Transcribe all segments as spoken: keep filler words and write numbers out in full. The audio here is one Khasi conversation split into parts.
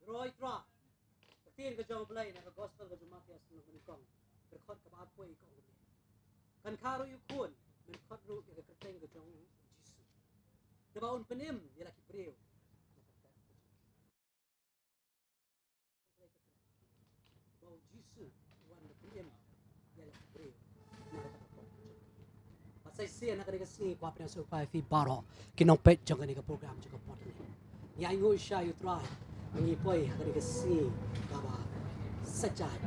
Roi Trai. Ka ktien ka jong U Blei na ka gospel ka jong u Mathaios lynnong ba nyngkong, dkhot kaba arphew ka ong kumne: Kan kha ruh ïa u khun, men khot ruh ïa ka kyrteng ka jong u Jisu. Naba un pynim ïa la ki briew. Ba u Jisu u wan da pynim ïa la ki briew. Na kata ka por. Bad sa shisien ha kane ka sngi kwah pdiang sngewbha ïa phi baroh ki nongpeit jong kane ka program jong ka por kane. Ngi ainguh shisha ïa U Trai ba ngi poi ha kane ka sngi kaba sa jait,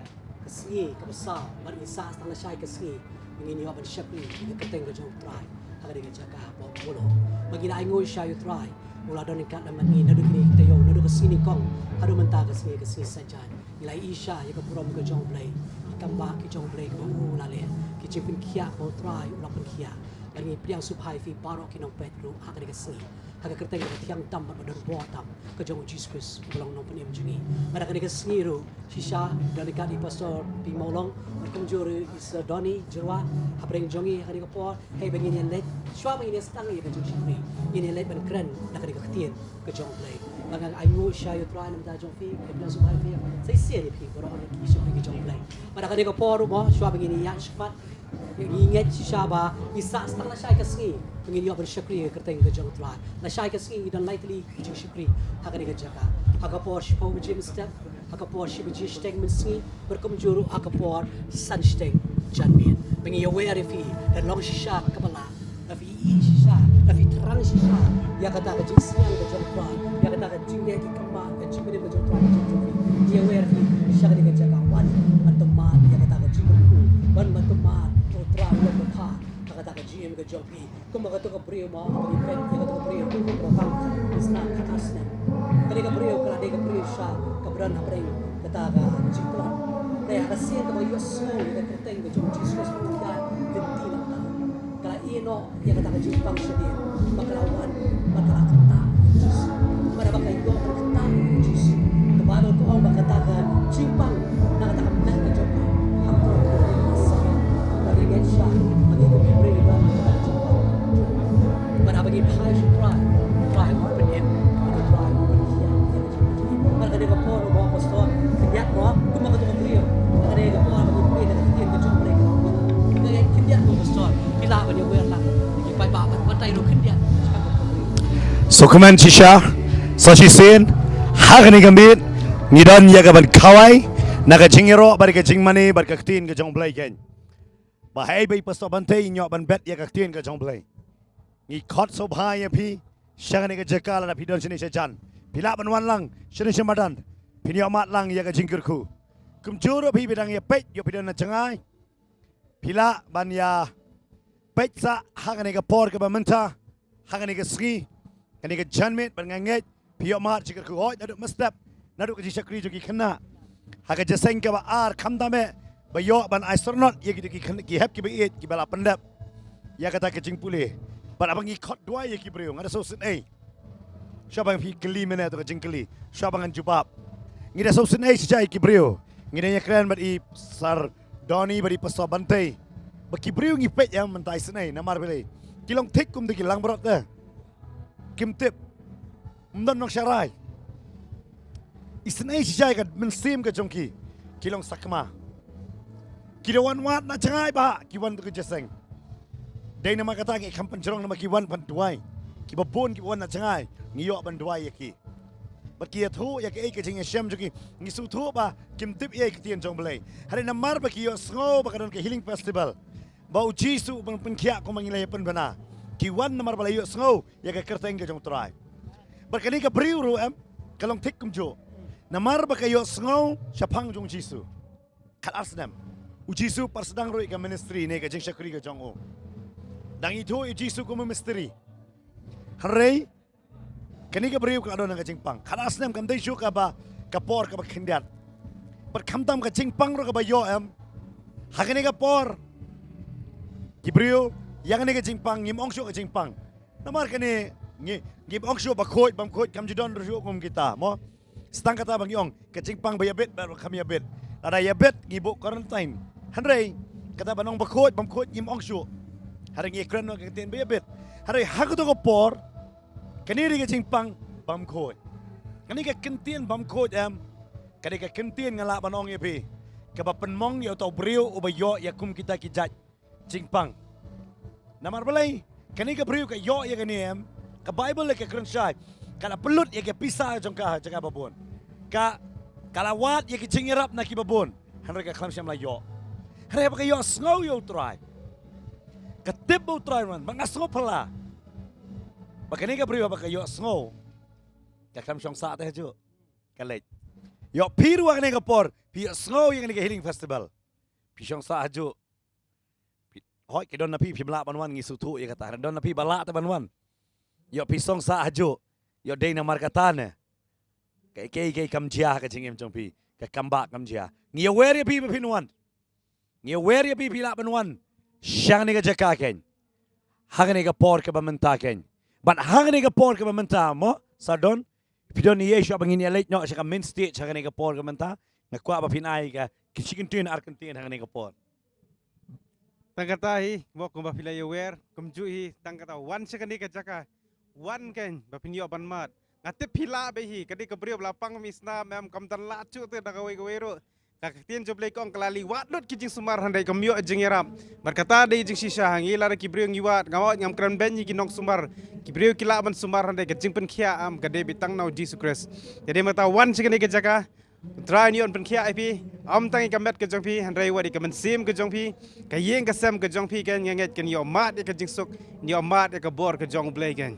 ka sngi kaba saw, bad ngi sah tang lashai ka sngi ba ngin ïoh ban shakri ïa ka kyrteng ka jong U Trai ha kane ka jaka ba u buh. Bad ngi la ainguh shisha ïa U Trai u la don ryngkat lem bad ngi naduh kine ki taïew, naduh ka sngi nyngkong haduh mynta ka sngi, ka sngi sa jait. Ngi la ïohi shisha ïa ka burom ka jong U Blei, ki kambah ki jong U Blei kaba u la leh, ki jingpynkhiah ba U Trai u la pynkhiah. Bad ngi pdiang sngewbha ïa phi baroh ki nongpeit ruh ha kane ka sngi, ha ka kyrteng kaba thiang tam bad ba don bor tam ka jong U Jisu Khrist uba long Nongpynim jong ngi. Bad ha kane ka sngi ruh shisha don ryngkat i Pastor P Mawlong bad kumjuh ruh i Sir Donny Jyrwa hapdeng jong ngi ha kane ka por. Hei ba ngin ïa leit, shuwa ba ngin ïa sdang ïa ka jingshakri, ngin ïa leit ban kren na kane ka ktien ka jong U Blei. Bad nga ainguh shisha ïa U Trai na ka bynta jong phi, ngi pdiang sngewbha ïa phi. Sa shisien ïa phi baroh ki shakri ka jong U Blei. Bad ha kane ka por ruh mo, shuwa ba ngin ïa ïaid shakhmat, ngi ngeit shisha ba ngi sah tang lashai ka sngi ba ngin ïoh ban shakri ïa ka kyrteng ka jong U Trai. Lashai ka sngi ngi don lai tylli ki jingshakri ha kane ka jaka. Ha ka por shiphew baje mynstep, ha ka por shi baje shiteng mynsngi, bad kumjuh ruh ha ka por san shiteng janmiet. Ba ngi ïawer ïa phi, da long shisha kaba lah, da phi ïohi shisha, da phi thrang shisha ïa kata ka jingsneng ka jong U Trai, ïa kata ka jingleh ki kambah, ka jingpynim ka jong U Trai ka jong phi. Ngi ïawer ïa phi sha kane ka jaka, wan ban tumar ïa kata ka jingkyrkhu, wan ban tumar ïa U Trai u long u bha ha kata ka jingim ka jong phi. Kumba kato ka briew mo, ba ngi peit ïa kato ka briew, ba u bang ka isnam khatar snem. Kane ka briew ka la dei ka briew sha kaba don hapdeng kata ka jingtlot. Te ha ka sien kaba ïohsngew ïa ka kyrteng ka jong U Jisu Khrist, ka lynti na kata, ka la ïeh noh ïa kata ka jingpang shadien, ba ka la wan, ba ka la kynta ïa U Jisu. Bad haba ka ïoh ka kynta ïa U Jisu, ka Baibl ka ong ba kata ka jingpang na kata ka mlien ka jong ka, ha ka por ka dei ka sa, ba ka ngeit sha, ba ka ngeit ka briew ba ka jingpang. Bad haba ngi phai sha U Trai, U Trai u pynim, U Trai u pynkhiah. Bad kane ka por mo pastor, khyndiat mo, kumba kato ka briew. Kane ka por ba ngi plie na ka ktien ka jong U Blei. Kane khyndiat mo pastor, phi lah ban ïawer lang ïa ki paidbah, bad batai ruh khyndiat. Sngewkmen shisha, sa shisien ha kane ka miet ngi don ïa ka ban khawai na ka jingïaroh bad ka jingmane bad ka ktien ka jong U Blei keiñ. Ba haei ba i Pastor Bantei in ïoh ban bet ïa ka ktien ka jong U Blei. Ngi khot sngewbha ïa phi sha kane ka jaka, lada phi don shane shajan, phi lah ban wan lang shane sha madan, phin ïoh mad lang ïa ka jingkyrkhu. Kumjuh ruh phi ba dang ïa peit, ïoh phi don na jngai, phi lah ban ïa peit sa ha kane ka por kaba mynta, ha kane ka sngi, kane ka janmiet, bad nga ngeit phi ïoh mad jingkyrkhu, hooid naduh mynstep, naduh ka jingshakri jong ki khynnah ha ka jingïaseng kaba ar, khamtam eh ba ïoh ban ai syrnod ïa kito ki khyn-, ki hep kiba ïeit kiba la pyndep ïa kata ka jingpule. Bad haba ngi khot duwai ïa ki briew, nga da sngewsynei, shuwa ba phi kylli mynne kato ka jingkylli, shuwa ba ngan jubab. Ngi da sngewsynei shisha ïa ki briew. Ngi da ïakren bad i Sir Donny bad i Pastor Bantei, ba ki briew ngi peit ïa mynta, isynei namar balei? Ki long thik kum da ki langbrot te. Kim tip. Ym don nongsharai. Isynei shisha ïa ka mynsiem ka jong ki. Ki long sakma. Ki da wan wad na jngai ba ki wan to ka jingïaseng. Dei namar kata ngi kham pynjrong namar ki wan ban duwai. Kiba bun kiba wan na jngai ngi ïoh ban duwai ïa ki. Bad ki ïathuh ïa kaei ka jingïashem jong ki. Ngi sngewthuh ba kim tip ïa ka ktien jong U Blei. Hynrei namar ba ki ïohsngew ba ka don ka healing festival, ba U Jisu u ban pynkhiah kumba ngi la ïa pynbna, ki wan namar ba la ïohsngew ïa ka kyrteng ka jong U Trai. Bad kane ka briew ruh em, ka long thik kumjuh. Namar ba ka ïohsngew shaphang jong U Jisu. Khatar snem U Jisu u pynsdang ruh ïa ka ministry ne ka jingshakri ka jong u. Dang ithuh ïa U Jisu kum u misteri. Hynrei kane ka briew ka la don ha ka jingpang. Khatar snem kam dei shuh kaba, ka por kaba khyndiat. Bad khamtam ka jingpang ruh kaba ïoh em. Ha kane ka por, ki briew, ïa kane ka jingpang, ngim ong shuh ka jingpang. Namar kane, ngi, ngim ong shuh ba khuid bym khuid, kam ju don ruh shuh kum kita, mo. Sa tang kata ba ngi ong ka jingpang ba ïabit bad ba kham ïabit. Lada ïabit ngi buh quarantine. Hynrei kata ban ong ba khuid bym khuid ngim ong shuh. Hynrei ngi kren noh ka ktien ba ïabit. Hynrei ha kato ka por, kane dei ka jingpang bym khuid. Kane ka kyntien bam khuid em, kane ka kyntien nga lah ban ong ïa phi, kaba pynmong ïa uto u briew uba ïoh ïa kum kita ki jait jingpang. Namar balei? Kane ka briew ka ïoh ïa kane em, ka Baibl ka kren shai, ka la pynlut ïa ka pisa jong ka ha jaka babun. Ka, ka la wad ïa ki jingïarap na ki babun. Hynrei ka khlem shym la ïoh. Hynrei haba ka ïohsngew ïa u Trai, ka tip ba u Trai un wan, ba nga sngew phylla. Ba kane ka briew haba ka ïohsngew, ka khlem shong sah te hajuh. Ka leit. Ïoh phi ruh ha kane ka por, phi ïohsngew ïa kane ka healing festival, phi shong sah hajuh. Phi, hooid, ki don na phi phim lah ban wan, ngi sngewthuh ïa kata. Don na phi ba lah te ban wan. Ïoh phi shong sah hajuh. Ïoh dei namar kata ne, ka, ka, ka kam jia ha ka jingim jong phi. Ka kam ba kam jia. Ngi ïawer ïa phi ba phin wan. Ngi ïawer ïa phi phi lah ban wan sha kane ka jaka kein, ha kane ka por kaba mynta kein. Bad ha kane ka por kaba mynta mo, sa don, phi don ïa shuwa ba ngin ïa leit noh sha ka main stage ha kane ka por kaba mynta. Nga kwah ba phin ai ka, ki shi kyntien ar kyntien ha kane ka por. Tang kata hi mo, kumba phi la ïawer kumjuh hi, tang kata wan sha kane ka jaka. Wan kein ba phin ïoh ban mad. Nga tip phi lah bha hi, ka dei ka briew ba la pang mih snam em, kam don lah shuh te da kawei kawei ruh. Ka ktien jong U Blei ka ong ka la leit wad lut ki jingsumar hynrei kam ïoh jingïarap. Bad kata dei jingshisha ha ngi, lada ki briew ngi wad, nga ong ngam kren beiñ ïa ki nongsumar. Ki briew ki lah ban sumar hynrei ka jingpynkhiah em ka dei beit tang na U Jisu Khrist. Te dei mynta wan sha kane ka jaka. U Trai un ïoh pynkhiah ïa phi, ym tang ïa ka met ka jong phi, hynrei wat ïa ka mynsiem ka jong phi, ka ïing ka sem ka jong phi, kan, nga ngeit kan ïoh mad ïa ka jingsuk, ïoh mad ïa ka bor ka jong U Blei kein.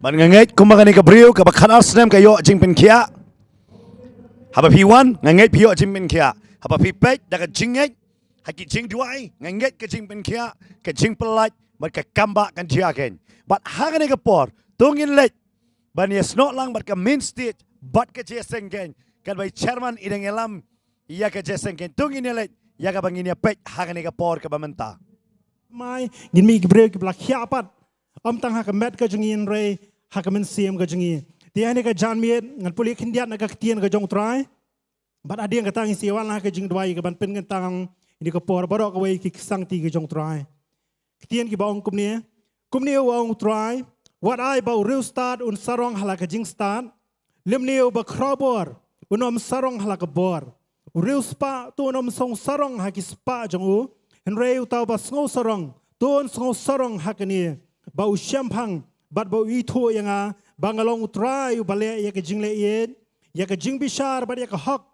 Bad nga ngeit kumba kane ka briew kaba khatar snem ka ïoh jingpynkhiah. Haba phi wan, nga ngeit phi ïoh jingpynkhiah. Haba phi peit da ka jingngeit ha ki jingduwai, nga ngeit ka jingpynkhiah, ka jingpyllait, bad ka kam ba kan jia kein. Bad ha kane ka por, to ngin leit ban ïasnoh lang bad ka main stage, bad ka jingïaseng kein. Katba i chairman i dang ïalam ïa ka jingïaseng kein, to ngin ïa leit ïa kaba ngin ïa peit ha kane ka por kaba mynta. Mai, ngin mih ki briew kiba la khiah pat, ym tang ha ka met ka jong ngi hynrei ha ka mynsiem ka jong ngi. Te ha kane ka janmiet ngan pule khyndiat na ka ktien ka jong U Trai. Bad hadien kata ngin sa ïa wan ha ka jingduwai kaban pynkyntang ïa kane ka por baroh kawei ki ksangti ka jong U Trai. Ktien kiba ong kumne, kumne u ong U Trai, wat ai ba u riewstad un sarong ha la ka jingstad, lymne uba khrawbor un ym sarong ha la ka bor. U riewspah to un ym sngewsarong ha ki spah jong u, hynrei uta uba sngewsarong to un sngewsarong ha kane, ba u shemphang bad ba u ithuh ïa nga ba nga long U Trai uba leh ïa ka jingleh ïeit, ïa ka jingbishar bad ïa ka hok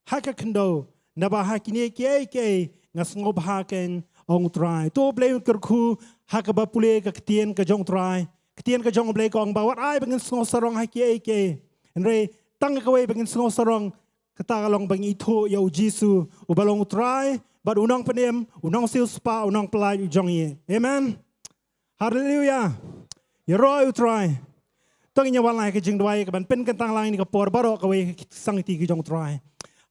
ha ka khyndew, naba ha kine kiei kiei nga sngewbha kein, ong U Trai. To U Blei un kyrkhu ha kaba pule ka ktien ka jong U Trai. Ktien ka jong U Blei ka ong ba wat ai ba ngin sngewsarong ha kiei kiei, hynrei tang kawei ba ngin sngewsarong, kata ka long ba ngin ithuh ïa U Jisu uba long U Trai bad U Nongpynim, U Nongsiewspah, U Nongpynlait u jong ngi. Amen. Haleluia. Ïaroh ïa U Trai. To ngin ïa wan lang ha ka jingduwai kaban pynkyntang lang ïa kane ka por baroh kawei ki ksangti ki jong U Trai.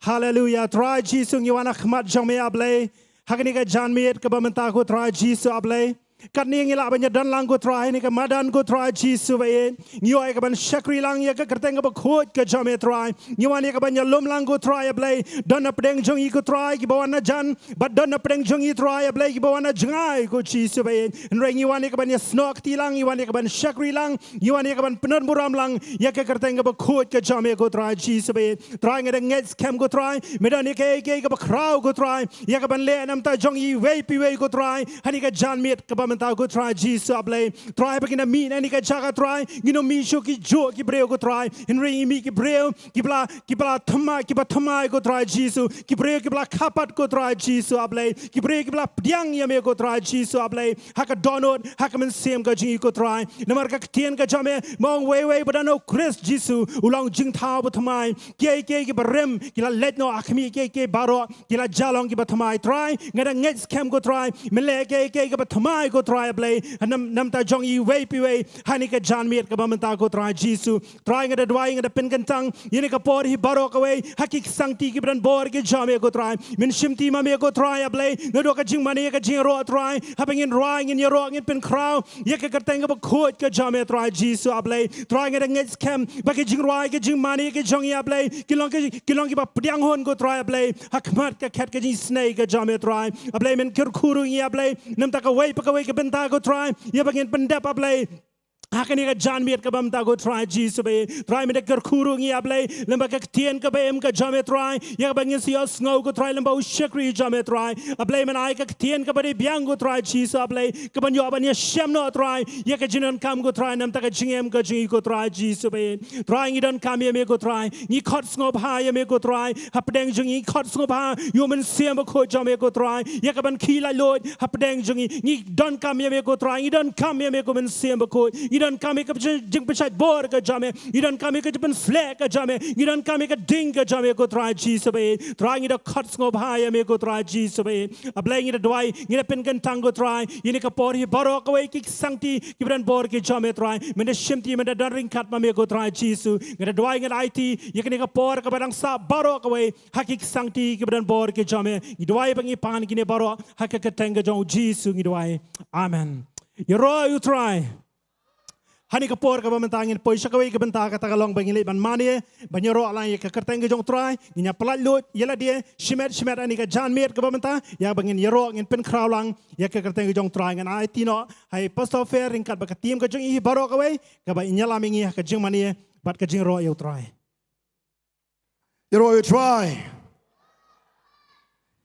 Haleluia. Trai Jisu, ngi wan ha khmat jong me, A Blei, ha kane ka janmiet kaba mynta, ko Trai Jisu, A Blei. Katne ngi lah ban ïadon lang, ko Trai, ha kane ka madan, ko Trai Jisu ba ïeit. Ngi ïoh ïa kaban shakri lang ïa ka kyrteng kaba khuid ka jong me, Trai. Ngi wan ïa kaban ïalum lang, ko Trai, A Blei. Don na pdeng jong ngi, ko Trai, kiba wan na jan, bad don na pdeng jong ngi, Trai, A Blei, kiba wan na jngai, ko Jisu ba ïeit. Hynrei ngi wan ïa kaban ïasnoh kti lang, ngi wan ïa kaban shakri lang, ngi wan ïa kaban pyndonkam lang ïa ka kyrteng kaba khuid ka jong me, ko Trai Jisu ba ïeit. Trai, nga da ngeit skhem, ko Trai, me don ïa kaei kaei kaba khraw, ko Trai, ïa kaban leh na bynta jong iwei pa iwei, ko Trai, ha kane ka janmiet kaba mynta, ko Trai Jisu, A Blei. Trai, ba ngin da mih na kane ka jaka, Trai, ngin ym mih shuh ki juh ki briew, ko Trai, hynrei ngin mih ki briew kiba la, kiba la thymmai, kiba thymmai, ko Trai Jisu. Ki briew kiba la kha pat, ko Trai Jisu, A Blei. Ki briew kiba la pdiang ïa me, ko Trai Jisu, A Blei, ha ka dohnud, ha ka mynsiem ka jong ngi, ko Trai. Namar ka ktien ka jong me, ma ong uwei uwei ba don ha U Khrist Jisu u long jingthaw bathymmai. Kiei kiei kiba rim ki la leit noh ha khmih, kiei kiei baroh ki la jah long kiba thymmai. Trai, nga da ngeit skhem, ko Trai, men leh kiei kiei kiba thymmai, ko Trai, A Blei, na bynta jong iwei pa iwei ha kane ka janmiet kaba mynta, ko Trai Jisu. Trai, nga da duwai, nga da pynkyntang ïa kane ka por hi baroh kawei ha ki ksangti kiba don bor ki jong me, ko Trai. Men shimti ma me, ko Trai, A Blei, naduh ka jingmane, ka jingïaroh, Trai, haba ngin rwai, ngin ïaroh, ngin pynkhraw ïa ka kyrteng kaba khuid ka jong me, Trai Jisu, A Blei. Trai, nga da ngeit skhem ba ki jingrwai, ki jingmane ki jong ngi, A Blei, ki long ki, ki long kiba pdiang hun, ko Trai, A Blei, ha khmat ka khet ka jingisynei ka jong me, Trai. A Blei, men kyrkhu ruh ïa ngi, A Blei, na bynta kawei pa kawei ka bynta, ko Trai, ïa ba ngin pyndep, A Blei, Ha kane ka janmiet kaba mynta ko Trai Jisu ba ïeit. Trai mynta kyrkhu ruh ngi A Blei, lem bad ka ktien kaba im ka jong me Trai. Ïa kaba ngin sa ïohsngew ko Trai lem bad u shakri jong me Trai. A Blei mynta ai ka ktien kaba dei biang ko Trai Jisu A Blei. Kaban ïoh ban ïashem noh Trai. Ïa ka jingdonkam ko Trai namar ka jingim ka jong ngi ko Trai Jisu ba ïeit. Trai ngi donkam ïa me ko Trai. Ngi khot sngewbha ïa me ko Trai. Hapdeng jong ngi khot sngewbha ïa u Mynsiem Bakhuid jong me ko Trai. Ïa kaban khie laitluid hapdeng jong ngi. Ngi donkam ïa me ko Trai. Ngi donkam ïa me ko Mynsiem Bakhuid. Ngi donkam ïa ka jing, jingpynshait bor ka jong me. Ngi donkam ïa ka jingpynsleh ka jong me. Ngi donkam ïa ka ding ka jong me ko Trai Jisu ba ïeit. Trai ngi da khot sngewbha ïa me ko Trai Jisu ba ïeit. A Blei ngi da duwai, ngi da pynkyntang ko Trai. Ïa kane ka por hi baroh kawei ki ksangti kiba don bor ki jong me Trai. Men da shimti, men da don ryngkat ma me ko Trai Jisu. Ngi da duwai, ngi da aiti ïa kane ka por kaba dang sah baroh kawei ha ki ksangti kiba don bor ki jong me. Ngi duwai ba ngi pan kine baroh ha ka kyrteng ka jong u Jisu ngi duwai. Amen. Ïaroh ïa u Trai. Ha kane ka por kaba mynta ngin poi sha kawei ka bynta, kata ka long ba ngin leit ban mane, ban ïaroh lang ïa ka kyrteng ka jong u Trai. Ngin ïa pyllait lut ïa lade shimet shimet ha kane ka janmiet kaba mynta, ïa ba ngin ïaroh, ngin pynkhraw lang ïa ka kyrteng ka jong u Trai. Ngan aiti noh ha i Pastor Fair ryngkat bad ka team ka jong i baroh kawei, kaba in ïalam ïa ngi ha ka jingmane bad ka jingïaroh ïa u Trai. Ïaroh ïa u Trai.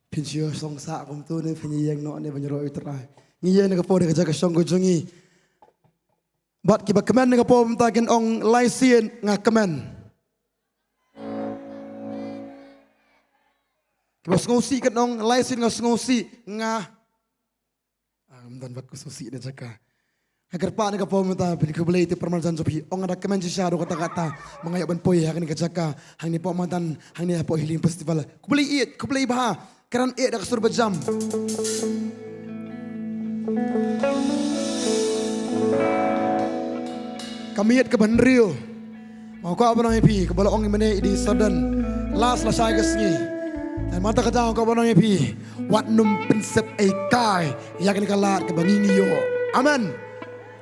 Phin shu song sah kumto ne phin ïeng noh ne ban ïaroh ïa u Trai? Ngi ïeng na ka por ne ka jaka shong ka jong ngi. Bad kiba kmen na ka por mynta kin ong, lai sien nga kmen. Kiba sngewsih kin ong, lai sien nga sngewsih, nga Ah, ngam don bad ka sngewsih na jaka. Nga kyrpad na ka por mynta, phin khublei ïa i paralok jong phi. Ong nga da kmen shisha haduh katta katta. Ma nga ïoh ban poi ha kane ka jaka hangne hapoh madan, hangne hapoh Healing Festival. Khublei ïeit, khublei bha. Kren ïeit da ka sur ba jam. Ka miet kaba hynriew. Nga kwah ban ong ïa phi, kaba la ong i mane i dei sudden. Last lashai ka sngi. Te mynta ka daw nga kwah ban ong ïa phi, wat nym pynsep ei kai ïa kane ka lad kaba ngi ngi ïoh. Amen.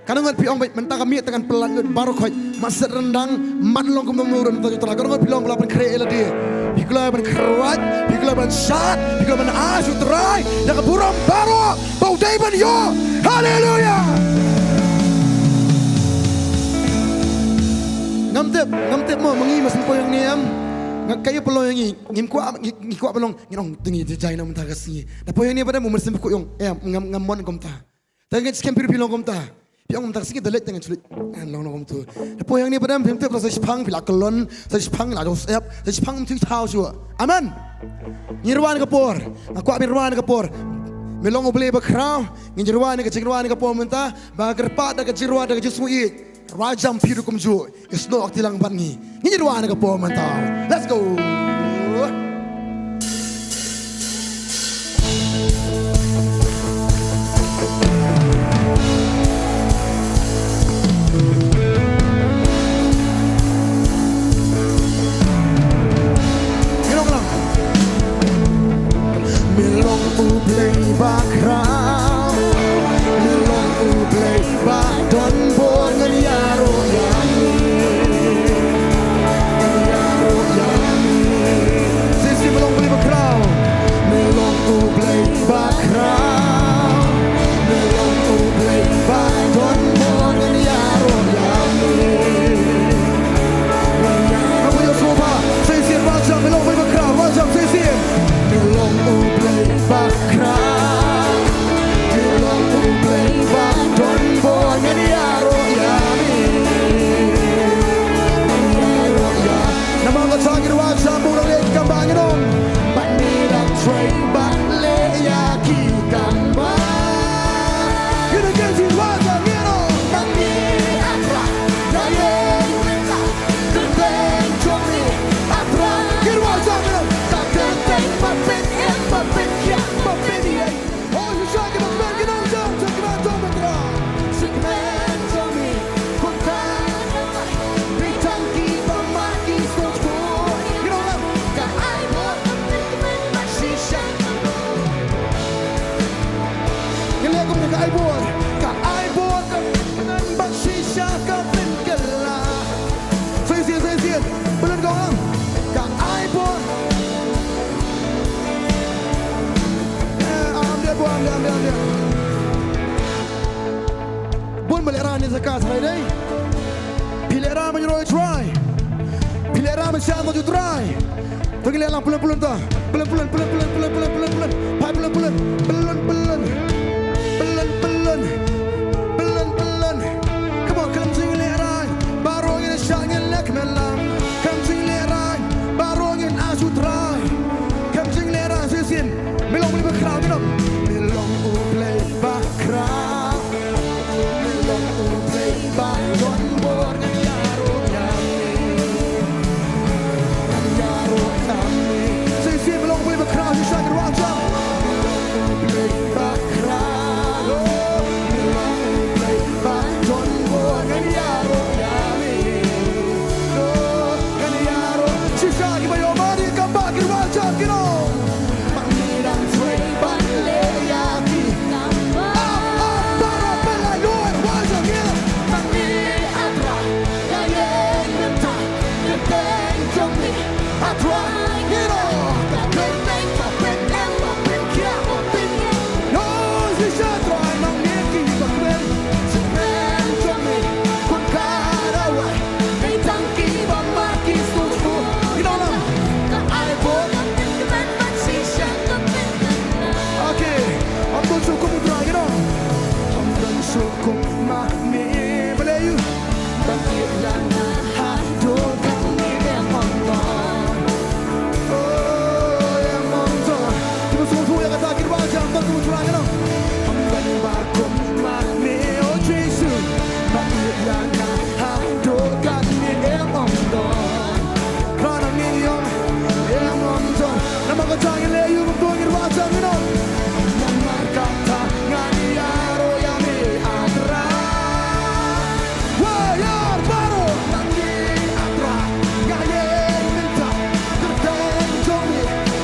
Kane ngan phi ong beit mynta ka miet te ngan pyllait lut baroh khoit. Mat set ryndang, mat long kum nongmynrung mynta jong u Trai. Kane ngan phi long ba la pynkhreh ïa lade. Phi kloi ban khrwat, phi kloi ban shad, phi kloi ban ai sha u Trai da ka burom baroh ba u dei ban ïoh. Haleluya. Ngam tip, ngam tip mo ma ngi ma sngewpoi ïa ngi em. Nga kaei ba long ïa ngi, ngim kwah, ngi, ngi kwah ba long, ngi ong te ngi jai na mynta ka sngi. Da poi ïa ngi ba da mo Mynsiem Bakhuid ong em, ngam, ngam mon kumta. Te ngi skhem phi ruh phi long kumta. Phi ong mynta ka sngi da leit te ngan shu leit. Ngan long long kumta. Da poi ïa ngi ba da phim tip sa shiphang phi la kyllon, sa shiphang la josep, sa shiphang tip thaw shuh. Amen. Ngi rwai na ka por. Nga kwah ngi rwai na ka por. Me long U Blei bakhraw. Ngi rwai na ka jingrwai na ka por mynta. Ba kyrpad da ka jingrwai da ka jingsngewieit. Rwai jam phi ruh kumjuh. Ïasnoh kti lang bad ngi. Ngin ïa rwai na ka por mynta. Let's go. Ngi long lang. Me long U Blei bakhraw. Me long U Blei ba don bor, ngan ïaroh ïa me. Ngan ïaroh ïa me. Shisha me long U Blei bakhraw. Me long U Blei bakhraw. Me long U Blei ba don bor, ngan ïaroh ïa me. Ngan ïaroh ïa me. Shisha, rwai jam, me long U Blei bakhraw, rwai jam, shisha. Me long U Blei bakhraw. Me long U Blei ba don bor, ngan ïaroh ïa me. Ngan ïaroh ïa me. Namar kata ngi rwai jam, buh nong leh ki kambah, ngi ong. Bad me dang trei ban leh ïa ki kambah. Ngi dang ïa ki rwai jam, ngi ong. Bad me dang trei ban leh ïa ki kambah. Kyrteng jong me, A Trai. Ngi rwai jam, ngi ong. Ka kyrteng ba pynïaid, ba pynïaid, ba pynïaid. Oh, shisha ki ba kmen, ki nongjam, shisha ki ba jam, A Trai. Shisha ki ba jam, eh. Kumta, bi tang ki ba ma ki sngewthuh. Ngi ong lang. Ka ai bor, shisha. Ngi leh kum ka ai bor, ka ai bor, ka ngan ba shisha ka pynkylla. Sa shisien, sa shisien. Belen kong lang. Ka ai bor. Eh, am dia, am dia, am dia, am dia. Bun Phi lehraiñ ïa ka Trai dei. Phi lehraiñ ban ïaroh ïa u Trai. Phi lehraiñ ban shah ïa u Trai. To ngin leh lang, pyllein pyllein ta. Pyllein pyllein pyllein pyllein pyllein pyllein pyllein pyllein. Phai pyllein pyllein. Pyllein pyllein. Pyllein pyllein. Pyllein pyllein. Come on, khlem jinglehraiñ. Baroh ngin shah, ngin leh kmen lang. Khlem jinglehraiñ. Baroh ngin ai sha u Trai. Khlem jinglehraiñ, shisien. Me long U Blei bakhraw, me long. Me long U Blei bakhraw. Me long U Blei ba don bor, ngan ïaroh ïa me. Ngan ïaroh ïa me. Shisien me long U Blei bakhraw, shisha ngin wad jam. Me long U Blei bakhraw. Me long U Blei ba don bor, ngan ïaroh ïa me. Ngan ïaroh. Shisha kiba ïoh mari kam ba ki wad jam ki long. Ba me dang trei ban leh ïa ki. Ap, ap, baroh pynlait lur, wad jam ïa. Ba me, A Trai, ïa ïeng mynta, kyrteng jong me, A Trai, ïa ro, ka kyrteng ba pyneh, ba pynkhiah, ba pyneh. Ïa, shisha Trai, nang ne ki ba kmen, kmen jong me, kum ka dawai. Dei tang kiba ma ki sngewthuh. Ngi ong lang. Ka ai bor. Okay. Ym don shuh kum u Trai, ngi ong. Ym don shuh kum ma me. Balei u? Ban ïa nga haduh katne em ong don. Oh, em ong don. Kiba sngewthuh ïa kata ki wad jam, ym don kum u Trai, ngi ong. Ym don ba kum ma me, oh Jisu. Ban ïa nga haduh katne em ong don. Kane ngi ong, em ong don. Namar kata ngi leh ïa u kumto, ngi wad jam, ngi ong. Namar kata ngan ïaroh ïa me, A Trai. Wa ïar baroh. Nang ïa, A Trai, nga ïeng mynta. Kyrteng jong me,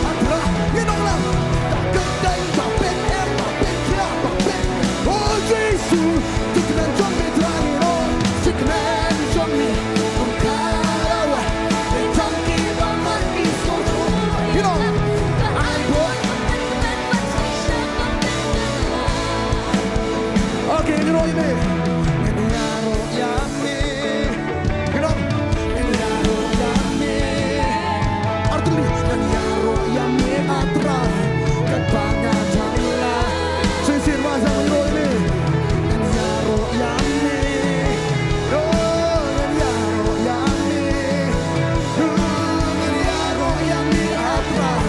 A Trai. Ngi ong lang. Kyrteng ba pyneh, ba pynkhiah, ba pyn. Oh Jisu. Jingkmen jong me Trai, ngi ong. Jingkmen jong me. Kum ka dawai. Dei tang kiba ma ki sngewthuh. Ngi ong. Ai bor. Okay, ngi ïaroh ïa me. Ngan ïaroh ïa me. Ngi ong. Ngan ïaroh ïa me. Artylli. Ngan ïaroh ïa me, A Trai. Katba nga dang lah. Shisien wad jam, ngan ïaroh ïa me. Ngan ïaroh ïa me. Oh, ngan ïaroh ïa me. Oh, ngan ïaroh ïa me, A Trai.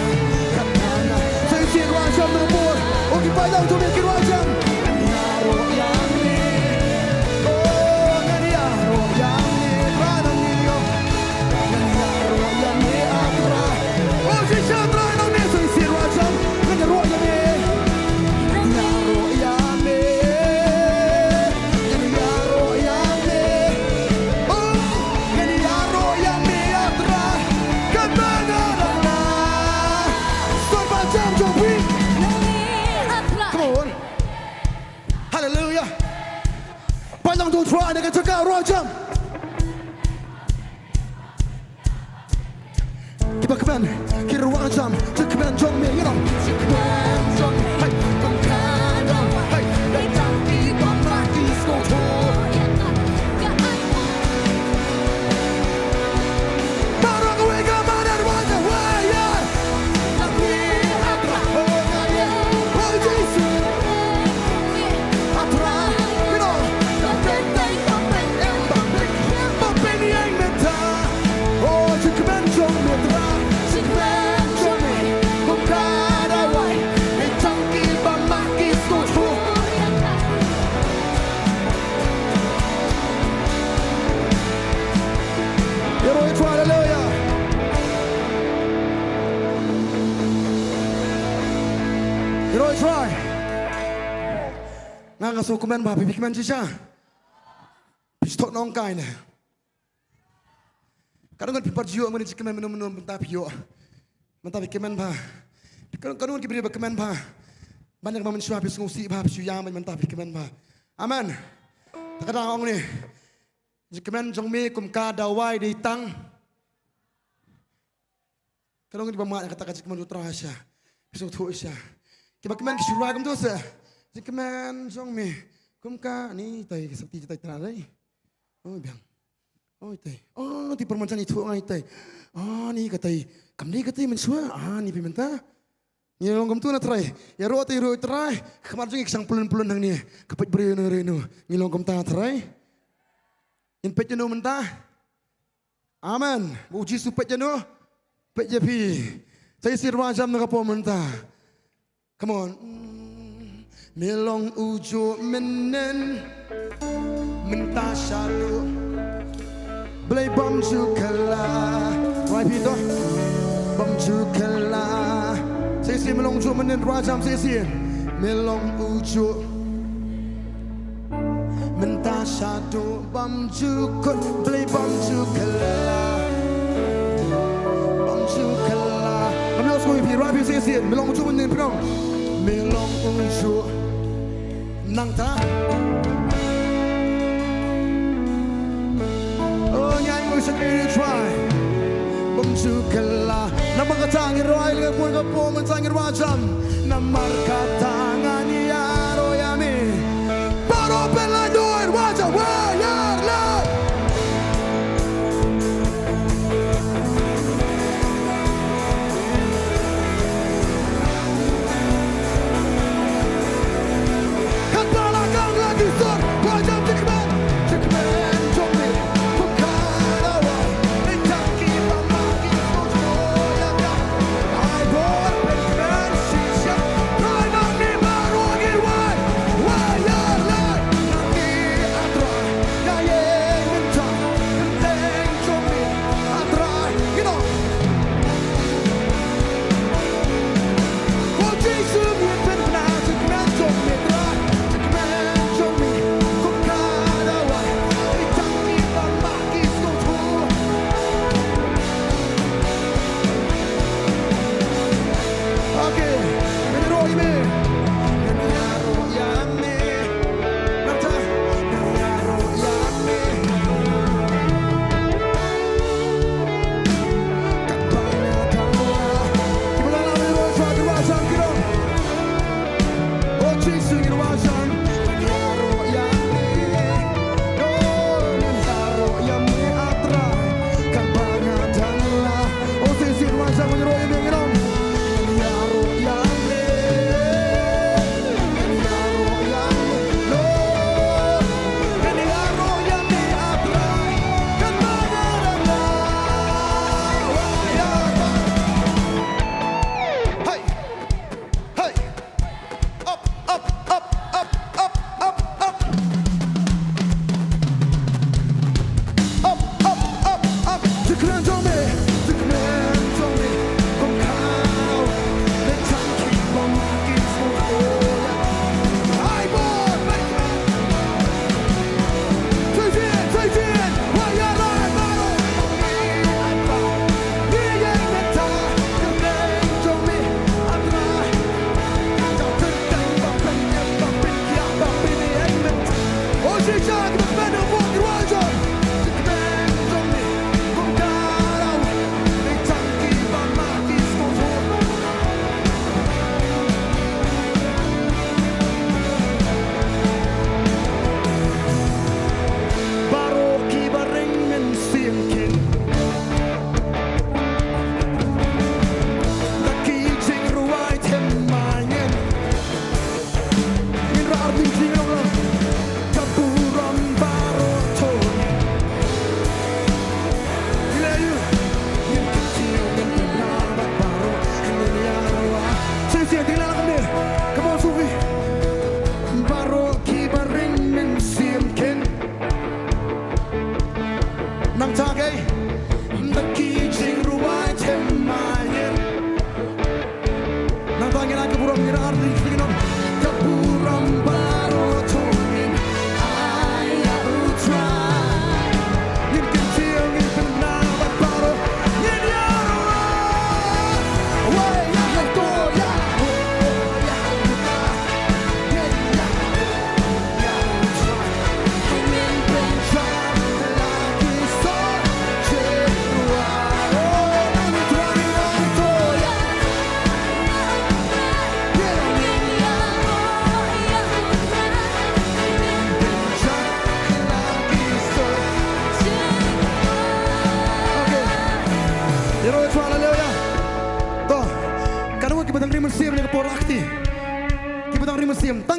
Katba nga. Shisien wad jam na bor. Oh, ki paidbah jong me, ki wad jam. Ngan ïaroh ïa me. Oh, ngan ïaroh ïa me. Trai nang ïoh. Ngan ïaroh ïa me, A Trai. Oh, shisha Trai nang ne, shisien wad jam. Ngan ïaroh ïa me. Ngan ïaroh ïa me. Ngan ïaroh ïa me. Oh, ngan ïaroh ïa me, A Trai. Katba nga dang lah. Sngewbha jam jong phi. Come on. Hallelujah. Pynlong to Trai na ka jaka, wad jam. Kiba kmen, ki wad jam, jingkmen jong me, you know. Jingkmen jong me, hey, kum ka dawai, hey, dei tang kiba ma ki sngewthuh. Baroh kawei ka madan wad jam, wai, yeah. Tang me, A Trai, oh, nga ïa, oh, Jisu. A Trai, you know, ka kyrteng ba pyneh, ba pyn, ba pynïeng mynta. Oh, jingkmen jong me Trai, jingkmen jong me. Kum ka dawai, dei tang kiba ma ki sngewthuh. Ïaroh ïa u Trai, haleluya. Ïaroh ïa u Trai. Nga nga sngewkmen ba phi, phi kmen shisha. Phi sngewthuh nongkai ne. Ka don ngan phi pat ju ïoh mynne jingkmen mynno mynno mynta phi ïoh. Mynta phi kmen bha. Ka don, ka don ki briew ba kmen bha. Ban ïa ka mynshuwa phi sngewsih bha, phi shu ïam mynta phi kmen bha. Amen. Ta ka dang ong ne. Jingkmen jong me kum ka dawai dei tang. Ka don ngi ba mad ïa kata ka jingkmen u Trai sha. Phi sngewthuh sha. Kiba kmen ki shu rwai kumto sha. Jingkmen jong me. Kum kane, tai ka sakti tai trai. Oi biang. Oi tai. Oh, te pyrmang jan ithuh ngai tai. Ah, ni katai. Kam dei katai mynshuwa. Ah, ni phi mynta. Ngi long kumtu na Trai. Ïaroh te ïaroh Trai. Khmat jong ngi ka shang pylun pylun hangne. Ka peit briew na renu. Ngi long kumta Trai. Ngin peit ïano mynta. Amen. U Jisu peit ïano. Peit ïa phi. Sa shisien rwai jam na ka por mynta. Come on. Me long ujuh mynnin mynta shaduh. Blei bym ju kylla. Wai phi to? Bym ju kylla. Sa shisien me long ujuh mynnin, rwai jam sa shisien. Me long ujuh mynta shaduh, bym ju kut, Blei bym ju kylla. Bym ju kylla. Ngam ïohsngew ïa phi, rwai phi sa shisien. Me long ujuh mynnin, phi ong. Me long ujuh. Nangta. Oh, ngi ainguh sha phi, rwai. Bym ju kylla. Namar kata ngi rwai lyngngoh bun ka por mynta, ngi rwai jam. Namar kata ngan ïaroh ïa me. Baroh pynlait duh, rwai jam, wai ïar lait. Kata la ka la ki sur, rwai jam, jingkmen, jingkmen jong me. Kum ka dawa, ïa ki ba ma ki sngewthuh ïa ka. Ai bor pynban shisha, rwai ma me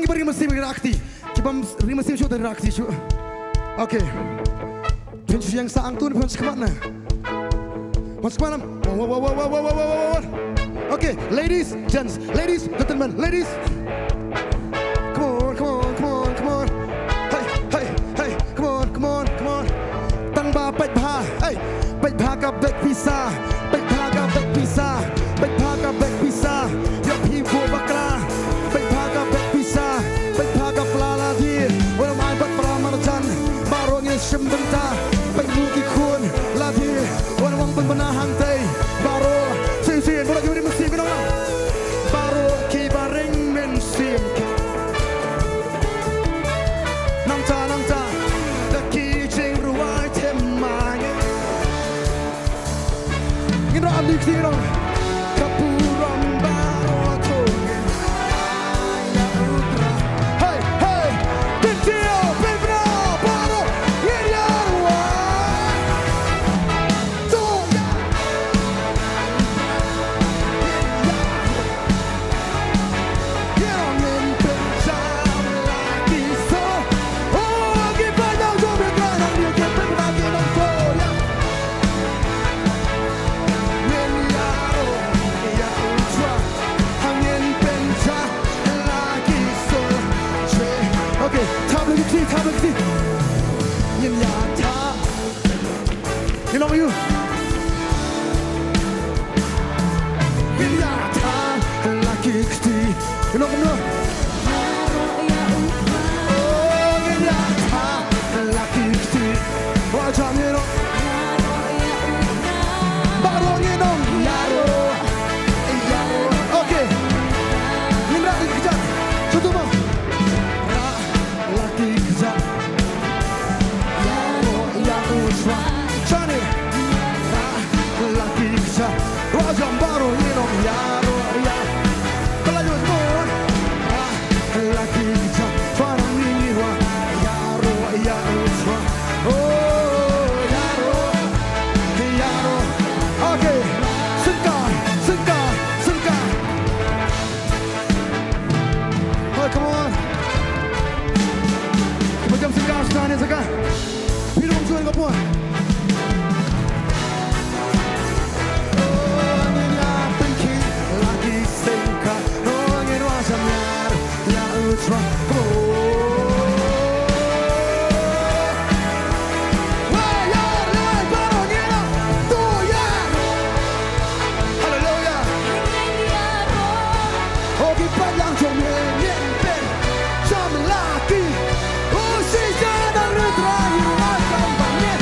Kiba ri mynsiem ri rakti. Kiba ri mynsiem shuh te ri rakti shuh. Okay. Pynshong sa ang tun pynshkmat na. Pynshkmat na. Wow, wow, wow. Okay, ladies, gents, ladies, gentlemen, ladies. Come on, come on, come on, come on. Hey, hey, hey, come on, come on, come on. Tang ba peit bha, hey, peit bha ka bag pisa, peit bha ka bag pisa, peit bha ka bag pisa. Ïa phi bun bakla, peit bha ka bag pisa, peit bha ka pla la di. Wan ym ai bad para marjan, baroh ngin shim bynta, peit mu ki khun la di. Wan ym wan pynbna hangtei, baroh shisien, baroh ki ri mynsiem ki nong. Baroh kiba ri mynsiem. Nangta, nangta, da ki jingrwai thymmai. Ngin rah lik sing nong. Ka burom baroh to ngin ai ïa U Trai. Hey, hey, pyntiaw, pynbna baroh ngin ïarwai. To ïa. Okay, thap lynti, thap lynti. Ngin ïa thap. Ngin ong ïa u. Ngin ïa thap la ki kti. Ngin ong kumno? Oh, ngin ïa thap la ki kti. Wa jam ngin ong. Baroh ngin ong ïaroh. Ïaroh. Okay. Ngin rah ïa ki kjat. Shu tu mo. Rah la ki kjat. Ïaroh ïa U Trai. Shane. Rah la ki kjat. Wa jam baroh ngin ong ïaroh ïa. Pynlait lut mo. Rah la ki kjat. Para ngi ngi wa. Ïaroh ïa U Trai. Oh, ïaroh. Ïaroh. Okay. Syngkai, syngkai, syngkai. Oh, come on. Kiba jam syngkai, syngkai ne syngkai. Phi rung shuwa ka pun. Oh, ngin ïa pynkhih la ki syngkai. Oh, ngin wa shaniah ïa U Trai. Come on. Wa ïa rai baroh ngin ïa. To ïa. Hallelujah. Ki paidlang jong me ngin pynjam la ki. U shisha dang U Trai u la jam ba ngin.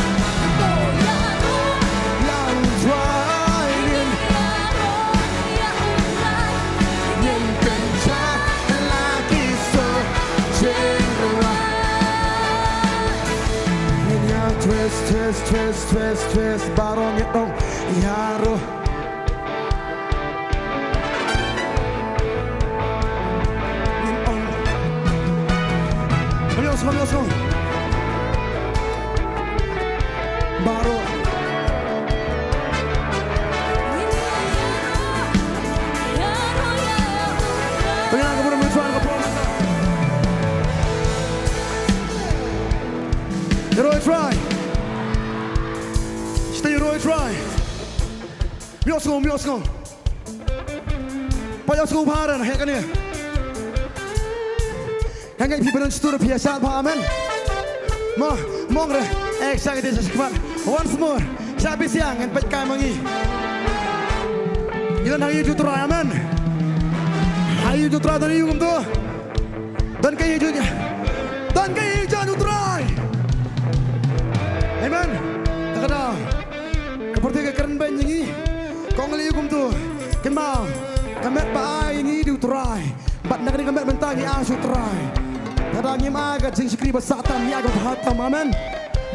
Ïa U Trai ngin. Ngin pynjam la ki so jingrwai. Ngin ïa twist, twist, twist, twist, twist. Baroh ngin ong ïaroh. Baroh. Ïaroh ïa U Trai. Stay ïaroh ïa U Trai. Miosngo, miosngo. Pynïasngo bha re na heh kane. Nga ngeit phi ba don stur phi ïa shad bha, amen. Mo, mong re. Ek shang ite sha khmat. Once more. Sha phi siang ngan peit kai ma ngi. Ngi don ha ïing jong U Trai, amen. Ha ïing jong U Trai don ïing kumto. Don ka ïing jong, don ka ïing jong U Trai. Amen. Ka kata. Ka pyrthei ka kren beiñ ïa ngi. Kong lei kumto. Kynmaw. Ka met ba ai ïa ngi dei U Trai. Bad na kane ka met mynta ngi ai sha U Trai. Lada ngim ai ka jingshakri ba sah tam, ngi ai kaba bha tam. Amen.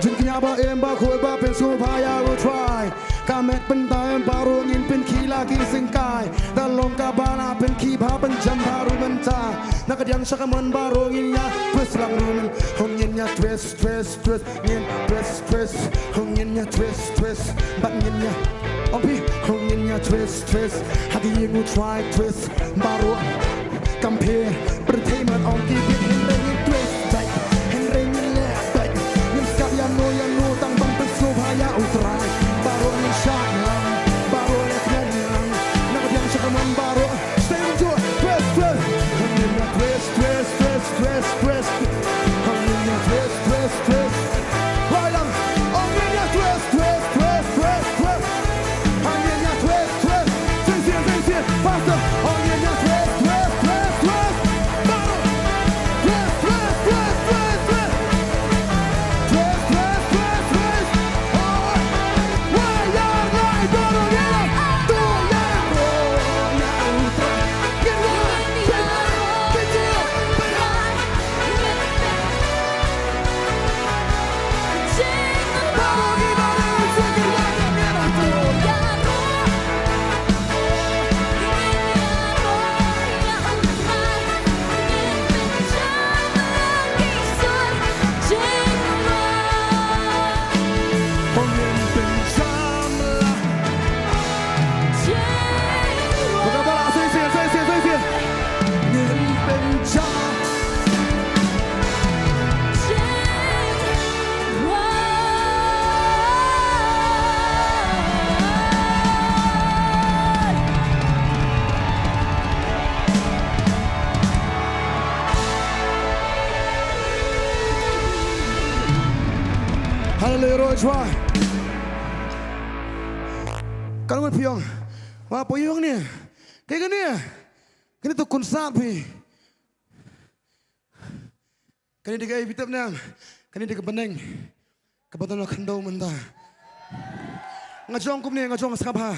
Jingkñia ba im ba khuid ba pynsngewbha ïa U Trai. Ka met mynta em baroh ngin pynkhih la ki syngkai. Da long kaba la pynkhih bha pynjam bha ruh mynta. Na ka diang sha ka mon baroh ngin ïa twist lang ruh mynta. Hong ngin ïa twist, twist, twist. Ngin twist, twist, hong ngin ïa twist, twist, bad ngin ïa. Ong phi, hong ngin ïa twist, twist, ha ka ïing U Trai twist, baroh. Kam pher, pyrthei man ong ki bieit, hynrei ngin twist beit, hynrei ngin leh beit. Ngin sngap ïano ïano tang ban pynsngewbha ïa U Trai. Baroh ngin shad lang, baroh leh kmen lang. Na ka biang sha ka mon baroh. Stay on to it. Twist, twist. Hangin ïa twist, twist, twist, twist, twist. Hangin ïa twist, twist, twist. Lai lang. Hangin ïa twist, twist, twist, twist, twist. Hangin ïa twist, twist. Sing sing, sing sing. Faster. Hangin ïa twist, twist, twist, twist. Baroh. Twist, twist, twist, twist, twist. Twist, twist, twist, twist. Alright. Wei ïa lai baroh ïa. To ïa, to ïa. Hallelujah, Roy Chwa. Kan ngut phi ong. Wa po yong ni. Kaei kane? Kane to concert phi. Kane dei kaei phi tip ne em? Kane dei ka bneng kaba don ha khyndew mynta. Nga jong kumne, nga jong, sngap ha.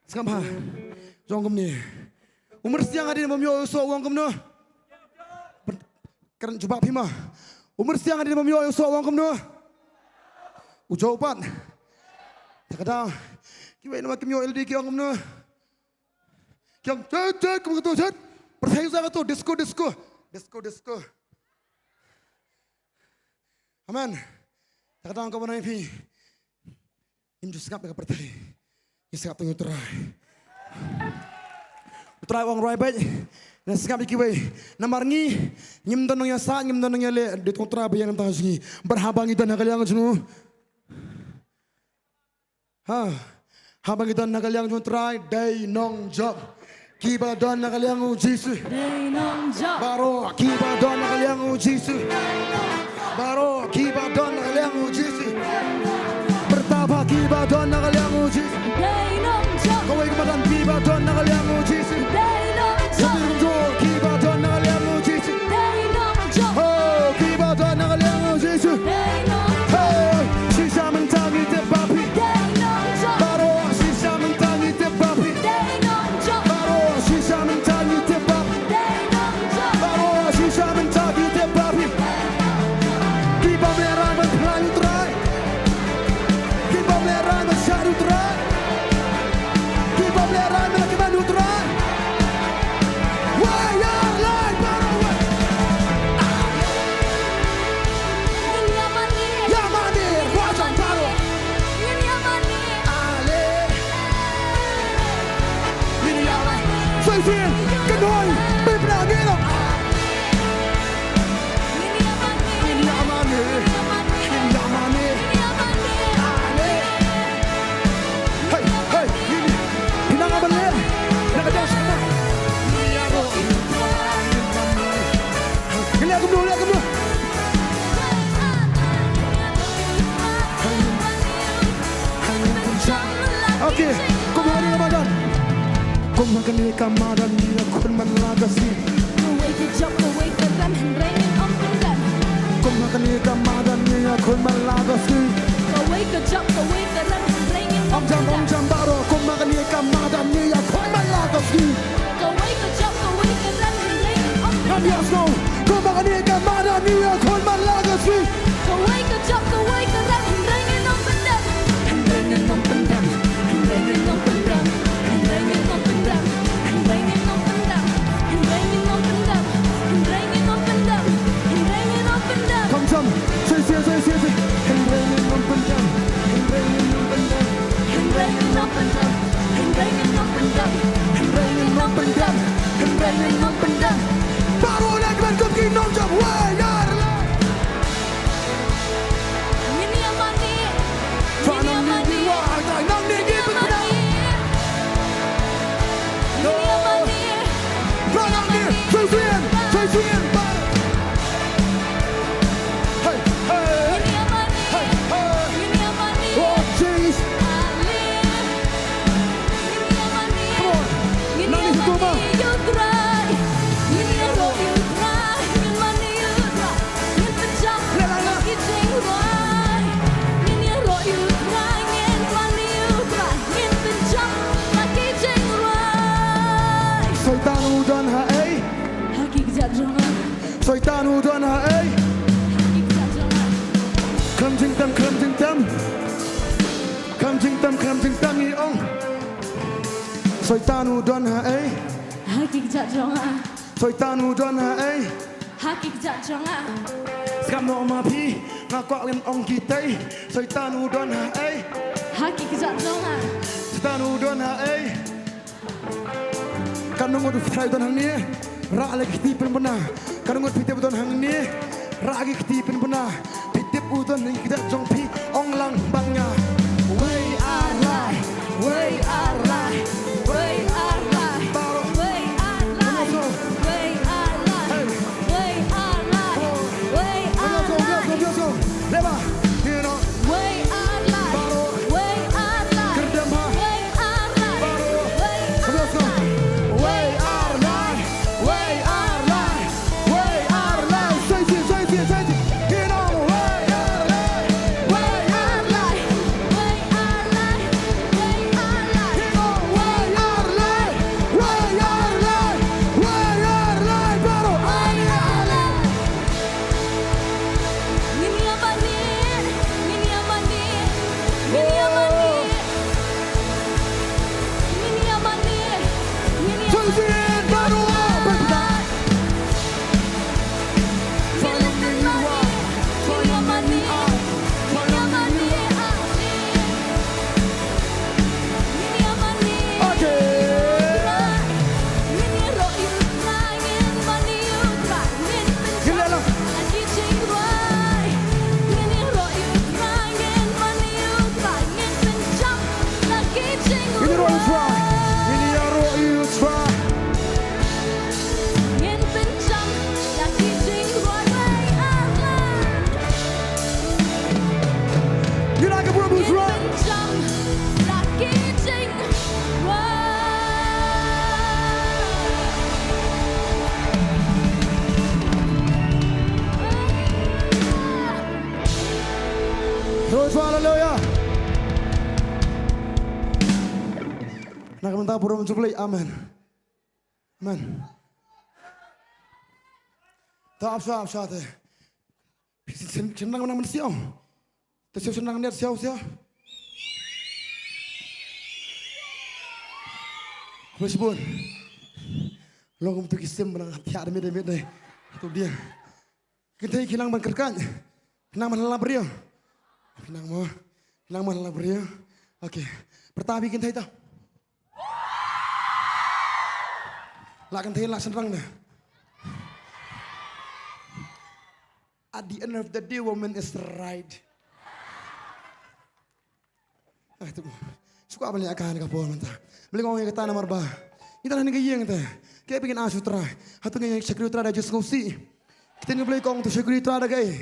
Sngap ha. Jong kumne. U myrsiang hadien bym ïoh u soh u ong kumno? Kren jubab phi ma. U myrsiang hadien bym ïoh u soh u ong kumno? U jop pat. Te ka daw. Kiwei namar kim ïoh lade ki ong kumno? Ki ong, "Chet, chet, kumno to, chet." Pyrthei sa ka to, disco, disco. Disco, disco. Amen. Te ka daw kaba nai phi. Ngim ju sngap ïa ka pyrthei. Ngin sngap tang ïa U Trai. U Trai u ong rwai beit. Ngin sngap ïa kiwei. Namar ngi ngim don nongïasaid, ngim don nongïaleh. Dei tang U Trai ba ïeng na ka bynta jong ngi. Bad haba ngi don ha ka liang jong u. Ha. Haba ngi don ha ka liang jong U Trai, dei nongjop. Kiba don ha ka liang u Jisu. Dei nongjop. Baroh kiba don ha ka liang u Jisu. Baroh kiba don ha ka liang u Jisu. Pyrta bha kiba don ha ka liang u Jisu. Dei nongjop. Kawei ka madan kiba don ha ka liang u Jisu. Dei nongjop. Sngewthuh kiba don ha ka liang u Jisu. Dei nongjop. Oh, kiba don ha ka liang u Jisu. Dei nongjop. Hey, shisha mynta ngi tip ba phi. Dei nongjop. Baroh shisha mynta ngi tip ba phi. Dei nongjop. Baroh shisha mynta ngi tip ba phi. Dei nongjop. Baroh shisha mynta ngi tip ba phi. Ki bym lehraiñ ban khlaiñ U Trai. Ki bym lehraiñ ban shad U Trai. Ki bym lehraiñ ban kmen U Trai. Wei ïa lai baroh wei. Ngin ïa mane. Ïa mane, wei jan baroh. Ngin ïa mane. Ale. Ngin ïa mane. Soi sien, kynhoi, pynpra ngin ïa. Ngin ïa mane. Ngin ïa mane. Ngin ïa mane. Ale. Hey, hey, ngin ïa. Phi nang ban leh. Nang ka jong sha. Ngin ïa ro. Ngin leh kumno, leh kumno. Okay, kum ha kane ka madan. Kum ha kane ka madan ngi ïakhun man la ka sngi. Kawei ka jop, kawei ka rem, hynrei ngin ym pyndem. Kum ha kane ka madan ngi ïakhun man la ka sngi. Kawei ka jop, kawei ka rem, hynrei ngin ym pyndem. Ym jam, ym jam baroh, kum ha kane ka madan ngi ïakhun man la ka sngi. Kawei ka jop, kawei ka rem, hynrei ngin ym pyndem. Ngam ïohsngew, kum ha kane ka madan ngi ïakhun man la ka sngi. Kawei ka jop, kawei ka rem, hynrei ngin ym pyndem. Hynrei ngin ym pyndem. Hynrei ngin ym pyndem. Hynrei ngin ym pyndem. Hynrei ngin ym pyndem. Hynrei ngin ym pyndem. Hynrei ngin ym pyndem. Hynrei ngin ym pyndem. Come, come. Say, say, say, say, say. Hynrei ngin ym pyndem. Hynrei ngin ym pyndem. Hynrei ngin ym pyndem. Hynrei ngin ym pyndem. Hynrei ngin ym pyndem. Hynrei ngin ym pyndem. Ngin ïa mane. Ngin ïa mane. Ngin ïa mane. Ngin ïa mane. Hey, hey. Ngin ïa mane. Hey, hey. Ngin ïa mane. Oh, jeez. Come on. Nangne sha tu mo. Soitan u don ha ei? Ha ki kjat jong nga. Soitan u don ha ei? Ha ki kjat jong nga. Khlem jingtem, khlem jingtem. Khlem jingtem, khlem jingtem ngi ong. Soitan u don ha ei? Ha ki kjat jong nga. Soitan u don ha ei? Ha ki kjat jong nga. Skam noh ma phi, nga kwah lem ong kitei. Soitan u don ha ei? Ha ki kjat jong nga. Soitan u don ha ei? Kan ngut phi trai don hangne, rah la ki kti pynbna. Kan ngut phi tip don hangne, rah ki kti pynbna. Phi tip u don hangne ki kjat jong phi, ong lang bad nga. Wei ar lai, wei ar lai, wei ar lai, baroh. Wei ar lai, wei ar lai, hey, wei ar lai, wei ar lai. Leba, you know. Wei ar lai, baroh. Wei ar lai, kyrdem ha, wei ar lai, baroh. Wei ar lai. Wei ar lai, wei ar lai, wei ar lai. Soi si, soi si, soi si. Ki nong wei ar lai, wei ar lai, wei ar lai, wei ar lai. Ki nong wei ar lai, wei ar lai, wei ar lai, baroh. Ai ar lai. Ngin ïa mane, ngin ïa mane, ngin ïa mane, ngin ïa mane, ngin ïa mane. Ngin ïa mane, ngin ïa mane, ngin ïa mane. Ngin ai ka burom u Trai. Praise, hallelujah. Na ka bynta burom jong U Blei. Amen. Amen. To ap sha, ap sha te. Shen, shen nang nang men siaw. Te siaw shen nang net siaw siaw. Khublei shibun. Long kum tu ki sim nang thiah de mit de mit de. Tu dia. Kynthei ki nang ban kyrkhan. Ki nang ban lap briew. Ki nang mo. Ki nang ban lap briew. Okay. Pyrta bha kynthei to. La kynthei la shynrang na. At the end of the day, woman is right. Ah, tu. Shu kwah ban leh ka kane ka por mynta. Balei nga ong ïa kata namar ba ngi tang hangne ha ïing te. Kaei ba ngin ai sha U Trai? Hato ngin ïa shakri U Trai da jingsngewsih? Ki ktien U Blei ka ong to shakri U Trai da kaei?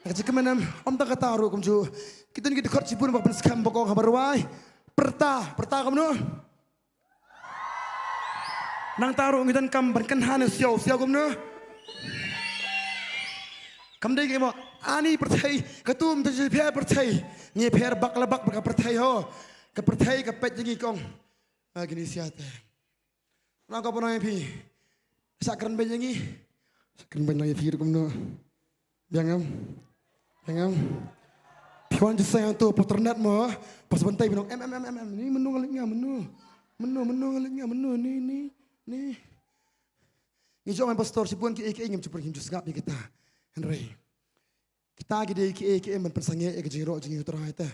Da ka jingkmen em? Ym tang kata ruh kumjuh. Ki don ki dkhot shibun ba pynskhem ba ka ong haba rwai, pyrta, pyrta kumno? Nangta ruh ngi donkam ban kynhan siaw siaw kumno? Kam dei ka mo, ani pyrthei, katu ym dei pher pyrthei. Ngi pher bak la bak bad ka pyrthei ho. Ka pyrthei ka peit ïa ngi kong. Ah, kine siate. Nang ka pynoi ïa phi. Sa kren beiñ ïa ngi. Sa kren beiñ ïa phi ruh kumno? Biang em? Biang em? Phi wan jingïaseng hangto, pa internet mo, pas ban tei phi ong em em em em em. Ni mynno nga leit nga mynno? Mynno, mynno nga leit nga mynno? Ni, ni, ni. Ngi ïoh ong pastor shibun kiei kiei ngim ju pyrkhat, ngim ju sngap ïa kita. Hynrei kita ki dei kiei kiei ban pynsangeh ïa ka jingïaroh jong ngi U Trai te.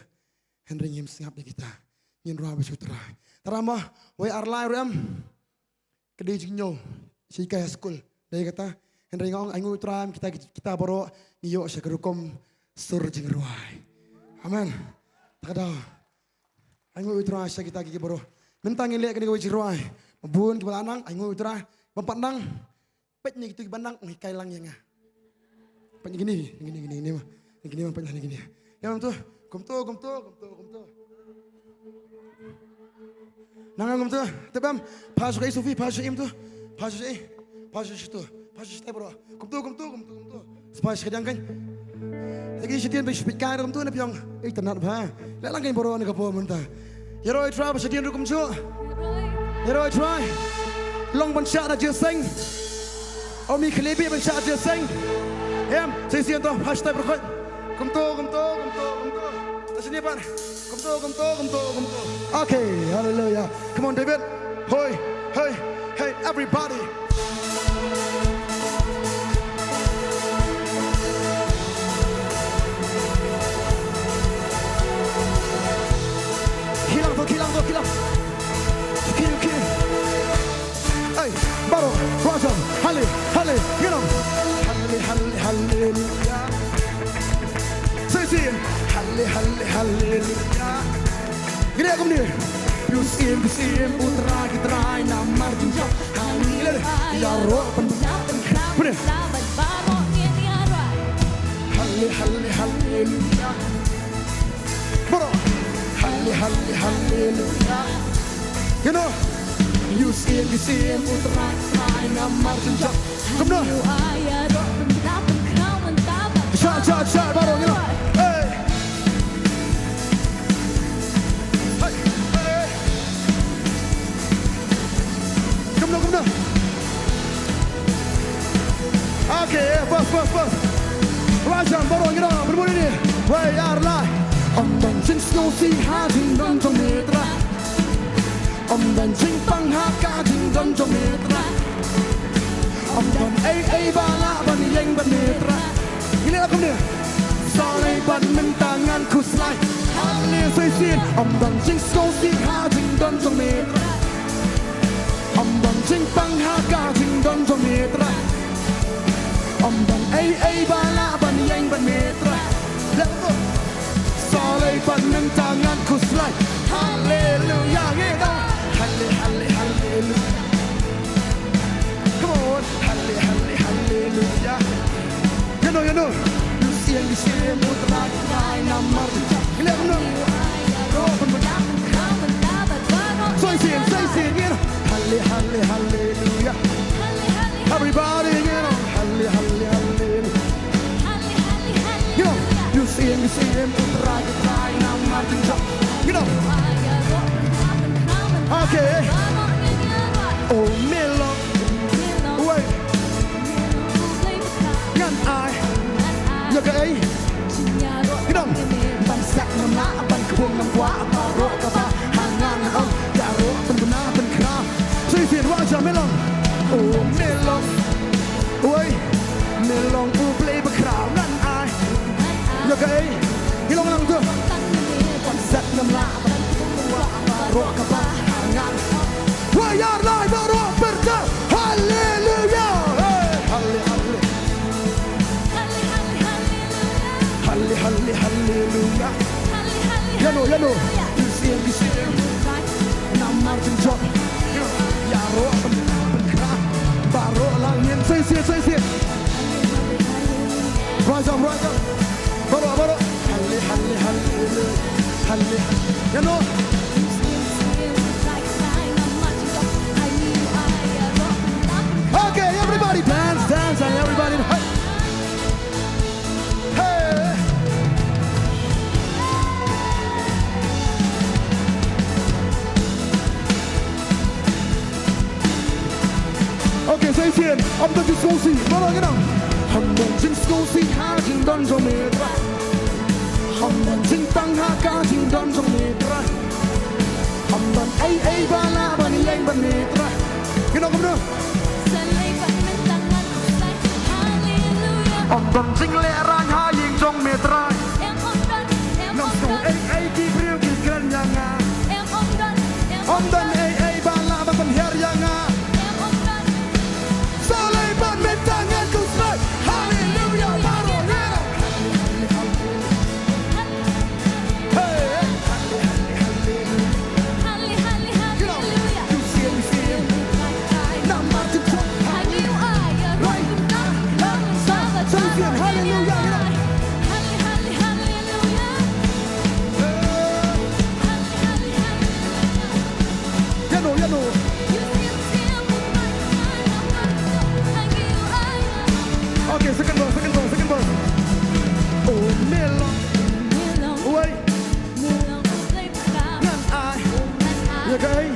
Hynrei ngim sngap ïa kita. Ngin rwai beit sha U Trai. Tara mo, wei ar lai ruh em. Ka dei jingñiew sha ka high school. Dei kata, Hynrei nga ong, ai nguh U Trai, kita, kita baroh ngi ïoh sha ka rukom sur jingrwai. Amen. Ta ka daw. Ai nguh U Trai sha kita ki baroh. Mynta ngin leh kane kawei jingrwai. Ba bun kiba la nang, ai nguh U Trai. Bym pat nang. Peit na kito kiba nang, ong hikai lang ïa nga. Peit na kine, na kine, kine, kine ma. Na kine ma, peit na kine. Ïa kumto, kumto, kumto, kumto, kumto. Nang kumto, tip em. Phah sha i Sophie, phah sha i kumto. Phah sha i, phah sha i to. Phah sha i baroh. Kumto, kumto, kumto, kumto. Phah sha i dang kan. Lagi sha ïing ba sha peit ka kumto na phi ong. Ei, tynnat bha. Leh lang kan baroh na ka por mynta. Ïaroh U Trai, ba sha ïing ruh kumjuh. Ïaroh U Trai. Long ban shah da jingïaseng. Ym khyllie bih ban shah jingïaseng. Em, sa shisien to, hashtag berkhoit. Kumto, kumto, kumto, kumto. Sa shisien pat. Kumto, kumto, kumto, kumto. Okay, hallelujah. Come on, David. Hoi, hoi, hey, everybody. Khie lang to, khie lang to, khie lang. Khie, khie. Ei, baroh, rajam, halle, halle, ngin ong. Halle, halle, hallelujah. Sa shisien, halle, halle, hallelujah. Ngin ïa kumne. Ïohsngew, ïohsngew, U Trai, U Trai, namar jong ka. Halle, ïaroh, pyn, pyn. Halle, halle, hallelujah. Baroh. Halle, halle, hallelujah. You know. Ïohsngew, ïohsngew, U Trai, Trai, namar jong ka. Kumno? Shah, shah, shah, baroh, you know. Hey. Hey, hey. Kumno, kumno? Okay, yeah, bas, bas, bas. Rajam, baroh ngi dang, bun bun ine. Wei, ar, lai. Ym don jingsngewsih ha jingdon jong me Trai. Ym don jingpang ha ka jingdon jong me Trai. Ym don ei ei ba lah ban ïeng bad me Trai. Ngi leh kumne. Sa lei bad mynta ngan khuslai. Hallelujah, sa shisien. Ym don jingsngewsih ha jingdon jong me Trai. Ym don jingpang ha ka jingdon jong me Trai. Ym don ei ei ba lah ban ïeng bad me Trai. Let's go. Sa lei bad mynta ngan khuslai. Hallelujah, ngi dang. Halle, halle, hallelujah. Come on. Halle, halle, hallelujah. You know, you know. Ïohsngew, ïohsngew, U Trai, Trai, namar. Ngi leh kumno? Sa shisien, sa shisien, you know. Halle, halle, hallelujah. Everybody, you know. Halle, halle, hallelujah. You know, ïohsngew, ïohsngew, U Trai, U Trai, namar jong ka. You know. Okay. Oh, me long. Wei. Ngan ai. Ïa kaei. You know. Ban sah ngam lah, ban khum ngam kwah, baroh kaba ha ngan, oh, ïaroh, pynbna, pynkhraw. Sa shisien, wad jam me long. Oh, me long. Wei, me long U Blei bakhraw ngan ai. Ïa kaei, ngi long lang tu. Ban sah ngam lah, ban khum ngam kwah, baroh kaba ha ngan. Wei, ïar lai baroh pyrta. Hallelujah. Hey, halle, halle. Halle, halle, hallelujah. Ïa no, ïa no. Ïohsngew, ïohsngew. Namar jingjop. Ïaroh, pyn, pynkhraw. Baroh lang ngin. Sa shisien, sa shisien. Rise up, rise up. Baroh, baroh. Halle, halle, hallelujah. Halle. Ïa no. Okay, everybody dance, dance, and everybody. Hey. Hey. Okay, sa shisien, ym don jingsngewsih, baroh ngi dang. Ym don jingsngewsih ha jingdon jong me Trai. Ym don jingpang ha ka jingdon jong me Trai. Ym don ei ei ba lah ban ïeng bad me Trai. Ngi ong kumno? Ym don jinglehrain ha ïing jong me Trai. Ngam sngew ei ei ki briew ki kren ïa nga. Ym don ei ei ba lah ban pynhiar ïa nga. Sa lei bad mynta ngan kut Hallelujah. Hallelujah. Hallelujah. Hallelujah. Okay, second verse, second verse, second verse. Oh, me long. Wait. Ngan ai. Ya kai.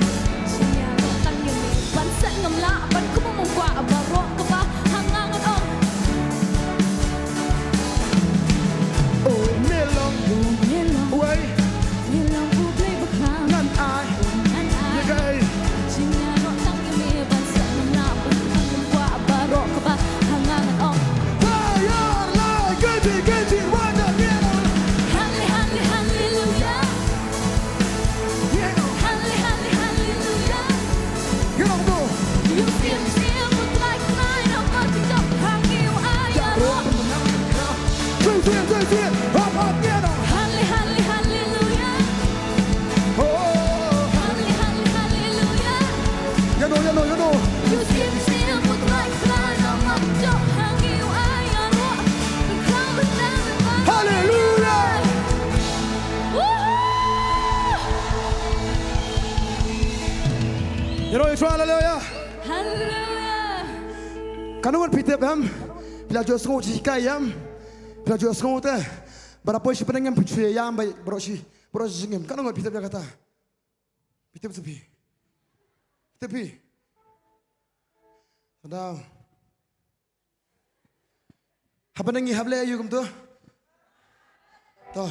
Oh, me long. Wei. Ngan ai. Ya kai. Fire, light, giddy, giddy, wonder, me long. Hallelujah. Woohoo! Ïa ro Israel, haleluya. Haleluya. Katno ngut phi tip em? Phi la ju sngew shi kai em? Phi la ju sngew te. Ba la poi shi bneng em phi shu ïam bai baroh shi, baroh shi jingim. Katno ngut phi tip ïa kata? Phi tip sa phi? Tip phi? Daw. Haba nang ngi hap leh aïu kumto? To.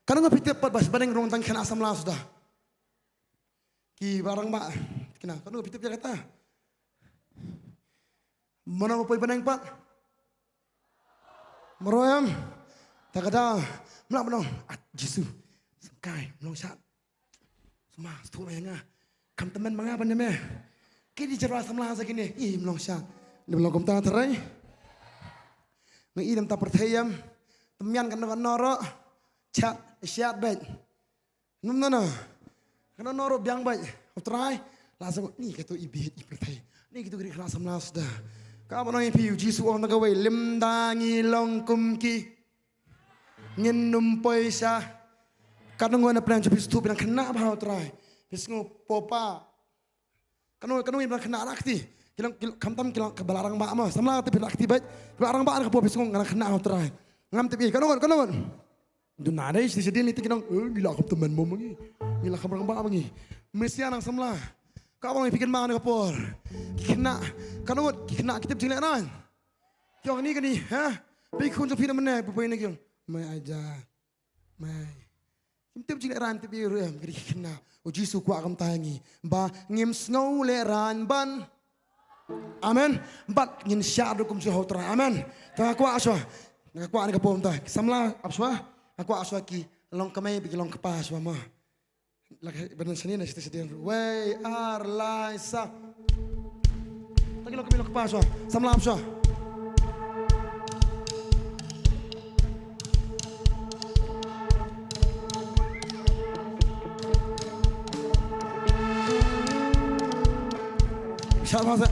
Katno ngut phi tip pat ba sha bneng rung tang khynnah samla suda? Kiba rangbah. Khynnah, katno ngut phi tip ïa kata? Mano ba poi bneng pat? Mano em? Ta ka daw. Mlak mano? At Jisu. Sngewkai, mlong shad. Sma, sngewthuh ïa nga. Kham tymmen ma nga ban ïa me. Ki dei jyrwa samla sa kine. Ih, mlong shad. Dei ba long kumta tharai. Nga i dam ta pyrthei em. Tymmen kano kano ruh. Shad, shad beit. Num nana. Kano kano ruh biang beit. U Trai. La sa ni kato i beit i pyrthei. Ni kito ki dei khynnah samla suda. Kaba nang ïa phi u Jisu ong na kawei. Lymda ngi long kum ki. Ngin ym poi sha. Katno ngut na pdeng jong phi sngewthuh phi dang khynnah bha ha u Trai. Phi sngew pop. Katno, katno ngut phi dang khynnah rakti. Ki long, ki long, khamtam ki long kaba la rangbah mo. Samla te phi rakti beit. Ki la rangbah na ka por phi sngew nga dang khynnah ha u Trai. Ngam tip ïa katno ngut, katno ngut. Duna dei shi shi dien lei te ki long, eh, ngi la kham tymmen mo ma ngi. Ngi la kham rangbah ma ngi. Mesia nang samla. Kaba nang ïa phi kynmaw na ka por. Ki khynnah. Katno ngut ki khynnah ki tip jinglehraiñ. Ki ong kane kane, ha? Phi khun jong phi na mynne, phi poi na ki ong. Mai aja. Mai. Kim tip jinglehraiñ, tip ïa ruh em, ki dei ki khynnah. U Jisu kwah kumta ïa ngi. Ba ngim sngew lehraiñ ban. Amen. Bad ngin shad ruh kum shuwa ha u Trai. Amen. Te nga kwah shuwa. Nga kwah na ka por mynta. Ki samla ap shuwa. Nga kwah shuwa ki long kmie bad ki long kpa shuwa mo. Lak ban shane na shane shane. Wei, ar, lai, saw. Ta ki long kmie long kpa shuwa. Samla ap shuwa. Shah masa.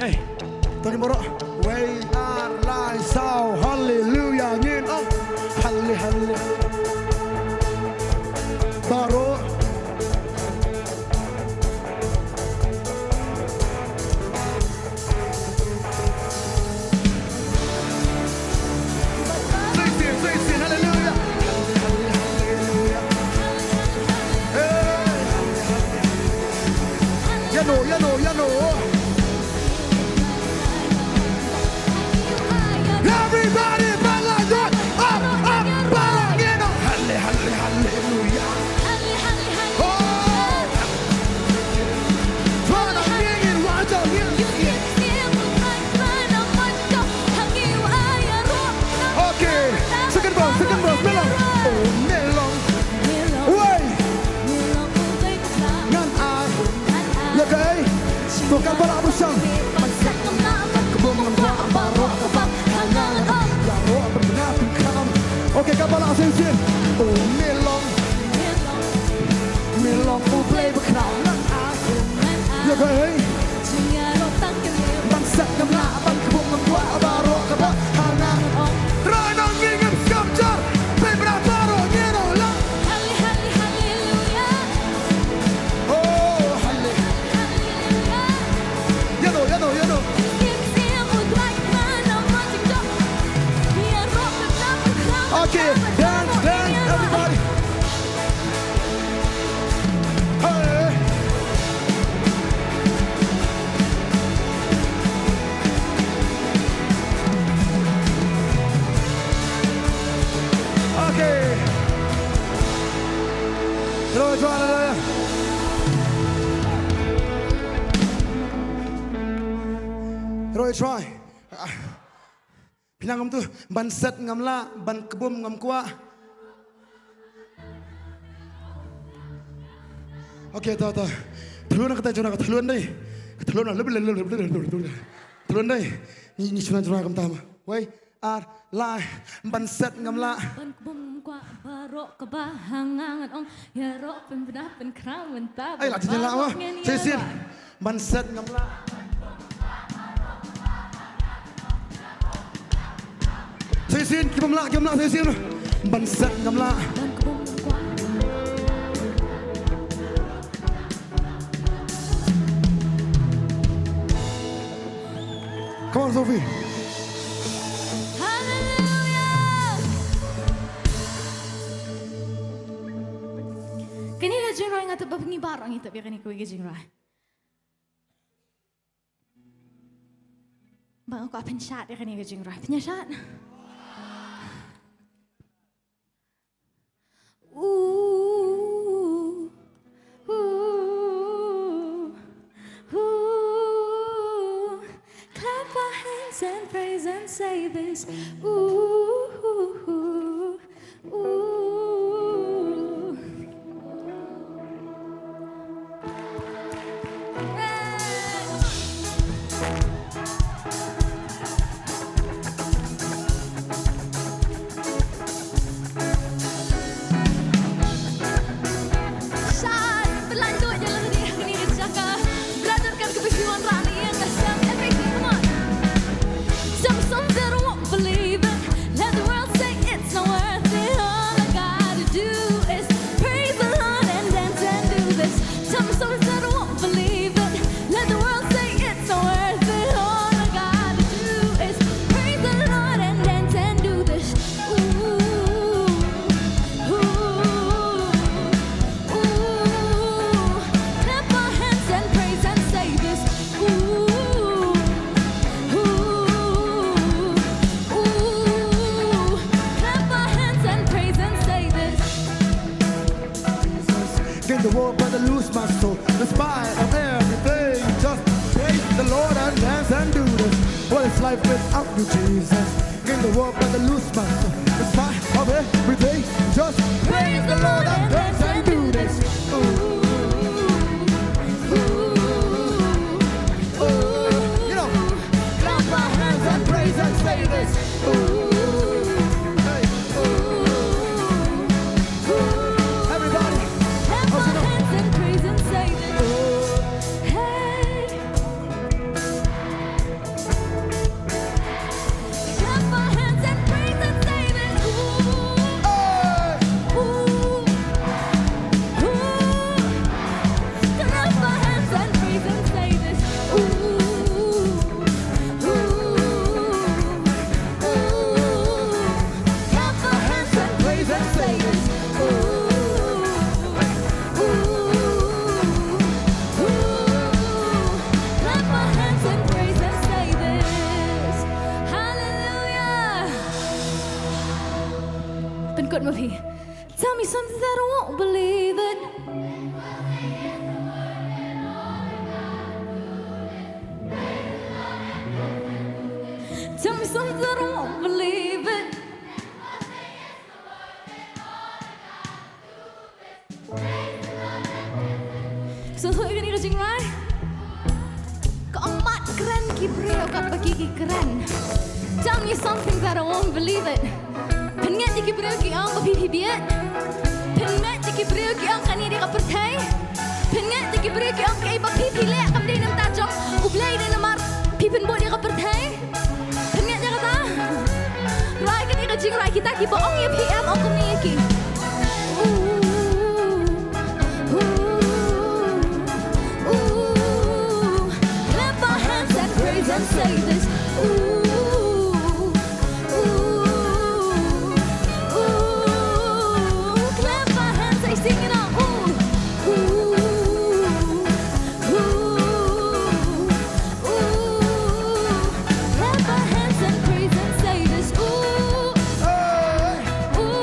Hey, to ngin baroh. Wei, ar, lai, saw, haleluya, ngin ong. Halle, halle. Baroh. Sing, sing, sing, sing, hallelujah. Hey. Ïano, ïano, ïano. Everybody, put your hands up, up, up, up, you know. Halle, halle, hallelujah. Oh. Okay, second verse, second verse, me long. Oh, me long. Wei. Ngan ai. Ïa kaei? To kaba lah bushong. Okay, kaba lah shisien. Oh, me Roy, try, hallelujah. Roy, try. Ah. Phi nang kumtu, ban set ngam lah, ban kbum ngam kwah. Okay, to, to. Thlun kata jona ka thlun dei. Ka thlun, thlun dei. Ni, ni shuna jona kumta ma. Wei. Ar, lai, ban set ngam lah. Ban kbum ngam kwah baroh kaba ha nga ngan ong. Ïaroh pynbna pynkhraw mynta. Ai, la jin lah ma. Shisien. Ban set ngam lah. Shisien, ki bym lah, ki bym lah, shisien. Ban set ngam lah. Ban kbum ngam kwah. Come on, Sophie. Hallelujah. Kane ka jingrwai nga tip ba ngi baroh ngi tip ïa kane kawei ka jingrwai. Ba nga kwah pynshad ïa kane ka jingrwai. Pynshad. Ooh, ooh, ooh. Clap our hands and praise and say this. Ooh, ooh, ooh, ooh. Believe it. Let the world say it's not worth it. All I gotta do is praise the Lord and dance and do this. Tell me someone that won't believe it. Let the world say it's not worth it. All I gotta do is praise the Lord and dance and do this. Ooh, ooh, ooh. Clap our hands and praise and say this. Ooh, ooh, ooh. Clap our hands and praise and say this. Gain the world but I lose my soul. In spite of everything, just praise the Lord and dance and do this. What is life without you, Jesus? Gain the world but I lose my soul. In spite of everything, just praise the Lord and dance and do this. Ooh, ooh, ooh, ooh. You know, clap our hands and praise and say this. Ooh, hey, ooh, ooh. Everybody, clap our hands and praise and say this. Ooh. Hey. Clap our hands and praise and say this. Ooh. Hey. Ooh. Ooh. Clap our hands and praise and say this. Ooh. Ooh. Ooh. Clap our hands and praise and say this. Ooh. Ooh. Ooh. Clap our hands and praise and say this. Hallelujah. Pynkut ma phi. Tell me something that I won't believe it. Tell me something that I won't believe it. So, so kane ka jingrwai. Ka ong mad kren ki briew katba ki ki kren. Tell me something that I won't believe it. Pynngeit ïa ki briew ki ong ba phi phi bieit. Pynngeit ïa ki briew ki ong kane dei ka pyrthei. Pynngeit ïa ki briew ki ong kaei ba phi phi leh kam dei na ka bynta jong U Blei, dei namar phi pynbud ïa ka pyrthei. Pynngeit ïa kata. Rwai kane ka jingrwai, kita kiba ong ïa phi em, ong kumne ïa ki. Ooh, ooh, ooh. Clap our hands and praise and say this. Ooh, ooh, ooh. Clap our hands, say, sing it out. Ooh, ooh, ooh. Ooh, clap our hands and praise and say this. Ooh, hey, ooh,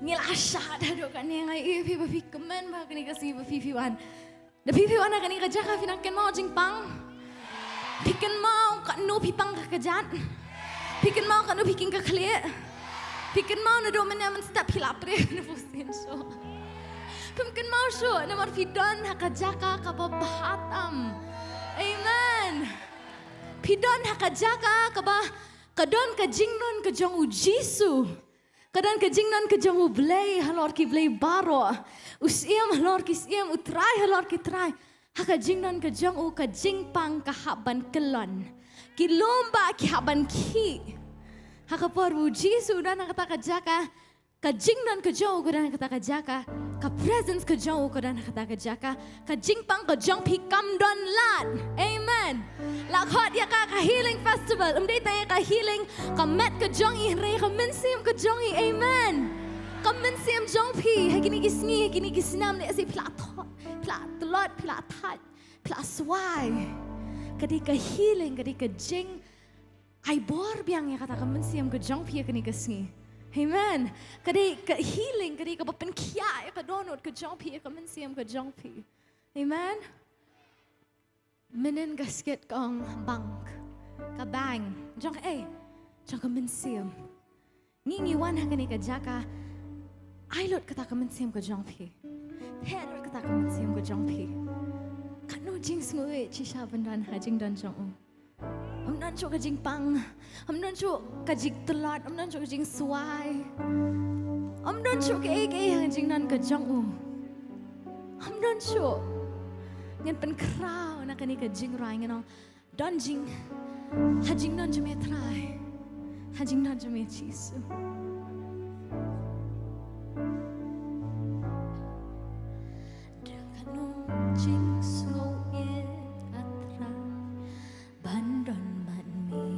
Ngi la shad haduh kane, nga ïohi phi ba phi kmen ba kane ka sngi ba phi phi wan. Da phi phi wan ha kane ka jaka phi nang kynmaw jingpang. Phi kynmaw katno phi pang ka kjat. Phi kynmaw katno phi king ka khlieh. Phi kynmaw naduh mynne mynstep phi la trei na phi sien shuh. Phim kynmaw shuh namar phi don ha ka jaka kaba bha tam. Amen. Phi don ha ka jaka kaba ka don ka jingdon ka jong u Jisu. Ka don ka jingdon ka jong u Blei halor ki blei baroh. U Syiem halor ki syiem, u Trai halor ki trai. Ha ka jingdon ka jong u ka jingpang ka hap ban kyllon. Ki lum ba ki hap ban khih. Ha ka por u Jisu u don ha kata ka jaka, ka jingdon ka jong u ka don ha kata ka jaka, ka presence ka jong u ka don ha kata ka jaka, ka jingpang ka jong phi kam don lad. Amen. La khot ïa ka ka healing festival. Ym dei tang ïa ka healing ka met ka jong i, hynrei ka mynsiem ka jong i. Amen. Ka mynsiem jong phi ha kine ki sngi, ha kine ki snem, lehse phi la thot, phi la tlot, phi la thait, phi la swai. Ka dei ka healing, ka dei ka jing ai bor biang ïa kata ka mynsiem ka jong phi ïa kane ka sngi. Amen. Ka dei ka healing, ka dei kaba pynkhiah ïa ka dohnud ka jong phi, ïa ka mynsiem ka jong phi. Amen. Mynnin ka skit ka ong bank. Ka bank jong ka, eh, jong ka mynsiem. Ngi ngi wan ha kane ka jaka. Ai lut kata ka mynsiem ka jong phi. Theh lut kata ka mynsiem ka jong phi. Katno jingsngew shisha ban don ha jingdon jong u. Ym don shuh ka jingpang, ym don shuh ka jingtlot, ym don shuh ka jingswai, ym don shuh kaei kaei ha ka jingdon ka jong u. Ym don shuh. Ngan pynkhraw na kane ka jingrwai, ngan ong, don jing, ha jingdon jong me Trai, ha jingdon jong me Jisu. Don katno jingsngew ïa ka Trai ban don bad me.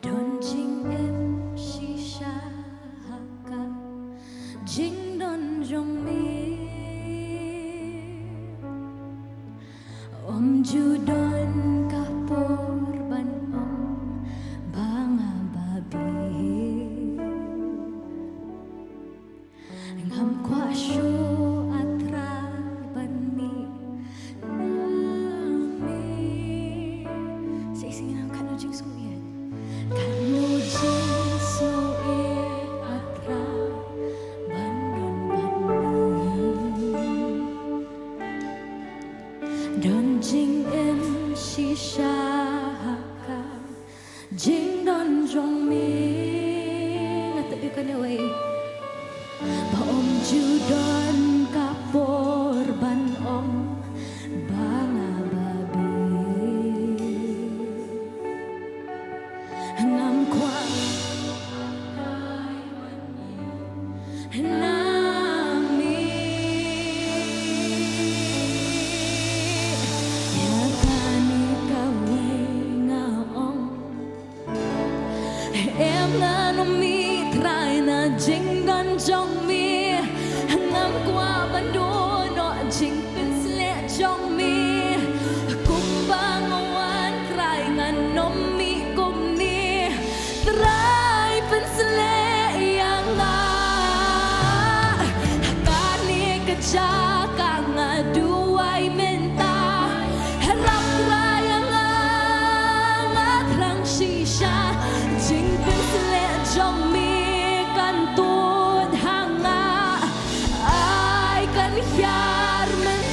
Don jingim shisha ha ka jingdon jong me. Ym ju don ka por ban ong ba nga babe. Ngam kwah shuh, a Trai, ban mih na me. Sa shisien, katno jingsngew ïeit, katno jingsngew ïeit, a Trai, ban don bad me. Don jingim shisha ha ka jingdon jong me. Nga tip ïa kane wei. Ba ym ju don ka por ban ong ba nga babe. Ngam kwah na me. Ïa kane kawei nga ong. Em, ngan ym mih Trai na jingdon jong me. Ngam kwah ban duh noh jingpynshlur jong me. Kumba nga wan Trai ngan ym mih kumne. Trai pynshlur ïa nga. Ha kane ka jaka nga duwai mynta. Hynrei Trai ïa nga, nga thrang shisha. Jingpynshlur jong me kan tut ha nga. Ai kan hiar mynta.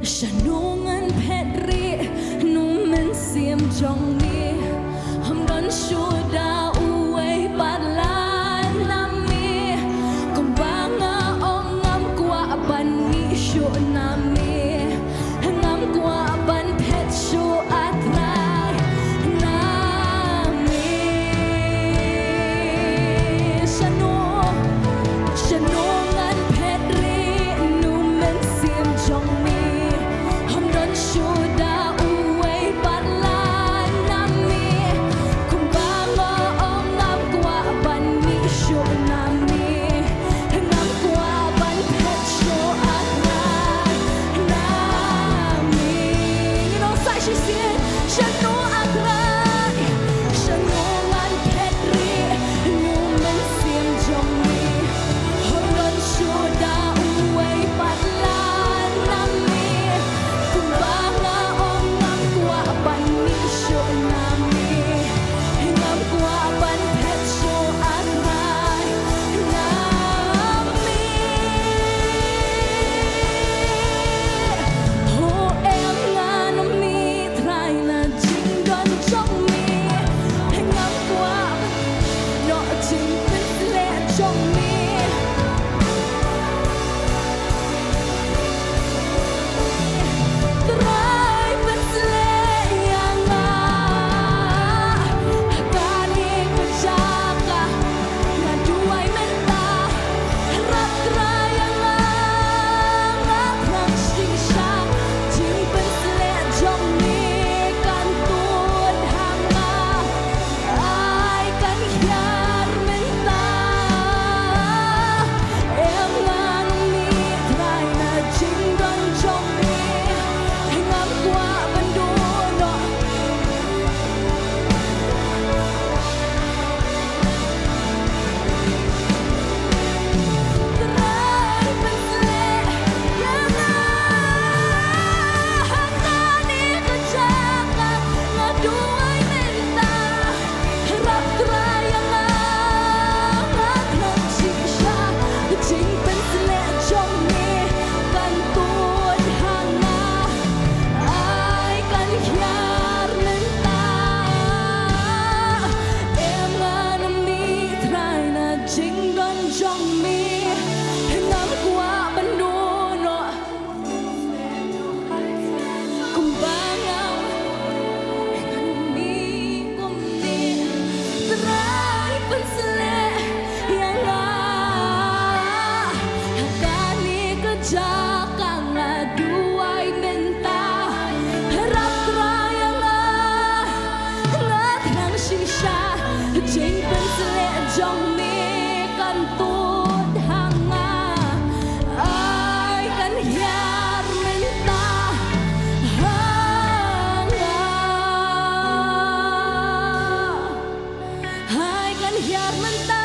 Shano ngan phet rieh na u mynsiem jong me? Ym don shuh da uwei pat lane na me. Kumba nga ong, ngam kwah ban mih shuh na me. Ngam kwah ban phet shuh, A Trai, na me. Shano, shano ngan phet rieh na u mynsiem jong me? Ym don shuh da uwei pat lane na me. Kumba nga ong, ngam kwah ban mih shuh na me. Ngam kwah ban phet shuh, A Trai, na me. Ngin ong sa shisien, shano, A Trai, shano ngan phet rieh na u mynsiem jong me? Ym don shuh da uwei pat lane na me. Kumba nga ong, ngam kwah ban mih shuh na me. Ngam kwah ban phet shuh, A Trai, na me. Ho, em ngan mih, Trai, na jingdon jong me. Ngam kwah noh jingpynsleh jong me. Trai, pynsleh ïa nga ha kane ka jaka nga duwai mynta. Ïarap, Trai, ïa nga, nga thrang shisha. Jingpynsleh jong me kan tuid ha nga. Ai kan hiar mynta. Em ngan mih, Trai, na jingdon jong me. Ngam kwah ban duh noh. Trai, pynsleh ïa nga ha kane ka jaka nga duwai mynta. Ïarap, Trai, ïa nga, nga thrang shisha. Jingpynsleh jong me kan tuid ha nga. Ai kan hiar mynta. Em ngan mih, Trai, na jingdon jong me. Ngam kwah ban duh noh. Kumba nga ong, ngan mih kumne. Trai, pynsleh ïa nga ha kane ka jaka nga duwai mynta. Ïarap, Trai, ïa nga, nga thrang shisha. Jingpynsleh jong me kan tuid ha nga. Ai kan hiar mynta ha nga. Ai kan hiar mynta.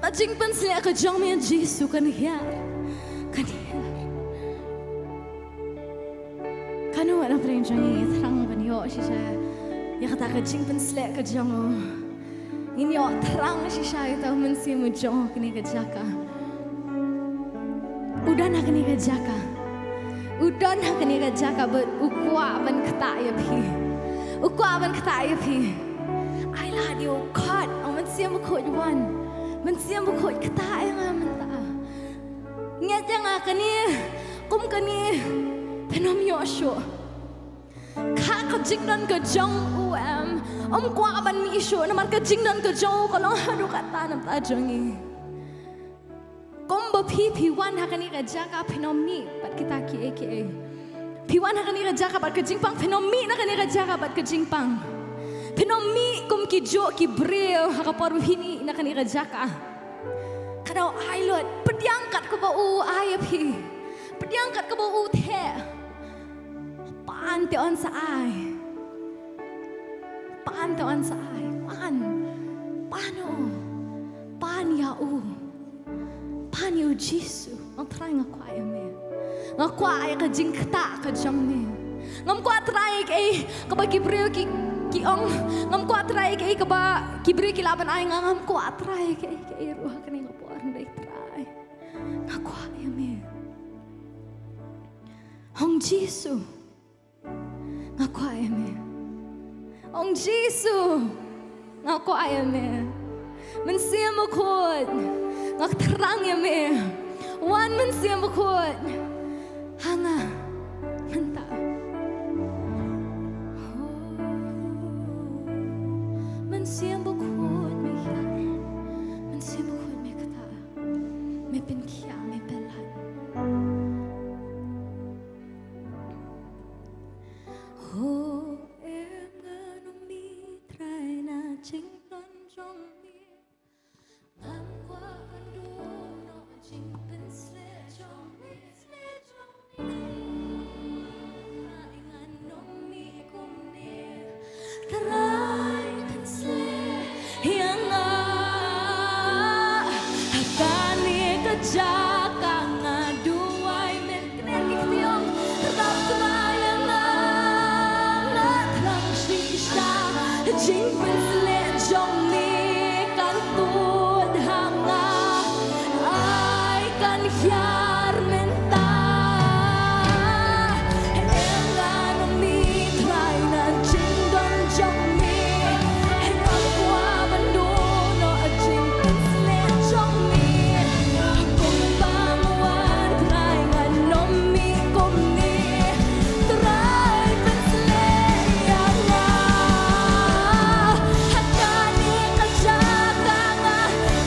Ka jingpynsleh ka jong me, Jisu, kan hiar. Kan hiar. Kano wat na pdeng jong ngi thrang ban ïoh shisha ïa kata ka jingpynsleh ka jong u. Ngin ïoh thrang shisha ïa uta u Mynsiem u jong u ha kane ka jaka. U don ha kane ka jaka. U don ha kane ka jaka bad u kwah ban ktah ïa phi. U kwah ban ktah ïa phi. Ai lad ïa u khot, ong Mynsiem Bakhuid wan. Mynsiem Bakhuid ktah ïa nga mynta. Ngeit ïa nga kane, kum kane, phin ym ïoh shuh. Ka, ka jingdon ka jong u em, ym kwah ban mih shuh, namar ka jingdon ka jong u ka long haduh katta na bynta jong ngi. Kumba phi, phi wan ha kane ka jaka phin ym mih bad kita kiei kiei. Phi wan ha kane ka jaka bad ka jingpang, phin ym mih na kane ka jaka bad ka jingpang. Phin ym mih kum ki juh ki briew ha ka por ba phi mih na kane ka jaka. Ka dei ai lut, pdiang kat kaba u ai ïa phi. Pdiang kat kaba u theh. Pan te yn sa ai. Pan te yn sa ai. Pan. Pan u. Pan ïa u. Pan ïa u Jisu. Nga Trai nga kwah ïa me. Nga kwah ïa ka jingktah ka jong me. Ngam kwah Trai ïa kaei kaba ki briew ki, ki ong. Ngam kwah Trai ïa kaei kaba ki briew ki lah ban ai nga. Ngam kwah Trai ïa kaei kaei ruh ha kane ka por, hynrei Trai, nga kwah ïa me. Ong Jisu, nga kwah ïa me. Ong Jisu, nga kwah ïa me. Mynsiem Bakhuid, nga thrang ïa me. Wan Mynsiem Bakhuid ha nga mynta. Mynsiem Bakhuid me hiar. Mynsiem Bakhuid me ktah. Me pynkhiah, me pynlait. Ho em ngan ong me Trai na jingdon jong me. Ngam kwah ban duh noh jingpynsleh jong me. Trai ngan ong me kumne. Trai pynsleh ïa nga. Ha kane ka jaka nga duwai men kner ki ktiong. Trai ïa nga. Nga thrang shisha jingpynsleh jong me kan tuid ha nga. Ai kan hiar mynta. Em ngan ong me Trai na jingdon jong me. Ngam kwah ban duh noh jingpynsleh jong me. Kumba nga wan Trai ngan ong me kumne. Trai pynsleh ïa nga. Ha kane ka jaka nga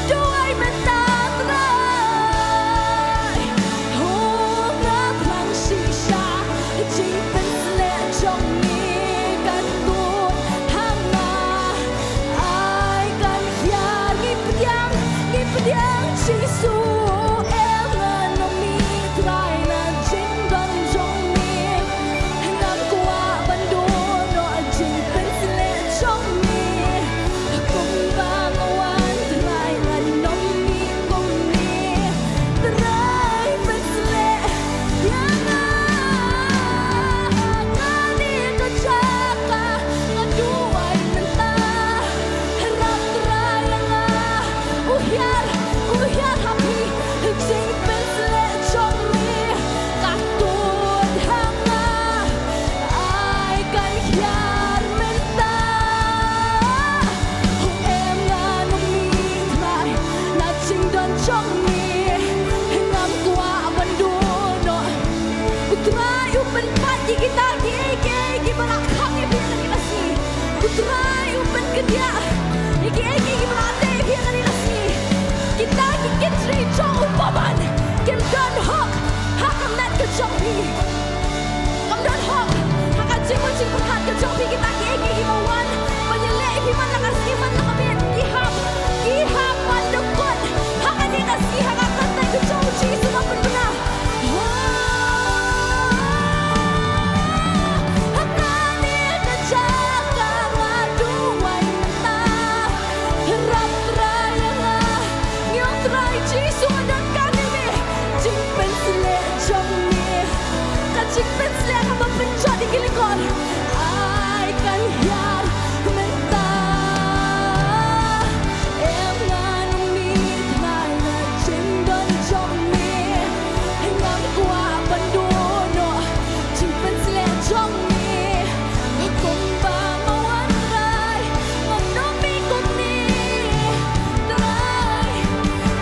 duwai mynta Trai. Ho nga thrang shisha jingpynsleh jong me kan tuid ha nga. Ai kan hiar ngi pdiang, ngi pdiang Jisu. Em ngan ong me Trai na jingdon jong me. Ngam kwah ban duh noh jingpynsleh jong me. Kumba nga wan Trai ngan ong me kumne. Trai pynsleh ïa nga. Ha kane ka jaka nga duwai mynta. Ïarap Trai ïa nga. U hiar, u hiar ha phi. Jingpynsleh jong me ka tuid ha nga. Ai kan hiar mynta. Ho em ngan ong me Trai na jingdon jong me. Ngam kwah ban duh noh. U Trai u pynpait ïa kita kiei kiei kiba la kham ïa phi ha kane ka sngi. U Trai u pynkyndiah ïa kiei kiei kiba la teh ïa phi ha kane ka sngi. Kita ki kynjri jong u Baban kim don hok ha ka met ka jong phi. Kam don hok ha ka jingmut jingpyrkhat ka jong phi. Kita kiei kiei kiba wan ban ïaleh ïa phi man la ka sngi man la ka miet, ki hap, ki hap ban dukut ha kane ka sngi ha ka kyrteng ka jong u Jisu ba pynbna. Ha kane ka jaka nga duwai mynta. Ïarap Trai ïa nga. Ngi ong Trai Jisu nga donkam ïa me. Jingpynsleh jong me. Ka jingpynsleh kaba pynjot ïa ki lyngkor. Ai kan hiar mynta. Em ngan ong me Trai na jingdon jong me. Ngam kwah ban duh noh jingpynsleh jong me. Kumba nga wan Trai ngan ong me kumne. Trai,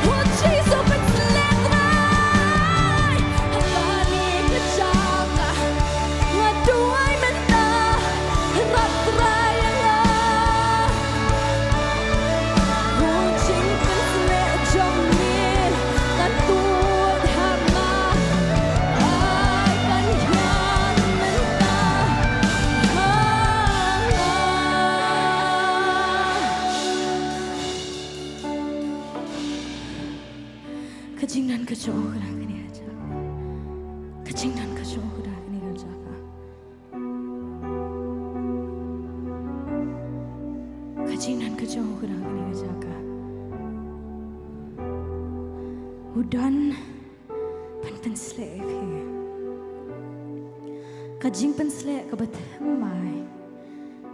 u Jisu pynsleh Trai. Ha kane ka jaka nga duwai mynta. Ïarap Trai ïa nga. U jingpynsleh jong me ka tuid ha nga. Ai kan hiar mynta ha nga. Ka jingdon ka jong u kane ka jaka. Ka jingdon ka jong u kane ka jaka. Ka jingdon ka jong u kane ka jaka. U don ban pynsleh ïa phi. Ka jingpynsleh kaba thymmai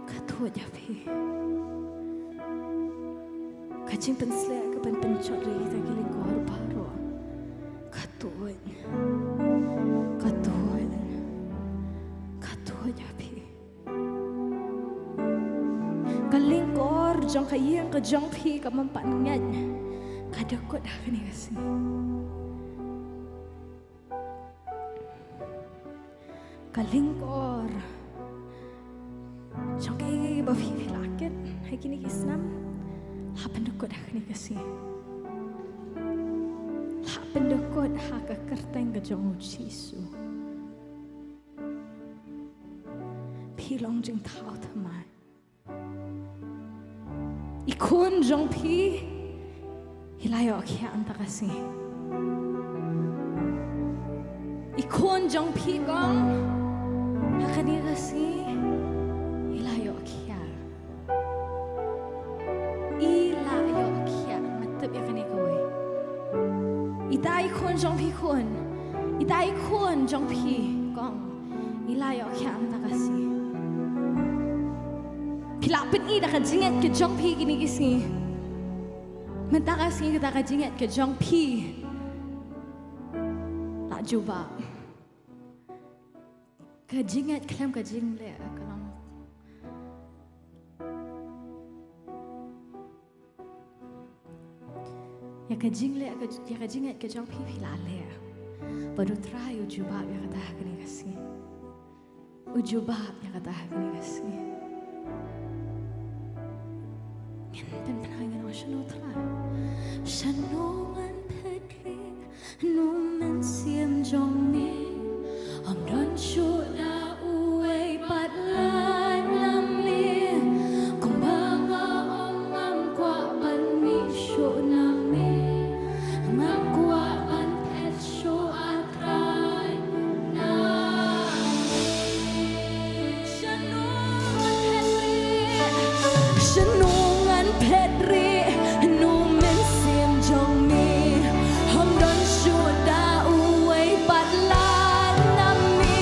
ka tuid ha phi. Ka jingpynsleh kaban pynjot ïa kita ki lyngkor baroh ka tuid. Ka tuid. jong ka ïing ka jong phi ka bym pat ngeit ka dei kut ha kane ka sngi. Ka lyngkor jong kaei kaei ba phi phi la kit ha kine ki snem, la pyndukut ha kane ka sngi. La pyndukut ha ka kyrteng ka jong U Jisu. Phi long jingthaw thymmai. I khun jong phi i la ïoh khiah mynta ka sngi. I khun jong phi kong ha kane ka sngi i la ïoh khiah. I la ïoh khiah, nga tip ïa kane kawei. Ita i khun jong phi khun, ita i khun jong phi kong i la ïoh khiah mynta ka sngi. Phi la pyni da ka jingngeit ka jong phi kine ki sngi. Mynta ka sngi kata ka jingngeit ka jong phi la jubab. Ka jingngeit khlem ka jingleh ka long. Ïa ka jingleh ka, ïa ka jingngeit ka jong phi phi la leh. Bad U Trai u jubab ïa kata ha kane ka sngi. U jubab ïa kata ha kane ka sngi. Ngin pynphna, ngin ong shano Trai. Shano ngan phet rieh, na u mynsiem jong me. Ym don shuh da uwei pat lait na me. Kumba nga ong ngam kwah ban mih shuh na me. Nga kwah ban phet shuh, A Trai, na me. Shano ngan phet rieh, shano ngan phet rieh, na u mynsiem jong me. Ym don shuh da uwei pat lait na me.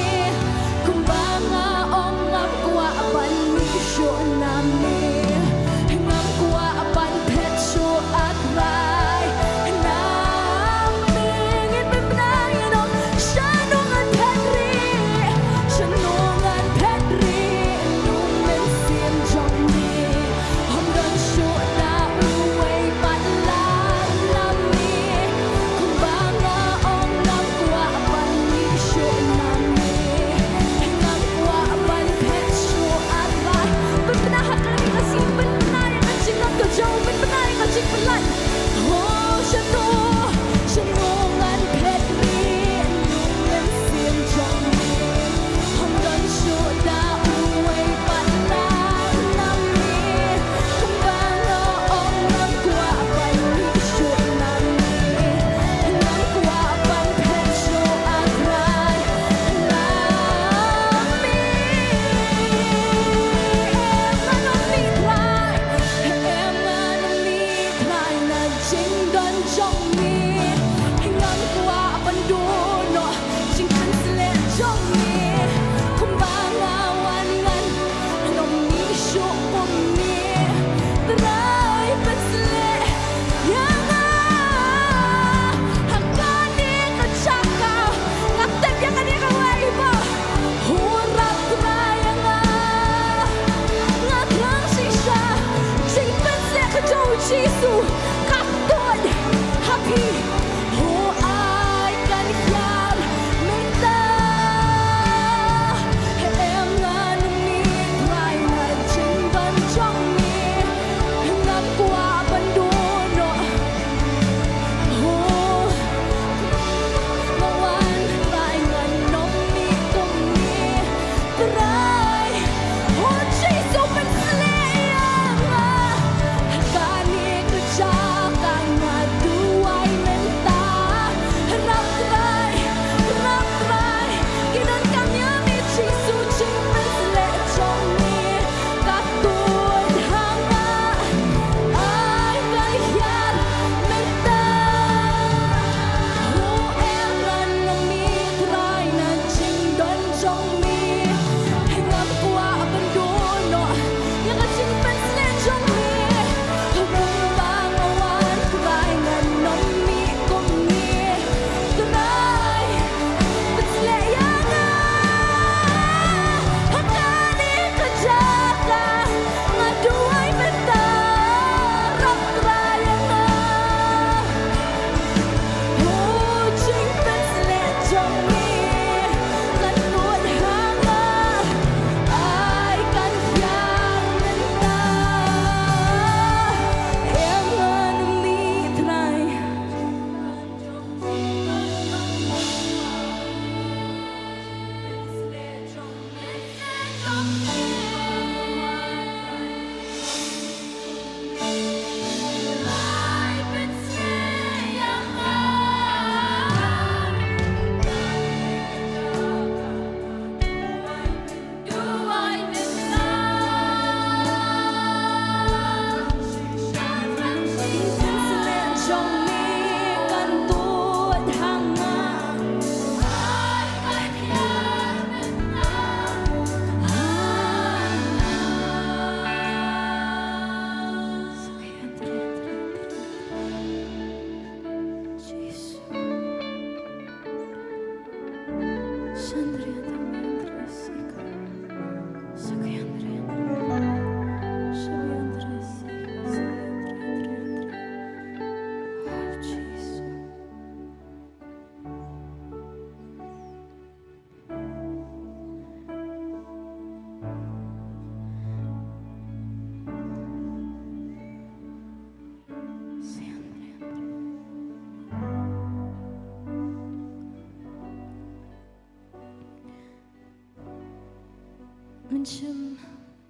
Mynsiem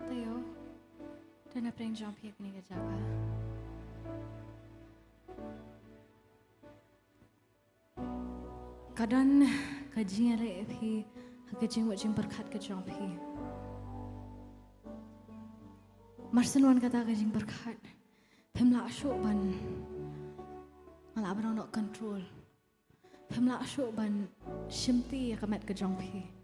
taïew, don na pdeng jong phi ha kane ka jaka. Ka don ka jingïaleh ïa phi ha ka jingmut jingpyrkhat ka jong phi. Mar shen wan kata ka jingpyrkhat, phim lah shuh ban, nga lah ban ong, control. Phim lah shuh ban shimti ïa ka met ka jong phi.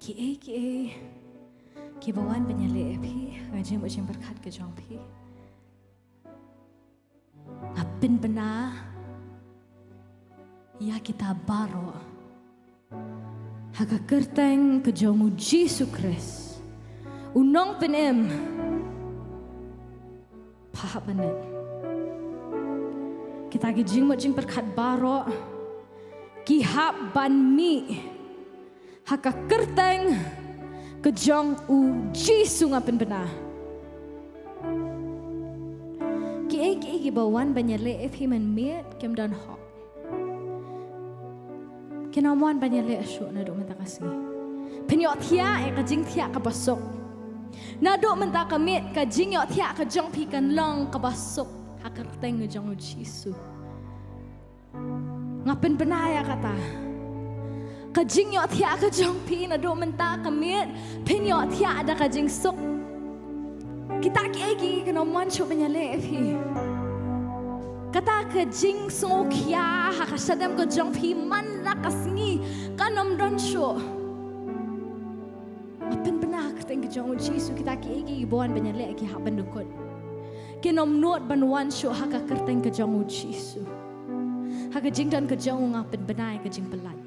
Kiei kiei kiba wan ban ïaleh ïa phi ha ka jingmut jingpyrkhat ka jong phi, nga pynbna ïa kita baroh ha ka kyrteng ka jong u Jisu Khrist, u Nongpynim. Pha hap ban leit. Kita ki jingmut jingpyrkhat baroh ki hap ban mih ha ka kyrteng ka jong u Jisu, nga pynbna. Kiei kiei kiba wan ban ïaleh ïa phi mynmiet kim don hok. Kin ym wan ban ïaleh shuh naduh mynta ka sngi. Phin ïohthiah ïa ka jingthiah kaba suk. Naduh mynta ka miet ka jingïohthiah ka jong phi kan long kaba suk ha ka kyrteng ka jong u Jisu. Nga pynbna ïa kata. Ka jingïohthiah ka jong phi naduh mynta ka miet phin ïohthiah da ka jingsuk. Kita kiei kiei kin ym wan shuh ban ïaleh ïa phi. Kata ka jingsngewkhia ha ka shadem ka jong phi man la ka sngi kan ym don shuh. Nga pynbna ha ka kyrteng ka jong u Jisu, kita kiei kiei kiba wan ban ïaleh ki hap ban dukut. Kin ym nud ban wan shuh ha ka kyrteng ka jong u Jisu. Ha ka jingdon ka jong u nga pynbna ïa ka jingpyllait.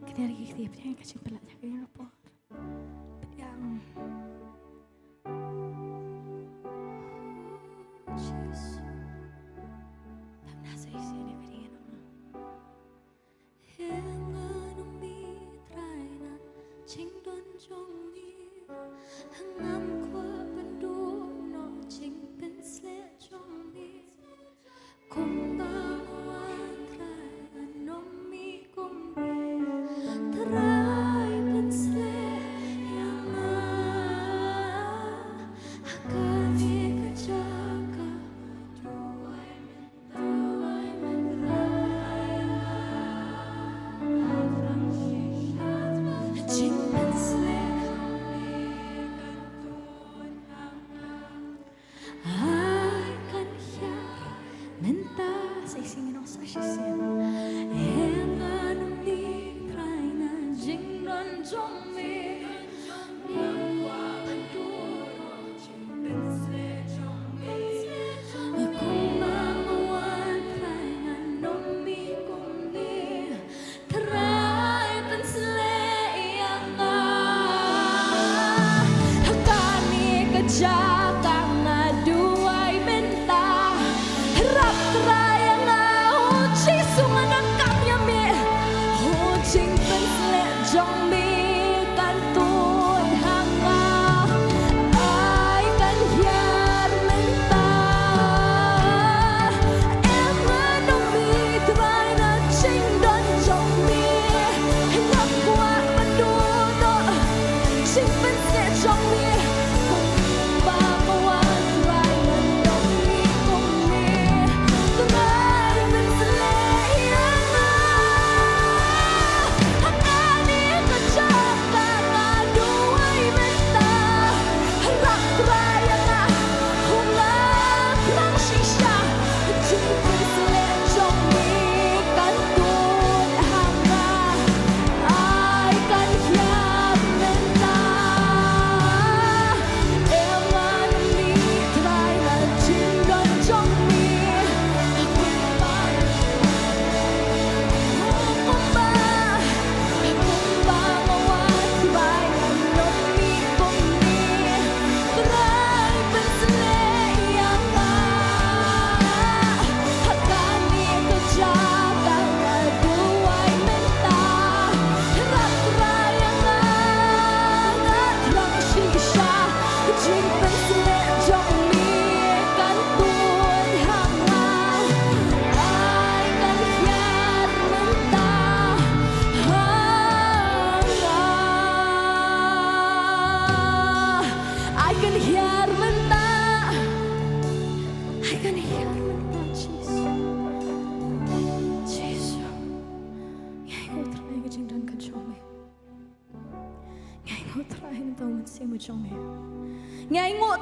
Kane ruh ki kti pdiang ka jingpyllait ha kane ka por. Pdiang. Jisu. Pdiang na sa isi ni pdiang na. He ngan ong mi Trai na jingdon jong mi. Ngam kwah ban duh noh jingpynsleh jong mi. Kumba wan Trai ngan ong mi kumne. Trai pynsleh ïa nga ha kane ka jaka.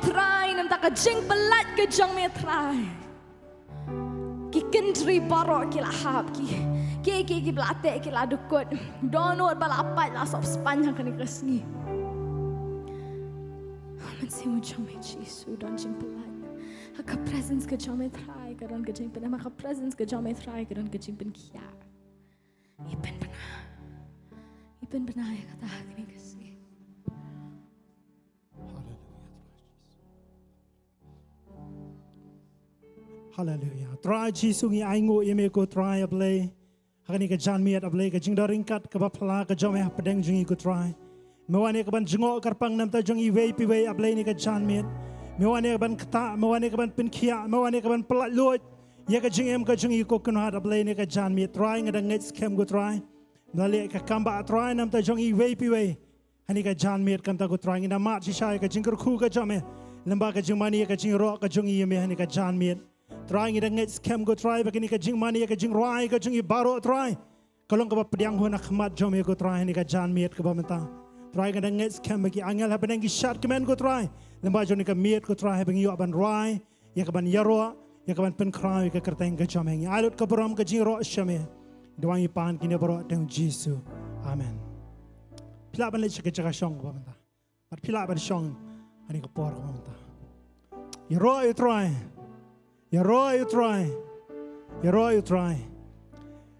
Trai, namar ka jingpyllait ka jong me Trai. Ki kynthei baroh ki la hap, ki, ki, ki, ki ba la teh, ki la dukut. Dohnud ba la pait la sop spang ha kane ka sngi. Mynsiem jong me Jisu don jingpyllait. Ha ka presence ka jong me Trai ka don ka jingpynim, ha ka presence ka jong me Trai ka don ka jingpynkhiah. Ïa pynbna. Ïa pynbna ïa kata ha kane ka sngi. Haleluia. Trai Jisu, ngi ainguh ïa me ko Trai A Blei. Ha kane ka janmiet A Blei, ka jingdon ryngkat kaba phylla ka jong me hapdeng jong ngi ko Trai. Me wan ïa kaban jngoh kyrpang namar jong iwei pa iwei A Blei ha kane ka janmiet. Me wan ïa kaban ktah, me wan ïa kaban pynkhiah, me wan ïa kaban pyllait luid ïa ka jingim ka jong ngi ko Kynrad A Blei ha kane ka janmiet. Trai, nga dang ngeit skhem ko Trai, me la leh ka kam ba Trai namar jong iwei pa iwei. Ha kane ka janmiet, kumta ko Trai, ngi dang mad shisha ïa ka jingkyrkhu ka jong me, lyngba ka jingmane, ka jingïaroh ka jong ngi ïa me ha kane ka janmiet. Trai, ngi dang ngeit skhem ko Trai ba kane ka jingmane, ka jingrwai ka jong ngi baroh Trai, ka long kaba pdiang hun ha khmat jong me ko Trai ha kane ka janmiet kaba mynta. Trai, ngi dang ngeit skhem ba ki angel hapdeng ki shad kmen ko Trai, lyngba jong kane ka miet ko Trai, haba ngi ïoh ban rwai, ïa kaban ïaroh, ïa kaban pynkhraw ïa ka kyrteng ka jong me. Ngi ai lut ka burom ka jingïaroh sha me. Ngi duwai ngi pan kine baroh ha ïing Jisu. Amen. Phi lah ban leit sha ka jaka shong kaba mynta. Bad phi lah ban shong ha kane ka por kaba mynta. Ïaroh ïa u Trai. Ïaroh ïa u Trai. Ïaroh ïa u Trai.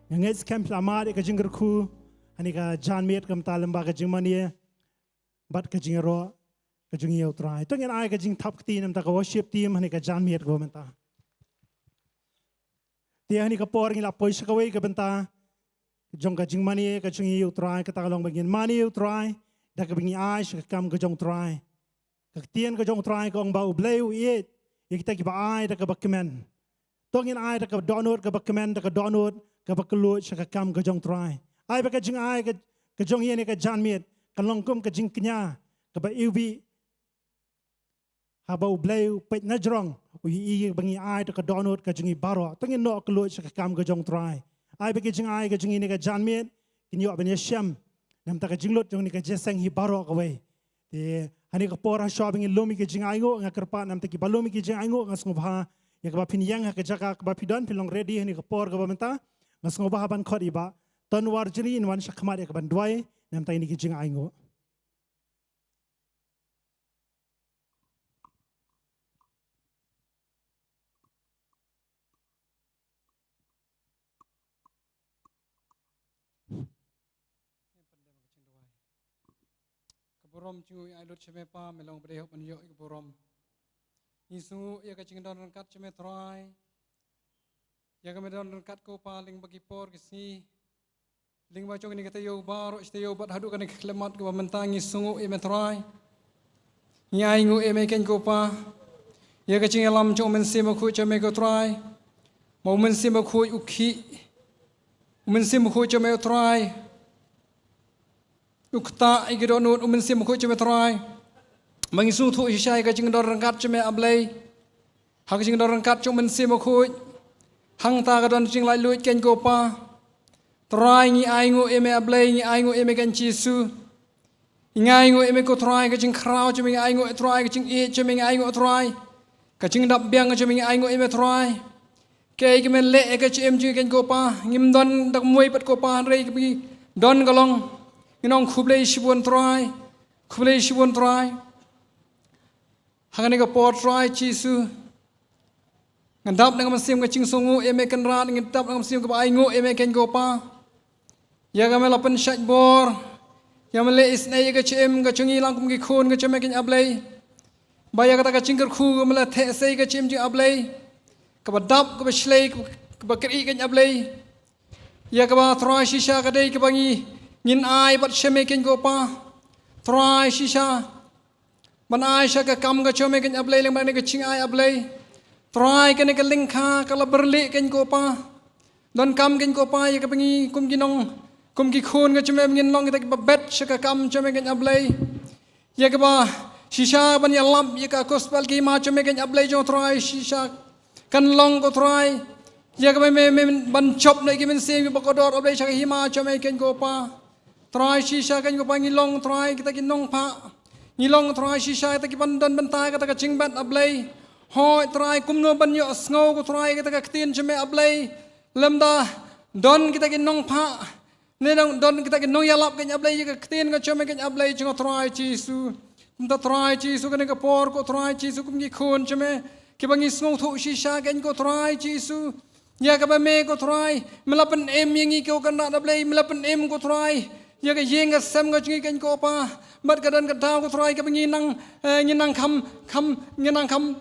Nga ngeit skhem phi la mad ïa ka jingkyrkhu ha kane ka janmiet kaba mynta lyngba ka jingmane bad ka jingïaroh ka jong ngi ïa u Trai. To ngin ai ka jingthap kti namar ka worship team ha kane ka janmiet kaba mynta. Te ha kane ka por ngi la poi sha kawei ka bynta jong ka jingmane ka jong ngi ïa u Trai, kata ka long ba ngin mane ïa u Trai da kaba ngi ai sha ka kam ka jong u Trai. Ka ktien ka jong u Trai ka ong ba U Blei u ïeit ïa kita kiba ai da kaba kmen. To ngin ai da ka dohnud kaba kmen, da ka dohnud kaba kylluid sha ka kam ka jong u Trai. Ai ba ka jingai ka, ka jong ngi ha kane ka janmiet kan long kum ka jingkñia kaba iwbih, haba U Blei u peit na jrong, u ïohi ba ngi ai da ka dohnud ka jong ngi baroh. To ngin noh kylluid sha ka kam ka jong u Trai. Ai ba ka jingai ka jong ngi ha kane ka janmiet kin ïoh ban ïashem namar ka jinglut jong kane ka jingïaseng hi baroh kawei. Te ha kane ka por, ha shuwa ba ngin lum ïa ka jingainguh, nga kyrpad namar kiba lum ïa ka jingainguh, nga sngewbha ïa kaba phin ïeng ha ka jaka kaba phi don, phin long ready ha kane ka por kaba mynta. Nga sngewbha ban khot ïa i Bah Tonwar Jri, in wan sha khmat ïa kaban duwai namar kane ka jingainguh. Ka burom jong ngi ai lut sha me Pa, me long ba dei hok ban ïoh ïa ka burom. Ngi sngewnguh ïa ka jingdon ryngkat jong me Trai. Ïa ka me don ryngkat ko Pa lyngba ki por ki sngi, lyngba jong kane ka taïew baroh shi taïew bad haduh kane ka khyllipmat kaba mynta, ngi sngewnguh ïa me Trai. Ngi ainguh ïa me keiñ ko Pa ïa ka jingïalam jong U Mynsiem Bakhuid jong me ko Trai. Ba U Mynsiem Bakhuid u khih, U Mynsiem Bakhuid jong me ko Trai u ktah ïa ki dohnud, U Mynsiem Bakhuid jong me Trai. Ba ngi sngewthuh shisha ïa ka jingdon ryngkat jong me A Blei. Ha ka jingdon ryngkat jong U Mynsiem Bakhuid, hangta ka don jinglaitluid keiñ ko Pa. Trai, ngi ainguh ïa me A Blei, ngi ainguh ïa me keiñ Jisu. Ngi ainguh ïa me ko Trai, ka jingkhraw jong me ngi ainguh Trai, ka jingïeit jong me ngi ainguh Trai, ka jingdap biang jong me ngi ainguh ïa me Trai. Kaei ka me leh ïa ka jingim jong ngi keiñ ko Pa, ngim don da kumwei pat ko Pa, hynrei kaba ngi don ka long, ngi ong khublei shibun Trai, khublei shibun Trai. Ha kane ka por Trai Jisu, ngi dap na ka mynsiem ka jingsngewnguh ïa me Kynrad, ngi dap na ka mynsiem kaba ainguh ïa me keiñ ko Pa. Ïa ka me la pynshait bor, ïa me leh isynei ïa ka jingim ka jong ngi lang kum ki khun ka jong me keiñ A Blei. Ba ïa kata ka jingkyrkhu ka me la theh sei ka jingim jong ngi A Blei, kaba dap, kaba shlei, kaba, kaba kyrkieh keiñ A Blei. Ïa kaba Trai shisha ka dei kaba ngi, ngin ai bad sha me keiñ ko Pa. Trai shisha ban ai sha ka kam ka jong me keiñ A Blei, lyngba kane ka jingai A Blei. Trai, kane ka lyngkha ka la byrlieh keiñ ko Pa. Donkam keiñ ko Pa ïa kaba ngi kum ki nong, kum ki khun ka jong me ngin long kita kiba bet sha ka kam jong me keiñ A Blei. Ïa kaba shisha ban ïalap ïa ka gospel, ka hima jong me keiñ A Blei jong Trai shisha kan long ko Trai. Ïa kaba me, me ban jop na ki mynsiem kiba kordor A Blei sha ka hima jong me keiñ ko Pa. Trai shisha keiñ ko Pa ngi long Trai kita ki nongphah, Ngi long Trai shisha kita ki ban don bynta kata ka jingbet A Blei. Hoi Trai kumno ban ïohsngew ko Trai kata ka ktien jong me A Blei. Lymda don kita ki nongphah. Ne don, don kita ki nongïalap kein A Blei ïa ka ktien ka jong me kein A Blei jong Trai Jisu. Kumta Trai Jisu kane ka por ko Trai Jisu kum ki khun jong me. Kiba ngi sngewthuh shisha kein ko Trai Jisu. Ïa kaba me ko Trai, me la pynim ïa ngi ko Kynrad A Blei, me la pynim ko Trai. Ïa ka ïing ka sem ka jong ngi kein ko Pa, bad ka don ka daw ko Trai kaba ngi nang, eh, ngi nang kham, kham, ngi nang kham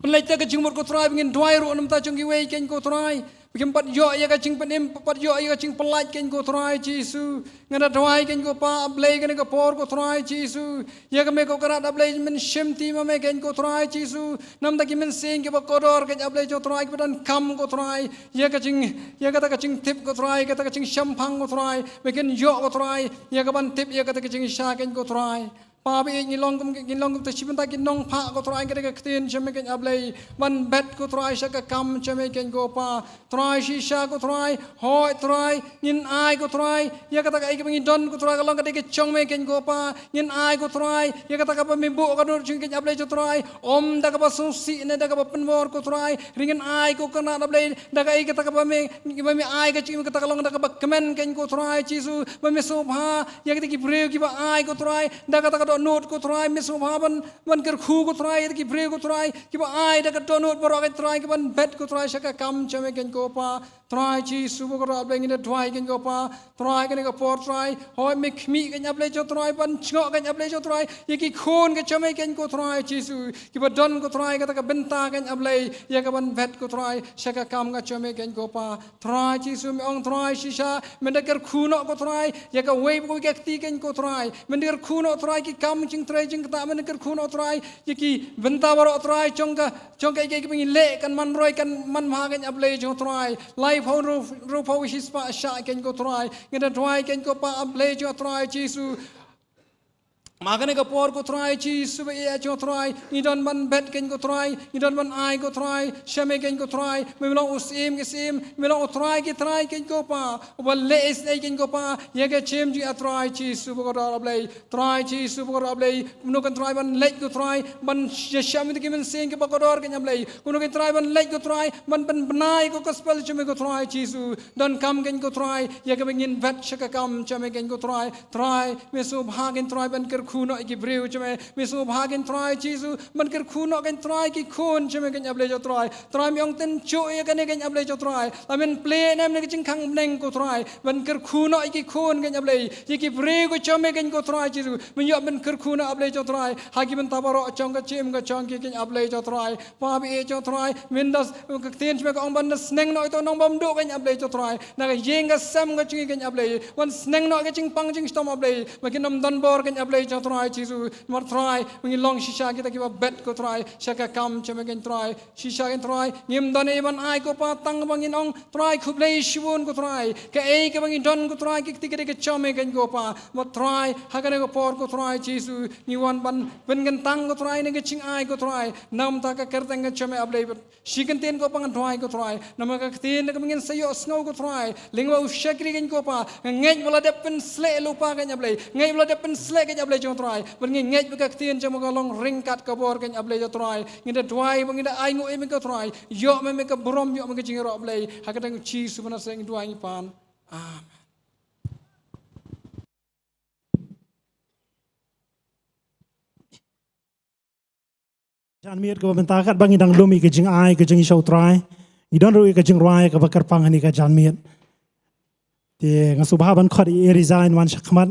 pynleit da ka jingmut ko Trai, ba ngin duwai ruh namar ta jong kiwei kein ko Trai. Ba kim pat ïoh ïa ka jingpynim, pat ïoh ïa ka jingpynlait kein ko Trai Jisu. Nga da duwai kein ko Pa A Blei kane ka por ko Trai Jisu. Ïa ka me ko Kynrad A Blei men shim ti ma me kein ko Trai Jisu. Namar ta ki mynsiem kiba kordor kein A Blei jong Trai kiba donkam ko Trai. Ïa ka jing, ïa kata ka jingtip ko Trai, kata ka jingshemphang ko Trai. Ba kin ïoh ko Trai. Ïa ka ban tip ïa kata ka jingshisha kein ko Trai. Pa ba ïeit ngi long kum, ngi long kum ta shibynta ki nongphah ko Trai kata ka ktien jong me kein A Blei. Ban bet ko Trai sha ka kam jong me kein ko Pa. Trai shisha ko Trai, hoi Trai, ngin ai ko Trai, ïa kata kaei kaba ngi don ko Trai ka long ka dei ka jong me kein ko Pa, ngin ai ko Trai, ïa kata kaba me buh ka dur jong kein A Blei jong Trai, ym da kaba sngewsih ne da kaba pynbor ko Trai, hynrei ngin ai ko Kynrad A Blei, da kaei kata kaba me, kaba me ai ka jong me kata ka long da kaba kmen kein ko Trai Jisu, ba me sngewbha, ïa kata ki briew kiba ai ko Trai, da kata ka dohnud ko Trai, me sngewbha ban, ban kyrkhu ko Trai, ïa kata ki briew ko Trai, kiba ai da ka dohnud baroh kein Trai, kiban bet ko Trai sha ka kam jong me kein ko Pa, Trai Jisu ba kordor A Blei ngi da duwai kein ko Pa. Trai kane ka por Trai. Hoi me khmih kein A Blei jong Trai ban jngoh kein A Blei jong Trai. Ïa ki khun ka jong me kein ko Trai Jisu. Kiba don ko Trai kata ka bynta kein A Blei. Ïa ka ban bet ko Trai. Sha ka kam ka jong me kein ko Pa. Trai Jisu me ong Trai shisha. Men da kyrkhu noh ko Trai. Ïa kawei pa kawei ka kti kein ko Trai. Men da kyrkhu noh Trai ki kam jingtrei jingktah men da kyrkhu noh Trai. Ïa ki bynta baroh Trai jong ka Jong kaei kaei kaba ngi leh kan man roi kan man bha kein A Blei jong Trai. Laiphew hynriewphew shispah shah kein ko Trai. Ngi da duwai kein ko Pa A Blei jong Trai Jisu. Ma kane ka por ko Trai Jisu ba ïeit jong Trai. Ngi don ban bet kein ko Trai. Ngi don ban ai ko Trai. Sha me kein ko Trai. Me long u Syiem ki syiem. Me long u Trai ki trai kein ko Pa. Uba leh isynei kein ko Pa. Ïa ka jingim jong ngi A Trai Jisu ba kordor A Blei. Trai Jisu ba kordor A Blei, kumno kan Trai ban leit ko Trai, ban ïashem ïa ki mynsiem kiba kordor kein A Blei. Kumno kan Trai ban leit ko Trai, ban pynbna ïa ka gospel jong me ko Trai Jisu. Donkam kein ko Trai, ïa kaba ngin bet sha ka kam jong me kein ko Trai. Trai, me sngewbha kein Trai ban kyrkhu noh ïa ki briew jong me. Me sngewbha kein Trai Jisu, ban kyrkhu noh kein Trai ki khun jong me kein A Blei jong Trai. Trai me ong tynjuh ïa kane kein A Blei jong Trai. La men plie ne em ne ka jingkhang bneng ko Trai. Ban kyrkhu noh ïa ki khun kein A Blei. Ïa ki briew ko jong me kein ko Trai Jisu. Men ïoh ban kyrkhu noh A Blei jong Trai. Ha ki bynta baroh jong ka jingim ka jong ki kein A Blei jong Trai. Pa ba ïeit jong Trai. Men da ka ktien jong me ka ong ban da sneng noh ïa uto u nongbymduh kein A Blei jong Trai. Na ka ïing ka sem ka jong ki kein A Blei. Ban sneng noh ka jingpang jingshitom A Blei. Ba kin ym don bor kein A Blei jong Trai Jisu. Namar Trai. Ba ngin long shisha kita kiba bet ko Trai. Sha ka kam jong me kein Trai. Shisha kein Trai, ngim don ei ban ai ko Pa tang ba ngin ong Trai khublei shibun ko Trai. Kaei kaba ngi don ko Trai ki kti ka dei ka jong me kein ko Pa. Ba Trai, ha kane ka por ko Trai Jisu, ngi wan ban pynkyntang ko Trai ne ka jingai ko Trai. Namar ta ka kyrteng ka jong me A Blei. Shi kyntien ko Pa ngan duwai ko Trai. Namar ka ktien kaba ngin sa ïohsngew ko Trai. Lyngba u shakri kein ko Pa. Nga ngeit ba la dep pynsleh lypa kein A Blei. Ngeit ba la dep pynsleh kein A Blei jong Trai. Ba ngin ngeit ba ka ktien jong me ka long ryngkat ka bor kein A Blei jong Trai. Ngi da duwai ba ngi da ainguh ïa me ko Trai. Ïoh me me ka burom, ïoh me ka jingïaroh Blei. Ha ka kyrteng Jisu ba na seng duwai ngi pan. Amen. Janmiet kaba mynta katba ngi dang lum ïa ka jingai ka jong ngi sha u Trai. Ngi don ruh ïa ka jingrwai kaba kyrpang ha kane ka janmiet. Te nga sngewbha ban khot ïa i Riza in wan shakhmat.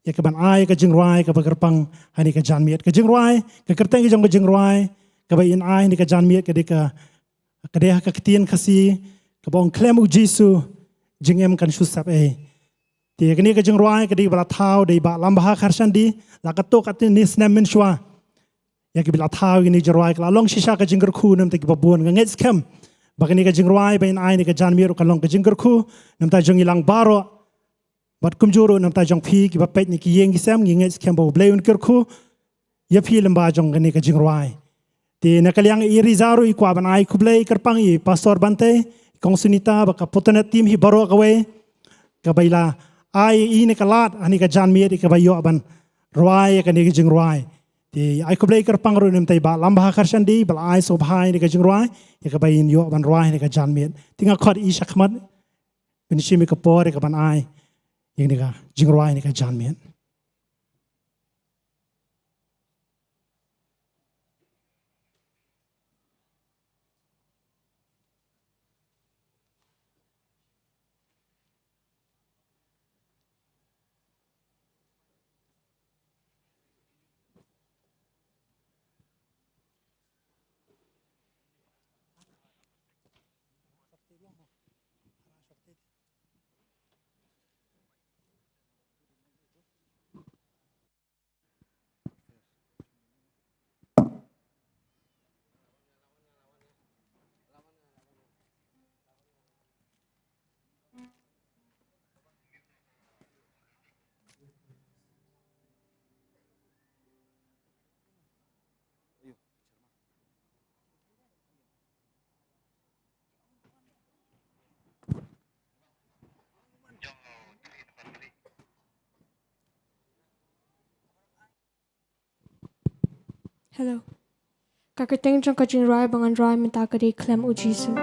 Ïa kaban ai ka jingrwai kaba kyrpang ha kane ka janmiet. Ka jingrwai, ka kyrteng ka jong ka jingrwai, kaba in ai ha kane ka janmiet ka dei ka, ka dei ha ka ktien Khasi, kaba ong khlem u Jisu, jingim kan shu sep ei. Te kane ka jingrwai ka dei ba la thaw da i Bah Lambha Kharshandi, la katto katne snem mynshuwa. Ïa kiba la thaw ïa kane ka jingrwai ka la long shisha ka jingkyrkhu namar ta kiba bun, nga ngeit skhem ba kane ka jingrwai ba in ai ha kane ka janmiet ruh kan long ka jingkyrkhu namar ta jong ngi lang baroh. Bad kumjuh ruh namar ta jong phi kiba peit na ki ïing ki sem, ngi ngeit skhem ba U Blei un kyrkhu ïa phi lyngba jong kane ka jingrwai. Te na ka liang i Riza ruh i kwah ban ai khublei kyrpang ïa i Pastor Bante, i Kong Sunita, bad ka Photo Net team hi baroh kawei, kaba i la ai ïa i kane ka lad ha kane ka janmiet ïa kaba ïoh ban rwai ïa kane ka jingrwai. Te ai khublei kyrpang ruh ïa u Myntoi Bah Lambahakhar Shandy ba la ai sngewbha ïa kane ka jingrwai, ïa kaba ngin ïoh ban rwai ha kane ka janmiet. Te nga khot ïa i shakhmat ban shim ïa ka por ïa kaban ai ïa kane ka jingrwai ha kane ka janmiet. Hello. Ka kyrteng jong ka jingrwai ba ngan rwai mynta ka dei Khlem U Jisu.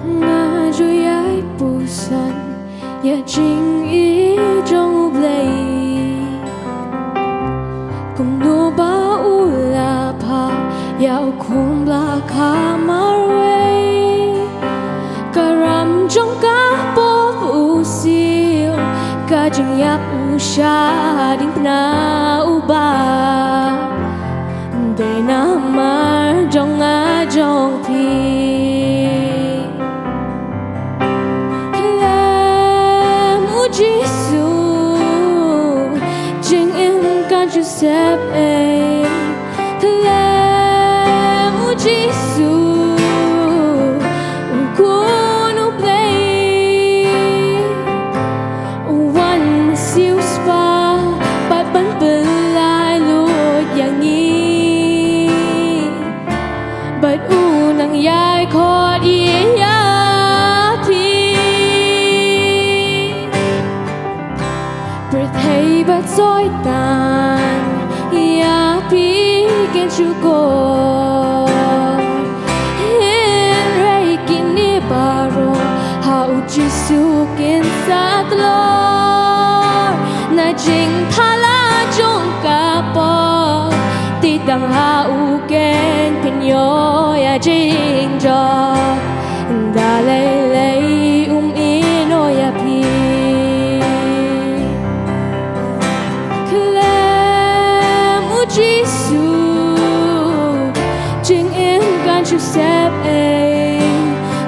Nga ju ïai puson ïa jingïeit jong U Blei. Kumno ba u la phah ïa u khun ba la kha marwei. Ka ram jong ka pop u siew, ka jingïap u shah diengphna u Bah. Dei namar jong nga jong phi. Khlem U Jisu, jingim kan ju sep ei. Khlem U Jisu, U Khun U Blei, u wan siew spah bad ban pynlait lut ïa ngi. Bad u nang ïai khot ïa phi. Pyrthei bad Soitan ïa phi kin shu kor. Hynrei kine baroh ha U Jisu kin sa tlot. Na jingthala jong ka pop, te tang ha u kin pynïoh ïa jingjop. Da lei lei um ïehnoh ïa phi. Khlem Joseph ei,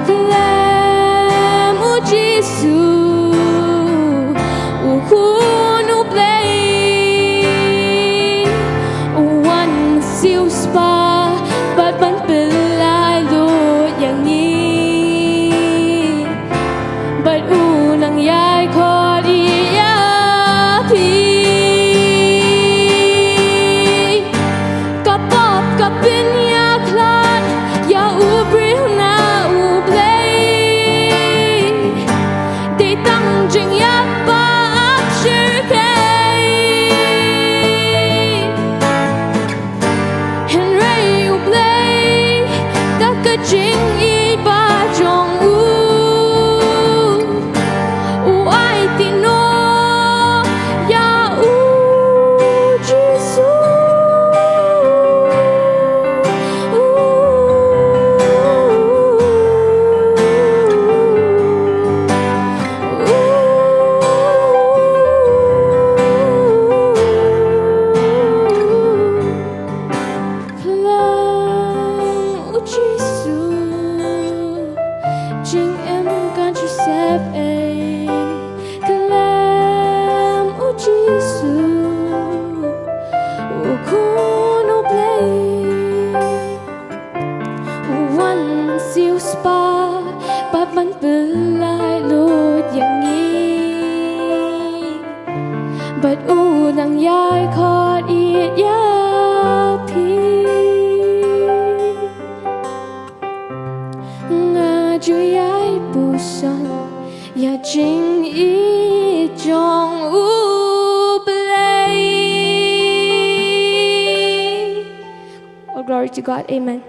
khlem u Jisu, u Khun u Blei, u wan siew spah bad ban pynlait lut ïa ngi. Bad u nang ïai khot ïa phi. Ka pop ka pynïakhlad ïa u briew na u Blei. Dei tang jingïap ba ap shyrkhei. Hynrei u Blei, da ka jingïeit ba jong u, u aiti noh ïa u Jisu. Khlem u Jisu, jingim ka Joseph ei. Khlem u Jisu, u Khun u Blei, u wan siew spah bad ban pynlait lut ïa ngi. Bad u nang ïai khot ïa phi. Nga ju ïai puson ïa jingïeit jong u Blei. All glory to God. Amen.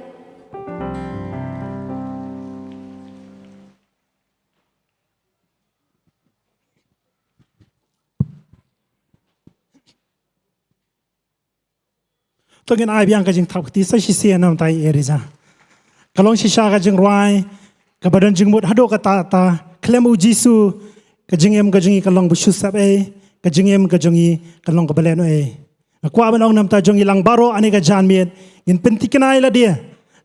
To ngin ai biang ka jingthap kti sa shisien namar ta i Eriza. Ka long shisha ka jingrwai kaba don jingmut haduh katta katta, khlem u Jisu ka jingim ka jong ngi ka long ba shu sep ei, ka jingim ka jong ngi ka long kaba lehnoh ei. Nga kwah ban ong namar ta jong ngi lang baroh ha kane ka janmiet ngin pynthikna ïa lade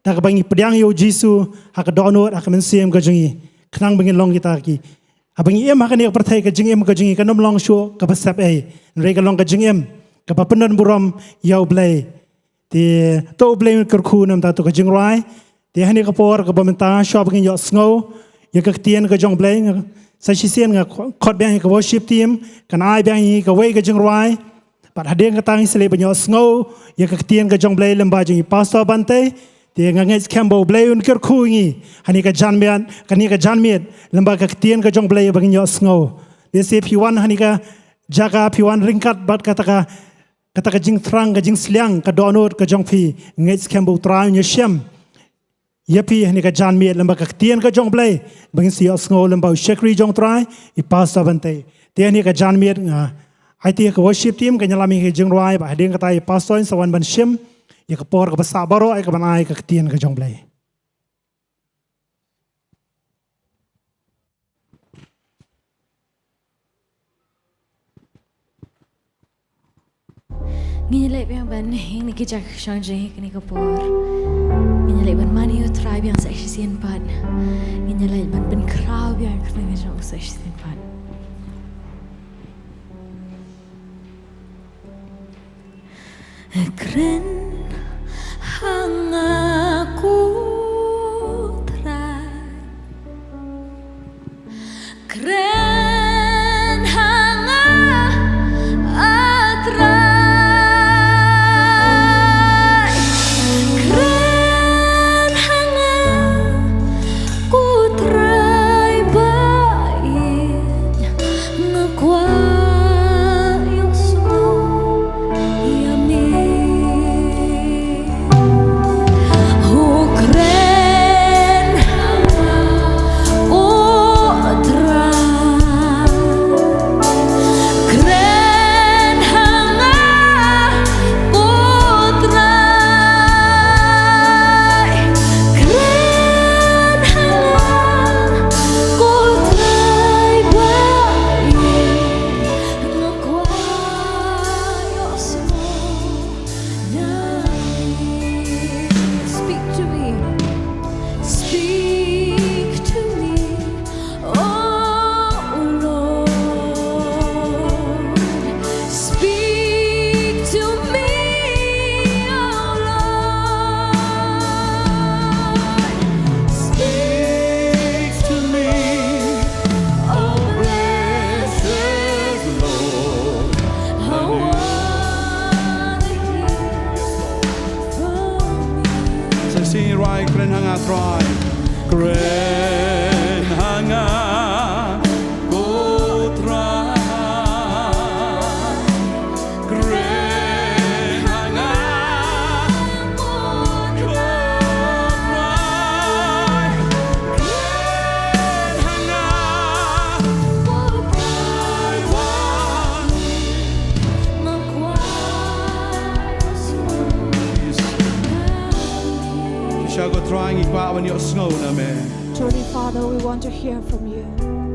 da kaba ngi pdiang ïa u Jisu ha ka dohnud, ha ka mynsiem ka jong ngi, khnang ba ngin long kita ki Haba ngi im ha kane ka pyrthei, ka jingim ka jong ngi kan ym long shuh kaba sep ei, hynrei ka long ka jingim kaba pyndonburom ïa U Blei. Te to U Blei un kyrkhu namar ta to ka jingrwai. Te ha kane ka por kaba mynta shuwa ba ngin ïohsngew ïa ka ktien ka jong U Blei, sa shisien nga khot biang ïa ka worship team kan ai biang ïa kawei ka jingrwai. Bad hadien kata ngin sa leit ban ïohsngew ïa ka ktien ka jong U Blei lyngba jong i Pastor Bante. Te nga ngeit skhem ba U Blei un kyrkhu ïa ngi ha kane ka janmiet, kane ka janmiet lyngba ka ktien ka jong U Blei ba ngin ïohsngew. Lehse phi wan ha kane ka jaka, phi wan ryngkat bad kata ka, kata ka jingthrang, ka jingsliang, ka dohnud ka jong phi. Ngeit skhem ba U Trai un ïashem ïa phi ha kane ka janmiet lyngba ka ktien ka jong U Blei ba ngin sa ïohsngew lyngba u shakri jong U Trai, i Pastor Bante. Te ha kane ka janmiet nga aiti ïa ka worship team kan ïalam ïa ka jingrwai, bad hadien kata i Pastor in sa wan ban shim ïa ka por kaba sah baroh ïa kaban ai ka ktien ka jong U Blei. Ngin ïa leit biang ban ïeng na ki jaka shong jong ngi ha kane ka por. Ngin ïa leit ban mane ïa U Trai biang sa shisien pat. Ngin ïa leit ban pynkhraw biang ïa ka kyrteng jong U sa shisien pat. Kren ha nga ko Trai. Kren ha nga, O Trai. Kren ha nga, ko Trai ba ïeit, nga kwah ïohsngew ïa me. Nga Trai. Kren ha nga, ko Trai. Kren ha nga, ko Trai. Kren ha nga, ko Trai. Shisha ko Trai, ngi kwah ban ïohsngew na me. Truly, Father, we want to hear from you.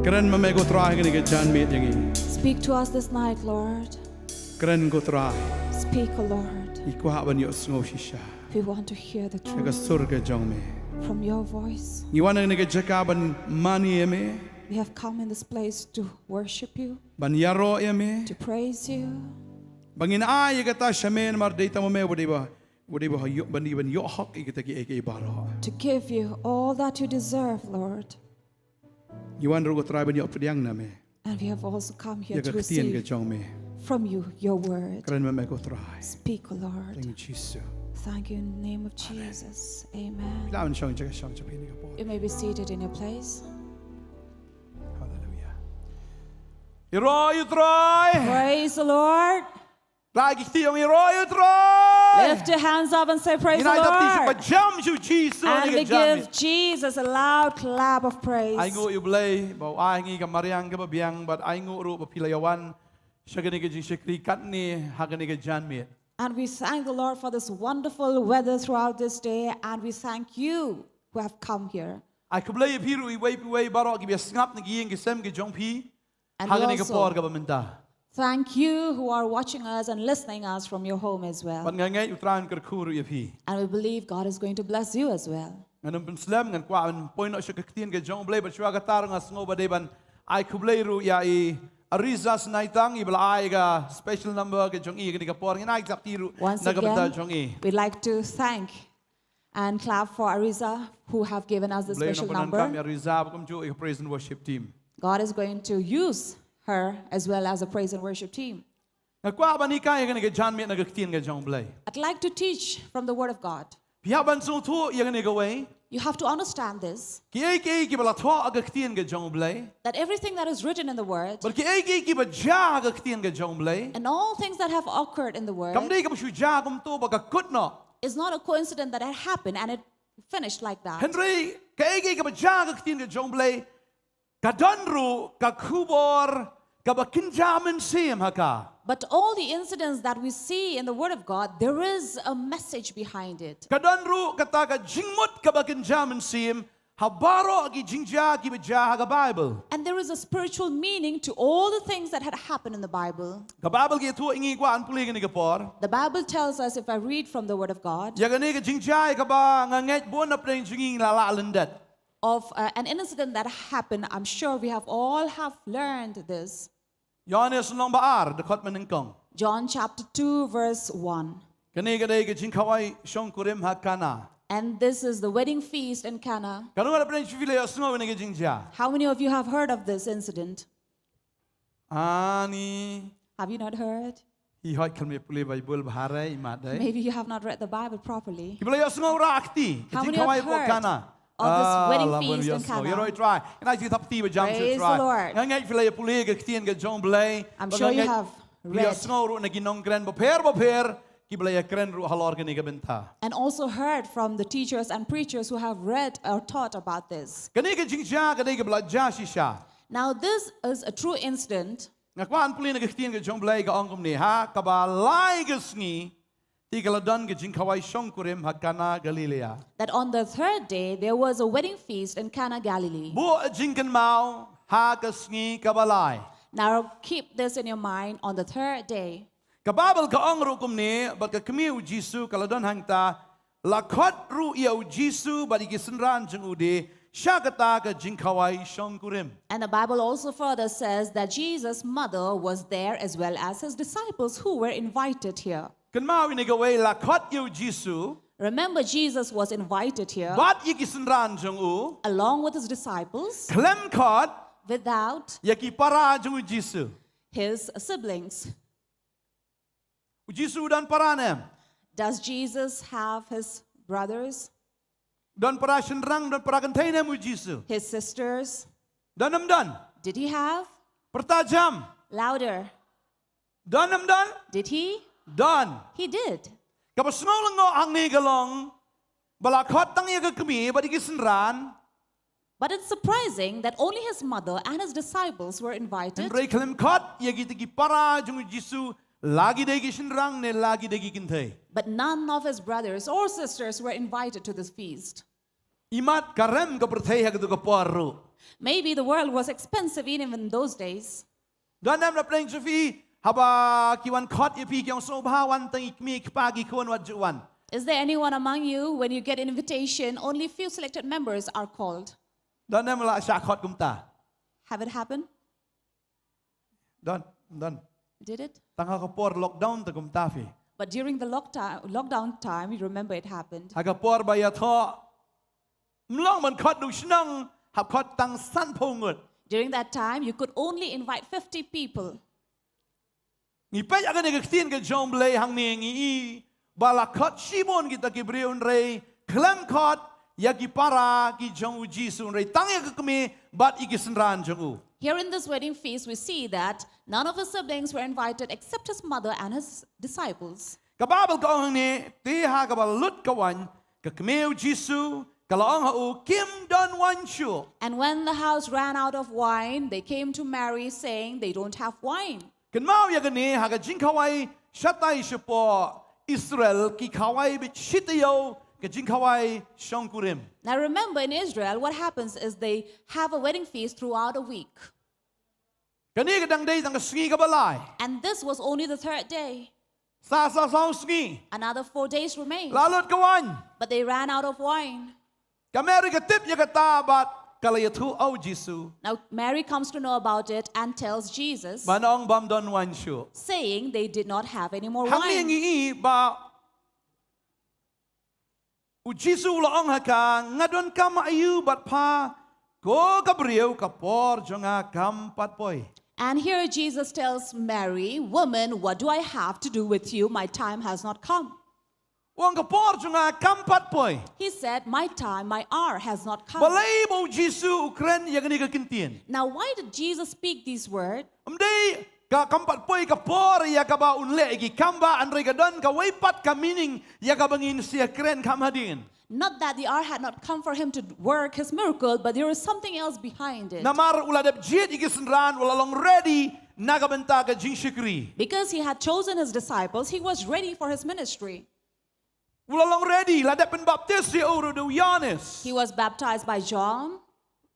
Kren ma me ko Trai ha kane ka janmiet ïa ngi. Speak to us this night, Lord. Kren ko Trai. Speak, O Lord. Ngi kwah ban ïohsngew shisha. We want to hear the truth. Sha ka sur ka jong me. From your voice. Ngi wan ha kane ka jaka ban mane ïa me. We have come in this place to worship you. Ban ïaroh ïa me. To praise you. Ba ngin ai ïa kata sha me namar dei tang ma me uba dei ba, uba dei ba ïoh, ban dei ban ïoh hok ïa kita kiei kiei baroh. To give you all that you deserve, Lord. Ngi wan ruh ko Trai ban ïoh pdiang na me. And we have also come here to receive from you your word. Ïa ka ktien ka jong me. Kren ma me ko Trai. Speak, O Lord. Thank you, Jesus. Thank you in the name of Jesus. Amen. Phi lah ban shong jaka shong jaka phi ha kane ka por. You may be seated in your place. Hallelujah. Ïaroh ïa u Trai. Praise the Lord. Rai ki kti ïong ïaroh ïa u Trai. Lift your hands up and say, "Praise the Lord." Ngin ai tap ti shu ba jam sha u Jisu ha kane ka janmiet. And we give Jesus a loud clap of praise. Ai nguh ïa u Blei ba u ai ngi ka mariang kaba biang bad ai nguh ruh ba phi la ïawan sha kane ka jingshakri katne ha kane ka janmiet. And we thank the Lord for this wonderful weather throughout this day, and we thank you who have come here. Ai khublei ïa phi ruh iwei pa iwei baroh kiba ïa sngap na ki ïing ki sem ki jong phi. And we also thank you who are watching us and listening us from your home as well. Ha kane ka por kaba mynta. Bad nga ngeit u Trai un kyrkhu ruh ïa phi. And we believe God is going to bless you as well. Ngan ym pynslem, ngan kwah ban poi noh sha ka ktien ka jong u Blei bad shuwa kata ruh nga sngew ba dei ban ai khublei ruh ïa i Ariza Snaitang iba la ai ka special number ka jong i ha kane ka por, ngin ai tap ti ruh na ka bynta jong i. Once again, we'd like to thank and clap for Ariza, who have given us the special number. U Blei un nang pyndonkam ïa Ariza bad kumjuh ïa ka praise and worship team. God is going to use her as well as the praise and worship team. Nga kwah ban hikai ha kane ka janmiet na ka ktien ka jong u Blei. I'd like to teach from the word of God. Phi hap ban sngewthuh ïa kane kawei. You have to understand this. Kiei kiei kiba la thoh ha ka ktien ka jong u Blei. That everything that is written in the word. Bad kiei kiei kiba jia ha ka ktien ka jong u Blei. And all things that have occurred in the word. Kam dei kaba shu jia kumto bad ka kut noh. Is not a coincidence that it happened and it finished like that. Hynrei kaei kaei kaba jia ha ka ktien ka jong u Blei, ka don ruh ka khubor kaba kynja mynsiem ha ka. But all the incidents that we see in the Word of God, there is a message behind it. Ka don ruh kata ka jingmut kaba kynja mynsiem ha baroh ki jingjia kiba jia ha ka Baibl. And there is a spiritual meaning to all the things that had happened in the Bible. Ka Baibl ka ïathuh ïa ngi, kwah ngan pule ha kane ka por. The Bible tells us, if I read from the Word of God, ïa kane ka jingjia ïa kaba nga ngeit bun na pdeng jong ngi la lah lyndet. Of, uh, an incident that happened, I'm sure we have all have learned this. Ïoannis lynnong ba ar, dkhot mynnyngkong. John chapter two, verse one. Kane ka dei ka jingkhawai shongkurim ha Kana. And this is the wedding feast in Cana. Katno na pdeng jong phi la ïohsngew ïa kane ka jingjia? How many of you have heard of this incident? Ani. Have you not heard? Hi hoi khlem pule Baibl bha re, i mat dei. Maybe you have not read the Bible properly. Kiba la ïohsngew ra kti. How many have heard of this wedding feast in Cana? Ka jingkhawai ha Kana. Ah, la bun ïohsngew. Ïaroh Trai. Ngin ai jingtip ti ba jam sha Trai. Praise the Lord. Nga ngeit phi la ïa pule ka ktien ka jong u Blei. I'm sure you have read. Bad nga ngeit phi ïohsngew ruh na ki nongkren bapher bapher kiba la ïa kren ruh halor kane ka bynta. And also heard from the teachers and preachers who have read or taught about this. Kane ka jingjia ka dei kaba la jia shisha. Now this is a true incident. Nga kwah ngan pule na ka ktien ka jong u Blei, ka ong kumne: Ha kaba lai ka sngi te ka la don ka jingkhawai shongkurim ha Kana Galilea. That on the third day there was a wedding feast in Cana, Galilee. Buh jingkynmaw ha ka sngi kaba lai. Now keep this in your mind, on the third day. Ka Baibl ka ong ruh kumne: Bad ka kmie u Jisu ka la don hangta, la khot ruh ïa u Jisu bad ïa ki synran jong u de sha kata ka jingkhawai shongkurim. And the Bible also further says that Jesus' mother was there as well as his disciples who were invited here. Kynmaw ïa kane kawei, la khot ïa u Jisu. Remember, Jesus was invited here. Bad ïa ki synran jong u. Along with his disciples. Khlem khot. Without. Ïa ki para jong u Jisu. His siblings. U Jisu u don para ne em? Does Jesus have his brothers? Don para shynrang, don para kynthei ne em u Jisu? His sisters. Don em don? Did he have? Pyrta jam. Louder. Don em don? Did he? Don. He did. Kaba sngewlyngngoh hangne ka long ba la khot tang ïa ka kmie bad ïa ki synran. But it's surprising that only his mother and his disciples were invited. Hynrei khlem khot ïa kita ki para jong u Jisu, la ki dei ki shynrang ne la ki dei ki kynthei. But none of his brothers or sisters were invited to this feast. Imat ka rem ka pyrthei ha katu ka por ruh. Maybe the world was expensive even in those days. Don em na pdeng jong phi haba ki wan khot ïa phi ki ong sngewbha wan tang i kmie i kpa ki khun wat ju wan. Is there anyone among you, when you get an invitation, only few selected members are called? Don em la shah khot kumta. Have it happened? Don, don. Did it? Tang ha ka por lockdown te kumta phi. But during the lockdown, lockdown time, you remember it happened. Ha ka por ba ïathoh Ym long ban khot duk shnong, hap khot tang sanphew ngut. During that time, you could only invite fifty people. Ngi peit ïa kane ka ktien ka jong U Blei hangne, ngi i ba la khot shibun kita ki briew, hynrei khlem khot ïa ki para ki jong U Jisu, hynrei tang ïa ka kmie bad ïa ki synran jong u. Here in this wedding feast, we see that none of his siblings were invited except his mother and his disciples. Ka Baibl ka ong hangne, te ha kaba lut ka waiñ, ka kmie U Jisu ka la ong ha u, kim don waiñ shuh. And when the house ran out of wine, they came to Mary, saying, they don't have wine. Kynmaw ïa kane, ha ka jingkhawai shatai shapoh Israel ki khawai beit shi taïew ka jingkhawai shongkurim. Now remember, in Israel, what happens is they have a wedding feast throughout a week. Kane ka dang dei tang ka sngi kaba lai. And this was only the third day. Sa sa saw sngi. Another four days remained. La lut ka waiñ. But they ran out of wine. Ka Mary ka tip ïa kata bad ka la ïathuh ha u Jisu. Now Mary comes to know about it and tells Jesus, ban ong bym don waiñ shuh, saying they did not have any more wine. Hangne ngi i ba U Jisu u la ong ha ka, nga donkam aïu bad pha, ko ka briew, ka por jong nga kam pat poi. And here Jesus tells Mary, woman, what do I have to do with you? My time has not come. U ong, ka por jong nga kam pat poi. He said, my time, my hour has not come. Balei ba u Jisu u kren ïa kane ka kyntien? Now why did Jesus speak these words? Ym dei ka kam pat poi ka por ïa kaba un leh ïa ki kam, hynrei ka don kawei pat ka meaning ïa kaba ngin sa ïa kren kham hadien. Not that the hour had not come for him to work his miracle, but there was something else behind it. Namar u la dep jied ïa ki synran, u la long ready na ka bynta ka jingshakri. Because he had chosen his disciples, he was ready for his ministry. U la long ready, la dep pynbaptis ïa u ruh da u Ïoannis. He was baptized by John.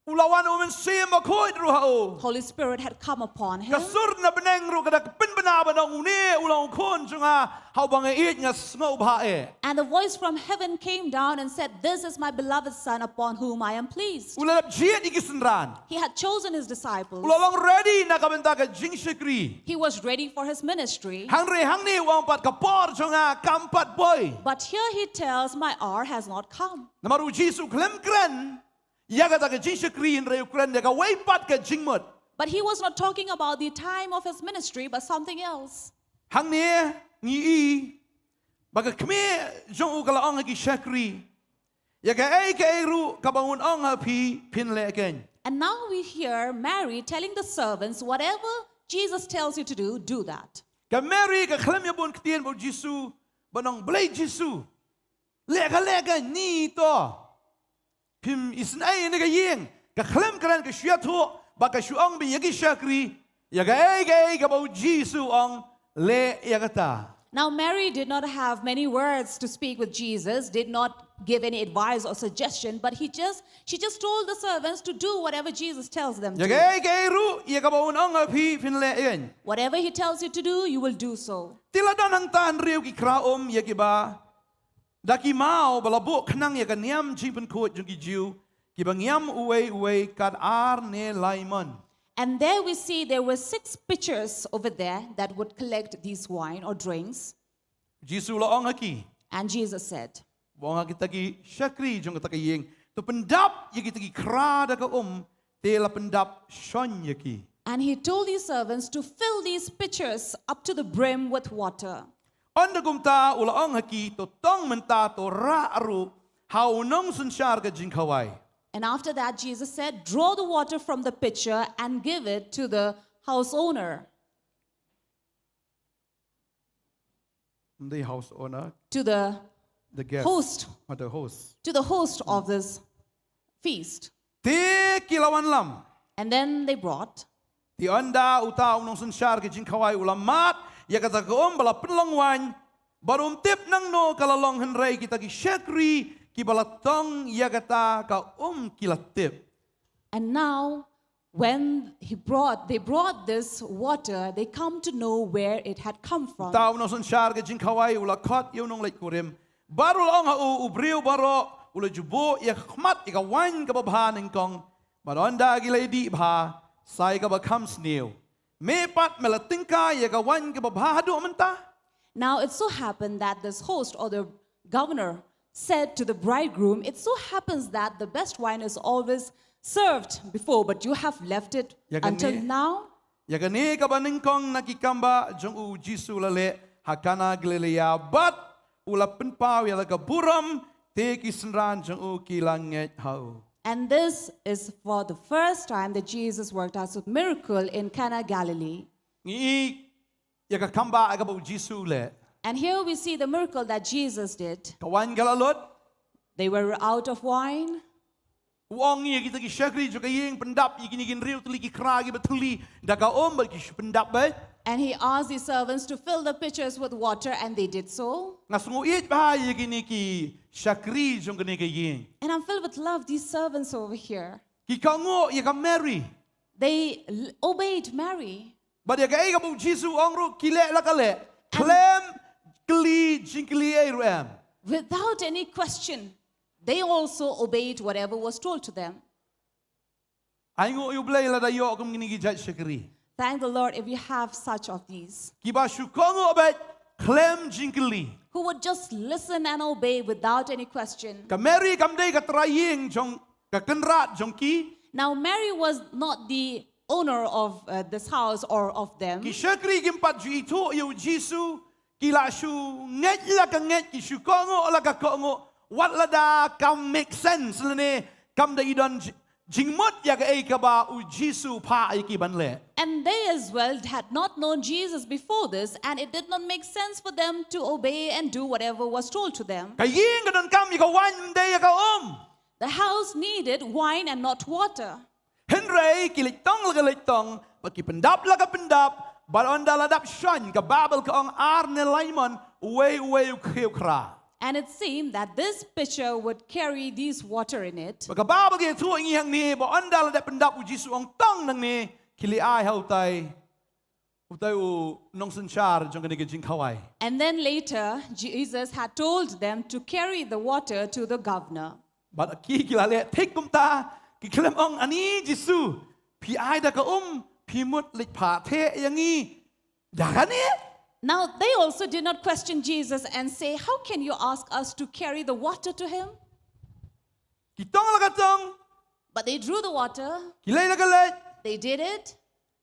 U la wan u Mynsiem Bakhuid ruh ha u. Holy Spirit had come upon him. Ka sur na bneng ruh ka da pynbna ban ong, une u long u khun jong nga ha uba nga ïeit, nga sngewbha eh. And the voice from heaven came down and said, this is my beloved Son upon whom I am pleased. U la dep jied ïa ki synran. He had chosen his disciples. U la long ready na ka bynta ka jingshakri. He was ready for his ministry. Hynrei hangne u ong pat, ka por jong nga kam pat poi. But here he tells, my hour has not come. Namar u Jisu khlem kren ïa kata ka jingshakri, hynrei u kren ïa kawei pat ka jingmut. But he was not talking about the time of his ministry, but something else. Hangne ngi i ba ka kmie jong u ka la ong ha ki shakri, ïa kaei kaei ruh kaba un ong ha phi, phin leh kein. And now we hear Mary telling the servants, whatever Jesus tells you to do, do that. Ka Mary ka khlem ïa bun ktien bad u Jisu ban ong, Blei Jisu, leh ka leh ka, ni to. Phim isynei ïa kane ka ïing. Ka khlem kren, ka shu ïathuh bad ka shu ong beit ïa ki shakri, ïa kaei kaei kaba u Jisu u ong, leh ïa kata. Now Mary did not have many words to speak with Jesus, did not give any advice or suggestion, but he just she just told the servants to do whatever Jesus tells them to. Ïa kaei kaei ruh, ïa kaba un ong ha phi, phin leh ïa. Whatever he tells you to do, you will do so. Te la don hangta hynriew ki khra um ïa kiba da ki maw ba la buh khnang ïa ka niam jingpynkhuid jong ki Jiw, kiba ngiam uwei uwei kat ar ne lai mon. And there we see there were six pitchers over there that would collect these wine or drinks. U Jisu u la ong ha ki. And Jesus said. U ong ha kita ki shakri jong kata ka ïing, to pyndap ïa kita ki khra da ka um, te la pyndap shon ïa ki. And he told his servants to fill these pitchers up to the brim with water. Ynda kumta u la ong ha ki, to tong mynta, to rah ruh ha u nongsynshar ka jingkhawai. And after that, Jesus said, "Draw the water from the pitcher and give it to the house owner." The house owner, to the the guest, host, or the host, to the host of this feast. Te ki la wanlam. And then they brought. Te ynda uta u nongsynshar ka jingkhawai u la mad ïa kata ka um ba la pynlong wain, bad um tip nangno ka la long, hynrei kita ki shakri kiba la tong ïa kata ka um ki la tip. And now, when he brought, they brought this water, they come to know where it had come from. Uta u nongsynshar ka jingkhawai u la khot ïa u nongleit kurim, bad u la ong ha u, "U briew baroh u la ju buh ïa ka khmat ïa ka wain kaba bha nyngkong, bad ynda ki la dih bha, sa ïa kaba kham sniew. Me pat me la tyngkai ïa ka wain kaba bha haduh mynta?" Now it so happened that this host, or the governor, said to the bridegroom, "It so happens that the best wine is always served before, but you have left it until now." Ïa kane kaba nyngkong na ki kambah jong u Jisu la leh ha Kana Galilea, bad u la pynpaw ïa la ka burom, te ki synran jong u ki la ngeit ha u. And this is for the first time that Jesus worked out a miracle in Cana, Galilee. Ngi ïa ka kambah ïa kaba u Jisu u leh. And here we see the miracle that Jesus did. Ka wain ka la lut. They were out of wine. U ong ïa kita ki shakri jong ka ïing, pyndap ïa kine ki hynriew tylli ki khra kiba thylli da ka um, bad ki shu pyndap beit. And he asked the servants to fill the pitchers with water, and they did so. Nga sngew ïeit bha ïa kine ki shakri jong kane ka ïing. And I'm filled with love, these servants over here. Ki kohnguh ïa ka Mary. They l-, obeyed Mary. Bad ïa kaei kaba u Jisu u ong ruh ki leh la ka leh. Khlem kylli jingkylli ei ruh em. Without any question, they also obeyed whatever was told to them. Ainguh ïa u Blei lada ïoh kum kine ki jait shakri. Thank the Lord if we have such of these. Kiba shu kohnguh beit khlem jingkylli. Who would just listen and obey without any question. Ka Mary kam dei ka trai ïing jong ka kynrad jong ki. Now, Mary was not the owner of, uh, this house or of them. Ki shakri kim pat ju ithuh ïa u Jisu, ki la shu ngeit la ka ngeit, ki shu kohnguh la ka kohnguh, wat lada kam make sense lane kam da i don j-, jingmut ïa kaei kaba u Jisu u phah ïa ki ban leh. And they as well had not known Jesus before this, and it did not make sense for them to obey and do whatever was told to them. Ka ïing ka donkam ïa ka wain, ym dei ïa ka um. The house needed wine and not water. Hynrei ki leit tong la ka leit tong, bad ki pyndap la ka pyndap, bad ynda la dap shon, ka Baibl ka ong ar ne lai mon, uwei uwei u khiew khra. And it seemed that this pitcher would carry these water in it. Bad ka Baibl ka ïathuh ïa ngi hangne, ba ynda la dep pyndap u Jisu u ong tong nangne, ki leit ai ha utai, utai u nongsynshar jong kane ka jingkhawai. And then later, Jesus had told them to carry the water to the governor. Bad ki, ki la leh thik kumta, ki khlem ong, "Ani Jisu, phi ai da ka um, phi mut leit phah theh ïa ngi da kane?" Now they also did not question Jesus and say, "How can you ask us to carry the water to him?" Ki tong la ka tong. But they drew the water. Ki leit la ka leit. They did it.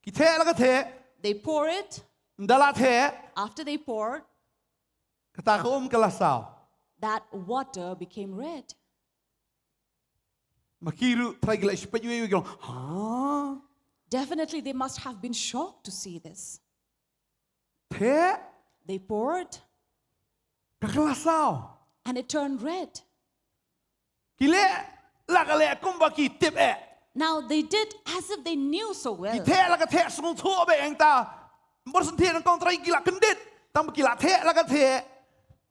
Ki theh la ka theh. They pour it. Ynda la theh. After they poured, kata ka um ka la saw. That water became red. Ma ki ruh trai ki la shu peit iwei iwei ki ong, "Ha?" Definitely they must have been shocked to see this. Theh. They poured. Ka la saw. And it turned red. Ki leh la ka leh kumba ki tip eh. Now they did as if they knew so well. Ki theh la ka theh sngewthuh beit, hangta bor sngewthuh, nyngkong trai ki la kyndit, tang ba ki la theh la ka theh,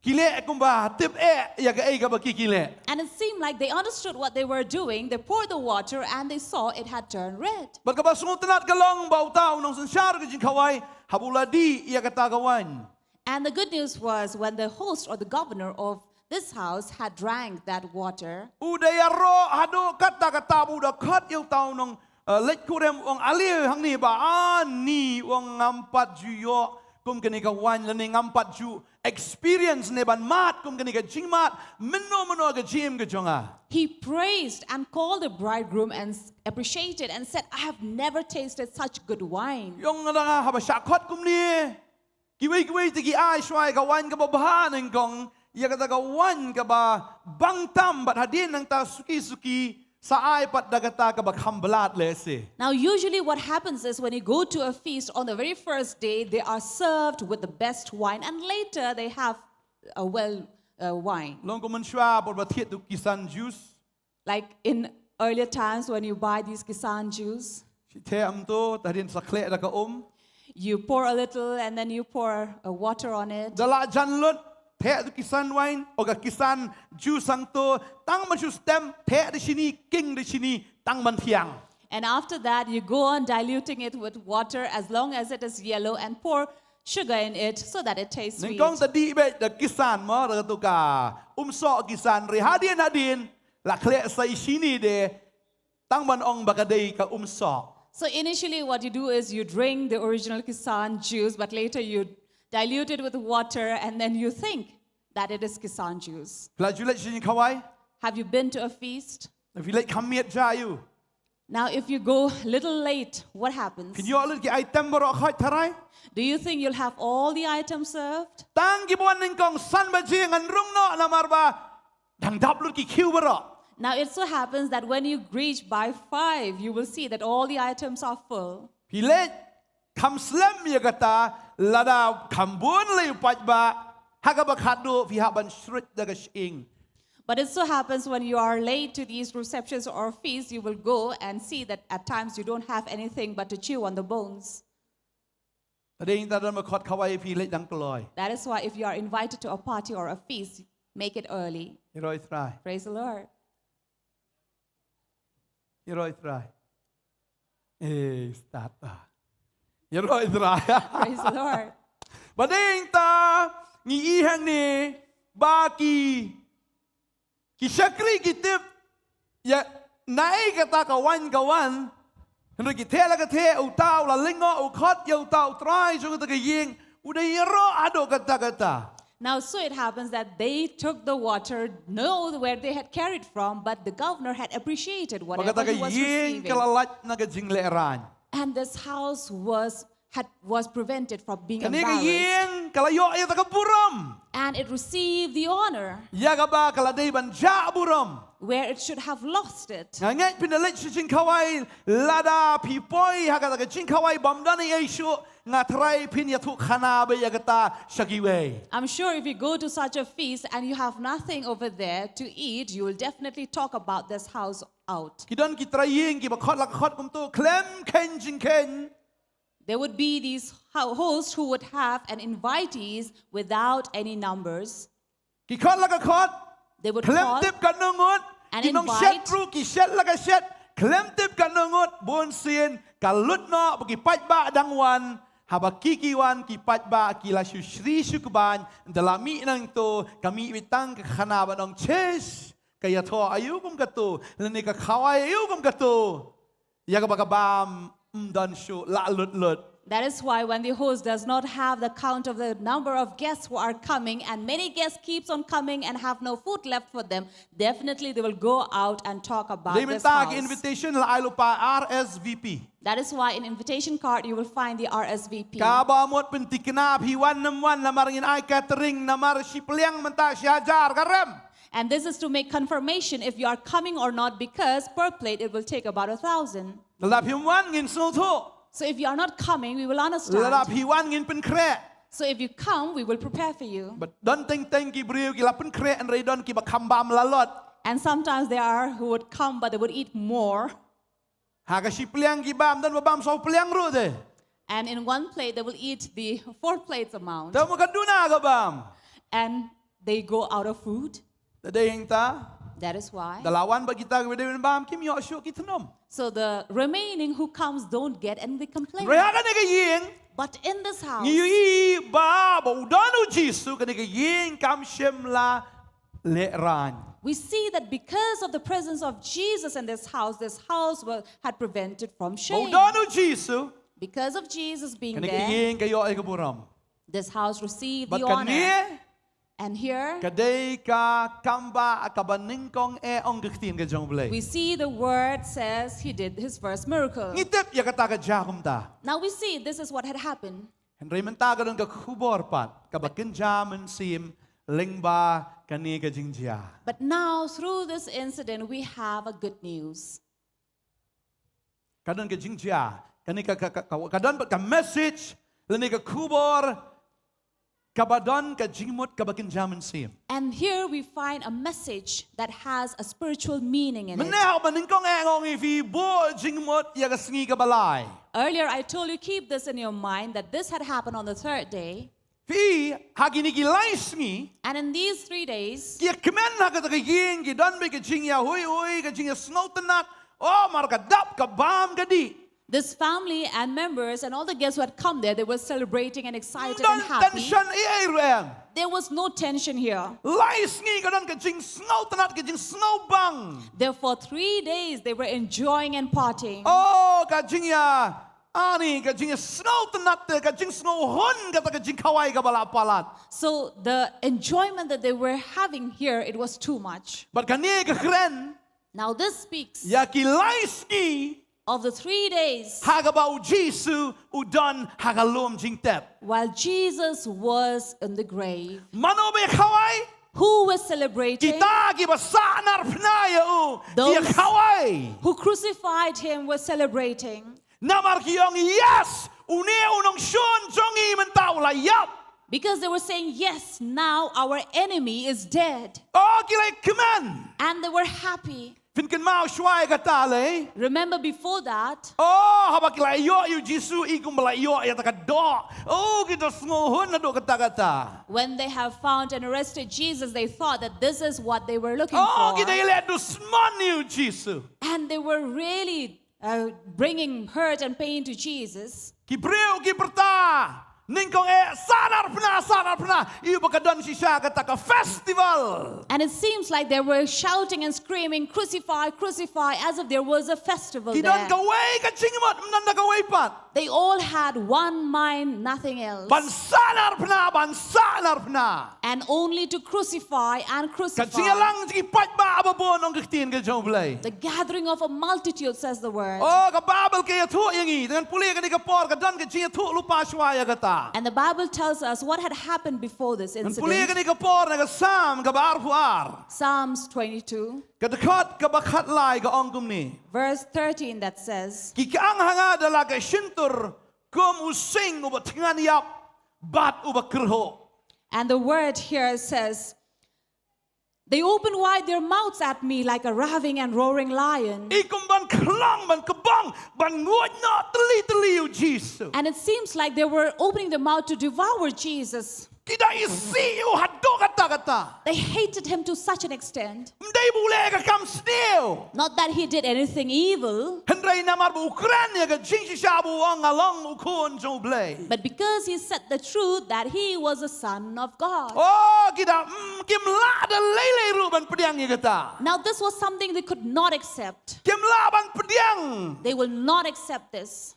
ki leh kumba tip eh ïa kaei kaba ki, ki leh. And it seemed like they understood what they were doing. They poured the water and they saw it had turned red. Bad kaba sngewtynnat ka long ba uta u nongsynshar ka jingkhawai, haba u la dih ïa kata ka wain. And the good news was, when the host or the governor of this house had drank that water, u da ïaroh haduh katta katta ba u da khot ïa uta u nong, eh, leit kurim, u ong, "Ale hangne ba ani," u ong, "ngam pat ju ïoh kum kane ka wain lane ngam pat ju experience ne ban mad kum kane ka jingmad mynno mynno ha ka jingim ka jong nga." He praised and called the bridegroom and s-, appreciated and said, "I have never tasted such good wine." U ong, "Nga da nga haba shah khot kumne, kiwei kiwei te ki ai shuwa ïa ka wain kaba bha nyngkong, Ïa kata ka wine kaba bang tam bad hadien nangta suki suki sa ai pat da kata kaba kham blat lehse. Now, usually what happens is when you go to a feast, on the very first day, they are served with the best wine, and later they have a well uh, wine. Long kumne shwa bor ba thied tu kisan juice. Like in earlier times when you buy these kisan juice, Shi the am tu, ta hadien sa khleh da ka um. You pour a little and then you pour uh, water on it. Da la jan lut, the tu kisan wine, o ka kisan juice ang tu, tang man shu stem, the da shini, king da shini, tang man thiang. And after that, you go on diluting it with water as long as it is yellow and pour sugar in it so that it tastes sweet. Nyngkong ta dih beit da kisan mo, da tu ka umsoh kisan, ri hadien hadien, la khleh sa i shini de, tang ban ong ba ka dei ka umsoh. So initially, what you do is you drink the original kisan juice, but later you dilute it with water and then you think that it is kisan juice. Phi la ju leit sha jingkhawai? Have you been to a feast? Phi leit kham miet ja ïa u? Now, if you go little late, what happens? Phin ïoh lut ki item baroh khoit tharai? Do you think you'll have all the items served? Tang ki bun nyngkong san baje ngan rung noh namar ba dang dap lut ki khiew baroh. Now it so happens that when you reach by five, you will see that all the items are full. Phi leit kham slem ïa kata, lada kham bun lei u paidbah, ha kaba khatduh phi hap ban shrut da ka shyieng. But it so happens when you are late to these receptions or feasts, you will go and see that at times you don't have anything but to chew on the bones. Hadien ta don ba khot khawai phi leit dang kloi. That is why if you are invited to a party or a feast, make it early. Ïaroh ïa Trai. Praise the Lord. Ïaroh ïa Trai. Eh, start ta. Ïaroh ïa Trai. Praise the Lord. Ba dei ta ngi i hangne ba ki Ki shakri ki tip ïa naei kata ka wan ka wan. Hynrei ki theh la ka theh, uta u la lyngngoh, u khot ïa uta u trai jong kata ka ïing, u da ïaroh haduh katta katta. Now, so it happens that they took the water, know where they had carried from, but the governor had appreciated whatever he was receiving. Ba kata ka ïing ka la lait na ka jinglehrain. And this house was had was prevented from being embarrassed. Kane ka ïing ka la ïoh ïa ka burom. And it received the honor. Ïa kaba ka la dei ban jah burom. Where it should have lost it. Nga ngeit phin da leit sha jingkhawai, lada phi poi ha kata ka jingkhawai bym don ei ei shuh, nga tharai phin ïathuh khana beit ïa kata sha kiwei. I'm sure if you go to such a feast and you have nothing over there to eat, you will definitely talk about this house out. Ki don ki trai ïing kiba khot la ka khot kumto, khlem kheiñ jingkheiñ. There would be these ho- hosts who would have an invitees without any numbers. Ki khot la ka khot. They would Khlem call tip katno ngut. and Ki nong shet invite. Ruh ki shet la ka shet. Khlem tip katno ngut. Bun sien ka lut noh ba ki paidbah dang wan. Haba ki ki wan ki paidbah ki la shu shri shu kbaiñ. Da la mih nangto ka mih beit tang ka khana ba nong chesh. Ka ïathoh aïu kum kato. Lane ka khawai aïu kum kato. Ïa kaba ka bam ym don shuh, la lut lut. That is why when the host does not have the count of the number of guests who are coming and many guests keeps on coming and have no food left for them, definitely they will go out and talk about Dei this mynta ki house. Invitation la ai lypa R S V P. That is why in invitation card you will find the R S V P. Kaba mut pynthikna phi wan nym wan namar ngin ai catering namar shi pliang mynta shi hajar ka rem. And this is to make confirmation if you are coming or not, because per plate it will take about a thousand. Lada phim wan ngin sngewthuh. So if you are not coming, we will understand. Lada phi wan ngin pynkhreh. So if you come, we will prepare for you. But don teng teng ki briew ki la pynkhreh hynrei don kiba kham bam lalot. And sometimes there are who would come, but they would eat more. Ha ka shi pliang ki bam, don ba bam saw pliang ruh de. And in one plate, they will eat the four plates amount. Te mo ka duna ka bam. And they go out of food. Te dei hangta. That is why. Da la wan ba kita ki dei ban bam, kim ïoh shuh ki thnum. So the remaining who comes don't get and they complain. Re ha kane ka ïing. But in this house, ngi ïohi ba, ba u don u Jisu, kane ka ïing kam shym la lehrain. We see that because of the presence of Jesus in this house, this house was, had prevented from shame. Ba u don u Jisu. Because of Jesus being there, kane ka ïing ka ïoh ïa ka burom. This house received the honor. Bad kane, and here, ka dei ka kam ba kaba nyngkong eh ong ka ktien ka jong u Blei. We see the word says he did his first miracle. Ngi tip ïa kata ka jia kumta. Now we see this is what had happened. Hynrei mynta ka don ka khubor pat kaba kynja mynsiem lyngba kane ka jingjia. But now, through this incident, we have a good news. Ka don ka jingjia, kane ka, ka, ka, ka, ka don ka message, lane ka khubor, kaba don ka jingmut kaba kynja mynsiem. And here we find a message that has a spiritual meaning in it. Mynne haba nyngkong eh nga ong ïa phi, buh jingmut ïa ka sngi kaba lai. Earlier, I told you, keep this in your mind, that this had happened on the third day. Phi, ha kine ki lai sngi, and in these three days, ki ïa kmen ha kata ka ïing, ki don beit ka jingïahuihui, ka jingïasngewtynnat, oh, namar ka dap ka bam ka dih. This family and members and all the guests who had come there, they were celebrating and excited and happy. Ym don tension ei ei ruh em. There was no tension here. Lai sngi ka don ka jingsngewtynnat, ka jingsngewbang. Therefore, three days they were enjoying and partying. Oh, ka jingïa, ani, ka jingsngewtynnat te, ka jingsngewhun kata ka jingkhawai kaba la palat. So the enjoyment that they were having here, it was too much. Bad kane ka kren, now this speaks, ïa ki lai sngi, of the three days, ha kaba u Jisu u don ha ka lum jingtep. While Jesus was in the grave. Mano ba ïa khawai? Who was celebrating? Kita kiba sahnarphna ïa u, ki ïa khawai. Those who crucified him were celebrating. Namar ki ong, yes, une u nongshun jong ngi mynta u la ïap. Because they were saying, yes, now our enemy is dead. Oh, ki la ïa kmen. And they were happy. Phin kynmaw shuwa ïa kata lei. Remember before that. Oh, haba ki la ïoh ïa u Jisu, i kumba la ïoh ïa kata ka doh. Oh, ki da sngewhun naduh katta katta. When they have found and arrested Jesus, they thought that this is what they were looking for. Oh, ki da ïaleh dusmon ïa u Jisu. And they were really, uh, bringing hurt and pain to Jesus. Ki briew ki pyrta, nyngkong eh, sahnarphna, sahnarphna. Ïa uba ka don shisha kata ka festival. And it seems like they were shouting and screaming, "Crucify, crucify," as if there was a festival there. Ki don kawei ka jingmut, ym don da kawei pat. They all had one mind, nothing else. Ban sahnarphna, ban sahnarphna. And only to crucify and crucify. Ka jingïalang jong ki paidbah ba bun, ong ka ktien ka jong U Blei. The gathering of a multitude, says the word. Oh, ka Baibl ka ïathuh ïa ngi. Te ngan pule kane ka por, ka don ka jingïathuh lypa shuwa ïa kata. And the Bible tells us what had happened before this incident. Ngan pule kane ka por na ka Salm kaba arphew ar. Psalms twenty-two. Ka dkhot kaba khatlai ka ong kumne. Verse thirteen that says, ki kyang ha nga da la ka shyntur kum u sing uba thngan ïap bad uba kyrhuh. And the word here says, they open wide their mouths at me like a ravening and roaring lion. I kum ban khlong, ban kbong, ban nguid noh tylli tylli ïa u Jisu. And it seems like they were opening their mouth to devour Jesus. Ki da isih ïa u haduh katta katta. They hated him to such an extent. Ym dei ba u leh ka kam sniew. Not that he did anything evil. Hynrei namar ba u kren ïa ka jingshisha ba u ong nga long u Khun jong U Blei. But because he said the truth that he was the Son of God. Oh, ki da, mm, kim lah da lei lei ruh ban pdiang ïa kata. Now this was something they could not accept. Kim lah ban pdiang. They will not accept this.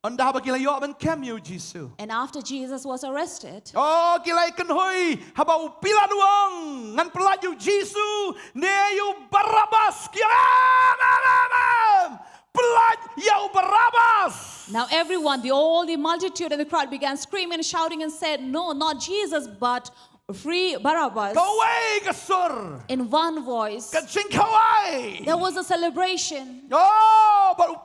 Ynda haba ki la ïoh ban kem ïa u Jisu. And after Jesus was arrested, oh, ki la ïakynhoi haba u Pilat u ong, ngan pyllait ïa u Jisu ne ïa u Barabbas. Ki ong, em, em, em, em. Pyllait ïa u Barabbas. Now everyone, the, all the multitude and the crowd began screaming and shouting and said, "No, not Jesus, but free Barabbas." Kawei ka sur. In one voice. Ka jingkhawai. There was a celebration. Oh, bad u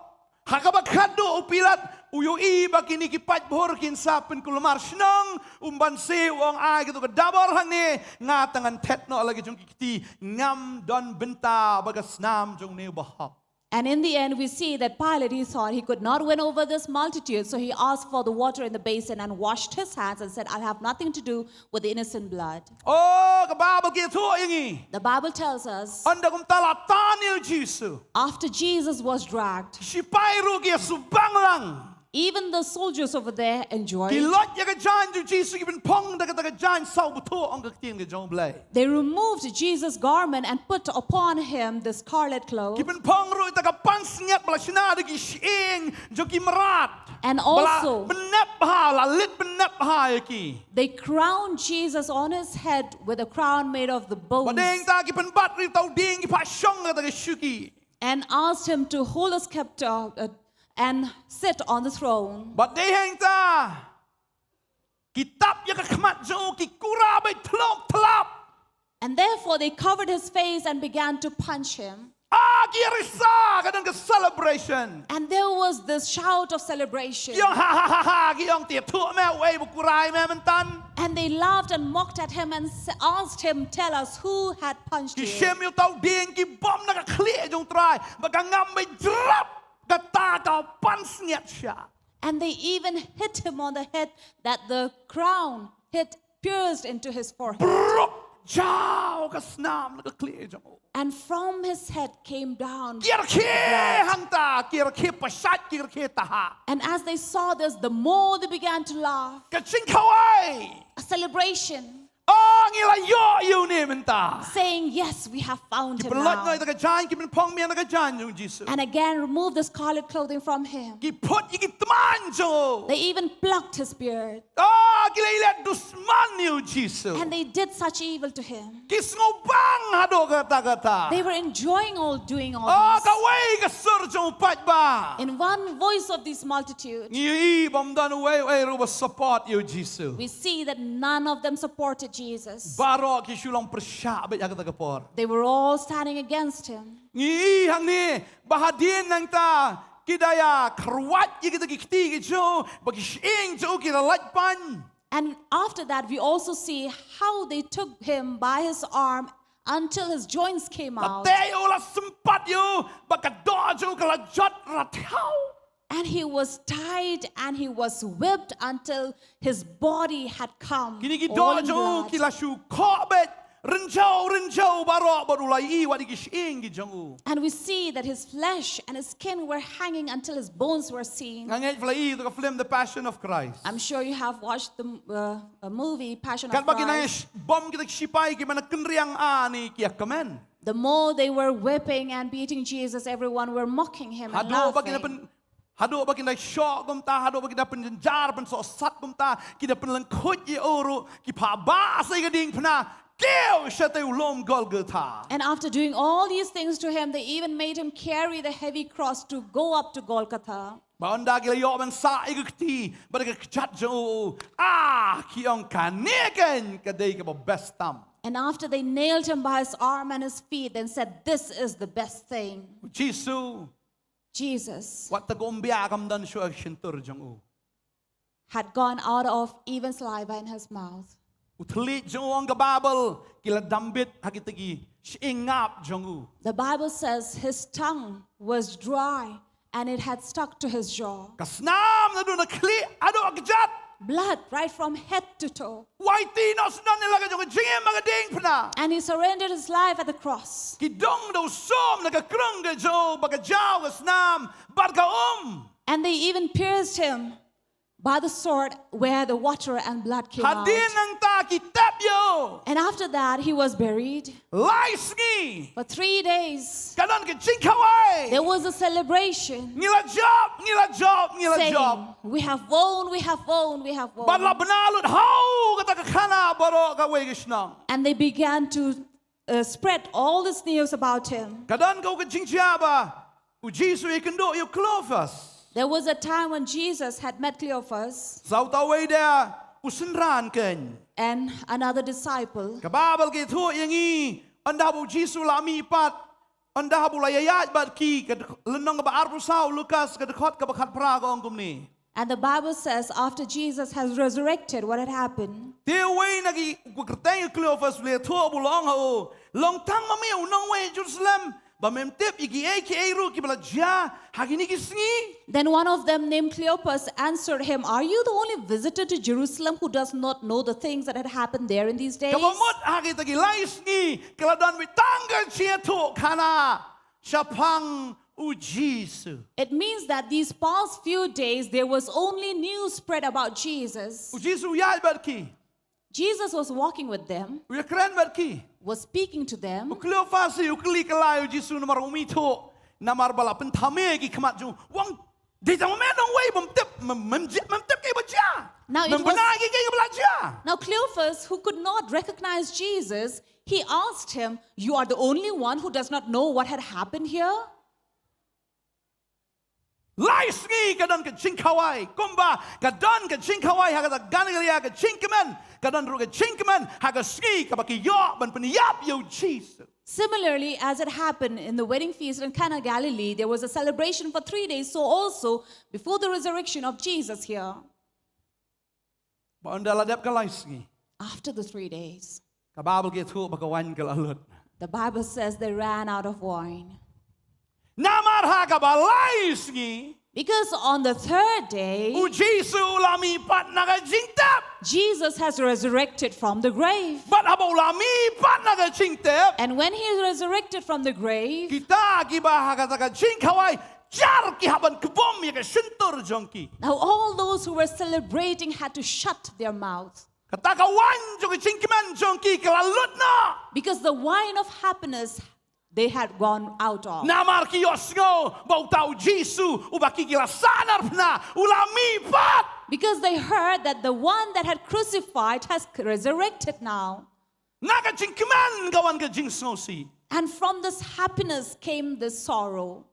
Ha kaba khatduh u Pilat u ïohi ba kine ki paidbah kin sa pynkulmar shnong, um banse u ong ai katu ka dabor hangne, nga tang ngan thet noh la ki jong ki kti, ngam don bynta bad ka snam jong une u bahok. And in the end, we see that Pilate, he thought he could not win over this multitude, so he asked for the water in the basin and washed his hands and said, "I'll have nothing to do with the innocent blood." Oh, ka Baibl ka ïathuh ïa ngi. The Bible tells us, ynda kumta la tan ïa u Jisu, after Jesus was dragged, shipai ruh ki ïasubang lang. Even the soldiers over there enjoyed. Ki loit ïa ka jaiñ jong u Jisu, ki pynphong da kata ka jaiñ saw bthuh, ong ka ktien ka jong U Blei. They removed Jesus' garment and put upon him the scarlet cloth. Ki pynphong ruh ïa kata ka pansngiat ba la shna da ki shyieng jong ki mrad. And also, ba la bnep bha, la lit bnep bha ïa ki. They crowned Jesus on his head with a crown made of the bones. Bad hangta ki pynbat ruh ïa uta u dieng, ki phah shong ïa kata ka shuki. And asked him to hold a scepter, uh, and sit on the throne. Bad hangta Ki tap ïa ka khmat jong u, ki kura beit thlok thlap. And therefore they covered his face and began to punch him. Ah, ki risa, ka don ka celebration. And there was this shout of celebration. Ki ong ha ha ha ha, ki ong, te ïathuh me, uei ba u kura ïa me mynta. And they laughed and mocked at him and s- asked him, "Tell us who had punched Ki you." shim ïa uta u dieng, ki bom na ka khlieh jong u Trai, ba ka ngam beit jrap, kata ka pansngiat shah. And they even hit him on the head, that the crown hit pierced into his forehead. Bruk, jaw ka snam na ka khlieh jong u. And from his head came down Ki rkhie blood. Hangta, ki rkhie pashait, ki rkhie taha. And as they saw this, the more they began to laugh, Ka jingkhawai. A celebration, Oh, ngi la ïoh ïa une mynta. Saying, "Yes, we have found Ki him pynlait now." Noi da ka jaiñ, ki pynphong mian da ka jaiñ jong u Jisu. And again removed the scarlet clothing from him. Ki phut ïa ki tymmen jong u. They even plucked his beard. Oh, ki la ïaleh dusman ïa u Jisu. And they did such evil to him. Ki sngewbang haduh katta katta. They were enjoying all, doing all Oh, this. kawei ka sur jong u paidbah. In one voice of this multitude, Ngi ïohi bym don uwei uwei ruh ba support ïa u Jisu. We see that none of them supported Jesus. Baroh ki shu long pyrshah beit ha kata ka por. They were all standing against him. Ngi ïohi hangne ba hadien nangta ki da ïa kyrwat ïa kita ki kti ki jong u, ba ki shyieng jong u ki la lait pan. And after that, we also see how they took him by his arm until his joints came La out. teh ïa u, la sympat ïa u, ba ka doh jong u ka la jot rathaw. And he was tied and he was whipped until his body had come. Kine ki all doh in jong u blood. ki la shu khoh beit, rynjaw rynjaw baroh, bad u la ïohi wat ïa ki shyieng ki jong u. And we see that his flesh and his skin were hanging until his bones were seen. Nga ngeit phi la ïohi ïa ka film The Passion of Christ. I'm sure you have watched the uh, a movie, Passion of Katba ki nang Christ. sh- bom kita ki shipai ki ban kynriang, ah, ne ki ïa kmen. The more they were whipping and beating Jesus, everyone were mocking him and Haduh ba ki da laughing. pyn, haduh ba ki da shoh kumta, haduh ba ki da pynjynjar, pynsohsat kumta, ki da pynlyngkhuit ïa u ruh, ki phah bah sa ïa ka diengphna, kiew shatei u lum Golgotha. And after doing all these things to him, they even made him carry the heavy cross to go up to Golgotha. Ba ynda ki la ïoh ban sah ïa ka kti bad ka kjat jong u, ah, ki ong kane keiñ ka dei kaba best tam. And after they nailed him by his arm and his feet, then said, "This is the best thing." Jisu, Jesus wat tang ka umbiah kam don shuh ha ka shyntur jong u. had gone out of even saliva in his mouth. U thylliej jong u, ong ka Baibl, ki la dambit ha kita ki shyieng ngap jong u. The Bible says his tongue was dry and it had stuck to his jaw. Ka snam naduh na khlieh haduh ha kjat. Blood right from head to toe. U aiti noh syndon ïa la ka jong ka jingim ha ka diengphna. And he surrendered his life at the cross. Ki dong da u sum na ka krung ka jong u, bad ka jaw ka snam bad ka um. And they even pierced him by the sword where the water and blood came out. Hadien nangta ki tep ïa u. And after that, he was buried. Lai sngi. For three days, Ka don ka jingkhawai. There was a celebration Ngi la jop, ngi la jop, ngi la saying, jop. "We have won, we have won, we have won." Bad la bna lut ha u kata ka khana baroh kawei ka shnong. And they began to uh, spread all this news about him. Ka don ka u ka jingjia ba u Jisu u ïakynduh ïa u Cleophas. There was a time when Jesus had met Cleophas Sa uta uwei de u synran keiñ. and another disciple. Ka Baibl ka ïathuh ïa ngi, ynda haba u Jisu u la mihpat, ynda haba u la ïaid bad ki, ka dkh-, lynnong kaba arphew saw Lukas, ka dkhot kaba khatphra ka ong kumne. And the Bible says, after Jesus has resurrected, what had happened? Te uwei na ki, u kyrteng u Cleophas, u la ïathuh bad u la ong ha u, long tang ma me u nongwei Jerusalem, ba mem tip ïa kiei kiei ruh kiba la jia ha kine ki sngi? Then one of them, named Cleopas, answered him, "Are you the only visitor to Jerusalem who does not know the things that had happened there in these days?" Kaba mut ha kita ki lai sngi ka la don beit tang ka jingïathuhkhana shaphang u Jisu. It means that these past few days, there was only news spread about Jesus. U Jisu u ïaid bad ki. Jesus was walking with them, U ïakren bad ki. Was speaking to them. U Cleophas u kylli kylla ïa u Jisu namar um ithuh, namar ba la pynthame ki khmat jong u. U ong, dei tang ma me nongwei bym tip, mem, mem jia, mem tip kiei ba jia. Now it Mem was- bna kiei kiei ba la jia. Now Cleophas, who could not recognize Jesus, he asked him, "You are the only one who does not know what had happened here?" Lai sngi ka don ka jingkhawai, kumba ka don ka jingkhawai ha kata ka Galilea ka jingkmen, ka don ruh ka jingkmen ha ka sngi kaba ki ïoh ban pynïap ïa u Jisu. Similarly, as it happened in the wedding feast in Cana, Galilee, there was a celebration for three days. So also, before the resurrection of Jesus here, ba ynda la dep ka lai sngi, after the three days, ka Baibl ka ïathuh ba ka wine ka la lut. The Bible says they ran out of wine. Namar ha kaba lai sngi, because on the third day, u Jisu u la mih pat na ka jingtep. Jesus has resurrected from the grave. Bad haba u la mih pat na ka jingtep, and when he resurrected from the grave, kita kiba ha kata ka jingkhawai jar ki hap ban kbom ïa ka shyntur jong ki. Now all those who were celebrating had to shut their mouth. Kata ka wine jong ka jingkmen jong ki ka la lut noh. Because the wine of happiness they had gone out of. Namar ki ïohsngew ba uta u Jisu uba ki ki la sahnarphna u la mih pat. Because they heard that the one that had crucified has resurrected now. Na ka jingkmen ka wan ka jingsngewsih. And from this happiness came this sorrow.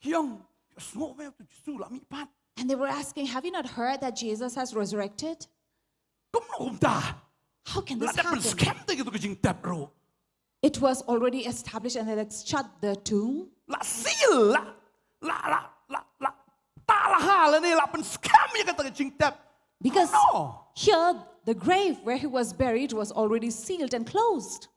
Ki ong, ïohsngew me uta u Jisu u la mih pat. And they were asking, "Have you not heard that Jesus has resurrected?" Kumno kumta? How can this happen? La dep pynskhem te kito ki jingtep ruh. It was already established and they had shut the tomb. La seal, la, la, la, la, la tah la ha lane la pynskhem ïa kata ka jingtep. Because here the grave where he was buried was already sealed and closed.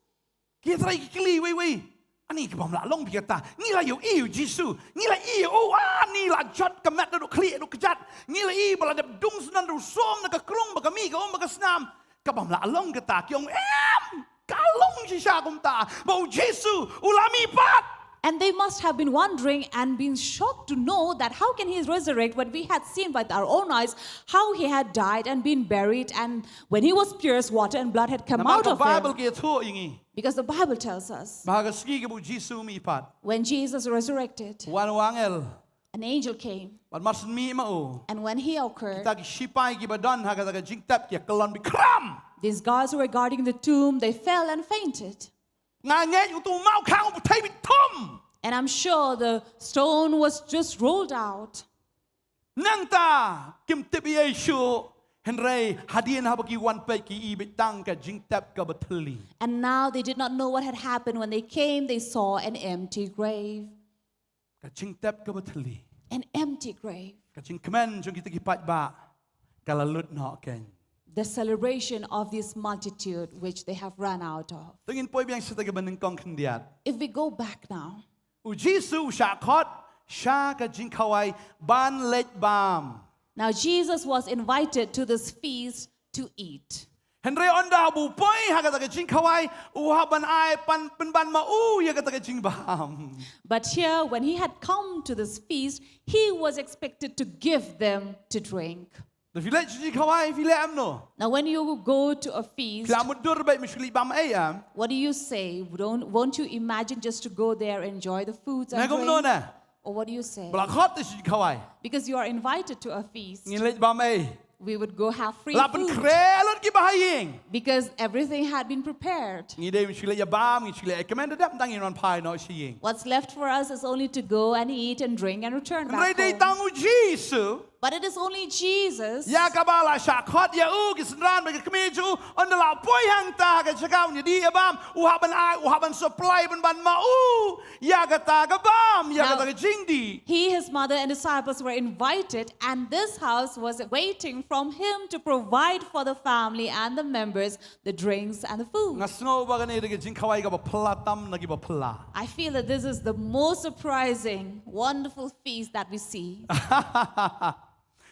Ki trai ki kylli wei wei. Ani ka bym lah long phi kata. Ngi la ïohi ïa u Jisu. Ngi la ïohi ïa u. Ani la jot ka met da u khlieh da u kjat. Ngi la ïohi ba la dep dung syndon da u som na ka krung ba ka mih ka um ba ka snam. Ka bym lah long kata. Ki ong em. Ka long shisha kumta. Ba u Jisu u la mih pat. And they must have been wondering and been shocked to know that how can he resurrect when we had seen with our own eyes how he had died and been buried, and when he was pierced, water and blood had come out of him. Namar ka Baibl ka ïathuh ïa ngi. Because the Bible tells us, ba ha ka sngi kaba u Jisu u mih pat, when Jesus resurrected, wan u angel, an angel came. Bad mar shu mih ma u, and when he occurred, kita ki shipai kiba don ha kata ka jingtep ki ïa kyllon bikhram. These guards who were guarding the tomb, they fell and fainted. Nga ngeit utu u maw khang u pyrthei bit thum. And I'm sure the stone was just rolled out. Nangta kim tip ei ei shuh, hynrei hadien haba ki wan peit ki i beit tang ka jingtep kaba thylli. And now they did not know what had happened. When they came, they saw an empty grave. Ka jingtep kaba thylli. An empty grave. Ka jingkmen jong kita ki paidbah ka la lut noh kein. The celebration of this multitude which they have run out of. To ngin poi biang sha kata kaba nyngkong khyndiat. If we go back now, u Jisu u shah khot sha ka jingkhawai ban leit bam. Now Jesus was invited to this feast to eat. Hynrei ynda u poi ha kata ka jingkhawai u hap ban ai pynban ma u ïa kata ka jingbam. But here, when he had come to this feast, he was expected to give them to drink. Te phi leit sha jingkhawai phi leh em no? Now, when you go to a feast, phi la mutdur beit me shu leit bam ei em? What do you say? Don't, won't you imagine just to go there, enjoy the foods and drink? Kumno ne? Or what do you say? Ba la khot te sha jingkhawai. Because you are invited to a feast. Ngin leit bam ei. We would go have free food. La pynkhreh lut kiba ha ïing. Because everything had been prepared. Ngi dei me shu leit ïa bam, ngi shu leit ïa kmen, te dep tang ngin wan phai noh sha ïing. What's left for us is only to go and eat and drink and return back home. Hynrei dei tang u Jisu. But it is only Jesus. Ïa kaba la shah khot ïa u, ki synran bad ki kmie jong u, ynda la poi hangta ha ka jaka u ïadih ïa bam, u hap ban ai, u hap ban supply pynban ma u ïa kata ka bam, ïa kata ka jingdih. Now, he, his mother, and disciples were invited, and this house was waiting from him to provide for the family and the members the drinks and the food. Nga sngew ba kane dei ka jingkhawai kaba phylla tam na kiba phylla. I feel that this is the most surprising, wonderful feast that we see.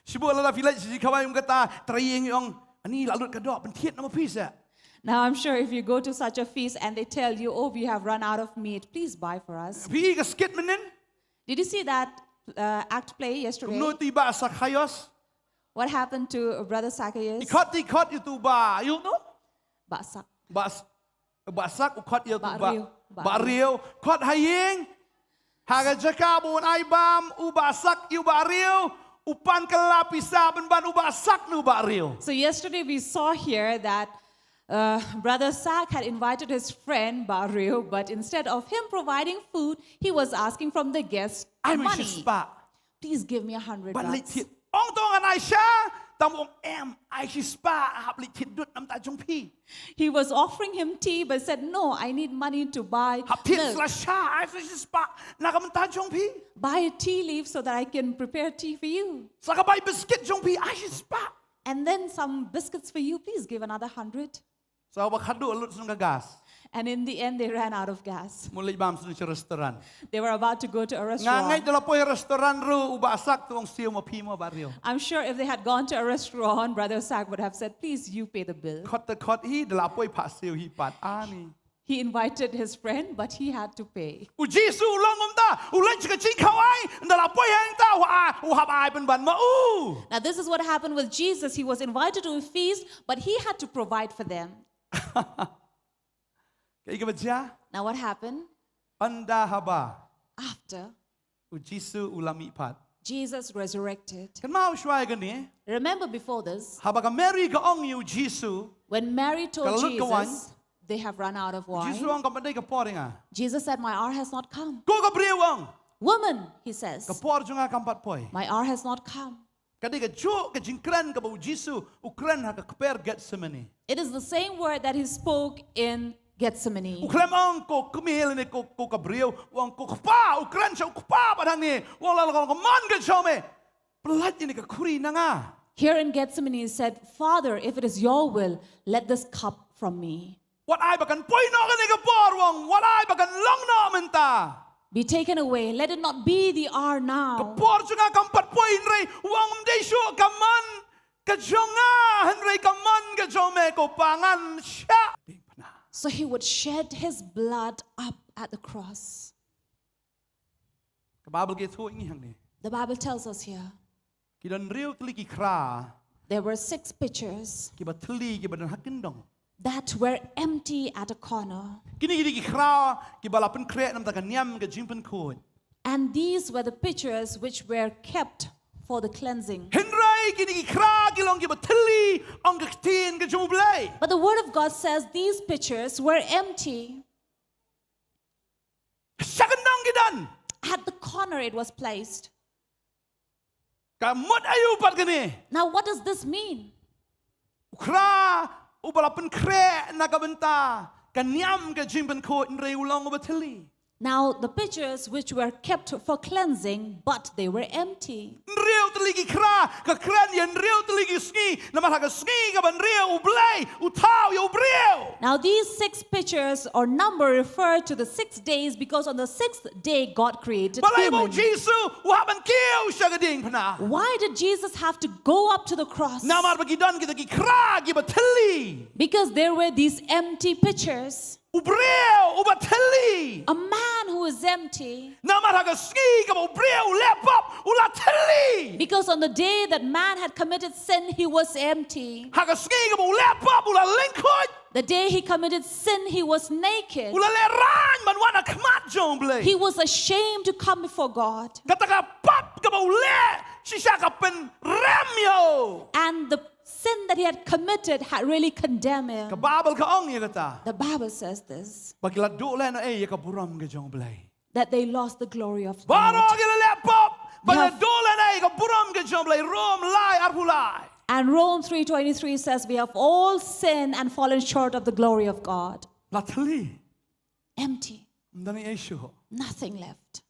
Shu bun lada phi leit sha jingkhawai kum kata, trai ïing ong, ani la lut ka doh, pynthied noh ma phi seh. Now I'm sure if you go to such a feast and they tell you, "Oh, we have run out of meat, please buy for us." Phi i ka skit mynnin? Did you see that uh, act play yesterday? Kumno ïa utu i Bah Sakaios? What happened to Brother Zacchaeus? I khot, i khot ïa utu u bah, ïoh no? Bah Sak. Bah S-, Bah Sak u khot ïa utu u bah. Bah Riew. Bah Riew. Khot ha ïing. Ha ka jaka ba un ai bam u Bah Sak ïa u Bah Riew, u pan kylla pisa pynban u Bah Sak na u Bah Riew. So yesterday we saw here that Uh, Brother Sak had invited his friend Bah Riew, but instead of him providing food, he was asking from the guest Ai ma money. Shispah. Please give me a hundred Ban leit bucks. thied. Ong to ngan ai sha. Te um ong em, ai Shispah, hap leit thied dud namar ta jong phi. He was offering him tea, but said, "No, I need money to buy Hap thied milk." sla sha, ai sla Shispah, na ka bynta jong phi. "Buy a tea leaf so that I can prepare tea for you. Sla ka bai biscuit jong phi, ai Shispah. And then some biscuits for you. Please give another hundred." Sa ba khadduh lut sha ka gas. And in the end, they ran out of gas. Mut leit bam sha restaurant. They were about to go to a Nga restaurant. ngeit da la poi restaurant ruh u Bah Sak te ong siew ma phi mo Bah Riew. I'm sure if they had gone to a restaurant, Brother Sak would have said, "Please, you pay the bill." Khot te khot hi, da la poi phah siew hi pat. Ani. He invited his friend, but he had to pay. U Jisu u long kumta, u leit sha ka jingkhawai, da la poi hangta, u ha, u hap ai pynban ma u. Now, this is what happened with Jesus. He was invited to a feast, but he had to provide for them. Kaei kaba jia? Now, what happened? Ynda haba After u Jisu u la mihpat. Jesus resurrected. Kynmaw shuwa ïa kane. Remember before this, Haba ka Mary ka ong ïa u Jisu. when Mary told Ka lut ka wine. Jesus, "They have run out of U Jisu wine," ong kam pat dei ka por ïa nga. Jesus said, "My hour has not come." Ko ka briew ong. "Woman," he says, Ka por jong nga kam pat poi. "my hour has not come." Ka dei kajuh ka jingkren kaba u Jisu u kren ha ka kper Gethsemane. It is the same word that he spoke in U Gethsemane. khlem ong ko kmie lane ko, ko ka briew, u ong ko Kpa, u kren sha u Kpa bad hangne, u ong la la ka mon ka jong me. Pynlait ïa kane ka khuri na nga. Here in Gethsemane, he said, "Father, if it is your will, let this cup from me." Wat ai ba kan poi noh kane ka por, u ong, wat ai ba kan long noh mynta. "Be taken away. Let it not be the hour Ka now." por jong nga kam pat poi hynrei, u ong ym dei shuh ka mon ka jong nga hynrei ka mon ka jong me ko Pa, ngan shah diengphna. So he would shed his blood up at the cross. Ka Baibl ka ïathuh ïa ngi hangne. The Bible tells us here Ki don hynriew tylli ki khra there were six pitchers kiba thylli kiba don ha kyndong. that were empty at a corner. Kine ki dei ki khra kiba la pynkhreh namar ka niam ka jingpynkhuid. And these were the pitchers which were kept for the cleansing. Hynrei kine ki khra ki long kiba thylli, ong ka ktien ka jong U Blei. But the word of God says these pitchers were empty. Sha kyndong ki don. At the corner it was placed. Ka mut aïu pat kane? Now, what does this mean? U khra uba la pynkhreh na ka bynta ka niam ka jingpynkhuid, hynrei u long uba thylli. Now, the pitchers which were kept for cleansing, but they were empty. Hynriew tylli ki khra, ka kren ïa hynriew tylli ki sngi, namar ha ka sngi kaba hynriew U Blei u thaw ïa u briew. Now, these six pitchers or number refer to the six days, because on the sixth day God created Balei ba u humans. Jisu u hap ban kiew sha ka diengphna? Why did Jesus have to go up to the cross? Namar ba ki don kita ki khra kiba thylli. Because there were these empty pitchers. U briew uba thylli. A man who is empty. Namar ha ka sngi kaba u briew u leh pap u la thylli. Because on the day that man had committed sin, he was empty. Ha ka sngi kaba u leh pap u la lyngkhuid. The day he committed sin, he was naked. U la lehraiñ ban wan ha khmat jong U Blei. He was ashamed to come before God. Kata ka pap kaba u leh shisha ka pynrem ïa u. And the sin that he had committed had really condemned him. Ka Baibl ka ong ïa kata. The Bible says this, Ba ki la duh lehnohei ïa ka burom ka jong U Blei. that they lost the glory of Baroh God. ki la leh pap ba la Yes. duh lehnohei ïa ka burom ka jong U Blei. Rom lai arphew lai. And Rome three twenty-three says, "We have all sinned and fallen short of the glory of God." La thylli. Empty. Ym don ei shuh. Nothing left.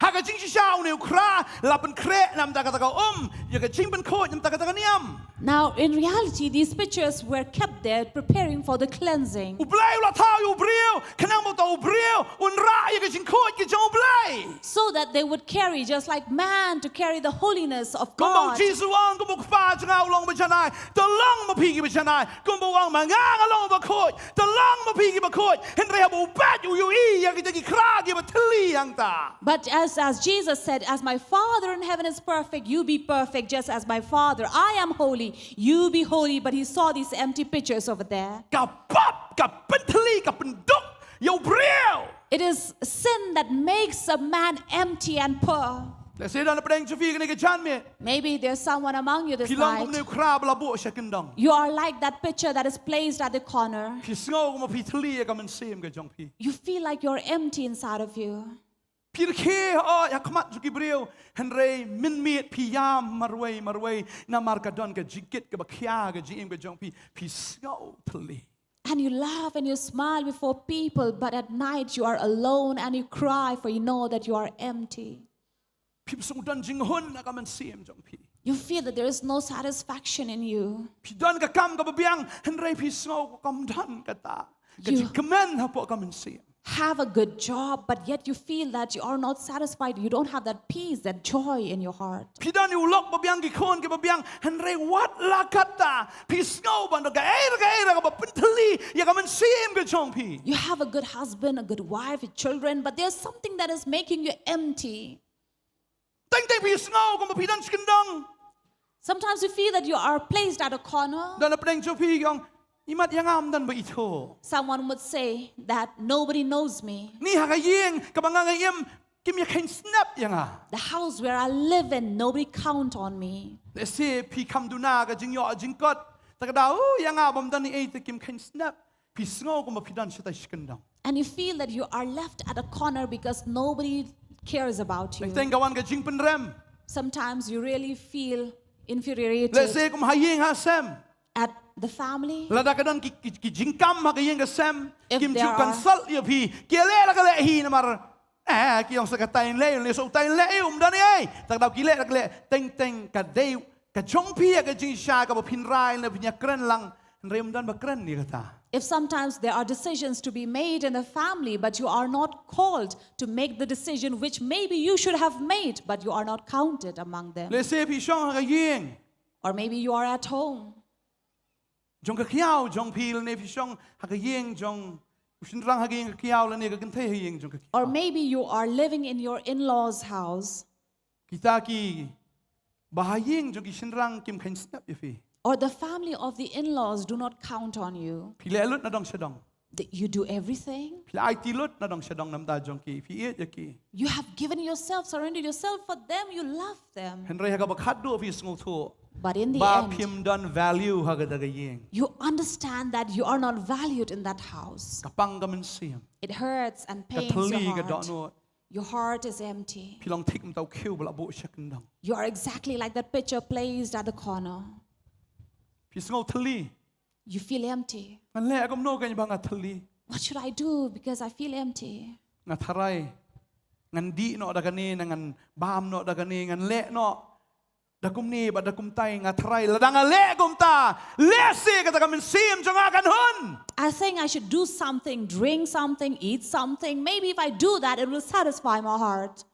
Ha ka jingshisha une u khra la pynkhreh namar kata ka um ïa ka jingpynkhuid namar kata ka niam. Now, in reality, these pitchers were kept there preparing for the cleansing. U Blei u la thaw ïa u briew khnang ba uta u briew un rah ïa ka jingkhuid ka jong U Blei. So that they would carry, just like man, to carry the holiness of Kumba u God. Jisu u ong, kumba u Kpa jong nga u long uba janai, to long ma phi kiba janai. Kumba u ong ma nga nga long uba khuid, to long ma phi kiba khuid. Hynrei haba u peit u ïohi ïa kita ki khra kiba thylli hangta. But as, as Jesus said, "As my Father in heaven is perfect, you be perfect, just as my Father. I am holy, you be holy." But he saw these empty pitchers over there. Ka pap ka pynthylli, ka pynduk ïa u briew. It is sin that makes a man empty and poor. Lehse don hapdeng jong phi kane ka janmiet. Maybe there's someone among you this night. Phi long kum une u khra ba la buh sha kyndong. You are like that pitcher that is placed at the corner. Phi sngew kum ba phi thylli ïa ka mynsiem ka jong phi. You feel like you're empty inside of you. Phi rkhie ha khmat jong ki briew, hynrei mynmiet phi ïam marwei marwei namar ka don ka jingkit kaba khia ka jingim ka jong phi, phi sngew thylli. And you laugh and you smile before people, but at night you are alone and you cry, for you know that you are empty. Phim sngew don jinghun ha ka mynsiem jong phi. You feel that there is no satisfaction in you. Phi don ka kam kaba biang, hynrei phi sngew kam don kata ka jingkmen hapoh ka mynsiem. Have a good job, but yet you feel that you are not satisfied. You don't have that peace, that joy in your heart. Phi don ïa u lok ba biang, ki khun kiba biang, hynrei wat la katta phi sngew ba don kaei re kaei re kaba pynthylli ïa ka mynsiem ka jong phi. You have a good husband, a good wife, children, but there's something that is making you empty. Teng teng phi sngew kum ba phi don sha kyndong. Sometimes you feel that you are placed at a corner. Don hapdeng jong phi ki ong, imat ïa nga ym don ba ithuh. Someone would say that nobody knows me. Ni ha ka ïing kaba nga nga im, kim ïa kheiñ snap ïa nga. The house where I live in, nobody count on me. Lehse phi kham duna ka jingïoh jingkot, te ka daw ïa nga bym don ei ei te kim kheiñ snap. Phi sngew kum ba phi don shatai sha kyndong. And you feel that you are left at a corner because nobody cares about you. Teng teng ka wan ka jingpynrem. Sometimes you really feel inferiority. Lehse kum ha ïing ha sem. At the family. Lada ka don ki, ki, ki jingkam ha ka ïing ka sem, if kim ju consult ïa phi, ki leh la ka leh hi namar, eh, ki ong sa katai leh, leh sa utai leh, um don ei ei. Te ka daw ki leh la ka leh, teng teng ka dei ka jong phi ïa ka jingshai kaba phin rai ne phin ïa kren lang, hynrei ym don ba kren ïa kata. If sometimes there are decisions to be made in the family, but you are not called to make the decision which maybe you should have made, but you are not counted among them. Lehse phi shong ha ka ïing. Or maybe you are at home. Jong ka khiaw jong phi, lane phi shong ha ka ïing jong u shynrang ha ka ïing ka khiaw, lane ka kynthei ha ïing jong ka khiaw. Or maybe you are living in your in-laws' house. Kita kiba ha ïing jong ki shynrang kim kheiñ snap ïa phi. Or the family of the in-laws do not count on you. Phi leh lut na dong sha dong. That you do everything. Phi la aiti lut na dong sha dong namar jong ki, phi ïeit ïa ki. You have given yourself, surrendered yourself for them, you love them. Hynrei ha kaba khatduh phi sngewthuh. But in the end, ba phim don value ha kata ka ïing. You understand that you are not valued in that house. Ka pang ka mynsiem. It hurts and pains your heart. Ka thylli ka dohnud. Your heart is empty. Phi long thik kum uta u khiew ba la buh sha kyndong. You are exactly like that pitcher placed at the corner. Phi sngew thylli. You feel empty. Ngan leh kumno kein ba nga thylli? What should I do because I feel empty? Nga tharai ngan dih noh da kane, ngan bam noh da kane, ngan leh noh da kumne bad da kumtai. Nga tharai lada nga leh kumta, lehse kata ka mynsiem jong nga kan hun. I think I should do something, drink something, eat something. Maybe if I do that, it will satisfy my heart.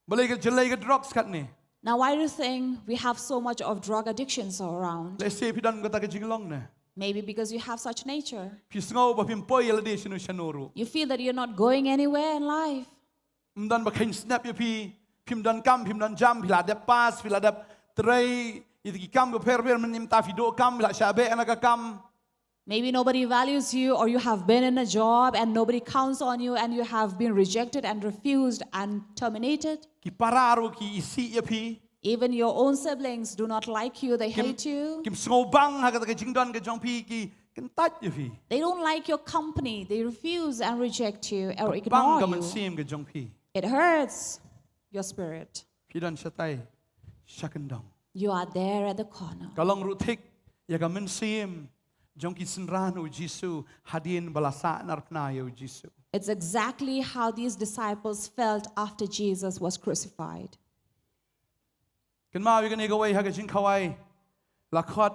Balei ka jyllei ka drugs katne? Now, why do you think we have so much of drug addictions around? Lehse phi don kata ka jinglong ne. Maybe because you have such nature. Phi sngew ba phim poi ïa lade shano shano ruh. You feel that you're not going anywhere in life. Ym don ba kheiñ snap ïa phi, phim don kam, phim don jam, phi la dep pass, phi la dep trei ïa ki kam ka pher pher, mynta phi duh kam, phi la shah beh na ka kam. Maybe nobody values you, or you have been in a job and nobody counts on you and you have been rejected and refused and terminated. Ki para ruh ki isih ïa phi. Even your own siblings do not like you, they hate you. Kim sngewbang ha kata ka jingdon ka jong phi, ki kyntait ïa phi. They don't like your company, they refuse and reject you or ignore you. Ka pang ka mynsiem ka jong phi. It hurts your spirit. Phi don shatai sha kyndong. You are there at the corner. Ka long ruh thik ïa ka mynsiem jong ki synran u Jisu hadien ba la sah narphna ïa u Jisu. It's exactly how these disciples felt after Jesus was crucified. Kynmaw ïa kane kawei ha ka jingkhawai, la khot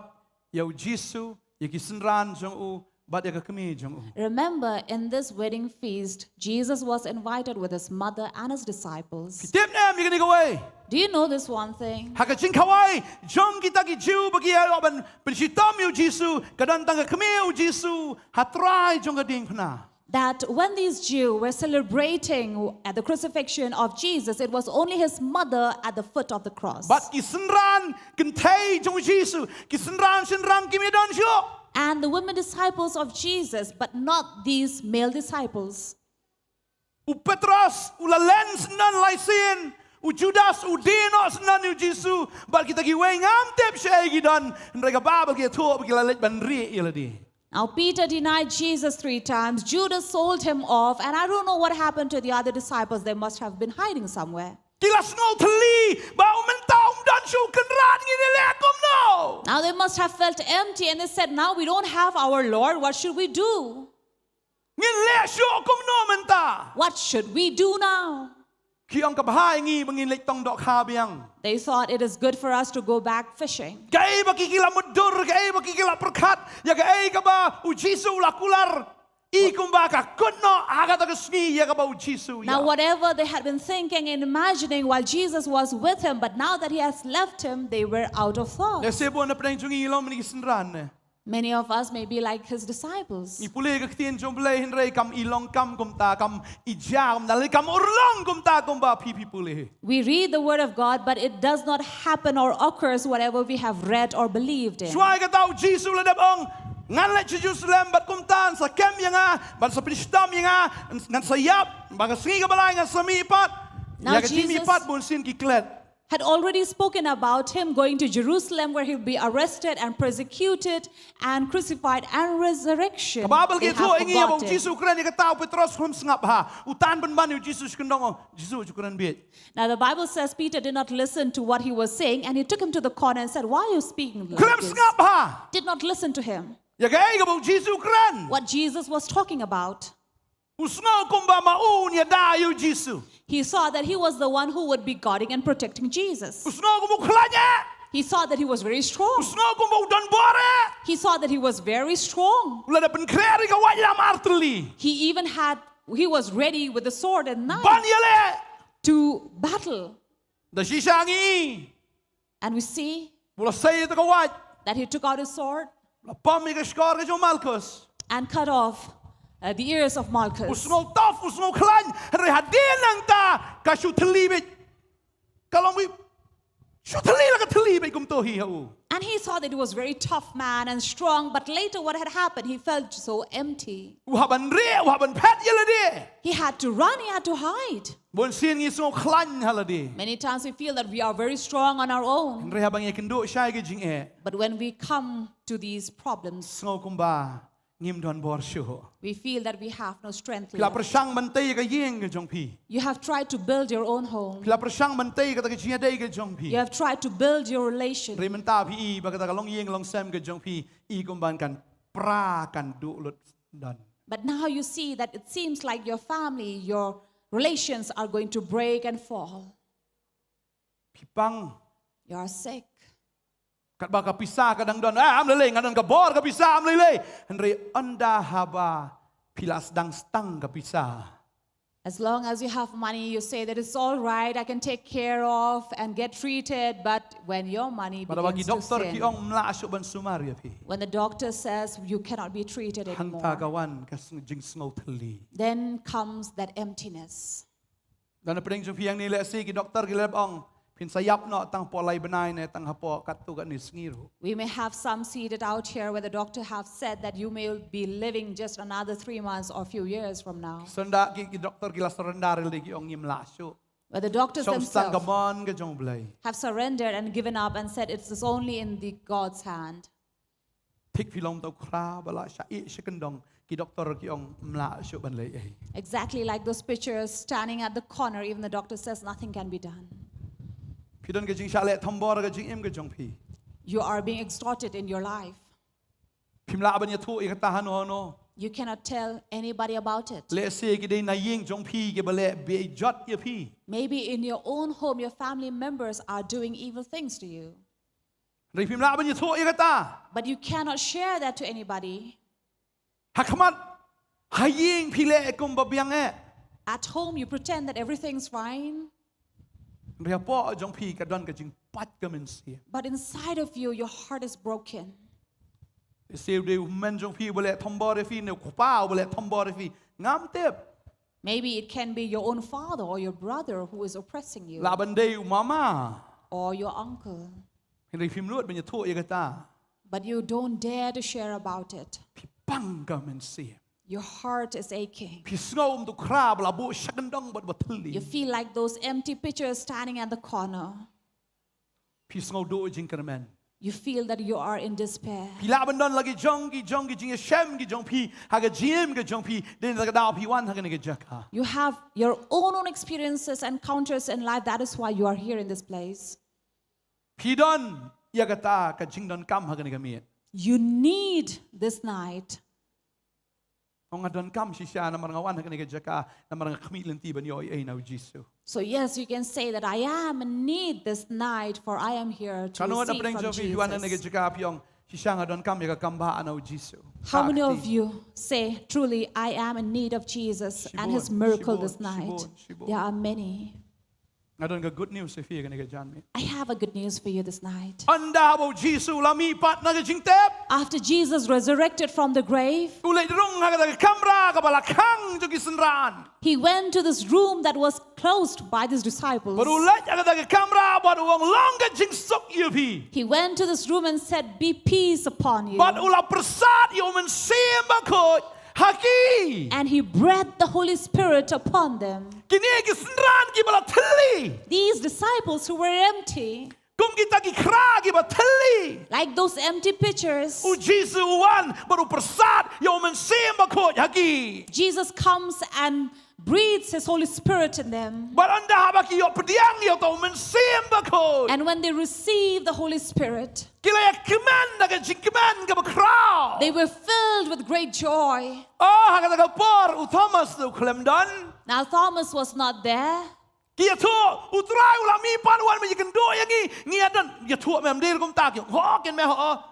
ïa u Jisu, ïa ki synran jong u bad ïa ka kmie jong u. Remember, in this wedding feast, Jesus was invited with his mother and his disciples. Phi tip ne em ïa kane kawei? Do you know this one thing? Ha ka jingkhawai jong kita ki Jiw ba ki ïa ïoh ban pynshitom ïa u Jisu, ka don tang ka kmie u Jisu ha trai jong ka diengphna. That when these Jews were celebrating at the crucifixion of Jesus, it was only his mother at the foot of the cross. Bad ki synran kynthei jong u Jisu, ki synran shynrang kim ïadon shuh. And the women disciples of Jesus, but not these male disciples. U Petros u la len syndon lai sien, U Judas u die noh shen ïa u Jisu, bad kita kiwei ngam tip shaei ki don, hynrei ka Baibl ka ïathuh ba ki la leit ban rieh ïa lade. Now Peter denied Jesus three times. Judas sold him off, and I don't know what happened to the other disciples. They must have been hiding somewhere. Ki la sngew thylli ba u mynta um don shuh u kynrad, ngin ïaleh kumno. Now they must have felt empty and they said, "Now we don't have our Lord. What should we do? Ngin leh shuh kumno mynta? What should we do now?" Ki ong, ka bha ïa ngi ba ngin leit tong dohkha biang. They thought it is good for us to go back fishing. Kaei ba ki ki la mutdur, kaei ba ki ki la pyrkhat ïa kaei kaba u Jisu u la kular, i kumba ka kut noh ha kata ka sngi ïa kaba u Jisu u ïap. Now, whatever they had been thinking and imagining while Jesus was with him, but now that he has left him, they were out of thought. Lehse bun na pdeng jong ngi long mynta ki synran ne. Many of us may be like his disciples. Ngi pule ka ktien jong U Blei hynrei kam i long kam kumta, kam i jia kumta, lane kam urlong kumta kumba phi phi pule. We read the word of God, but it does not happen or occurs whatever we have read or believed in. Shuwa ïa kata u Jisu u la dep ong, ngan leit sha Jerusalem, bad kumta yn sa kem ïa nga, bad yn sa pynshitom ïa nga, ngan sa ïap, bad ka sngi kaba lai ngan sa mihpat. Now ïa ka jingmihpat bun sien ki klet. Had already spoken about him going to Jerusalem, where he'll be arrested and persecuted and crucified and resurrection. Ka Baibl ka ïathuh ïa ngi ba u Jisu u kren ïa kata, u Petros um sngap bha. U tan pynban ïa u Jisu, shu kyndong, "O Jisu, shu kren bieit." Now the Bible says Peter did not listen to what he was saying, and he took him to the corner and said, "Why are you speaking like this?" Khlem sngap bha. Did not listen to him. Ïa kaei kaba u Jisu u kren. What Jesus was talking about. U sngew kumba ma u un ïada ïa u Jisu. He saw that he was the one who would be guarding and protecting Jesus. U sngew kumba u khlaiñ eh. He saw that he was very strong. U sngew kumba u don bor eh. He saw that he was very strong. U la dep pynkhreh ïa ka waitlam artylli. He even had, he was ready with the sword and knife. Ban ïaleh. To battle. Da shisha ngi. And we see. U la sei ïa ka wait. That he took out his sword. U la pom ïa ka shkor ka jong u Malkus. And cut off, uh, the ears of Malchus. U sngew tough, u sngew khlaiñ, hynrei hadien nangta ka shu thylli beit. Ka long beit, shu thylli la ka thylli beit kumto hi ha u. And he thought that he was very tough man and strong, but later what had happened, he felt so empty. U hap ban rieh, u hap ban phet ïa lade. He had to run, he had to hide. Bun sien ngi sngew khlaiñ ha lade. Many times we feel that we are very strong on our own. Hynrei haba ngi kynduh shai ka jingeh. But when we come to these problems, sngew kumba ngim don bor shuh. We feel that we have no strength left. Phi la pyrshang ban tei ka ïing ka jong phi. You have tried to build your own home. Phi la pyrshang ban tei kata ka jingïadei ka jong phi. You have tried to build your relation. Hynrei mynta phi i ba kata ka longïing longsem ka jong phi, i kumban kan pra, kan duh lut don. But now you see that it seems like your family, your relations are going to break and fall. Phi pang. You are sick. Katba ka pisa ka dang don, ah, ym lei lei, nga don ka bor ka pisa, ym lei lei. Hynrei ynda haba phi la sdang stang ka pisa. As long as you have money, you say that it's all right, I can take care of and get treated, but when your money begins to thin, bad haba ki doktor ki ong ym lah shuh ban sumar ïa phi. When the doctor says you cannot be treated anymore, hangta ka wan ka sng-, jingsngew thylli. Then comes that emptiness. Lada na pdeng jong phi hangne lehse ki doktor ki la ong phin sa ïap noh tang hapoh lai bnai ne tang hapoh katto katne sngi ruh. We may have some seated out here where the doctor have said that you may be living just another three months or few years from now. Sngewbha ki, ki doktor ki la surrender ïa lade, ki ong ngim lah shuh. Where the doctors themselves, shong sdang ka mon ka jong U Blei, have surrendered and given up and said it is only in the God's hand. Thik phi long uta u khra ba la shah ïeh sha kyndong, ki doktor ki ong ym lah shuh ban leh ei. Exactly like those pitchers standing at the corner, even the doctor says nothing can be done. Phi don ka jingshah leh thombor ka jingim ka jong phi. You are being extorted in your life. Phim lah ban ïathuh ïa kata hano hano. You cannot tell anybody about it. Lehse ki dei na ïing jong phi kiba leh beit jot ïa phi. Maybe in your own home, your family members are doing evil things to you. Hynrei phim lah ban ïathuh ïa kata. But you cannot share that to anybody. Ha khmat, ha ïing phi leh kumba biang eh. At home, you pretend that everything's fine. Hynrei hapoh jong phi ka don ka jingpait ka mynsiem. But inside of you, your heart is broken. Lehse u dei u hynmen jong phi uba leh thombor ïa phi, ne u kpa uba leh thombor ïa phi. Ngam tip. Maybe it can be your own father or your brother who is oppressing you. Lah ban dei u mama. Or your uncle. Hynrei phim nud ban ïathuh ïa kata. But you don't dare to share about it. Phi pang ka mynsiem. Your heart is aching. Phi sngew kum tu khra ba la buh sha kyndong bad ba thylli. You feel like those empty pitchers standing at the corner. Phi sngew duh jingkyrmen. You feel that you are in despair. Phi lah ban don la ki jong ki jong ki jingïashem ki jong phi ha ka jingim ka jong phi, dei na ka daw phi wan ha kane ka jaka. You have your own own experiences and encounters in life. That is why you are here in this place. Phi don ïa kata ka jingdonkam ha kane ka miet. You need this night. Nga donkam shisha namar nga wan ha kane ka jaka, namar nga khmih lynti ban ïoh ei na u Jisu. So yes, you can say that I am in need this night, for I am here to Katno ngut na receive pdeng from jong phi, phi wan ha kane ka Jesus. Jaka phi ong, shisha nga donkam ïa ka kam ba na u Jisu. How many Ka of kti. You say, truly, I am in need of Jesus and Shibun, his miracle shibun, this night? Shibun, shibun. There are many. Nga don ka good news ïa phi ha kane ka janmiet. I have a good news for you this night. Ynda ba u Jisu u la mihpat na ka jingtep. After Jesus resurrected from the grave, U leit rung ha kata ka kamra kaba la khang jong ki synran. He went to this room that was closed by his disciples. Bad u leit ha kata ka kamra bad u ong long ka jingsuk ïa phi. He went to this room and said, be peace upon you. Bad u la pyrsad ïa u Mynsiem Bakhuid ha ki. And he breathed the Holy Spirit upon them. Kine ki synran kiba la thylli. These disciples who were empty, Kum kita ki khra kiba thylli. Like those empty pitchers, U Jisu u wan bad u pyrsad ïa u Mynsiem Bakhuid ha ki. Jesus comes and breathes his Holy Spirit in them. Bad ynda haba ki ïoh pdiang ïa uta u Mynsiem Bakhuid, And when they receive the Holy Spirit, ki la ïakmen da ka jingkmen kaba khraw. They were filled with great joy. Oh, ha kata ka por u Thomas u khlem don. Now Thomas was not there. Ki ïathuh, U Trai u la mihpat, u wan ban ïakynduh ïa ngi. Ngi ïa don, ïathuh me, ym dei kumta ki. Ho, kin me ho.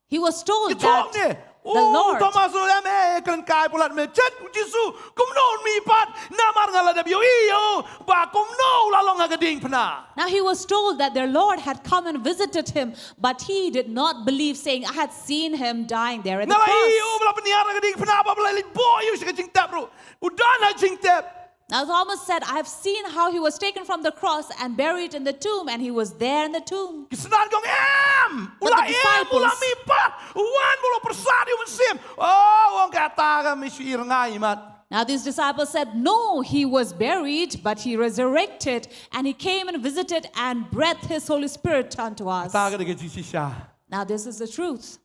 He was told Ïathuh that ne. The Lord. Thomas u ong, eh, kren kai palat me, chet U Jisu kumno un mihpat, namar nga la dep ïohi ïa u ba kumno u la long ha ka diengphna. Now he was told that their Lord had come and visited him, but he did not believe, saying, I had seen him dying there at the Nga la ïohi ïa u cross. ba la pynïar ha ka diengphna, ba la leit buh ïa u sha ka jingtep ruh. U don ha jingtep. Now Thomas said, I have seen how he was taken from the cross and buried in the tomb, and he was there in the tomb. Ki synran ki ong, em, u But la the em, u la disciples mihpat, u wan bad u la pyrsad ïa u Mynsiem. Oh, u ong kata ka, me shu i rngai mat. Now these disciples said, no, he was buried, but he resurrected, and he came and visited and breathed his Holy Spirit unto us. Kata ka dei ka jingshisha. Now this is the truth.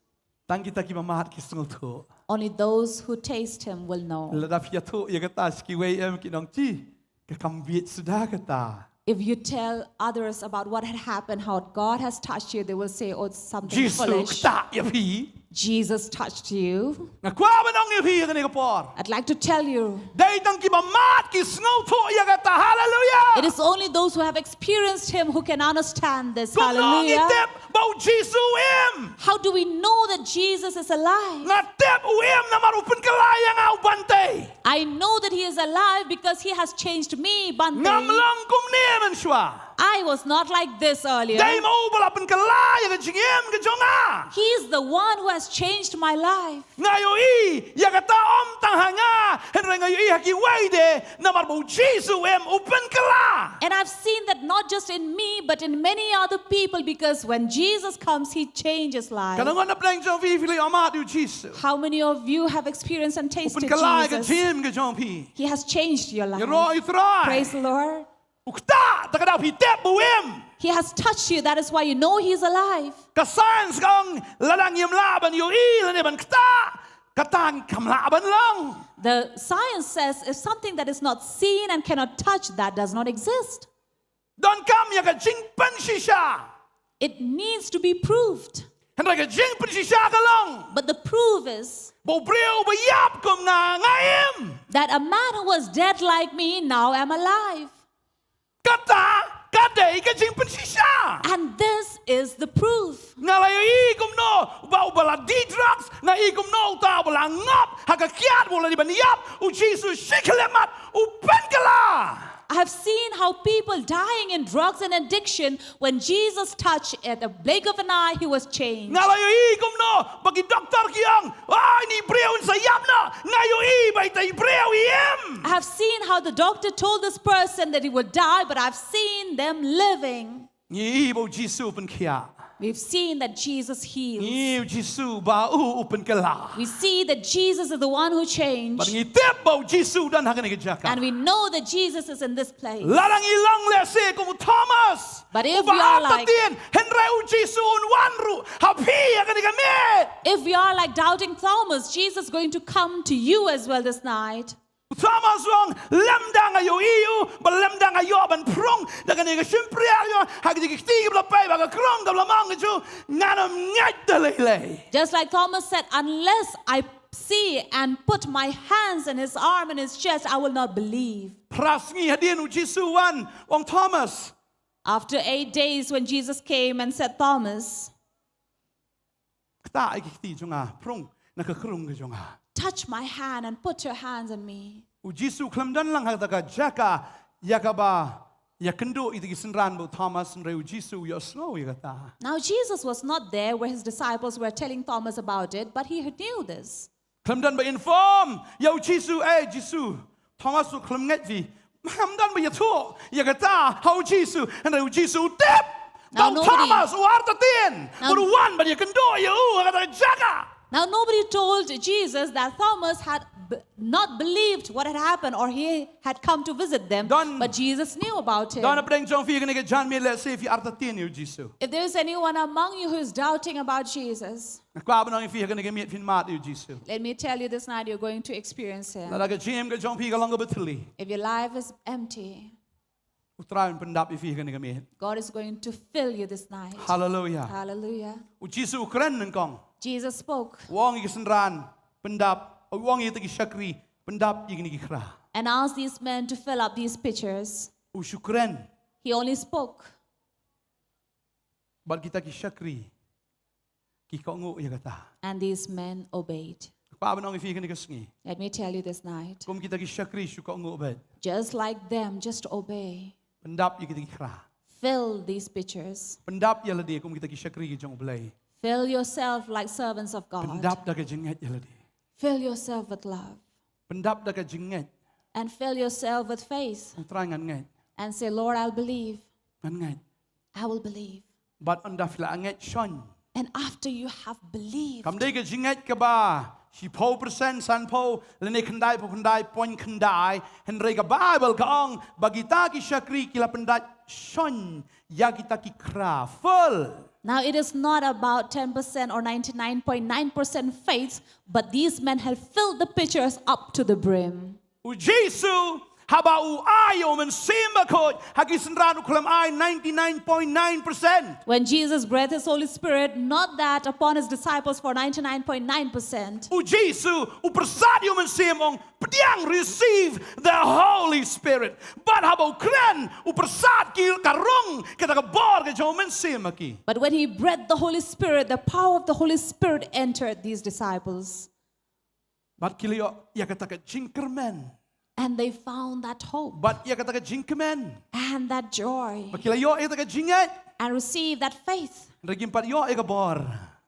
Tang kita kiba mad ki sngewthuh. Only those who taste him will know. Lada phi ïathuh ïa kata sha kiwei, em, kin ong, chi, ka kam bieit suda kata. If you tell others about what had happened, how God has touched you, they will say, oh, it's something Jisu u foolish. ktah ïa phi. Jesus touched you. Nga kwah ban ong ïa phi ha kane ka por, I'd like to tell you, dei tang kiba mad ki sngewthuh ïa kata. Haleluia. It is only those who have experienced him who can understand this. Kumno ngi Hallelujah. tip ba u Jisu u im? How do we know that Jesus is alive? Nga tip u im namar u pynkylla ïa nga, u Bhante. I know that he is alive because he has changed me, Bhante. Ngam long kumne mynshuwa. I was not like this earlier. Dei ma u ba la pynkylla ïa ka jingim ka jong nga. He is the one who has changed my life. Nga ïohi ïa kata ym tang ha nga, hynrei nga ïohi ha kiwei de, namar ba u Jisu u im, u pynkylla. And I've seen that not just in me, but in many other people, because when Jesus comes, he changes life. Katno ngut na pdeng jong phi phi la ïohmad ïa u Jisu? How many of you have experienced and U tasted pynkylla ïa ka Jesus? jingim ka jong phi. He has changed your life. Ïaroh ïa u Trai. Praise the Lord. U ktah, te ka daw phi tip ba u im. He has touched you. That is why you know he is alive. Ka science ka ong, lada ngim lah ban ïohi lane ban ktah, kata kam lah ban long. The science says if something that is not seen and cannot touch, that does not exist. Donkam ïa ka jingpynshisha. It needs to be proved. Hynrei ka jingpynshisha ka long, But the proof is ba u briew ba ïap kum nga, nga im. that a man who was dead like me now am alive. Kata ka dei ka jingpynshisha. And this is the proof. Nga la ïohi kumno ba u ba la die drugs, nga ïohi kumno uta u ba la ngop ha ka kiad, u la dei ban ïap, u Jisu shi khyllipmat u pynkylla. I have seen how people dying in drugs and addiction, when Jesus touched, at a blink of an eye, he was changed. Nga la ïohi kumno ba ki doktor ki ong, ai, ine i briew in sa ïap noh. Nga ïohi ba ita i briew i im. I have seen how the doctor told this person that he would die, but I've seen them living. Ngi ïohi ba u Jisu u pynkhiah. We've seen that Jesus heals. Ngi u Jisu ba u u pynkylla. We see that Jesus is the one who changed. Bad ngi tip ba u Jisu u don ha kane ka jaka. And we know that Jesus is in this place. Lada ngi long lehse kum u Thomas. But if Uba we are artatien, like- hynrei u Jisu un wan ruh ha phi ha kane ka miet. If we are like doubting Thomas, Jesus is going to come to you as well this night. U Thomas u ong, lymda nga ïohi ïa u, ba lymda nga ïoh ban prung da kane ka shympriahïing, ha kine ki kti kiba la pei bad ka krong kaba la mang ka jong u, ngan ym ngeit da lei lei. Just like Thomas said, "Unless I see and put my hands in his arm and his chest, I will not believe." Phra sngi hadien u Jisu u wan, u ong, Thomas, After eight days, when Jesus came and said, "Thomas, ktah ïa ki kti jong nga, prung na ka krong ka jong nga." Touch my hand and put your hands on me." U Jisu u khlem don lang ha kata ka jaka ïa kaba ïakynduh ïa kita ki synran bad u Thomas, hynrei u Jisu u ïohsngew ïa kata. Now, Jesus was not there where his disciples were telling Thomas about it, but he knew this. Khlem don ba inform ïa u Jisu, eh Jisu, Thomas u khlem ngeit phi. Khlem don ba ïathuh ïa kata ha u Jisu, hynrei u Jisu u tip ba u Thomas u artatien, ba u wan ban ïakynduh ïa u ha kata ka jaka. Now, nobody told Jesus that Thomas had b- not believed what had happened or he had come to visit them, but Jesus knew about him. Don hapdeng jong phi ha kane ka janmiet lehse phi artatien ïa u Jisu. If there is anyone among you who is doubting about Jesus, Nga kwah ban ong ïa phi ha kane ka miet phin mad ïa u Jisu. Let me tell you this night, you're going to experience him. Lada ka jingim ka jong phi ka long kaba thylli, If your life is empty, u Trai un pyndap ïa phi ha kane ka miet. God is going to fill you this night. Hallelujah. Hallelujah. U Jisu u kren nyngkong. Jesus spoke U ong ïa ki synran, pyndap. U ong ïa kita ki shakri, pyndap ïa kine ki khra. And asked these men to fill up these pitchers. U shu kren. He only spoke. Bad kita ki shakri ki kohnguh ïa kata. And these men obeyed. Kwah ban ong ïa phi ha kane ka sngi, Let me tell you this night. Kum kita ki shakri shu kohnguh beit, Just like them, just obey. Pyndap ïa kita ki khra. Fill these pitchers. Pyndap ïa lade kum kita ki shakri ki jong U Blei. Fill yourself like servants of God. Pyndap da ka jingngeit ïa lade. Fill yourself with love. Pyndap da ka jingngeit. And fill yourself with faith. U Trai, ngan ngeit. And say, "Lord, I'll believe. Ngan ngeit. I will believe." Bad ynda phi la ngeit shon. And after you have believed, Kam dei ka jingngeit kaba shiphew percent, sanphew lane khyndaiphew khyndai point khyndai, hynrei ka Baibl ka ong ba kita ki shakri ki la pyndap shon ïa kita ki khra. Full. Now, it is not about ten percent or ninety-nine point nine percent faith, but these men have filled the pitchers up to the brim. U Jisu, haba u ai ïa U Mynsiem Bakhuid ha ki synran, u khlem ai ninety-nine point nine percent. When Jesus breathed his Holy Spirit, not that upon his disciples for ninety-nine point nine percent. U Jisu u pyrsad ïa U Mynsiem, ong, pdiang, receive the Holy Spirit. Bad haba u kren, u pyrsad ki ka rung, kata ka bor ka jong U Mynsiem ha ki. But when he breathed the Holy Spirit, the power of the Holy Spirit entered these disciples. Bad ki la ïoh ïa kata ka jingkyrmen. And they found that hope Bad ïa kata ka jingkmen. And that joy Bad ki la ïoh ïa kata ka jingngeit. And received that faith, Hynrei kim pat ïoh ïa ka bor.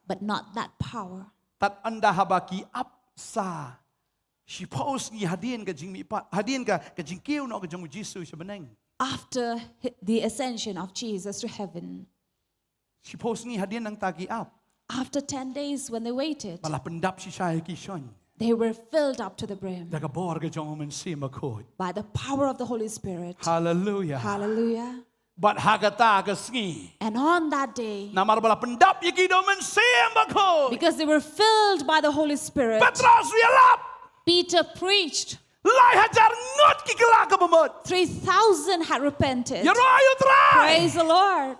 But not that power. Tad ynda haba ki ap sa shiphew sngi hadien ka jingmihpat, hadien ka, ka jingkiew noh ka jong U Jisu sha bneng. After hi- the ascension of Jesus to heaven, Shiphew sngi hadien nangta ki ap. After ten days when they waited, Ba la pyndap shisha ïa ki shon. They were filled up to the brim Da ka bor ka jong U Mynsiem Bakhuid. By the power of the Holy Spirit. Hallelujah. Hallelujah. Bad ha kata ka sngi, And on that day, namar ba la pyndap ïa ki da U Mynsiem Bakhuid, because they were filled by the Holy Spirit, Petros u ïalap. Peter preached. Lai hajar ngut ki kylla ka bamut. Three thousand had repented. Ïaroh ïa U Trai. Praise the Lord.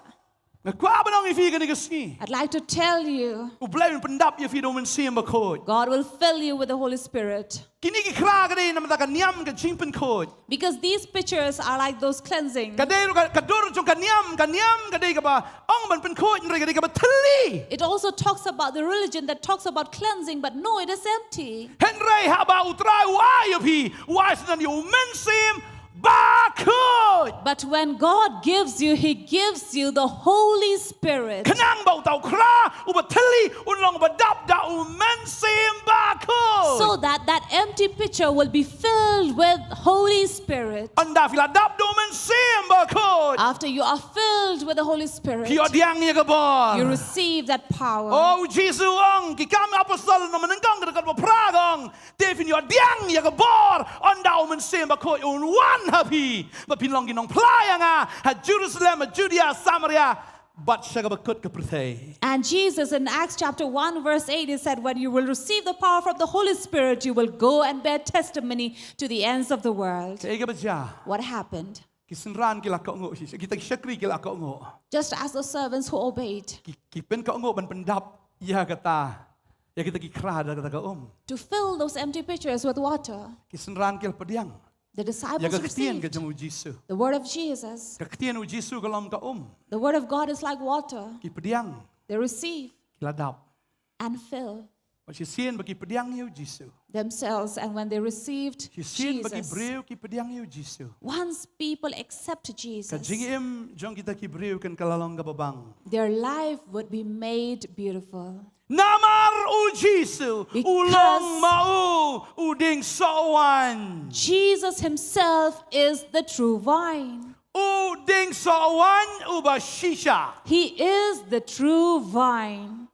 Nga kwah ban ong ïa phi kane ka sngi, I'd like to tell you, U Blei un pyndap ïa phi da U Mynsiem Bakhuid. God will fill you with the Holy Spirit. Kine ki khra ka dei namar ka niam ka jingpynkhuid. Because these pitchers are like those cleansing. Ka dei ka, ka dur jong ka niam, ka niam ka dei kaba ong ban pynkhuid, hynrei ka dei kaba thylli. It also talks about the religion that talks about cleansing, but no, it is empty. Hynrei haba U Trai u ai ïa phi, u ai shisha ïa U Mynsiem Bakhuid. But when God gives you, He gives you the Holy Spirit. Khnang ba uta u khra uba thylli un long uba dap da U Mynsiem Bakhuid. So that that empty pitcher will be filled with Holy Spirit. Ynda phi la dap da U Mynsiem Bakhuid, After you are filled with the Holy Spirit, phi ïoh pdiang ïa ka bor. You receive that power. Oh, Jisu u ong, Ki Kam Apostol lynnong ba nyngkong ka dkhot ba phra ka ong, te phin ïoh pdiang ïa ka bor ynda U Mynsiem Bakhuid un wan ha phi, bad phin long ki nongphla ïa nga ha Jerusalem, ha Judea, Samaria, bad sha kaba kut ka pyrthei. And Jesus in Acts chapter one verse eight, he said, "When you will receive the power from the Holy Spirit, you will go and bear testimony to the ends of the world." Kaei kaba jia? What happened? Ki synran ki la kohnguh shisha, kita ki shakri ki la kohnguh. Just as the servants who obeyed. Ki, ki pynkohnguh ban pyndap ïa kata, ïa kita ki khra da kata ka um. To fill those empty pitchers with water. Ki synran ki la pdiang. The disciples received. Ïa ka ktien ka jong U Jisu. The word of Jesus. Ka ktien U Jisu ka long ka um. The word of God is like water. Ki pdiang. They receive. Ki la dap. And fill. Bad shisien ba ki pdiang ïa U Jisu. Themselves, and when they received Jesus. Shisien ba ki briew ki pdiang ïa U Jisu. Once people accept Jesus. Ka jingim jong kita ki briew kan ka la long kaba bang. Their life would be made beautiful. Namar U Jisu, u long ma u, u dieng soh waiñ. Jesus himself is the true vine. U dieng soh waiñ uba shisha. He is the true vine.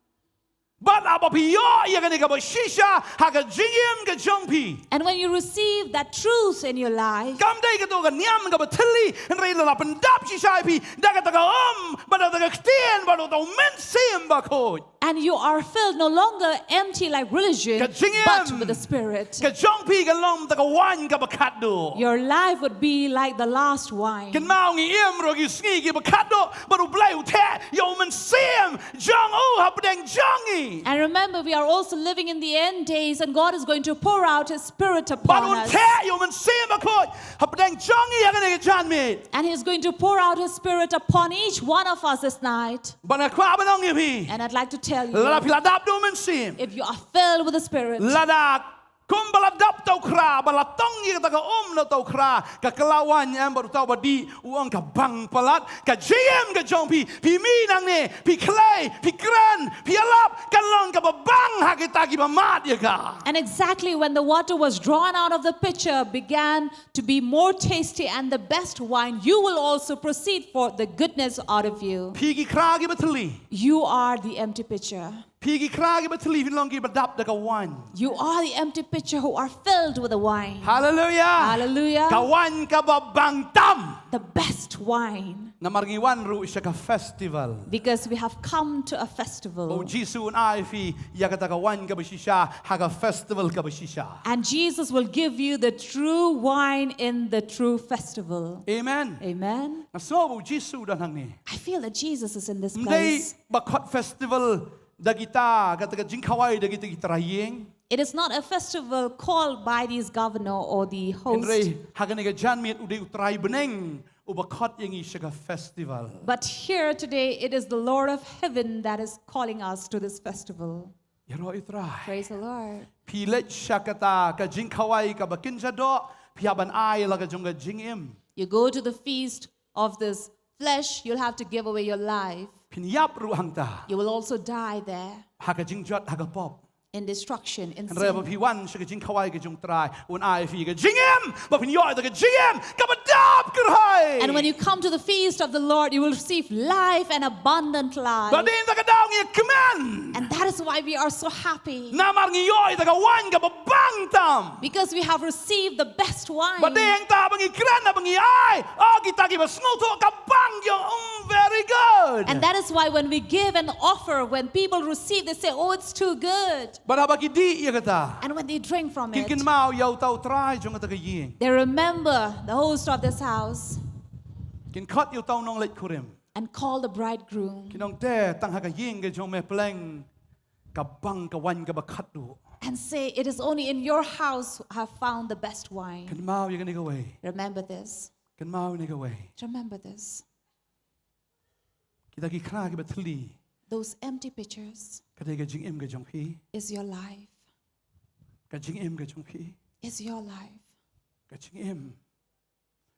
Bad haba phi ïoh ïa kane kaba shisha ha ka jingim ka jong phi. And when you receive that truth in your life, kam dei kato ka niam kaba thylli, hynrei lada la pyndap shisha ïa phi da kata ka um, bad da kata ka ktien, bad da uta U Mynsiem Bakhuid. And you are filled no longer empty like religion, ka jingim, but with the Spirit. Ka jong phi kan long kata ka waiñ kaba khatduh. Your life would be like the last wine. Kynmaw ngi im ruh ha ki sngi kiba khatduh, bad U Blei u theh ïa U Mynsiem jong u hapdeng jong ngi. And remember, we are also living in the end days, and God is going to pour out His Spirit upon us. Bad un theh ïa U Mynsiem Bakhuid hapdeng jong ngi ha kane ka janmiet. And He is going to pour out His Spirit upon each one of us this night. Bad nga kwah ban ong ïa phi. And I'd like to tell you, lada phi la dap da U Mynsiem, if you are filled with the Spirit, lada kumba la dap uta u khra, ba la tong ïa kata ka um na uta u khra, ka kylla waiñ em, bad uta uba dih u ong ka bang palat, ka jingim ka jong phi, phi mih nangne, phi khlei, phi kren, phi ïalap, kan long kaba bang ha kita kiba mad ïa ka. And exactly when the water was drawn out of the pitcher, began to be more tasty and the best wine, you will also proceed forth the goodness out of you. Phi ki khra kiba thylli. You are the empty pitcher. Phi ki khra kiba thylli, phin long kiba dap da ka waiñ. You are the empty pitcher who are filled with the wine. Hallelujah. Hallelujah. Ka waiñ kaba bang tam. The best wine. Namar ngi wan ruh sha ka festival. Because we have come to a festival. Ba U Jisu un ai phi ïa kata ka waiñ kaba shisha ha ka festival kaba shisha. And Jesus will give you the true wine in the true festival. Amen. Amen. Nga sngew ba U Jisu u don hangne. I feel that Jesus is in this place. Ym dei ba khot festival da kita, kata ka jingkhawai da kita ki trai ïing. It is not a festival called by these governor or the host. Hynrei ha kane ka janmiet u dei U Trai bneng uba khot ïa ngi sha ka festival. But here today, it is the Lord of heaven that is calling us to this festival. Ïaroh ïa U Trai. Praise the Lord. Phi leit sha kata ka jingkhawai kaba kynja doh, phi hap ban ai la ka jong ka jingim. You go to the feast of this flesh, you'll have to give away your life. Phin ïap ruh hangta. You will also die there. Ha ka jingjot, ha ka pop. In destruction, in sin. Hynrei ba phi wan sha ka jingkhawai ka jong U Trai, un ai phi ka jingim, ba phin ïoh ïa ka jingim kaba dap kyrhai. And when you come to the feast of the Lord, you will receive life and abundant life. Bad dei na kata ka daw ngi kmen. And that is why we are so happy. Namar ngi ïoh ïa ka waiñ kaba bang tam. Because we have received the best wine. Bad dei hangta ba ngi kren, ba ngi ai, oh, kita kiba sngewthuh ka bang ïa u, mm, very good. And that is why when we give an offer, when people receive, they say, "Oh, it's too good." Bad haba ki dih ïa kata, and when they drink from it, kin kynmaw ïa uta u trai jong kata ka ïing. They remember the host of this house. Kin khot ïa uta u nongleit kurim. And call the bridegroom. Kin ong, te tang ha ka ïing ka jong me pleng ka bang ka waiñ kaba khatduh. And say, "It is only in your house I have found the best wine." Kynmaw ïa kane kawei. Remember this. Kynmaw ïa kane kawei. Remember this. Kita ki khra kiba thylli. Those empty pitchers. Ka dei ka jingim ka jong phi. Is your life. Ka jingim ka jong phi. Is your life. Ka jingim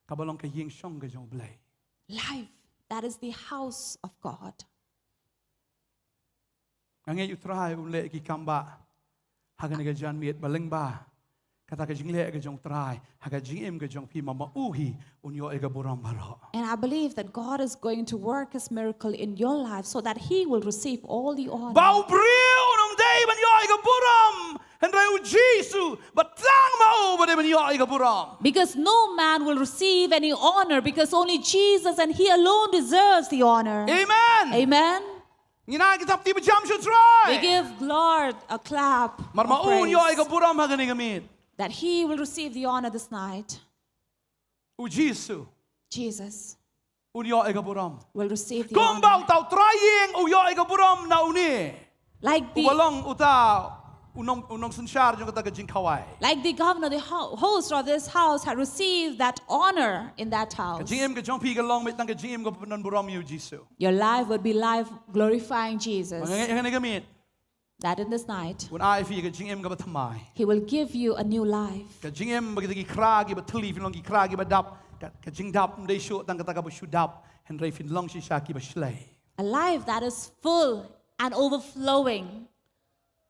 kaba long ka ïing shong ka jong U Blei. Life, that is the house of God. Nga ngeit U Trai un leh ki kam ba ha kane ka janmiet ba lyngba kata ka jingleh ka jong Trai ha ka jingim ka jong phi, ma ma u hi un ïoh ïa ka burom baroh. And I believe that God is going to work his miracle in your life so that he will receive all the honor. Ba u briew un ym dei ban ïoh ïa ka burom, hynrei u Jisu, ba tang ma u ba dei ban ïoh ïa ka burom. Because no man will receive any honor, because only Jesus and he alone deserves the honor. Amen. Amen. Ngin ai ka thapti ba jam sha u Trai. We give Lord a clap of praise. Namar ma u un ïoh ïa ka burom ha kane ka miet. That he will receive the honor this night. U Jisu. Jesus. Un ïoh ïa ka burom. Will receive the honor. Kumba uta u trai ïing u ïoh ïa ka burom na une. Like the, uba long uta u nong, u nongsynshar jong kata ka jingkhawai. Like the governor, the ho-, host of this house had received that honor in that house. Ka jingim ka jong phi ka long beit tang ka jingim kaba pyndonburom ïa u Jisu. Your life would be life glorifying Jesus. Nga ngeit ha kane ka miet. That in this night, un ai ïa phi ka jingim kaba thymmai. He will give you a new life. Ka jingim ba kita ki khra kiba thylli, phin long ki khra kiba dap. Ka, ka jingdap ym dei shuh tang kata kaba shu dap, hynrei phin long shisha kiba shlei. A life that is full and overflowing.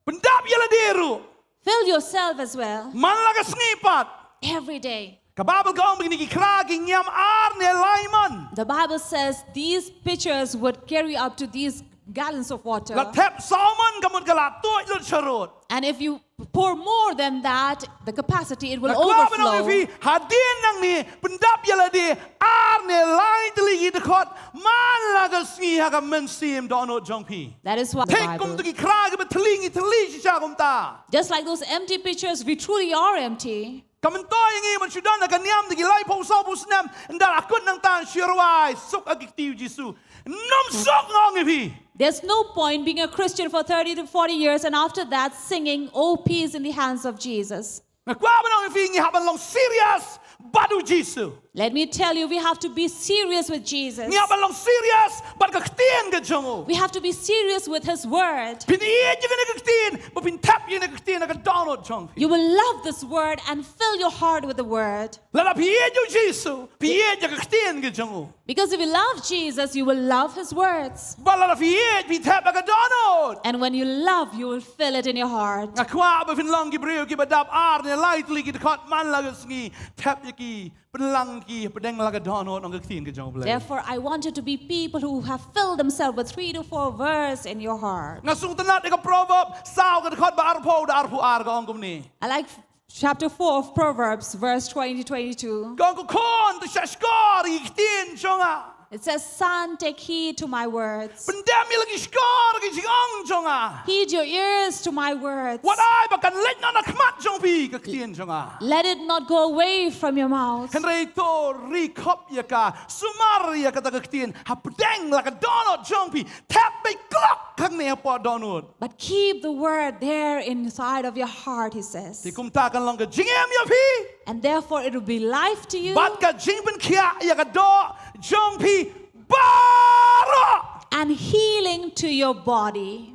Pyndap ïa lade ruh. Fill yourself as well. Man la ka sngi pat. Every day. Ka Baibl ka ong ba kine ki khra ki ngiam ar ne lai mon. The Bible says these pitchers would carry up to these gallons of water. La thep saw mon ka mut ka la tuid lut sharud. And if you pour more than that, the capacity, it will overflow. Nga kwah ban ong ïa phi, hadien nangne, pyndap ïa lade ar ne lai tylli ki dkhot man la ka sngi ha ka mynsiem dohnud jong phi. That is what the Bible. Thik kum kita ki khra kiba thylli, ngi thylli shisha kumta. Just like those empty pitchers, we truly are empty. Kam myntoi ïa ngi ban shu don ha ka niam da ki laiphew sawphew snem, ynda la kut nangta shu rwai suk ha ki kti u Jisu. Ym suk, nga ong ïa phi. There's no point being a Christian for thirty to forty years and after that singing, "Oh, peace in the hands of Jesus." Nga kwah ban ong ïa phi, ngi hap ban long serious bad u Jisu. Let me tell you, we have to be serious with Jesus. Ngi hap ban long serious bad ka ktien ka jong u. We have to be serious with his word. Phin ïeit ïa kane ka ktien, ba phin thep ïa kane ka ktien ha ka dohnud jong phi. You will love this word and fill your heart with the word. Lada phi ïeit ïa u Jisu, phi ïeit ïa ka ktien ka jong u. Because if you love Jesus, you will love his words. Bad lada phi ïeit, phi thep ha ka dohnud. And when you love, you will feel it in your heart. Nga kwah ba phin long ki briew kiba dap ar ne lai tylli ki dkhot man la ka sngi, thep ïa ki, pynlang ki hapdeng la ka dohnud, ong ka ktien ka jong u Blei. Therefore, I want you to be people who have filled themselves with three to four verse in your heart. Nga sngewtynnat ïa ka Proverb saw ka dkhot ba arphew, da arphew ar, ka ong kumne. I like chapter four of Proverbs, verse twenty, twenty-two. Ka ong, ko khun, to shahshkor ïa ki ktien jong nga. It says, "Son, take heed to my words." Pyndem ïa la ki shkor ki jingong jong nga. Heed your ears to my words. Wat ai ba kan leit noh na khmat jong phi ka ktien jong nga. Let it not go away from your mouth. Hynrei to ri khop ïa ka, sumar ïa kata ka ktien hapdeng la ka dohnud jong phi. Thep beit klok hangne hapoh dohnud. But keep the word there inside of your heart, he says. Te kumta kan long ka jingim ïa phi. And therefore it will be life to you. Bad ka jingpynkhiah ïa ka doh jong phi baroh. And healing to your body.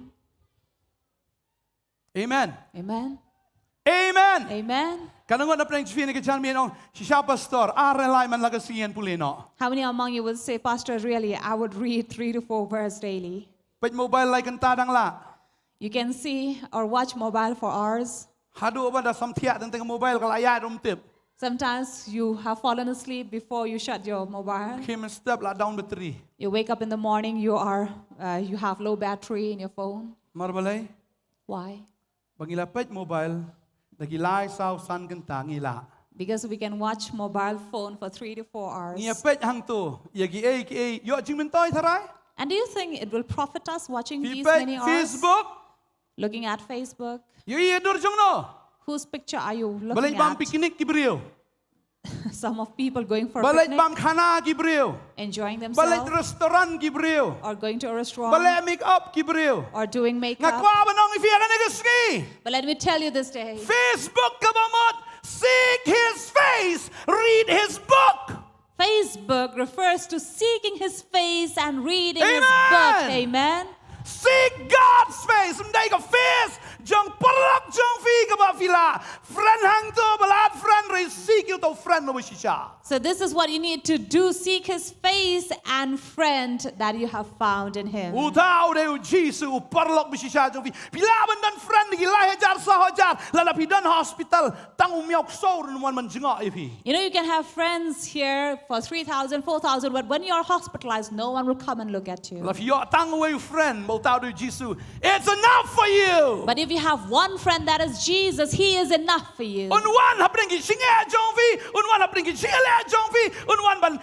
Amen. Amen. Amen. Amen. Katno ngut na pdeng jong phi kine ki janmiet ong, shisha pastor, ar ne lai man la ka sngi ngan pule noh. How many among you will say, "Pastor, really, I would read three to four verse daily"? Peit mobile lai kynta dang lah. You can see or watch mobile for hours. Haduh ba da samthiah tang tang mobile ka la ïaid ruh ym tip. Sometimes you have fallen asleep before you shut your mobile. Khie mynstep la down battery. You wake up in the morning, you are, uh, you have low battery in your phone. Namar balei? Why? Ba ngi la peit mobile da ki lai, saw, san kynta ngi lah. Because we can watch mobile phone for three to four hours. Ngi ïa peit hangto ïa kiei kiei, ïoh jingmyntoi tharai? And do you think it will profit us watching these many hours? Phi peit Facebook? Looking at Facebook. Ïohi ïa dur jong no? Whose picture are you looking at? Ba leit bam picnic ki briew. Some of people going for picnic. Ba leit bam khana ki briew. Enjoying themselves. Ba leit restaurant ki briew. Or going to a restaurant. Ba leh make up ki briew. Or doing makeup. Nga kwah ban ong ïa phi ha kane ka sngi. But let me tell you this day. Facebook kaba mut, seek his face, read his book. Facebook refers to seeking his face and reading his book. Amen. Amen. Seek God's face. Ym dei ka face jong paralok jong phi kaba phi la friend hangto, ba la friend re, seek ïa uto u friend uba shisha. So this is what you need to do. Seek his face and friend that you have found in him. Uta u dei u Jisu, u paralok ba shisha jong phi. Phi lah ban don friend ki lai hajar, saw hajar. Lada phi don hospital, tang u miaw ksew ruh ym wan ban jngoh ïa phi. You know, you can have friends here for three thousand, four thousand, but when you're hospitalized, no one will come and look at you. Lada phi ïoh tang uwei u friend, ba uta u dei u Jisu, it's enough for you. But if you have one friend, that is Jesus, he is enough for you. Un wan hapdeng ki jingeh jong phi, un wan hapdeng ki jingeh jong phi, un wan ban,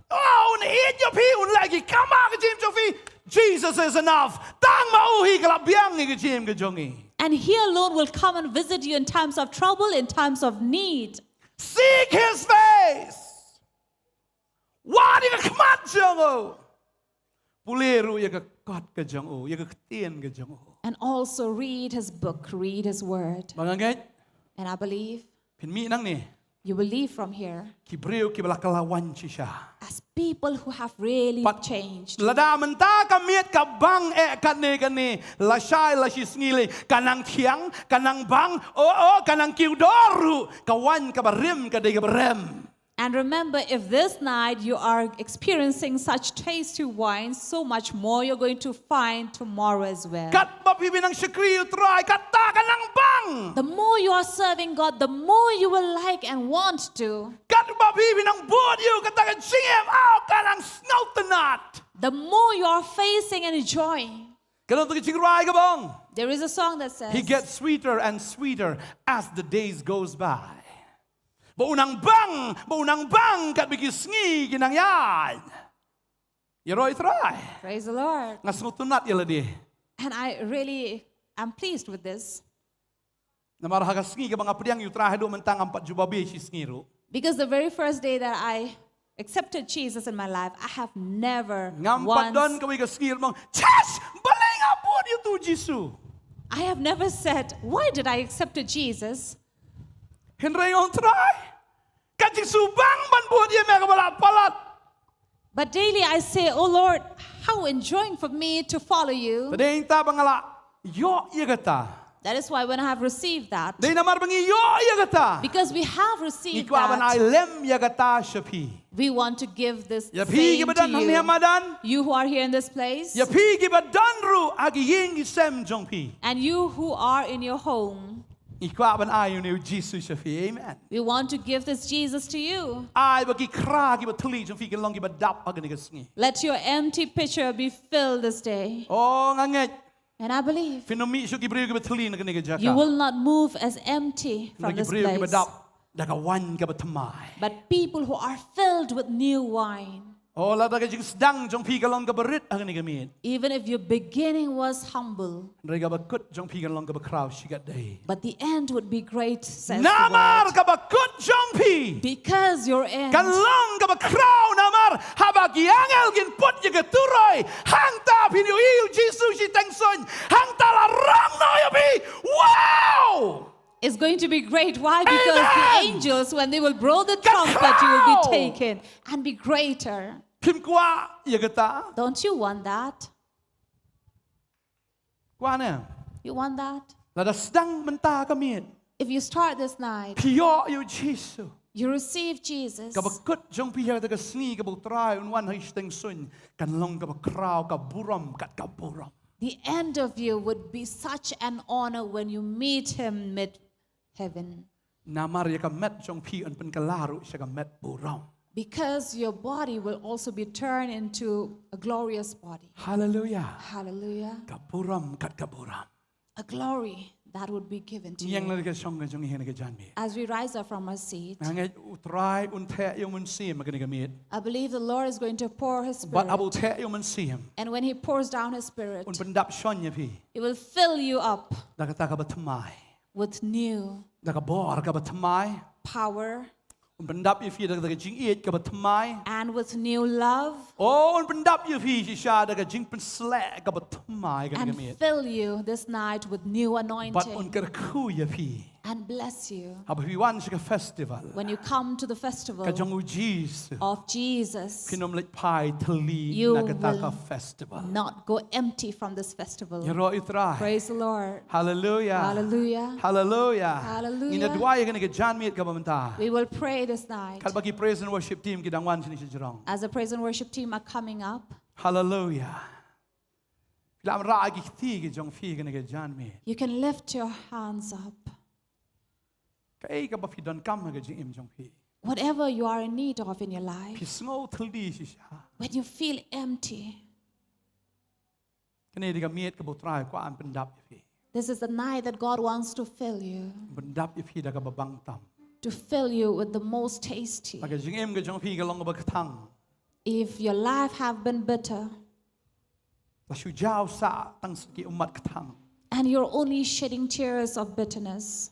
oh, un ïeit ïa phi, un leh ki kam ha ka jingim jong phi. Jesus is enough. Tang ma u hi ka la biang ïa ka jingim ka jong ngi. And he alone will come and visit you in times of trouble, in times of need. Seek his face. Wad ïa ka khmat jong u. Pule ruh ïa ka kot ka jong u, ïa ka ktien ka jong u. And also read his book, read his word. Ba nga ngeit, and I believe, phin mih nangne, you will leave from here, ki briew kiba la kylla waiñ shisha, as people who have really changed. Lada mynta ka miet ka bang eh katne katne, lashai lashisngi lei, ka nang thiang, ka nang bang, oh, oh, ka nang kiew dor ruh, ka waiñ kaba rim ka dei kaba rem. And remember, if this night you are experiencing such tasty wine, so much more you're going to find tomorrow as well. Katba phi nang shakri ïa u Trai, kata ka nang bang. The more you are serving God, the more you will like and want to. Katba phi nang bud ïa u, kata ka jingim, oh, ka nang sngewtynnat. The more you are facing and enjoying. Ka don ka jingrwai kaba ong, there is a song that says, he gets sweeter and sweeter as the days goes by. Ba u nang bang, ba u nang bang katba ki sngi ki nang ïaid. Ïaroh ïa u Trai. Praise the Lord. Nga sngewtynnat ïa lade. And I really am pleased with this. Namar ha ka sngi kaba nga pdiang ïa u Trai haduh mynta ngam pat ju babe shi sngi ruh. Because the very first day that I accepted Jesus in my life, I have never once, ngam pat don kawei ka sngi ruh ba nga ong, "Chas, balei nga bud ïa uto u Jisu?" I have never said, "Why did I accept Jesus?" Hynrei nga ong, Trai, ka jingsngewbang ban bud ïa me kaba la palat. But daily I say, "Oh Lord, how enjoying for me to follow you." Te dei namar ba nga la ïoh ïa kata. That is why when I have received that, dei namar ba ngi ïoh ïa kata, because we have received that, ngi kwah ban ai lem ïa kata sha phi. We want to give this, ïa phi kiba don hangne ha madan, you who are here in this place, ïa phi kiba don ruh ha ki ïing ki sem jong phi, and you who are in your home. Ngi kwah ban ai une u Jisu sha phi. Amen. We want to give this Jesus to you. Ai ba ki kra kiba thylli jong phi kin long kiba dap ha kane ka sngi. Let your empty pitcher be filled this day. Oh, nga ngeit. And I believe, phin ym mih shuh ki briew kiba thylli na kane ka jaka, you will not move as empty from this place. Hynrei ki briew kiba dap da ka waiñ kaba thymmai. But people who are filled with new wine. Oh, lada ka jingsdang jong phi ka long kaba rit ha kane ka miet, even if your beginning was humble, hynrei kaba kut jong phi kan long kaba khraw shikatdei. But the end would be great, says the Lord. Namar kaba kut jong phi, because your end, kan long kaba khraw, namar haba ki angel kin put ïa ka turoi, hangta phin ïohi u Jisu shiteng suiñ, hangta la rong noh ïa phi. Wow! Is going to be great. Why? Because the, amen, angels, when they will blow the trumpet, you will be, ka khraw, taken and be greater. Phim kwah ïa kata? Don't you want that? Kwah ne? You want that? Lada sdang mynta ka miet, if you start this night, phi ïoh ïa u Jisu, you receive Jesus, kaba kut jong phi ha kata ka sngi kaba u Trai un wan ha shiteng suiñ kan long kaba khraw, ka burom kat ka burom. The end of you would be such an honor when you meet him mid heaven. Namar ïa ka met jong phi yn pynkylla ruh sha ka met burom. Because your body will also be turned into a glorious body. Hallelujah. Hallelujah. Ka burom kat ka burom. A glory that would be given to you. Ngi ïeng na ka shong ka jong ngi ha kane ka janmiet. As we rise up from our seat, nga ngeit u Trai un theh ïa u Mynsiem ha kane ka miet. I believe the Lord is going to pour his Spirit. Bad haba u theh ïa u Mynsiem, and when he pours down his Spirit, un pyndap shon ïa phi, he will fill you up, da kata kaba thymmai, with new, da ka bor kaba thymmai, power, un pyndap ïa phi da ka jingïeit kaba thymmai, and with new love. Oh, un pyndap ïa phi shisha da ka jingpynsleh kaba thymmai ha kane ka miet. And fill you this night with new anointing. Bad un kyrkhu ïa phi. and bless you. Haba phi wan sha ka festival, when you come to the festival, ka jong u Jisu, of Jesus, phin ym leit phai thylli, you, na kata ka, will, festival, not go empty from this festival. Ïaroh ïa u Trai. Praise the Lord. Hallelujah. Hallelujah. Hallelujah. Hallelujah. Ngin ïa duwai ha kane ka janmiet kaba mynta. We will pray this night. Katba ki praise and worship team ki dang wan shane shajrong. As the praise and worship team are coming up. Hallelujah. Phi lah ban rah ki kti ki jong phi ha kane ka janmiet. You can lift your hands up. Kaei kaba phi donkam ha ka jingim jong phi. Whatever you are in need of in your life, phi sngew thylli shisha, when you feel empty, kane dei ka miet kaba u Trai u kwah ban pyndap ïa phi. This is the night that God wants to fill you. Pyndap ïa phi da kaba bang tam. To fill you with the most tasty. Lada ka jingim ka jong phi ka long kaba kthang, if your life have been bitter, la shu jaw sah tang sa ki ummat kthang, and you're only shedding tears of bitterness,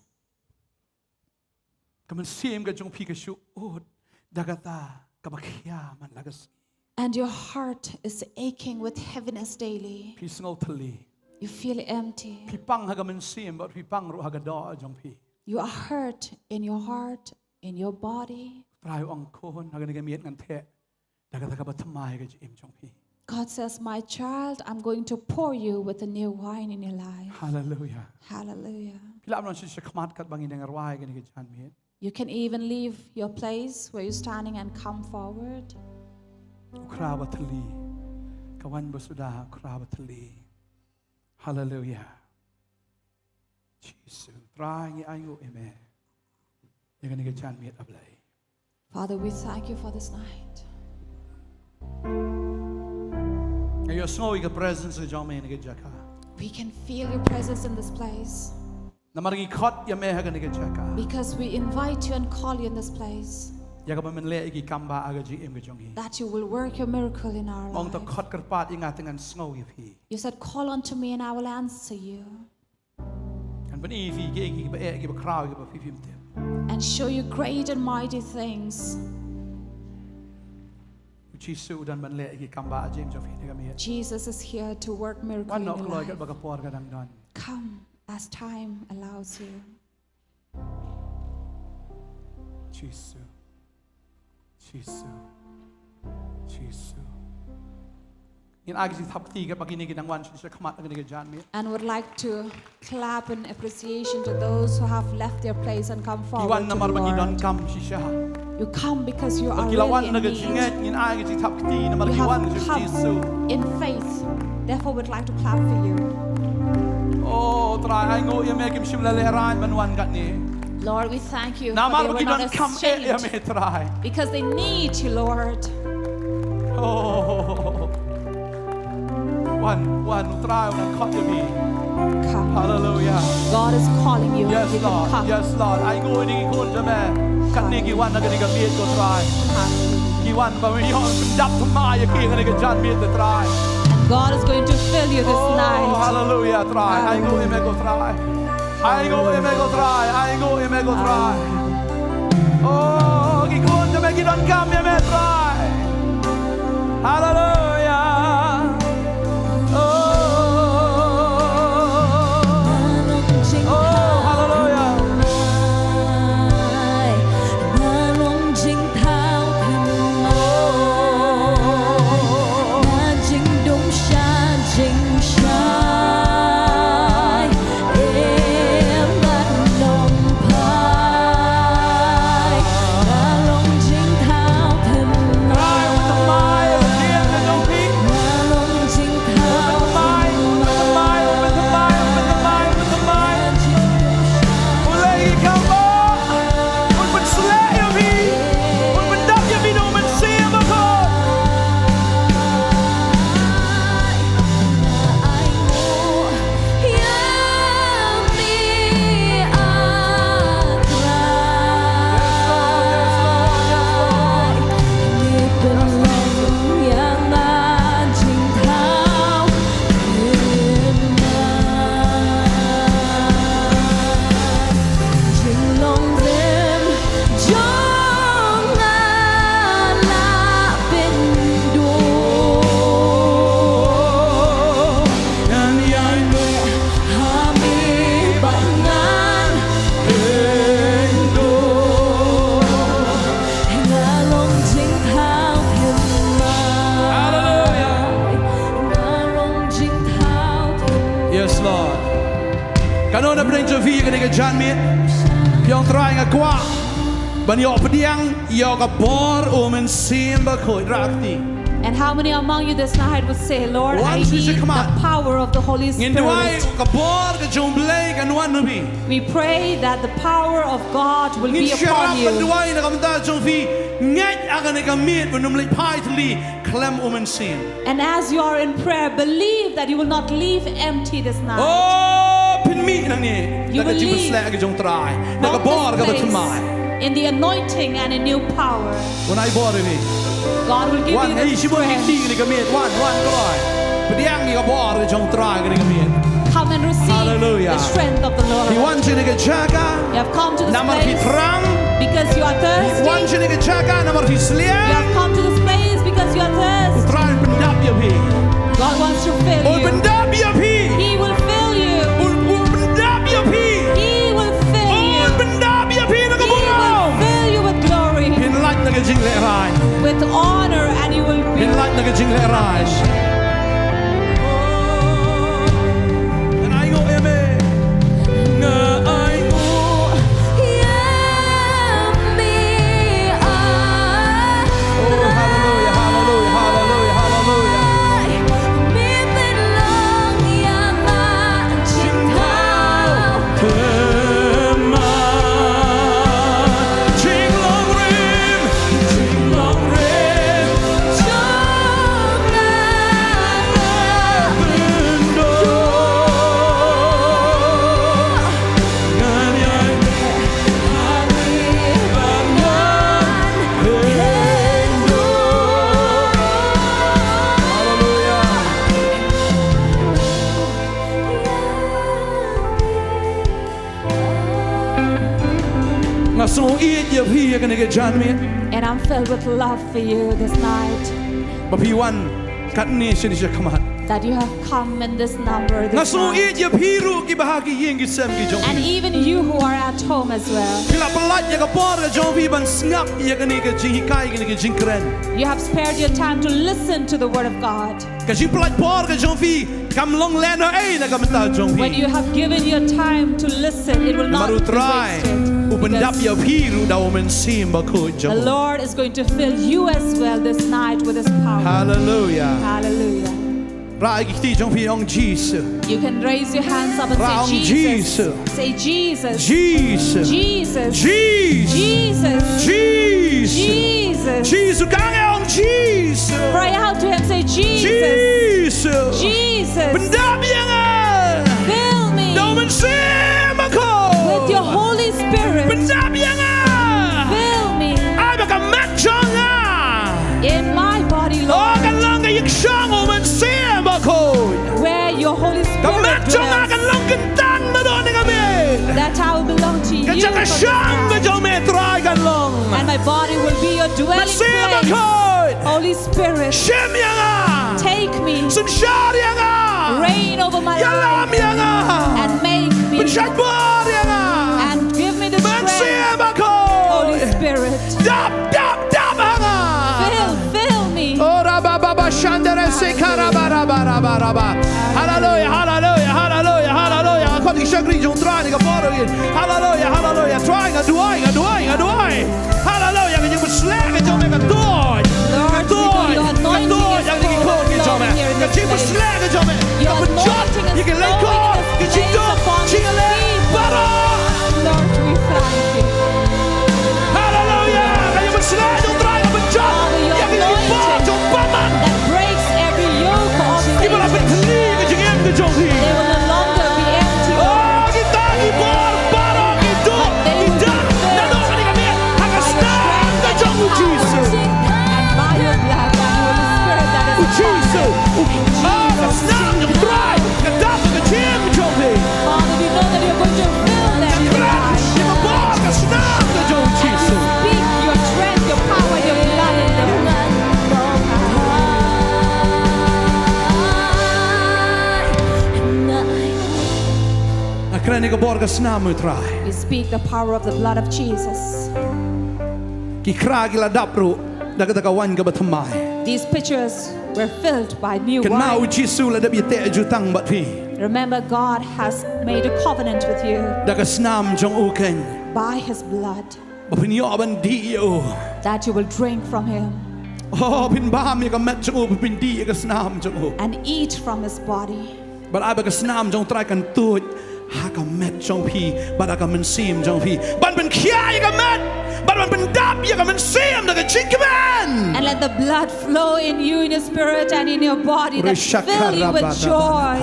ka mynsiem ka jong phi ka shu ud da kata kaba khia man la ka sngi, and your heart is aching with heaviness daily, phi sngew thylli, you feel empty, phi pang ha ka mynsiem bad phi pang ruh ha ka doh jong phi. You are hurt in your heart, in your body. Trai u ong, khun, ha kane ka miet ngan theh da kata kaba thymmai ha ka jingim jong phi. God says, "My child, I'm going to pour you with a new wine in your life." Hallelujah. Hallelujah. Phi lah ban wan sha shakhmat katba ngin ïa rwai ha kane ka janmiet. You can even leave your place where you're standing and come forward. U Khraw Bathylli. Ka wan ba suda, U Khraw Bathylli. Hallelujah. Jisu, Trai, ngi ainguh ïa me ïa kane ka janmiet, A Blei. Father, we thank you for this night. Ngi ïohsngew ïa ka presence jong me ha kane ka jaka. We can feel your presence in this place. Namar ngi khot ïa me ha kane ka jaka. Because we invite you and call you in this place. Ïa kaba men leh ïa ki kambah ha ka jingim ka jong ngi. That you will work your miracle in our life. Me ong to khot kyrpad ïa nga te ngan sngew ïa phi. You said, "Call unto me and I will answer you." Ngan pyni ïa phi kiei kiei kiba eh, kiba khraw, kiba phi phim tip. And show you great and mighty things. U Jisu u don ban leh ïa ki kambah ha ka jingim jong phi ha kane ka miet. Jesus is here to work miracle in your life. Wan noh kloi katba ka por ka dang don. Come as time allows you. Jisu. Jisu. Jisu. Ngin ai ka jingthap kti katba kine ki dang wan shisha khmat ha kane ka janmiet. And would like to clap in appreciation to those who have left their place and come forward to the Lord. Ki wan namar ba ki donkam shisha. You come because you are really in need. Bad ki la wan na ka jingngeit, ngin ai ka jingthap kti namar ki wan sha Jisu. You have come in faith. Therefore, we'd like to clap for you. Oh, Trai, ainguh ïa me, kim shym la lehraiñ ban wan katne. Lord, we thank you for they were not ashamed. Namar ba ki donkam eh ïa me, Trai. Because they need you, Lord. Oh. Wan, wan, U Trai u dang khot ïa phi. Come. Hallelujah. God is calling you. Yes, Lord. You can come. Yes, Lord. Ainguh ïa kine ki khun jong me. Katne ki wan ha kane ka miet, ko Trai. Hallelujah. Ki wan ba me ïoh ban pyndap thymmai ïa ki ha kane ka janmiet, Trai. And God is going to fill you this night. Oh, hallelujah, Trai. Hallelujah. Ainguh ïa me, ko Trai. Ainguh ïa me, ko Trai. Ainguh ïa me, ko Trai. Oh, ki khun jong me ki donkam ïa me, Trai. Hallelujah. Oh. Oh, hallelujah. Nangno na pdeng jong phi ïa kane ka janmiet? Ïa u Trai nga kwah ban ïoh pdiang ïa ka bor u Mynsiem Bakhuid. Rakti. And how many among you this night would say, "Lord, I need the power of the Holy Spirit." Ngin duwai ka bor ka jong U Blei kan wan ha phi. We pray that the power of God will be upon you. Ngin shah ban duwai na ka bynta jong phi. Ngeit ha kane ka miet ba ym leit phai tylli khlem u Mynsiem. And as you are in prayer, believe that you will not leave empty this night. Oh, phin mih nangne. You will leave from this place in the anointing and in new power. Da ka jingpynshlur ka jong U Trai, da ka bor kaba thymmai. Wan ai bor ïa phi. God will give you the strength. Wan, ai shibun ki kti kane ka miet. Wan, wan, Trai. Pdiang ïa ka bor ka jong U Trai kane ka miet. Come and receive the strength of the Lord. Hallelujah. Phi wan sha kane ka jaka. You have come to this place because you are thirsty. Namar phi thrang. Phi wan sha kane ka jaka namar phi sliang. You have come to this place because you are thirsty. U Trai un pyndap ïa phi. God wants to fill you. Un pyndap ïa phi. He will fill you. Un, un pyndap ïa phi. He will fill you. Un pyndap ïa phi na ka burom. He will fill you with glory. Phin lait na ka jinglehrain. With honor, and you will be. Phin lait na ka jinglehrain. Nga ainguh ïa me. Nga ainguh ïa me, ah. Oh, hallelujah, hallelujah, hallelujah, hallelujah. Me pynlong ïa nga jingthaw. Thymmai. Jinglong rim. Jinglong rim. Jong nga. Pyndoh. Ngan ïaid. Haleluya. Nga sngew ïeit ïa phi ïa kane ka janmiet. And I'm filled with love for you this night. Ba phi wan katne shane shakhmat. That you have come in this number this night. Nga sngew ïeit ïa phi ruh kiba ha ki ïing ki sem ki jong phi. And even you who are at home as well. Phi la pyllait ïa ka bor ka jong phi ban sngap ïa kane ka jinghikai, kane ka jingkren. You have spared your time to listen to the word of God. Ka jingpyllait bor ka jong phi kam long lehnohei na ka bynta jong phi. When you have given your time to listen, it will not be wasted. Namar U Trai u pyndap ïa phi ruh da u Mynsiem Bakhuid jong u. The Lord is going to fill you as well this night with His power. Hallelujah. Hallelujah. Rah ïa ki kti jong phi, ong Jisu. You can raise your hands up and say, "Jesus." Rah, ong Jisu. Say, "Jesus." Jesus. Jesus. Jesus. Jesus. Jesus. Jesus. Jisu, kane ong Jisu. Cry out to Him, say, "Jesus." Jisu. Jesus. Pyndap ïa nga. Fill me. Da u Mynsiem Bakhuid. With your Holy Spirit. Pyndap ïa nga. Fill me. Ai ba ka met jong nga. In my body, Lord. Oh, kan long ka ïingshong u Mynsiem Bakhuid. Where your Holy Spirit dwells. Ka met jong nga kan long kyntang naduh mynne ka miet. That I will belong to you from this night. Ka jaka shong ka jong me Trai kan long. And my body will be your dwelling place. Mynsiem Bakhuid. Holy Spirit. Shim ïa nga. Take me. Synshar ïa nga. Reign over my life. Ïalam ïa nga. And make me. Pynshait bor ïa nga. And give me the strength. Mynsiem Bakhuid. Holy Spirit. Dap, dap, dap ha nga. Fill, fill me. Oh, rabababa shandere sekara baraba raba raba. Hallelujah, hallelujah, hallelujah, hallelujah. Nga khot ïa ki shakri jong U Trai ha kane ka por. Hallelujah, hallelujah. Trai, nga duwai, nga duwai, nga duwai. Hallelujah, ka jingpynshlur ka jong me ka tuid. Ka tuid, ka tuid ïa kine ki khun ki jong me. Ka jingpynshlur ka jong me ka pynjot ïa ki longkor, ki jingduk, jingïaleh baroh. Hallelujah, ka jingpynshlur jong U Trai ka pynjot ïa kine ki bor jong bymman. Kiba la pynthylli ka jingim ka jong phi. Oh, kita ki bor baroh ki duk ki dak naduh kane ka miet ha ka snam ka jong U Jisu. U Jisu, u, ah, ka snam jong U Trai ka dap ha ka jingim jong phi. Ka kren ïa ka bor ka snam ka jong U Jisu. Nga kren ïa ka bor ka snam U Trai. We speak the power of the blood of Jesus. Ki khra ki la dap ruh da kata ka waiñ kaba thymmai. These pitchers were filled by new wine. Kynmaw, U Jisu u la dep ïateh jutang bad phi. Remember, God has made a covenant with you. Da ka snam jong u keiñ. By his blood. Ba phin ïoh ban dih ïa u. That you will drink from him. Oh, phin bam ïa ka met jong u, phin dih ïa ka snam jong u. And eat from his body. Bad ai ba ka snam jong u Trai kan tuid ha ka met jong phi bad ha ka mynsiem jong phi, ban pynkhiah ïa ka met bad ban pyndap ïa ka mynsiem da ka jingkmen. And let the blood flow in you, in your spirit and in your body, that fill you with joy.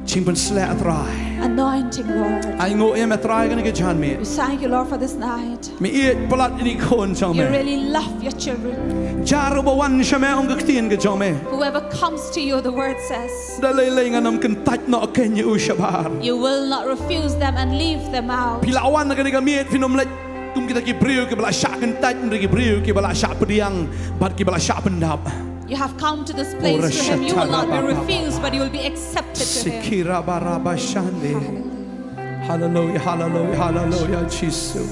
Jingpynsleh, Trai. Anointing, Lord. Ai nguh ïa me, Trai, kane ka janmiet. We thank you, Lord, for this night. Me ïeit palat ïa ki khun jong me. You really love your children. Jar uba wan sha me, ong ka ktien ka jong me, whoever comes to you, the word says, da lei lei ngan ym kyntait noh keiñ ïa u shabar. You will not refuse them and leave them out. Phi la wan ha kane ka miet, phin ym leit kum kita ki briew kiba la shah kyntait, hynrei ki briew kiba la shah pdiang bad kiba la shah pyndap. You have come to this place to him. You will not be refused, but you will be accepted to him. Sikira baraba shande. Hallelujah. Hallelujah, hallelujah, hallelujah, Jisu.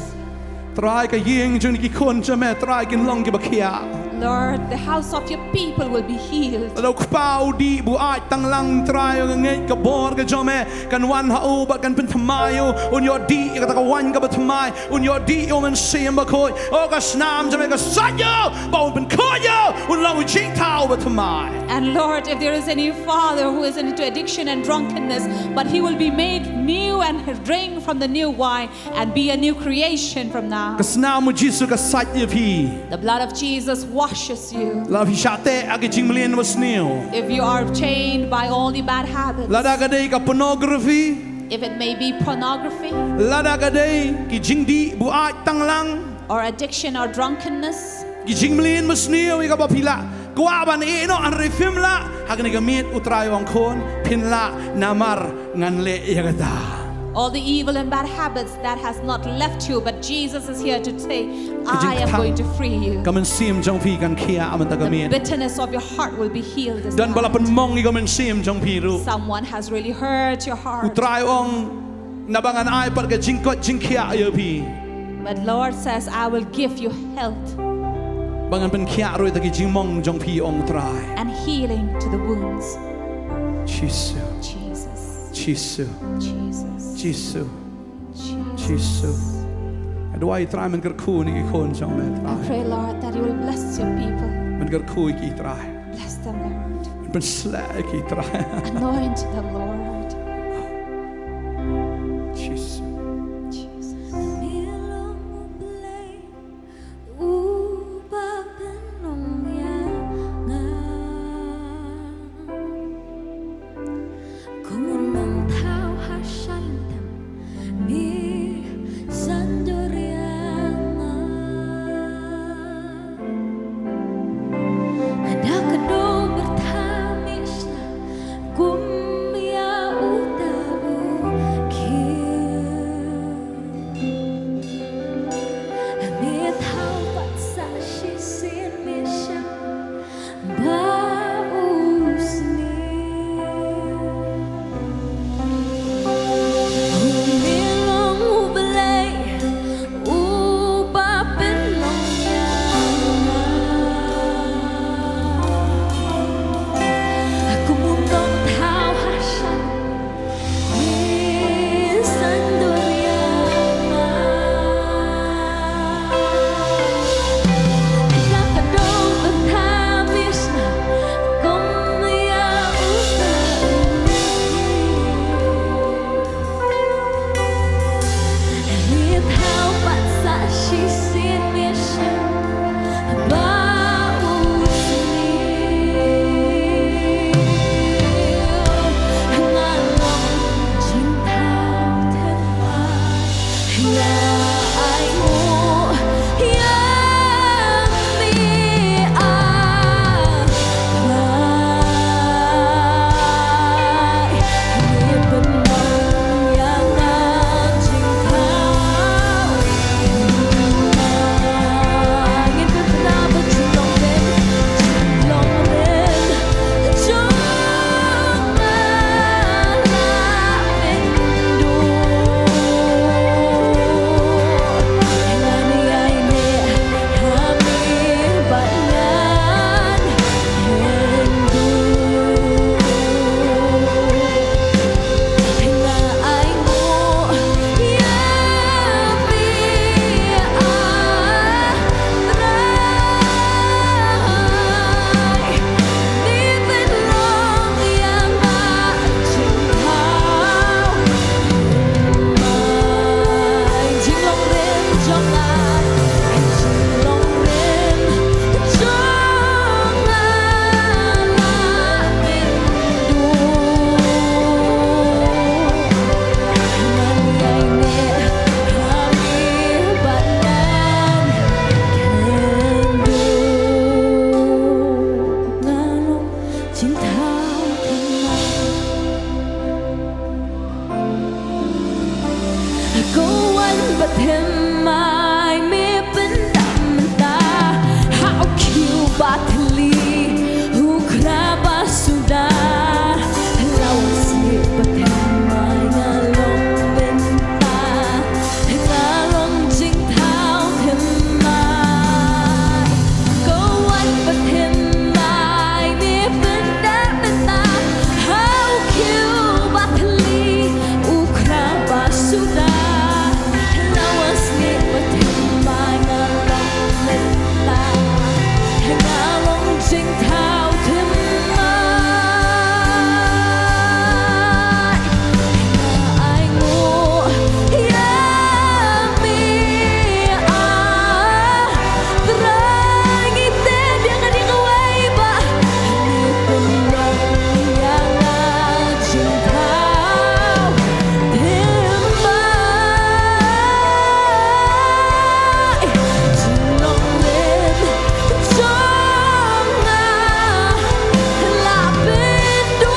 Trai, ka ïing jong ki khun jong me, Trai, kin long kiba khiah. Lord, the house of your people will be healed. Lada u kpa u dih buaid tang lang, Trai, nga ngeit ka bor ka jong me kan wan ha u bad kan pynthymmai u. Un ïoh dih ïa kata ka waiñ kaba thymmai. Un ïoh dih ïa u Mynsiem Bakhuid. Oh, ka snam jong me ka sait ïa u ba un pynkhuid ïa u, un long u jingthaw ba thymmai. And Lord, if there is any father who is into addiction and drunkenness, but he will be made new and drink from the new wine and be a new creation from now. Ka snam u Jisu ka sait ïa phi. The blood of Jesus washes you. Lada phi shah teh ha ki jingmlien basniew. If you are chained by all the bad habits, lada ka dei ka pornography, if it may be pornography, lada ka dei ki jingdih buaid tang lang, or addiction or drunkenness, ki jingmlien basniew ïa kaba phi la kwah ban ïeh noh, hynrei phim lah, ha kane ka miet u Trai u ong, khun, phin lah namar ngan leh ïa kata. All the evil and bad habits that has not left you, but Jesus is here to say, "I am going to free you." Ka mynsiem jong phi kan khiah mynta ka miet. The bitterness of your heart will be healed this night. Don ba la pynmong ïa ka mynsiem jong phi ruh. Someone has really hurt your heart. U Trai u ong, naba ngan ai pat ka jingkoit jingkhiah ïa phi. But Lord says, "I will give you health." Ba ngan pynkhiah ruh ïa kita ki jingmong jong phi, ong u Trai. And healing to the wounds. Jisu. Jesus. Jisu. Jesus. Jisu. Jesus. Jisu. Nga duwai, Trai, men kyrkhu ïa ki khun jong me, Trai. I pray, Lord, that you will bless your people. Men kyrkhu ïa ki, Trai. Bless them, Lord. Men pynsleh ïa ki, Trai. Anoint them, Lord. Jisu. Jesus. Uba pynlong ïa nga. Kum u nongthaw ha shyntur, me san dur ïa nga. Da ka doh byrtha me sla kum ïa Jingthaw thymmai. Ko wan bad thymmai me pyndap mynta ha u khiew ba thylli, u khra ba suda. La wan snieh bad thymmai, nga long mynta, nga long jingthaw thymmai. Ko wan bad thymmai me pyndap mynta ha u khiew ba thylli, u khra ba suda. La wan snieh bad thymmai, nga long mynta, nga long jingthaw thymmai. Nga ainguh ïa me, ah Trai. Ngi tip ïa kane kawei ba me pynlong ïa nga jingthaw thymmai. Jinglong rim jong nga la pynduh.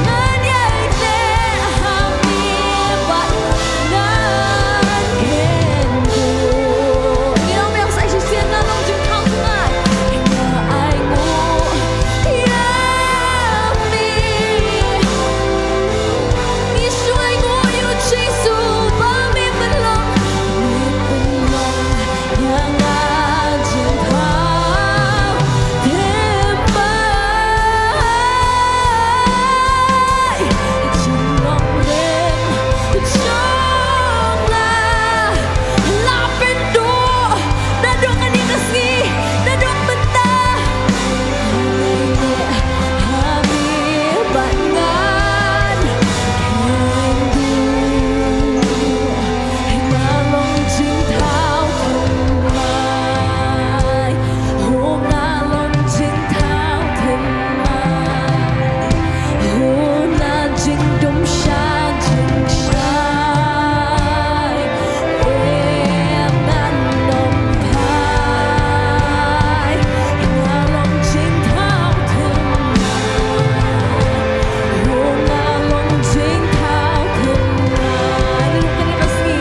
Ngan ïaineh ha me bad ngan kynduh. Ngi ong biang sa shisien, nga long jingthaw thymmai. Nga ainguh ïa me. Ngi shu ainguh ïa u Jisu ba me pynlong, me pynlong ïa nga jingthaw thymmai. Jinglong rim jong nga la pynduh naduh kane ka sngi, naduh mynta. Ngan ïaineh ha me bad ngan kynduh. Nga long jingthaw thymmai. Oh, nga long jingthaw thymmai. Oh, na jingdum shah jingshai. Em, ngan ym phai. Nga long jingthaw thymmai. Oh, nga long jingthaw thymmai. Ruh kane ka sngi.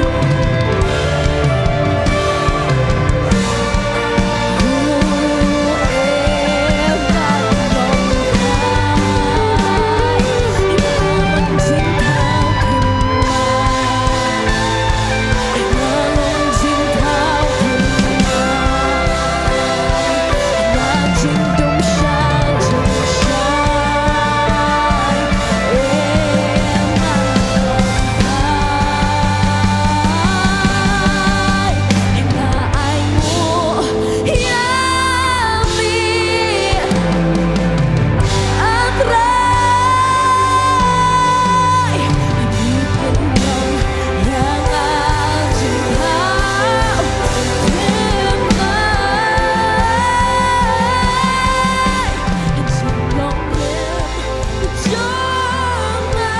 Jong nga,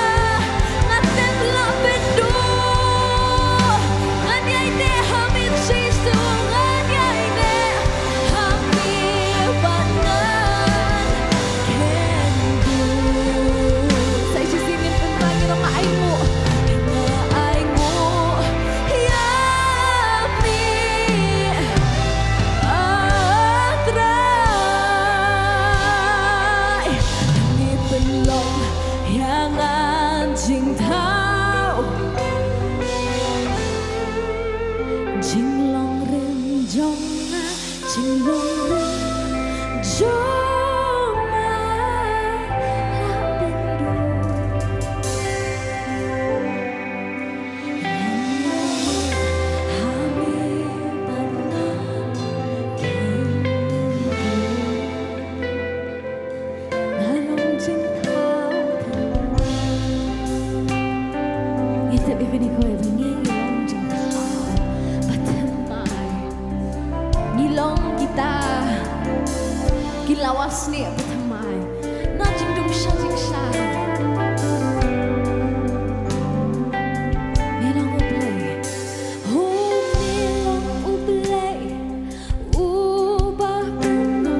nga tip la pynduh. Ngan ïaineh ha me Jisu, ngan ïaineh ha me bad ngan kynduh. Sa shisien ngin pynbna, ngi ong nga ainguh, nga ainguh ïa me. Ah, Trai, me pynlong ïa nga jingthaw. Jinglong rim jong nga, jinglong rim jong nga la pynduh. Ngi tip ïa kane kawei ba ngi long jingthaw ba thymmai. Ngi long kita ki lawa snieh ba thymmai na jingdum shah jingshai. Me long U Blei, oh, me long U Blei uba pynlong.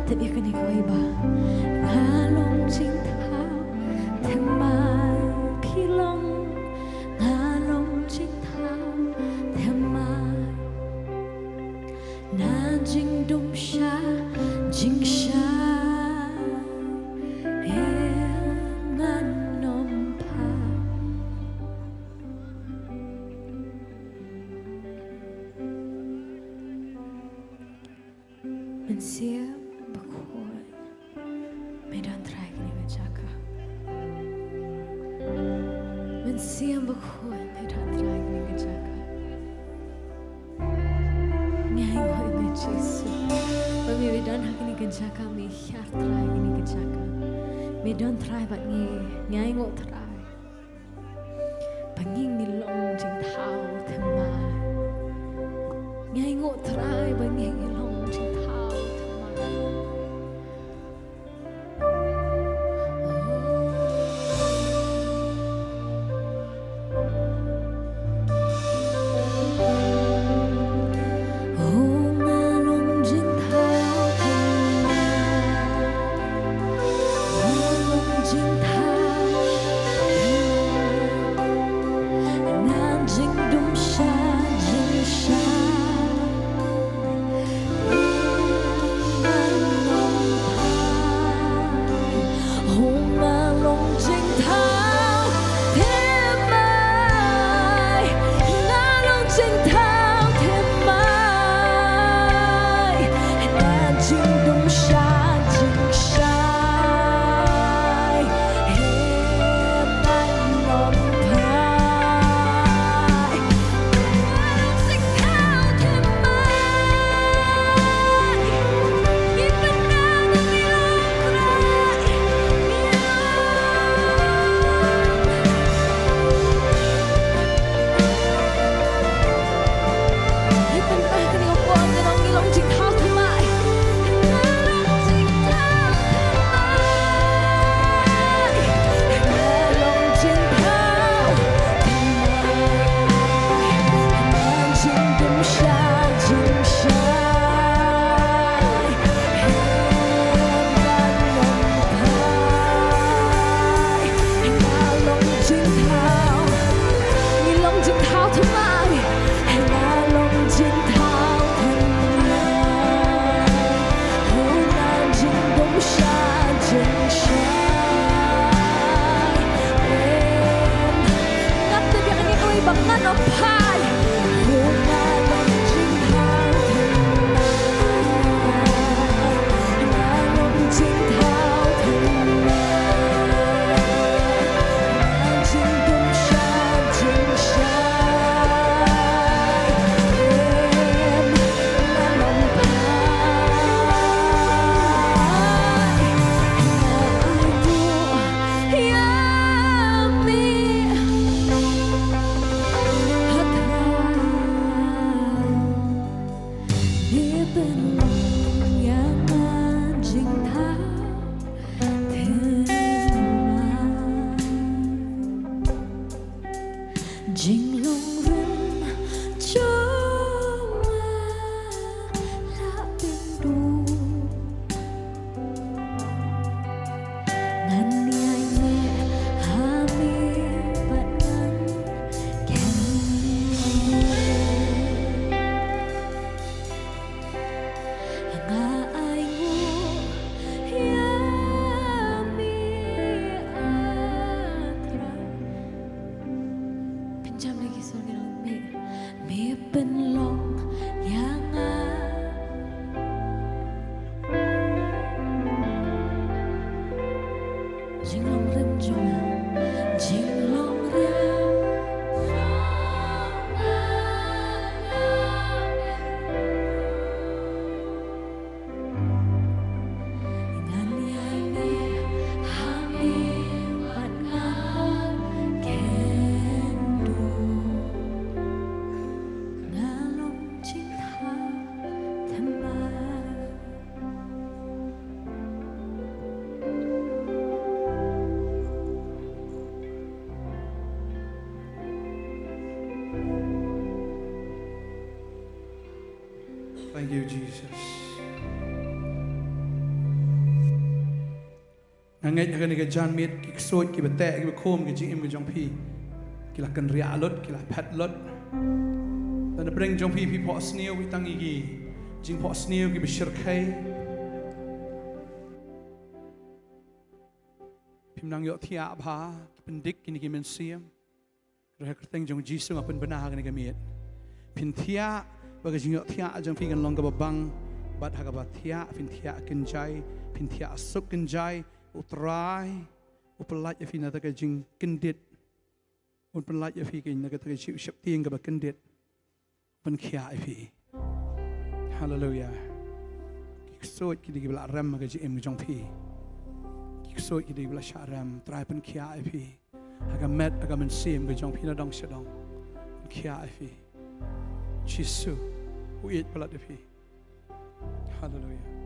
Tip ïa kane kawei ba nga long jingthaw thymmai, phi long, nga long jingthaw thymmai. Na jingdum sha jingshai, em ngan ym phai. Mynsiem Bakhuid, me don trai kane ka jaka. Mynsiem Bakhuid, me don trai kane ka jaka. Ngi ainguh ïa me Jisu ba me, me don ha kane ka jaka, me hiar trai kane ka jaka. Me don trai bad ngi, ngi ainguh trai ba ngi, ngi long jingthaw thymmai. Ngi ainguh trai ba ngi, ngi long jingthaw thymmai. Oh, nga long jingthaw thymmai. Nga long jingthaw thymmai. Nga jingdum sha jingshai. Nga long jingthaw thymmai. Nga long jingthaw thymmai. Nga jingdum sha jingshai. Em ngan ym phai. Jinglong rim jong nga la pynduh. Ngan ïai neh ha me bad ngan kynduh. Nga ainguh ïa me, A Trai. Pynjam lagi, sor ngi long me, me pynlong ïa nga. Jinglong rim jong nga, jinglong rim jong nga. Ngan ïai neh ha me bad ngan kynduh. Nga long jingthaw thymmai. Nga ngeit ha kane ka janmiet ki ksuid kiba teh kiba khum ka jingim ka jong phi ki la kynriah lut, ki la phet lut. Lada na pdeng jong phi phi phohsniew, phi tang ïa ki jingphohsniew kiba shyrkhei. Phim nang ïohthiah bha, ki pyndik kine ki mynsiem. Ruh ha ka kyrteng jong Jisu nga pynbna ha kane ka miet. Phin thiah ba ka jingïohthiah jong phi kan long kaba bang, bad ha kaba thiah phin thiah kynjai, phin thiah suk kynjai. U Trai u pyllait ïa phi na kata ka jingkyndit. Un pyllait ïa phi na kata ka jingsheptieng kaba kyndit. Pynkhiah ïa phi. Haleluya. Ki ksuid ki dei kiba la rem ha ka jingim ka jong phi. Ki ksuid ki dei kiba la shah rem. Trai pynkhiah ïa phi. Ha ka met ha ka mynsiem ka jong phi na dong sha dong. Pynkhiah ïa phi. Jisu u ïeit palat ïa phi. Haleluya.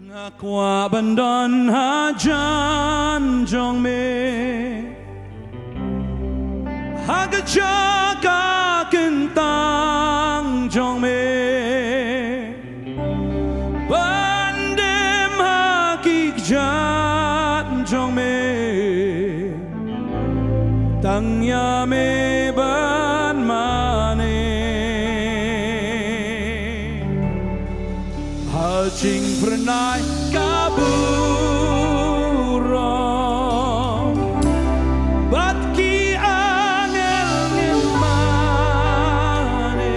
Nga kwah ban don hajan jong me, ha ka jaka kyntang jong me, ban dem ha ki kjat jong me. Tang ïa me ban mane. Ha jingphyrnai ka burom bad ki angel ngin mane.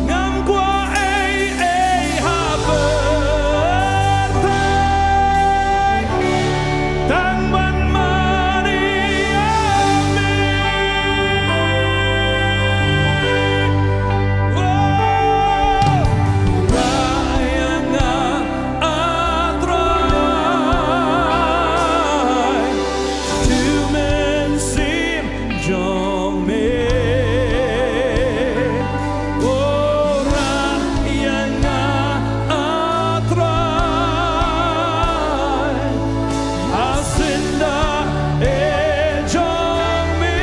Ngam kwah ei ei ha pyrthei, tang ban mane ïa me. Oh, rah ïa nga, A Trai. Tu mynsiem jong me. Oh, rah ïa nga, A Trai, ha syndah eh jong me.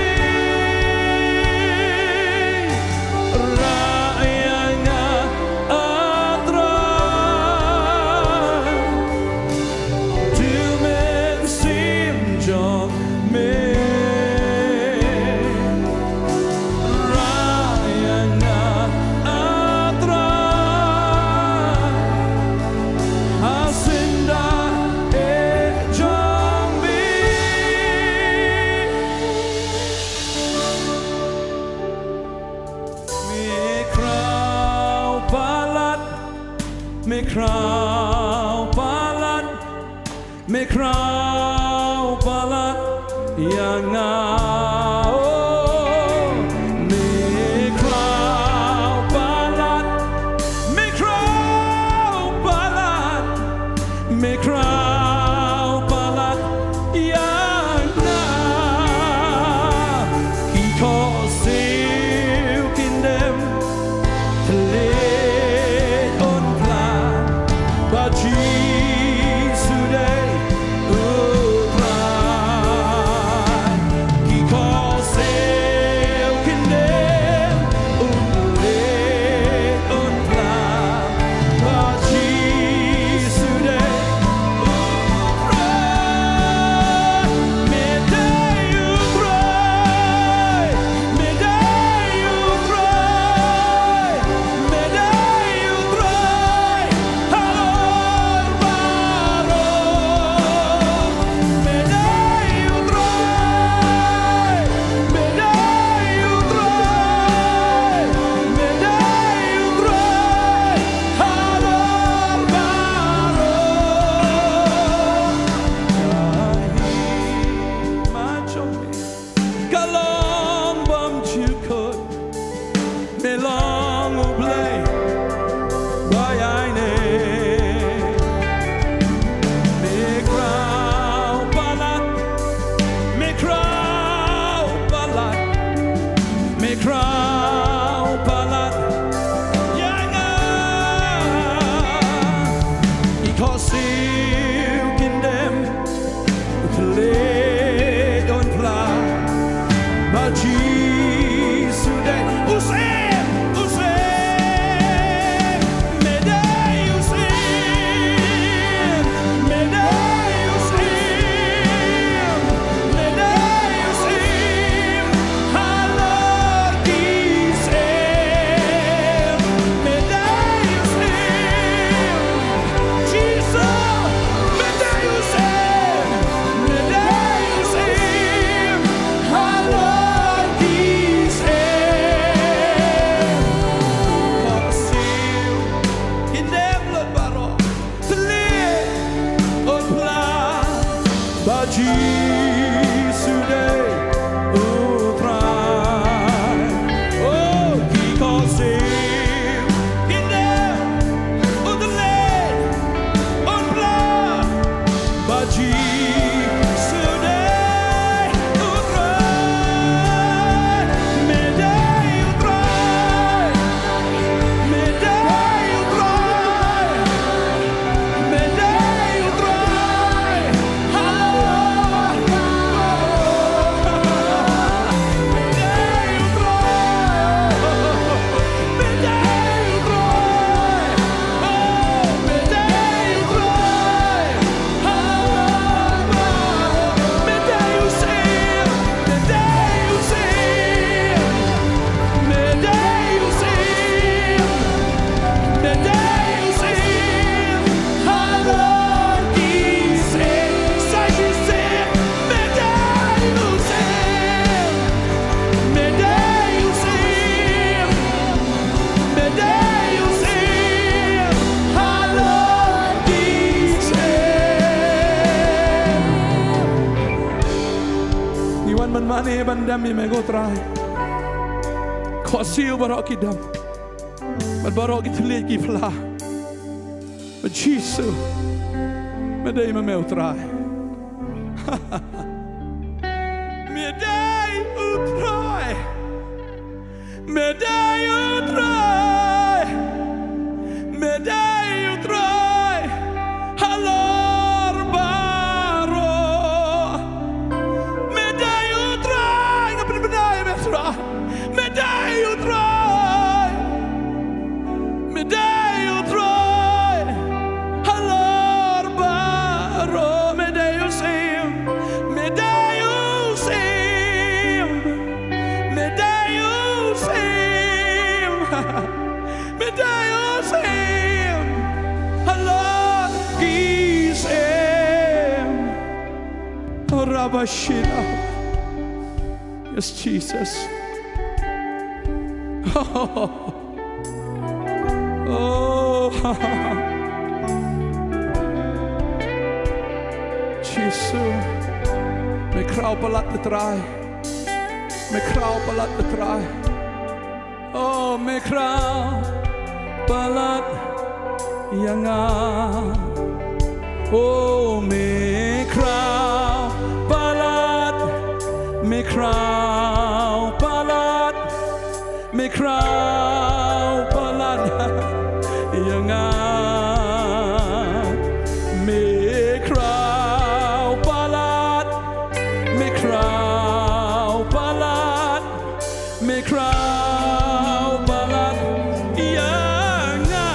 Rah ïa nga, A Trai. Tu mynsiem jong me. Rah ïa nga, A Trai, ha syndah eh jong me. Me khraw palat, me khraw palat, me khraw palat ïa nga. Oh, me khraw palat, me khraw palat, me khraw palat ïa nga. Ki khohsiew kin dem, thylliej un phla, ba Jisu dei U Trai. Ki Jisu dei U Trai. Oh, ki khohsiew kin dem un leit un kylla. Ba Jisu dei U Trai. Me dei U Trai. Me dei U Trai. Me dei U Trai. Haleluia. Me dei U Trai. Me dei U Trai. Oh, me dei U Trai. Haleluia. Me dei U Syiem. Me dei U Syiem. Me dei U Syiem. Me dei U Syiem halor ki syiem. Sa shisien. Me dei U Syiem. Me dei U Syiem. Me dei U Syiem halor ki syiem. Ngi wan ban mane ban dem ïa me ko Trai. Khohsiew baroh ki dem. Bad baroh ki thylliej ki phla. Bad Jisu, me dei ma me U Trai. Me dei U Trai. Me dei U Trai. Me dei U Trai halor baroh. Me dei U Trai, nga pynbna ïa me Trai. Me dei U Trai. Me dei U Trai halor baroh. Me dei U Syiem. Me dei U Syiem. Me dei U Syiem. Me dei U Syiem halor ki syiem. Rabashina. Yes, Jesus. Oh. Jisu. Me khraw palat, Trai. Me khraw palat, Trai. Oh, me khraw palat ïa nga. Oh, me khraw palat, me khraw palat, me khraw palat ïa nga. Me khraw palat, me khraw palat, me khraw palat ïa nga.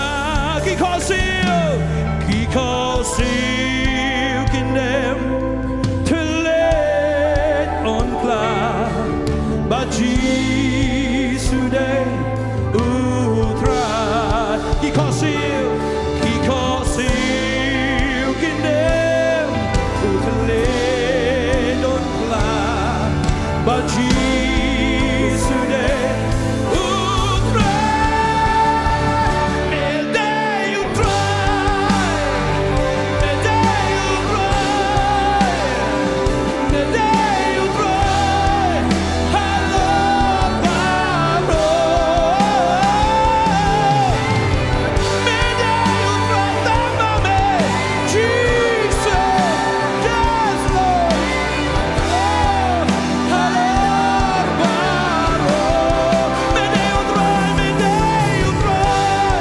Ki khohsiew, ki khohsiew kin dem thylliej un kylla. Ba Jisu dei U Trai. Ki khohsiew, ki khohsiew kin dem thylliej un kylla. Ba Jisu dei U Trai. Me dei U Trai. Me dei U Trai. Me dei U Trai halor baroh. Me dei U Trai, tang ma me, Jisu. Yes, Lord. Oh, halor baroh. Me dei U Trai, me dei U Trai.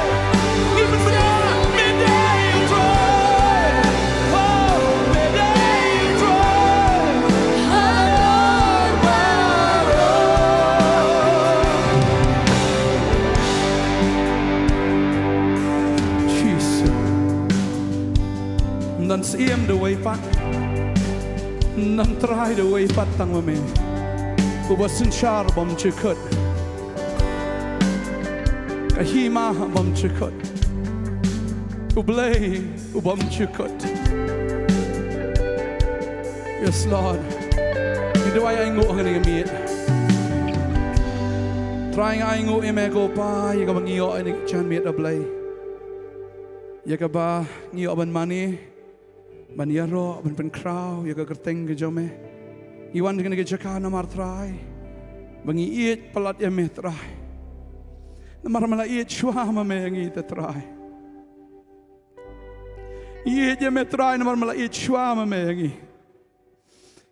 Ngi pynbna, me dei U Trai. Oh, me dei U Trai halor baroh. Jisu. Ym don syiem da uwei pat. Ym don trai da uwei pat tang ma me. Uba synshar bym jukut. Ka hima bym jukut. U Blei u bym jukut. Yes, Lord. Ngi duwai ainguh ha kane ka miet. Trai, nga ainguh ïa me ko Pa, ïa kaba ngi ïoh ïa kane ka janmiet, A Blei. Ïa kaba ngi ïoh ban mane. Ban ïaroh, ban pynkhraw ïa ka kyrteng ka jong me. Ngi wan ha kane ka jaka namar Trai ba ngi ïeit palat ïa me Trai. Namar me la ïeit shuwa ma me ïa ngi te Trai. Ïeit ïa me Trai namar me la ïeit shuwa ma me ïa ngi.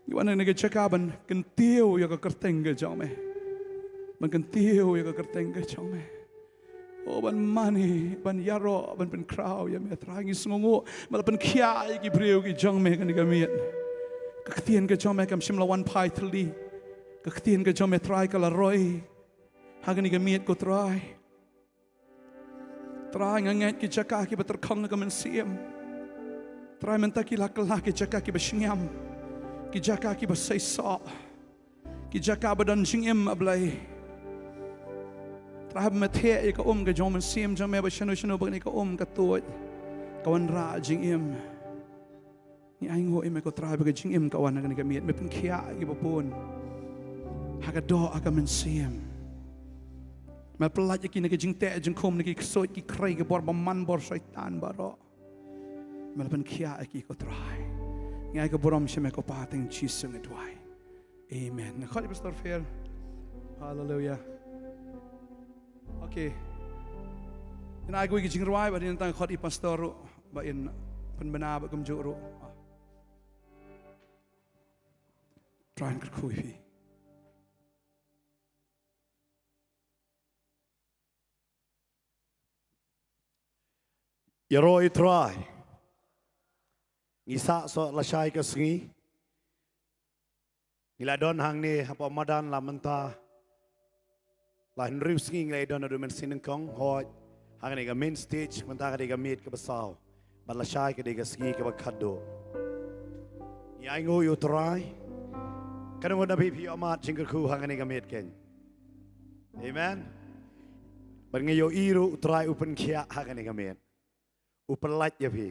Ngi wan ha kane ka jaka ban kyntiew ïa ka kyrteng ka jong me. Ban kyntiew ïa ka kyrteng ka jong me. O ban mane, ban ïaroh, ban pynkhraw ïa me Trai. Ngi sngewnguh me la pynkhiah ïa ki briew ki jong me ha kane ka miet. Ka ktien ka jong me kam shym la wan phai thylli. Ka ktien ka jong me Trai ka la roi ha kane ka miet ko Trai. Trai nga ngeit ki jaka kiba tyrkhong na ka mynsiem. Trai mynta ki la kylla ki jaka kiba shngiam. Ki jaka kiba seisoh. Ki jaka ba don jingim A Blei. Trai ba me thiah ïa ka um ka jong mynsiem jong me ba shano shano ba kane ka um ka tuid. Ka wanrah jingim. Ngi ainguh ïa me ko Trai ba ka jingim ka wan ha kane ka miet me pynkhiah ïa kiba bun. Ha ka doh ha ka mynsiem. Me pyllait ïa ki na ka jingteh jingkhum na ki ksuid ki khrei ki bor ba man bor Soitan baroh. Me la pynkhiah ïa ki ko Trai. Ngi ai ka burom sha me ko Pa tang Jisu nga duwai. Amen. Nga khot ïa Pastor Phil. Haleluya. Okay. Ïa nga ai kawei ka jingrwai ba dei tang khot ïa Pastor ruh ba in pynbna ba kumjuh ruh. Trai kyrkhu ïa phi. Ïaroh ïa Trai. Ngi sah soh lashai ka sngi. Ngi la don hangne hapoh madan la mynta. La hynriew sngi ngi la don haduh mynsngi nyngkong hooid. Hangne ka main stage mynta ka dei ka miet kaba saw. Bad lashai ka dei ka sngi kaba khatduh. Ngi ainguh ïa u Trai. Kane wat na phi phi ïohmad jingkyrkhu hangne ka miet keiñ. Amen. Bad ngi ïohi ruh u Trai u pynkhiah hangne ka miet. U pyllait ïa phi.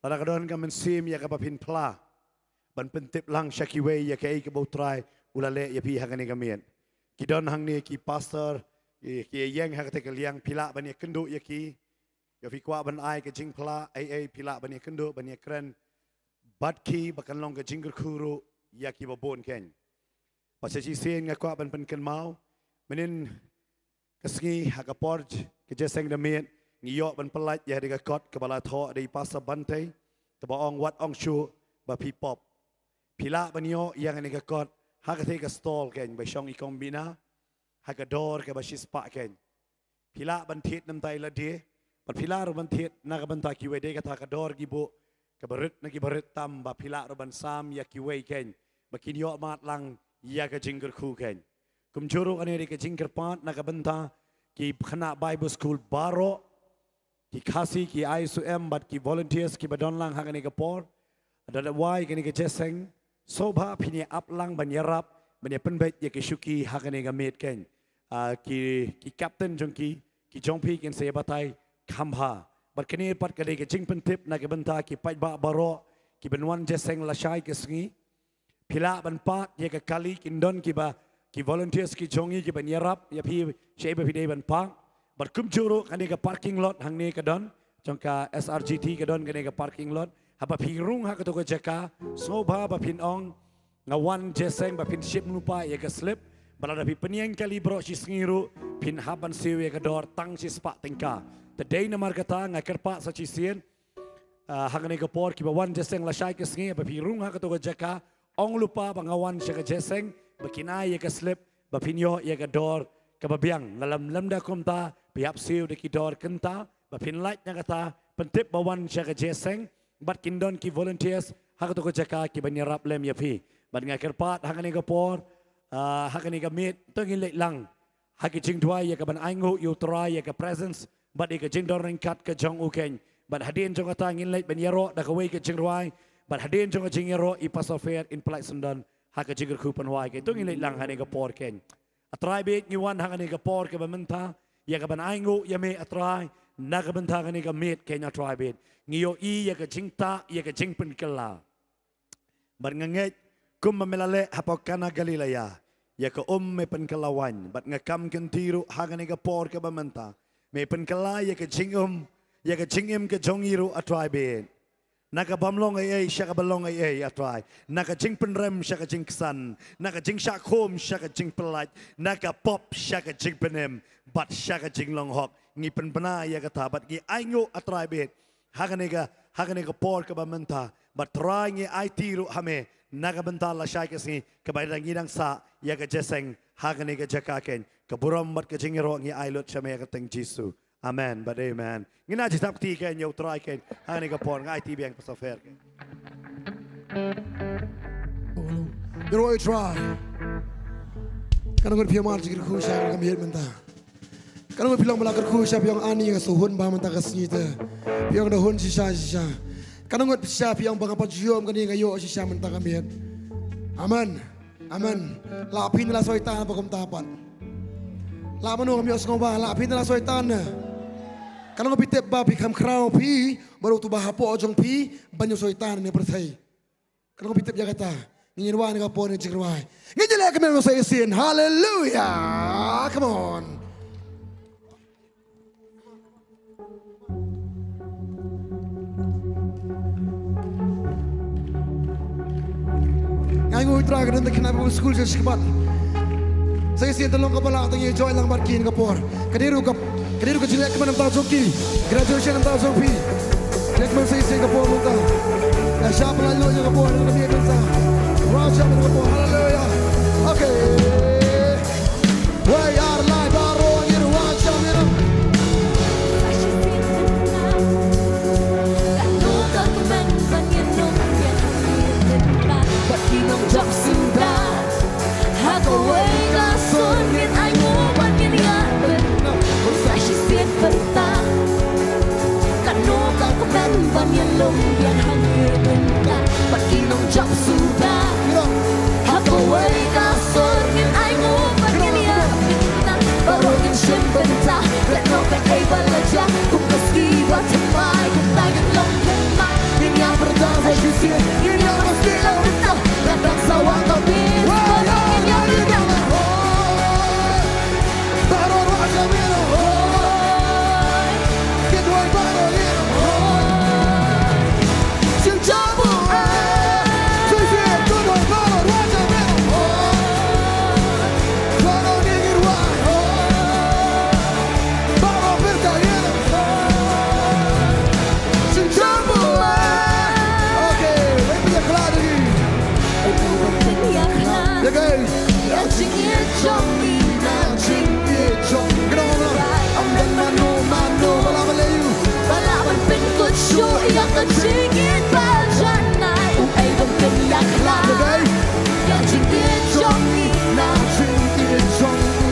Lada ka don ka mynsiem ïa kaba phin phla ban pyntip lang sha kiwei ïa kaei kaba u Trai u la leh ïa phi hangne ka miet. Ki don hangne ki pastor ki, ki ïeng ha kata ka liang phi lah ban ïakynduh ïa ki. Ïa phi kwah ban ai ka jingphla ei ei phi lah ban ïakynduh ban ïakren bad ki ba kan long ka jingkyrkhu ruh ïa kiba bun keiñ. Bad sa shisien nga kwah ban pynkynmaw mynhynnin ka sngi ha ka por ka jeseng da miet ngi ïoh ban pyllait ïa ka kot kaba la thoh da i Pastor Bantei kaba ong wat ong shuh ba phi pop. Phi lah ban ïoh ïa kane ka kot ha katei ka stall keiñ ba shong i Kong Bina ha ka dor kaba shispah keiñ. Phi lah ban thied namar i la die bad phi lah ruh ban thied na ka bynta kiwei dei kata ka dor ki buh kaba rit na kiba rit tam ba phi lah ruh ban sam ïa kiwei keiñ ba kin ïohmad lang ïa ka jingkyrkhu keiñ. Kumjuh ruh kane dei ka jingkyrpad na ka bynta ki khynnah Bible School baroh, ki Khasi, ki I S O M bad ki volunteers kiba don lang ha kane ka por. Da leh wai kane ka jeseng sngewbha phin ïa ap lang ban ïarap ban ïa pynbeit ïa ki shuki ha kane ka miet keiñ. Ah, ki, ki captain jong ki, ki jong phi kin sa ïa batai kham bha. Bad kane pat ka dei ka jingpyntip na ka bynta ki paidbah baroh kiban wan jeseng lashai ka sngi. Phi lah ban park ïa ka kali kin don kiba ki volunteers ki jong ngi kiban ïarap ïa phi shaei ba phi dei ban park. Bad kumjuh ruh kane ka parking lot hangne ka don jong ka S R G T ka don kane ka parking lot. Haba phi rung ha kato ka jaka sngewbha ba phin ong nga wan jeseng ba phin shim lypa ïa ka slip. Bad lada phi pynïeng kali baroh shi sngi ruh phin hap ban siew ïa ka dor tang shispah tyngka. Te dei namar kata nga kyrpad sa shisien. Ah, ha kane ka por kiba wan jeseng lashai ka sngi ba phi rung ha kato ka jaka ong lypa ba nga wan sha ka jeseng ba kin ai ïa ka slip ba phin ïoh ïa ka dor kaba biang. Lada lymda kumta phi hap siew da ki dor kynta ba phin lait na kata pyntip ba wan sha ka jeseng bad kin don ki volunteers ha kato ka jaka kiban ïarap lem ïa phi. Bad nga kyrpad ha kane ka por, ah, ha kane ka miet to ngin leit lang ha ki jingduwai ïa kaban ainguh ïa u Trai ïa ka presence bad ïa ka jingdon ryngkat ka jong u keiñ. Bad hadien jong kata ngin leit ban ïaroh da kawei ka jingrwai bad hadien jong ka jingïaroh i Pastor Fair in pyllait syndon ha ka jingkyrkhu pynwai keiñ. To ngin leit lang ha kane ka por keiñ. A Trai bad ngi wan ha kane ka por kaba mynta ïa kaban ainguh ïa me A Trai na ka bynta kane ka miet keiñ A Trai bad ngi ïohi ïa ka jingtah ïa ka jingpynkylla. Bad nga ngeit kumba me la leh hapoh Kana Galilea ïa ka um me pynkylla waiñ bad nga kam kynti ruh ha kane ka por kaba mynta me pynkylla ïa ka jingum ïa ka jingim ka jong ngi ruh A Trai bad. Na ka bym long ei ei sha ka ba long ei ei, A Trai. Na ka jingpynrem sha ka jingksan. Na ka jingshah khum sha ka jingpyllait. Na ka pop sha ka jingpynim. Bad sha ka jinglong hok. Ngi pynbna ïa kata bad ngi ainguh, A Trai bad ha kane ka, ha kane ka por kaba mynta. Bad Trai ngi aiti ruh ha me na ka bynta lashai ka sngi kaba ngi dang sah ïa ka jingïaseng ha kane ka jaka kein. Ka burom bad ka jingïaroh ngi ai lut sha me ha ka kyrteng Jisu. Amen bad amen. Ngin ïa sdang kti kein ïa U Trai kein ha kane ka por, nga aiti biang Pastor Fer kein. Ïaroh ïa U Trai. Kan ngut phi ïa mar jingkyrkhu sha ka miet mynta. Kan ngut phi long ba la kyrkhu sha phi ong ani nga shu hun ba mynta ka sngi te. Phi ong da hun shisha shisha. Kan ngut shisha phi ong ba nga pat ju ïoh kane nga ïoh shisha mynta ka miet. Amen. Amen. La phi ne la Soitan ba kumta pat? La mano ngam ïohsngew ba la phi ne la Soitan ne? Kan ngut phi tip ba phi kham khraw phi bad uto ba hapoh jong phi ban ïa u Soitan ne pyrthei. Kan ngut phi tip ïa kata? Ngin wan ka por ne jingrwai. Ngin ïa leh kmen sa shisien. Hallelujah. Come on. Nga ainguh ïa U Trai ka don da khynnah ba skul sha shikmat. Sa shisien te long kaba lah tang ïa joi lang bad ki ha kane ka por. Ka dei ruh ka, ka dei ruh ka jingleh kmen namar jong ki. Graduation namar jong phi. Leh kmen sa shisien ka por mynta. Ïa shah pynlait lut ïa ka por, ka miet mynta. Wah shah mynta ka por. Hallelujah. Okay. Wei ar lai baroh ngin wad sham ïa nong. Bad ki nongjop suda ha kawei ka sur ngin ainguh bad ngin ïa pynlong sa shisien bynta. Katno ka kmen ban ïa long ïa hangne bynta bad ki nongjop suda. Ha kawei ka sur ngin ainguh bad ngin ïa bynta. Baroh ngin shim bynta. Katno kaei ba la jia kum ka sngi ba thymmai, kumta ngin long thymmai. Ngin ïa pyrta sa shisien, ngin ïa pyrta sa bynta. Lada sa wan ka bit baroh ngin ïa pyrta. Baroh ruh sa mino. Kynduwai baroh ïa. Sing jump, eh. Sing, sing, kynduwai baroh ruh sa mino. Baroh ïa ngi ruh. Baroh pyrta ïa. Sing jump, eh. Okay, wei pynïakhlad ïa ngi. Ïa kaei? Ïa ka jingïeit jong ngi na jingïeit jong ngi. Kynnoh ïa nga. Ym don mano mano ba lah ban leh ïa u, ba lah ban pynkut shuh ïa ka jingïeit ba janai. U ei ban pynïakhlad. Ïa kaei? Ïa ka jingïeit jong ngi na jingïeit jong ngi.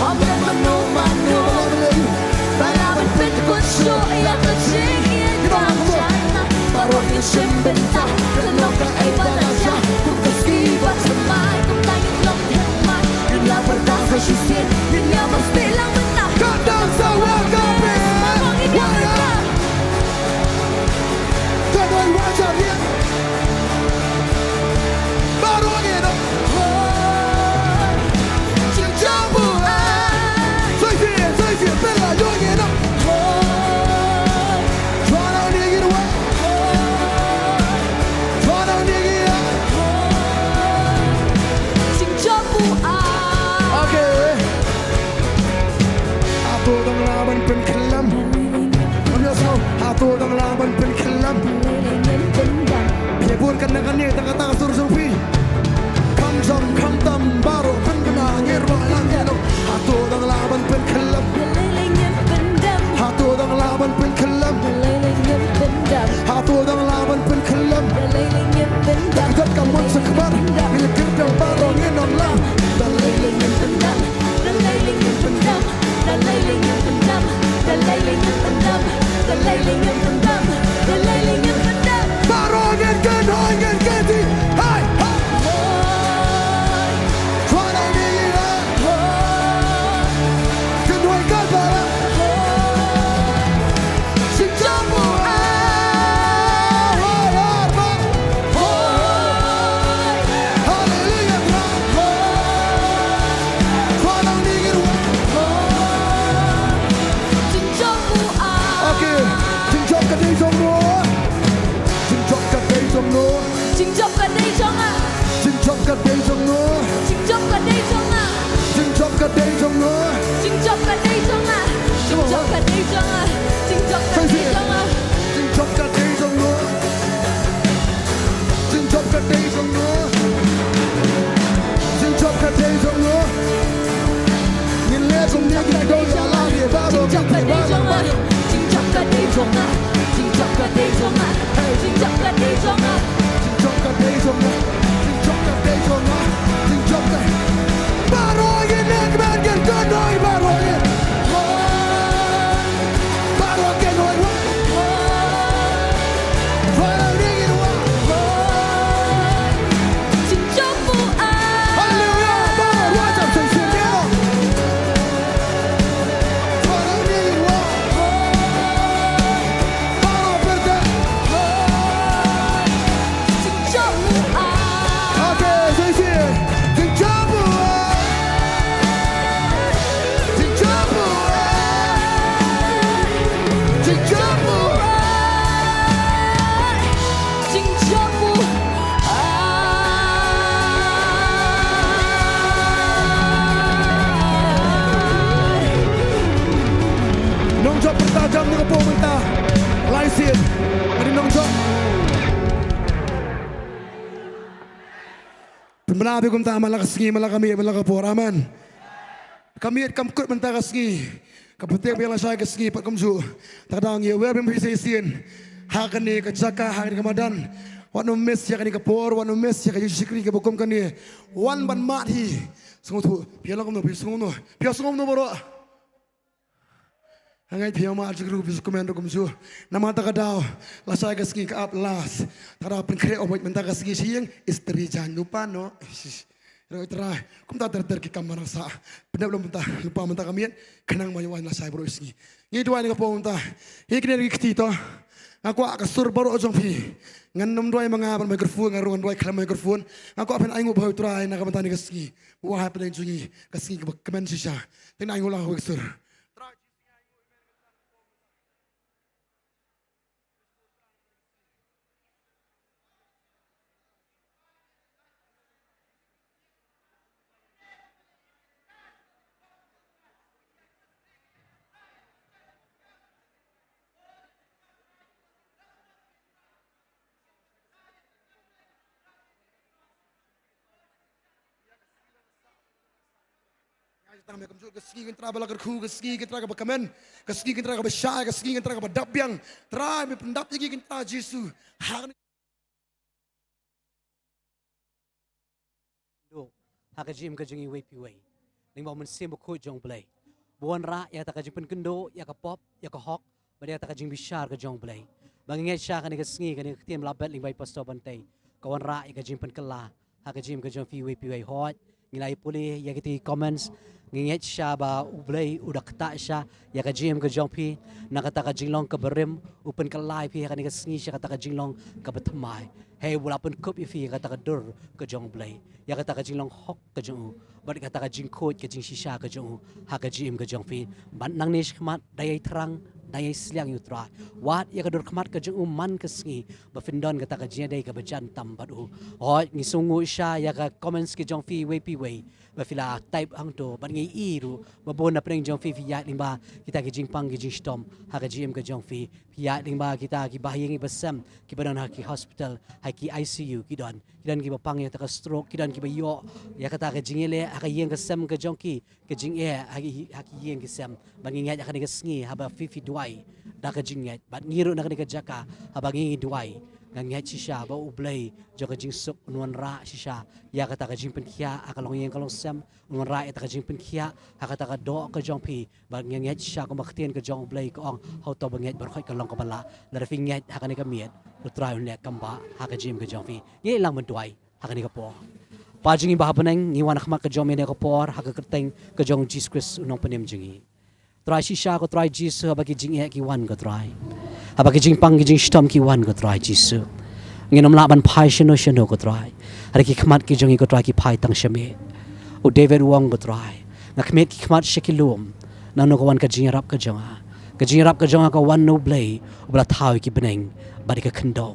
Ym don mano mano ba lah ban leh ïa u, ba lah ban pynkut shuh ïa ka jingïeit ba janai. Baroh ngin shim bynta, kano kaei ba la jia, kum ka sngi ba thymmai, kumta ngin long thymmai. Ngin ïa pyrta sa shisien, ngin ïa pyrta lang mynta. Ka dang sa wan ka bit. Baroh ngin ïa pyrta. Ka dang wan sa ïa. Baroh ngin ïa. Sing jump, eh. Soi sien, soi sien, pynlait ïa ngi noh. Try now, dig it away. Try now, dig it up. Sing jump, eh. Okay. Hato dang lah ban pynkhlem? Ngam ïohsngew. Hato dang lah ban pynkhlem? Phi bun kane kane tang kata ka sur jong phi. Kham jam kham tam baroh pynbna ngin ïa rwai lang ïa nong. Hato dang lah ban pynkhlem? Hato dang lah ban pynkhlem? Hato dang lah ban pynkhlem? Ka jot ka mon sa khmat. Ngin ïa kyrpang baroh ngin ong lang. Baroh ngin kynhoi ngin kynti. Hai, hai. Kynhoi ka baroh. Sing jump, eh. Hoi, hoi, hoi. Hallelujah. Pynbna ïa phi kumta man la ka sngi, man la ka miet, man la ka por. Amen. Ka miet kam kut mynta ka sngi. Ka pyrthei biang lashai ka sngi pat kumjuh. Te ka daw ngi wer biang phi sa shisien. Ha kane ka jaka, ha kane ka madan. Wat nym miss ïa kane ka por, wat nym miss ïa ka jingshakri kaba kum kane. Wan ban mad hi. Sngewthuh. Phi ïa long kumno, phi sngewthuh. Phi ïa sngewthuh baroh. Hangne phi ïa mad jingkyrkhu, phi sngewkmen ruh kumjuh. Namar ta ka daw lashai ka sngi ka ap last. Ta ka daw pynkhreh ong mynta ka sngi sha ïing, istri jan lypa noh. Ro Trai, kumta ter ter ki kam ba nang sah. Pyndep lem mynta lypa mynta ka miet, khnang ba ïa wan lashai baroh sngi. Ngi duwai na ka por mynta. Ngi kynnoh ïa ki kti to. Nga kwah ka sur baroh jong phi. Ngan nym duwai ma nga ban microphone, nga ruh ngan duwai khlem microphone. Nga kwah phin ainguh bha ïa U Trai na ka bynta kane ka sngi. Wahai pdeng jong ngi, ka sngi kaba kmen shisha. Te ngan ainguh lang ha ka sur. Ka sngi kan Trai ba la kyrkhu, ka sngi kan Trai kaba kmen, ka sngi kan Trai kaba shai, ka sngi kan Trai kaba dap biang. Trai, me pyndap ïa ngi kan Trai Jisu. Ha kane Duh, ha ka jingim ka jong ngi iwei pa iwei. Lyngba U Mynsiem Bakhuid jong U Blei. Ba wanrah ïa kata ka jingpynkynduh ïa ka pop, ïa ka hok, bad ïa kata ka jingbishar ka jong U Blei. Ba nga ngeit shisha kane ka sngi, kane ka ktien ba la bet lyngba i Pastor Bantei, ka wanrah ïa ka jingpynkylla ha ka jingim ka jong phi iwei pa iwei. Hooid, ngi la ïa pule ïa kita ki comments. Nga ngeit shisha ba U Blei u da ktah shisha ïa ka jingim ka jong phi na kata ka jinglong kaba rim, u pynkylla ïa phi ha kane ka sngi sha kata ka jinglong kaba thymmai. Hei, u la pynkup ïa phi ïa kata ka dur ka jong U Blei, ïa kata ka jinglong hok ka jong u, bad kata ka jingkhuid ka jingshisha ka jong u ha ka jingim ka jong phi. Bad nangne shakhmat, da ïai thrang, da ïai sliang ïa U Trai. Wad ïa ka dur khmat ka jong u man ka sngi ba phin don kata ka jingïadei kaba jan tam bad u. Hooid, ngi sngewnguh shisha ïa ka comments ki jong phi iwei pa iwei ba phi la type hangto, bad ngi i ruh ba bun na pdeng jong phi phi ïaid lyngba kita ki jingpang ki jingshitom ha ka jingim ka jong phi. Phi ïaid lyngba kita ki bahaïing ki basem kiba don ha ki hospital, ha ki I C U, ki don, ki don kiba pang ïa kata ka stroke, ki don kiba ïoh ïa kata ka jingeh ha ka ïing ka sem ka jong ki, ka jingeh ha ki, ha ki ïing ki sem. Bad ngi ngeit ha kane ka sngi haba phi phi duwai da ka jingngeit, bad ngi ruh na kane ka jaka haba ngi ngi duwai, nga ngeit shisha ba U Blei jong ka jingsuk un wanrah shisha ïa kata ka jingpynkhiah ha ka longïing ka longsem, un wanrah ïa kata ka jingpynkhiah ha kata ka doh ka jong phi. Bad nga ngeit shisha kumba ka ktien ka jong U Blei ka ong, ha uto uba ngeit baroh khoit ka long kaba lah. Lada phi ngeit ha kane ka miet, U Trai un leh kam bah ha ka jingim ka jong phi. Ngi ïalang ban duwai ha kane ka por. Kpa jong ngi ba ha bneng, ngi wan ha khmat ka jong me ha kane ka por ha ka kyrteng ka jong U Jisu Khrist U Nongpynim jong ngi. Trai shisha ko Trai Jisu, haba ki jingeh ki wan ko Trai, haba ki jingpang ki jingshitom ki wan ko Trai Jisu, ngin ym lah ban phai shano shano ko Trai. Hynrei ki khmat ki jong ngi ko Trai ki phai tang sha me. U David u ong ko Trai, nga khmied ki khmat sha ki lum, nangno ka wan ka jingïarap ka jong nga? Ka jingïarap ka jong nga ka wan na U Blei uba la thaw ïa ki bneng bad ïa ka khyndew.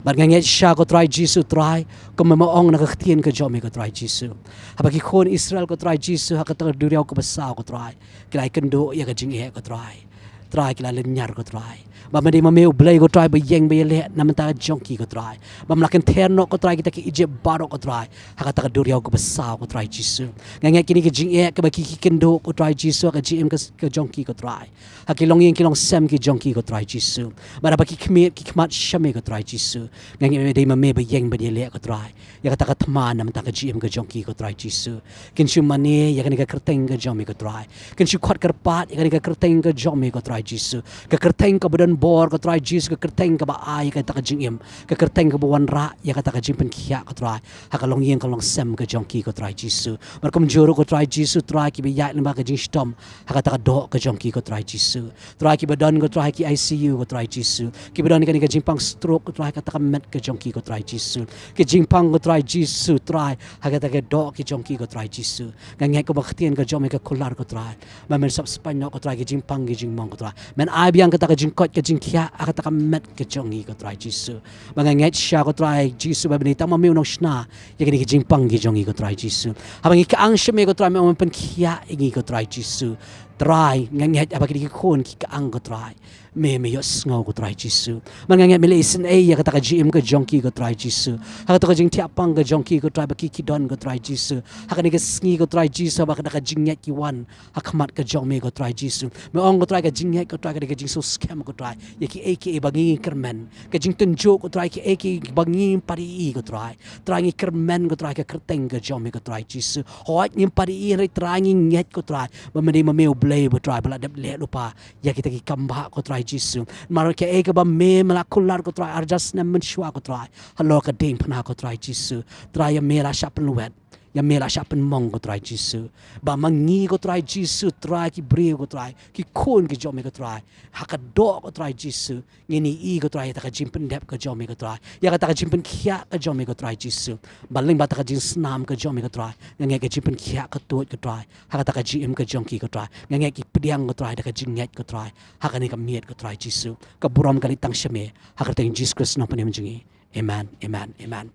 Bad nga ngeit shisha ko Trai Jisu Trai, kumba me ong na ka ktien ka jong me ko Trai Jisu, haba ki khun Israel ko Trai Jisu ha kata ka duriaw kaba saw ko Trai, ki la ïakynduh ïa ka jingeh ko Trai. Trai, ki la lynñiar ko Trai. Bad me dei ma me U Blei ko Trai ba ïeng ba ïaleh na bynta jong ki ko Trai, bad me la kynther noh ko Trai kita ki Ijipt baroh ko Trai ha kata ka duriaw kaba saw ko Trai Jisu. Nga ngeit kine ki jingeh kiba ki, ki kynduh ko Trai Jisu ha ka jingim ka, ka jong ki ko Trai, ha ki longïing ki longsem ki jong ki ko Trai Jisu, bad haba ki khmied ki khmat sha me ko Trai Jisu, nga ngeit me dei ma me ba ïeng ba ïaleh ko Trai ïa kata ka thma na bynta ka jingim ka jong ki ko Trai Jisu. Kin shu mane ïa kane ka kyrteng ka jong me ko Trai. Kin shu khot kyrpad ïa kane ka kyrteng ka jong me ko Trai Jisu. Ka kyrteng kaba don bor ko Trai Jisu, ka kyrteng kaba ai ïa kata ka jingim, ka kyrteng kaba wanrah ïa kata ka jingpynkhiah ko Trai ha ka longïing ka longsem ka jong ki ko Trai Jisu. Bad kumjuh ruh ko Trai Jisu Trai, kiba ïaid lyngba ka jingshitom ha kata ka doh ka jong ki ko Trai Jisu. Trai, kiba don ko Trai ha ki I C U ko Trai Jisu, kiba don ïa kane ka jingpang stroke ko Trai ha kata ka met ka jong ki ko Trai Jisu, ki jingpang ko Trai Jisu Trai ha kata ka doh ki jong ki ko Trai Jisu. Nga ngeit kumba ka ktien ka jong me ka kular ko Trai, ba men sop spaiñ noh ko Trai ki jingpang ki jingmong ko Trai. Men ai biang kata ka jingkoit ka jingkhiah ha kata ka met ka jong ngi ko Trai Jisu. Ba nga ngeit shisha ko Trai Jisu ba bynta tang ma me u nongshna ïa kine ki jingpang ki jong ngi ko Trai Jisu. Haba ngi kyang sha me ko Trai, me ong men pynkhiah ïa ngi ko Trai Jisu. Trai, nga ngeit ba kine ki khun ki kyang ko Trai. Me, me ïohsngew ko Trai Jisu. Bad nga ngeit me la isynei ïa kata ka jingim ka jong ki ko Trai Jisu. Ha kata ka jingthiah pang ka jong ki ko Trai ba ki, ki don ko Trai Jisu. Ha kane ka sngi ko Trai Jisu ba kata ka jingngeit ki wan ha khmat ka jong me ko Trai Jisu. Me ong ko Trai ka jingngeit ko Trai ka dei ka jingsngewskhem ko Trai ïa kiei kiei ba ngi kyrmen. Ka jingtynjuh ko Trai kiei kiei ba ngim pat ïohi ko Trai. Trai ngi kyrmen ko Trai ka kyrteng ka jong me ko Trai Jisu. Hooid ngim pat ïohi hynrei Trai ngi ngeit ko Trai ba me dei ma me U Blei ba Trai ba la dep leh lypa ïa kita ki kambah ko Trai Jisu. Namar kaei kaba me, me la kular ko Trai ar hajar snem mynshuwa ko Trai. Halor ka diengphna ko Trai Jisu. Trai ïa me la shah pynlwet. Ïa me la shah pynmong ko Trai Jisu. Ba ma ngi ko Trai Jisu, Trai ki briew ko Trai, ki khun ki jong me ko Trai. Ha ka doh ko Trai Jisu. Ngin ïohi ko Trai ïa kata ka jingpyndep ka jong me ko Trai. Ïa kata ka jingpynkhiah ka jong me ko Trai Jisu. Ba lyngba kata ka jingsnam ka jong me ko Trai. Nga ngeit ka jingpynkhiah ka tuid ko Trai. Ha kata ka jingim ka jong ki ko Trai. Nga ngeit ki pdiang ko Trai da ka jingngeit ko Trai. Ha kane ka miet ko Trai Jisu. Ka burom ka leit tang sha me. Ha ka kyrteng Jisu Khrist nongpynim jong ngi. Amen. Amen. Amen.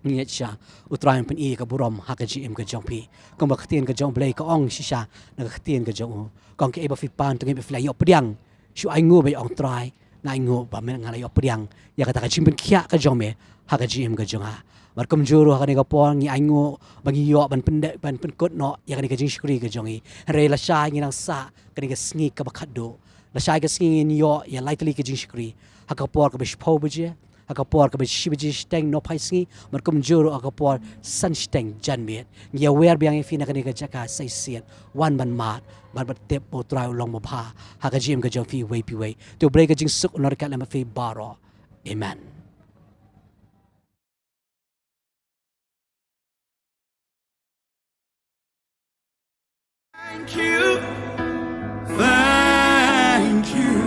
Ngi ngeit shisha U Trai un pyni ïa ka burom ha ka jingim ka jong phi. Kumba ka ktien ka jong U Blei ka ong shisha na ka ktien ka jong u. Ka ong kaei ba phi pan to ngeit ba phi la ïoh pdiang. Shu ainguh ba ïa ong Trai, nga ainguh ba me nga la ïoh pdiang ïa kata ka jingpynkhiah ka jong me ha ka jingim ka jong nga. Bad kumjuh ruh ha kane ka por ngi ainguh ba ngi ïoh ban pynde-, ban pynkut noh ïa kane ka jingshakri ka jong ngi. Hynrei lashai ngi nang sah kane ka sngi kaba khatduh. Lashai ka sngi ngin ïoh ïa lai tylli ka jingshakri ha ka por kaba shiphew baje, ha ka por kaba shi baje shiteng nohphai sngi, bad kumjuh ruh ha ka por san shiteng janmiet. Ngi ïawer biang ïa phi na kane ka jaka sa shisien. Wan ban mad, ban, ban tip ba U Trai u long babha ha ka jingim ka jong phi iwei pa iwei. To U Blei ka jingsuk un ryngkat lem bad phi baroh. Amen. Thank you. Thank you.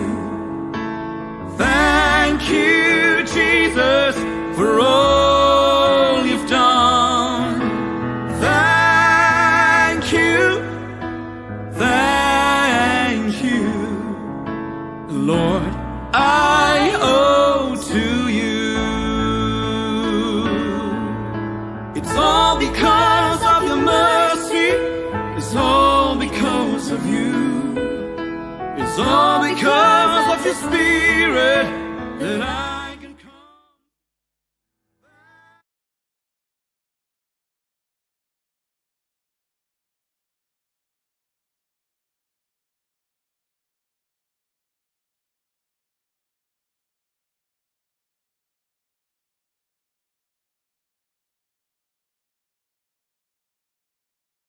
Thank you, Jesus, for all you've done. Thank you. Thank you. Lord, I owe to you. It's all because of your mercy. It's all because of you. It's all because of your spirit that I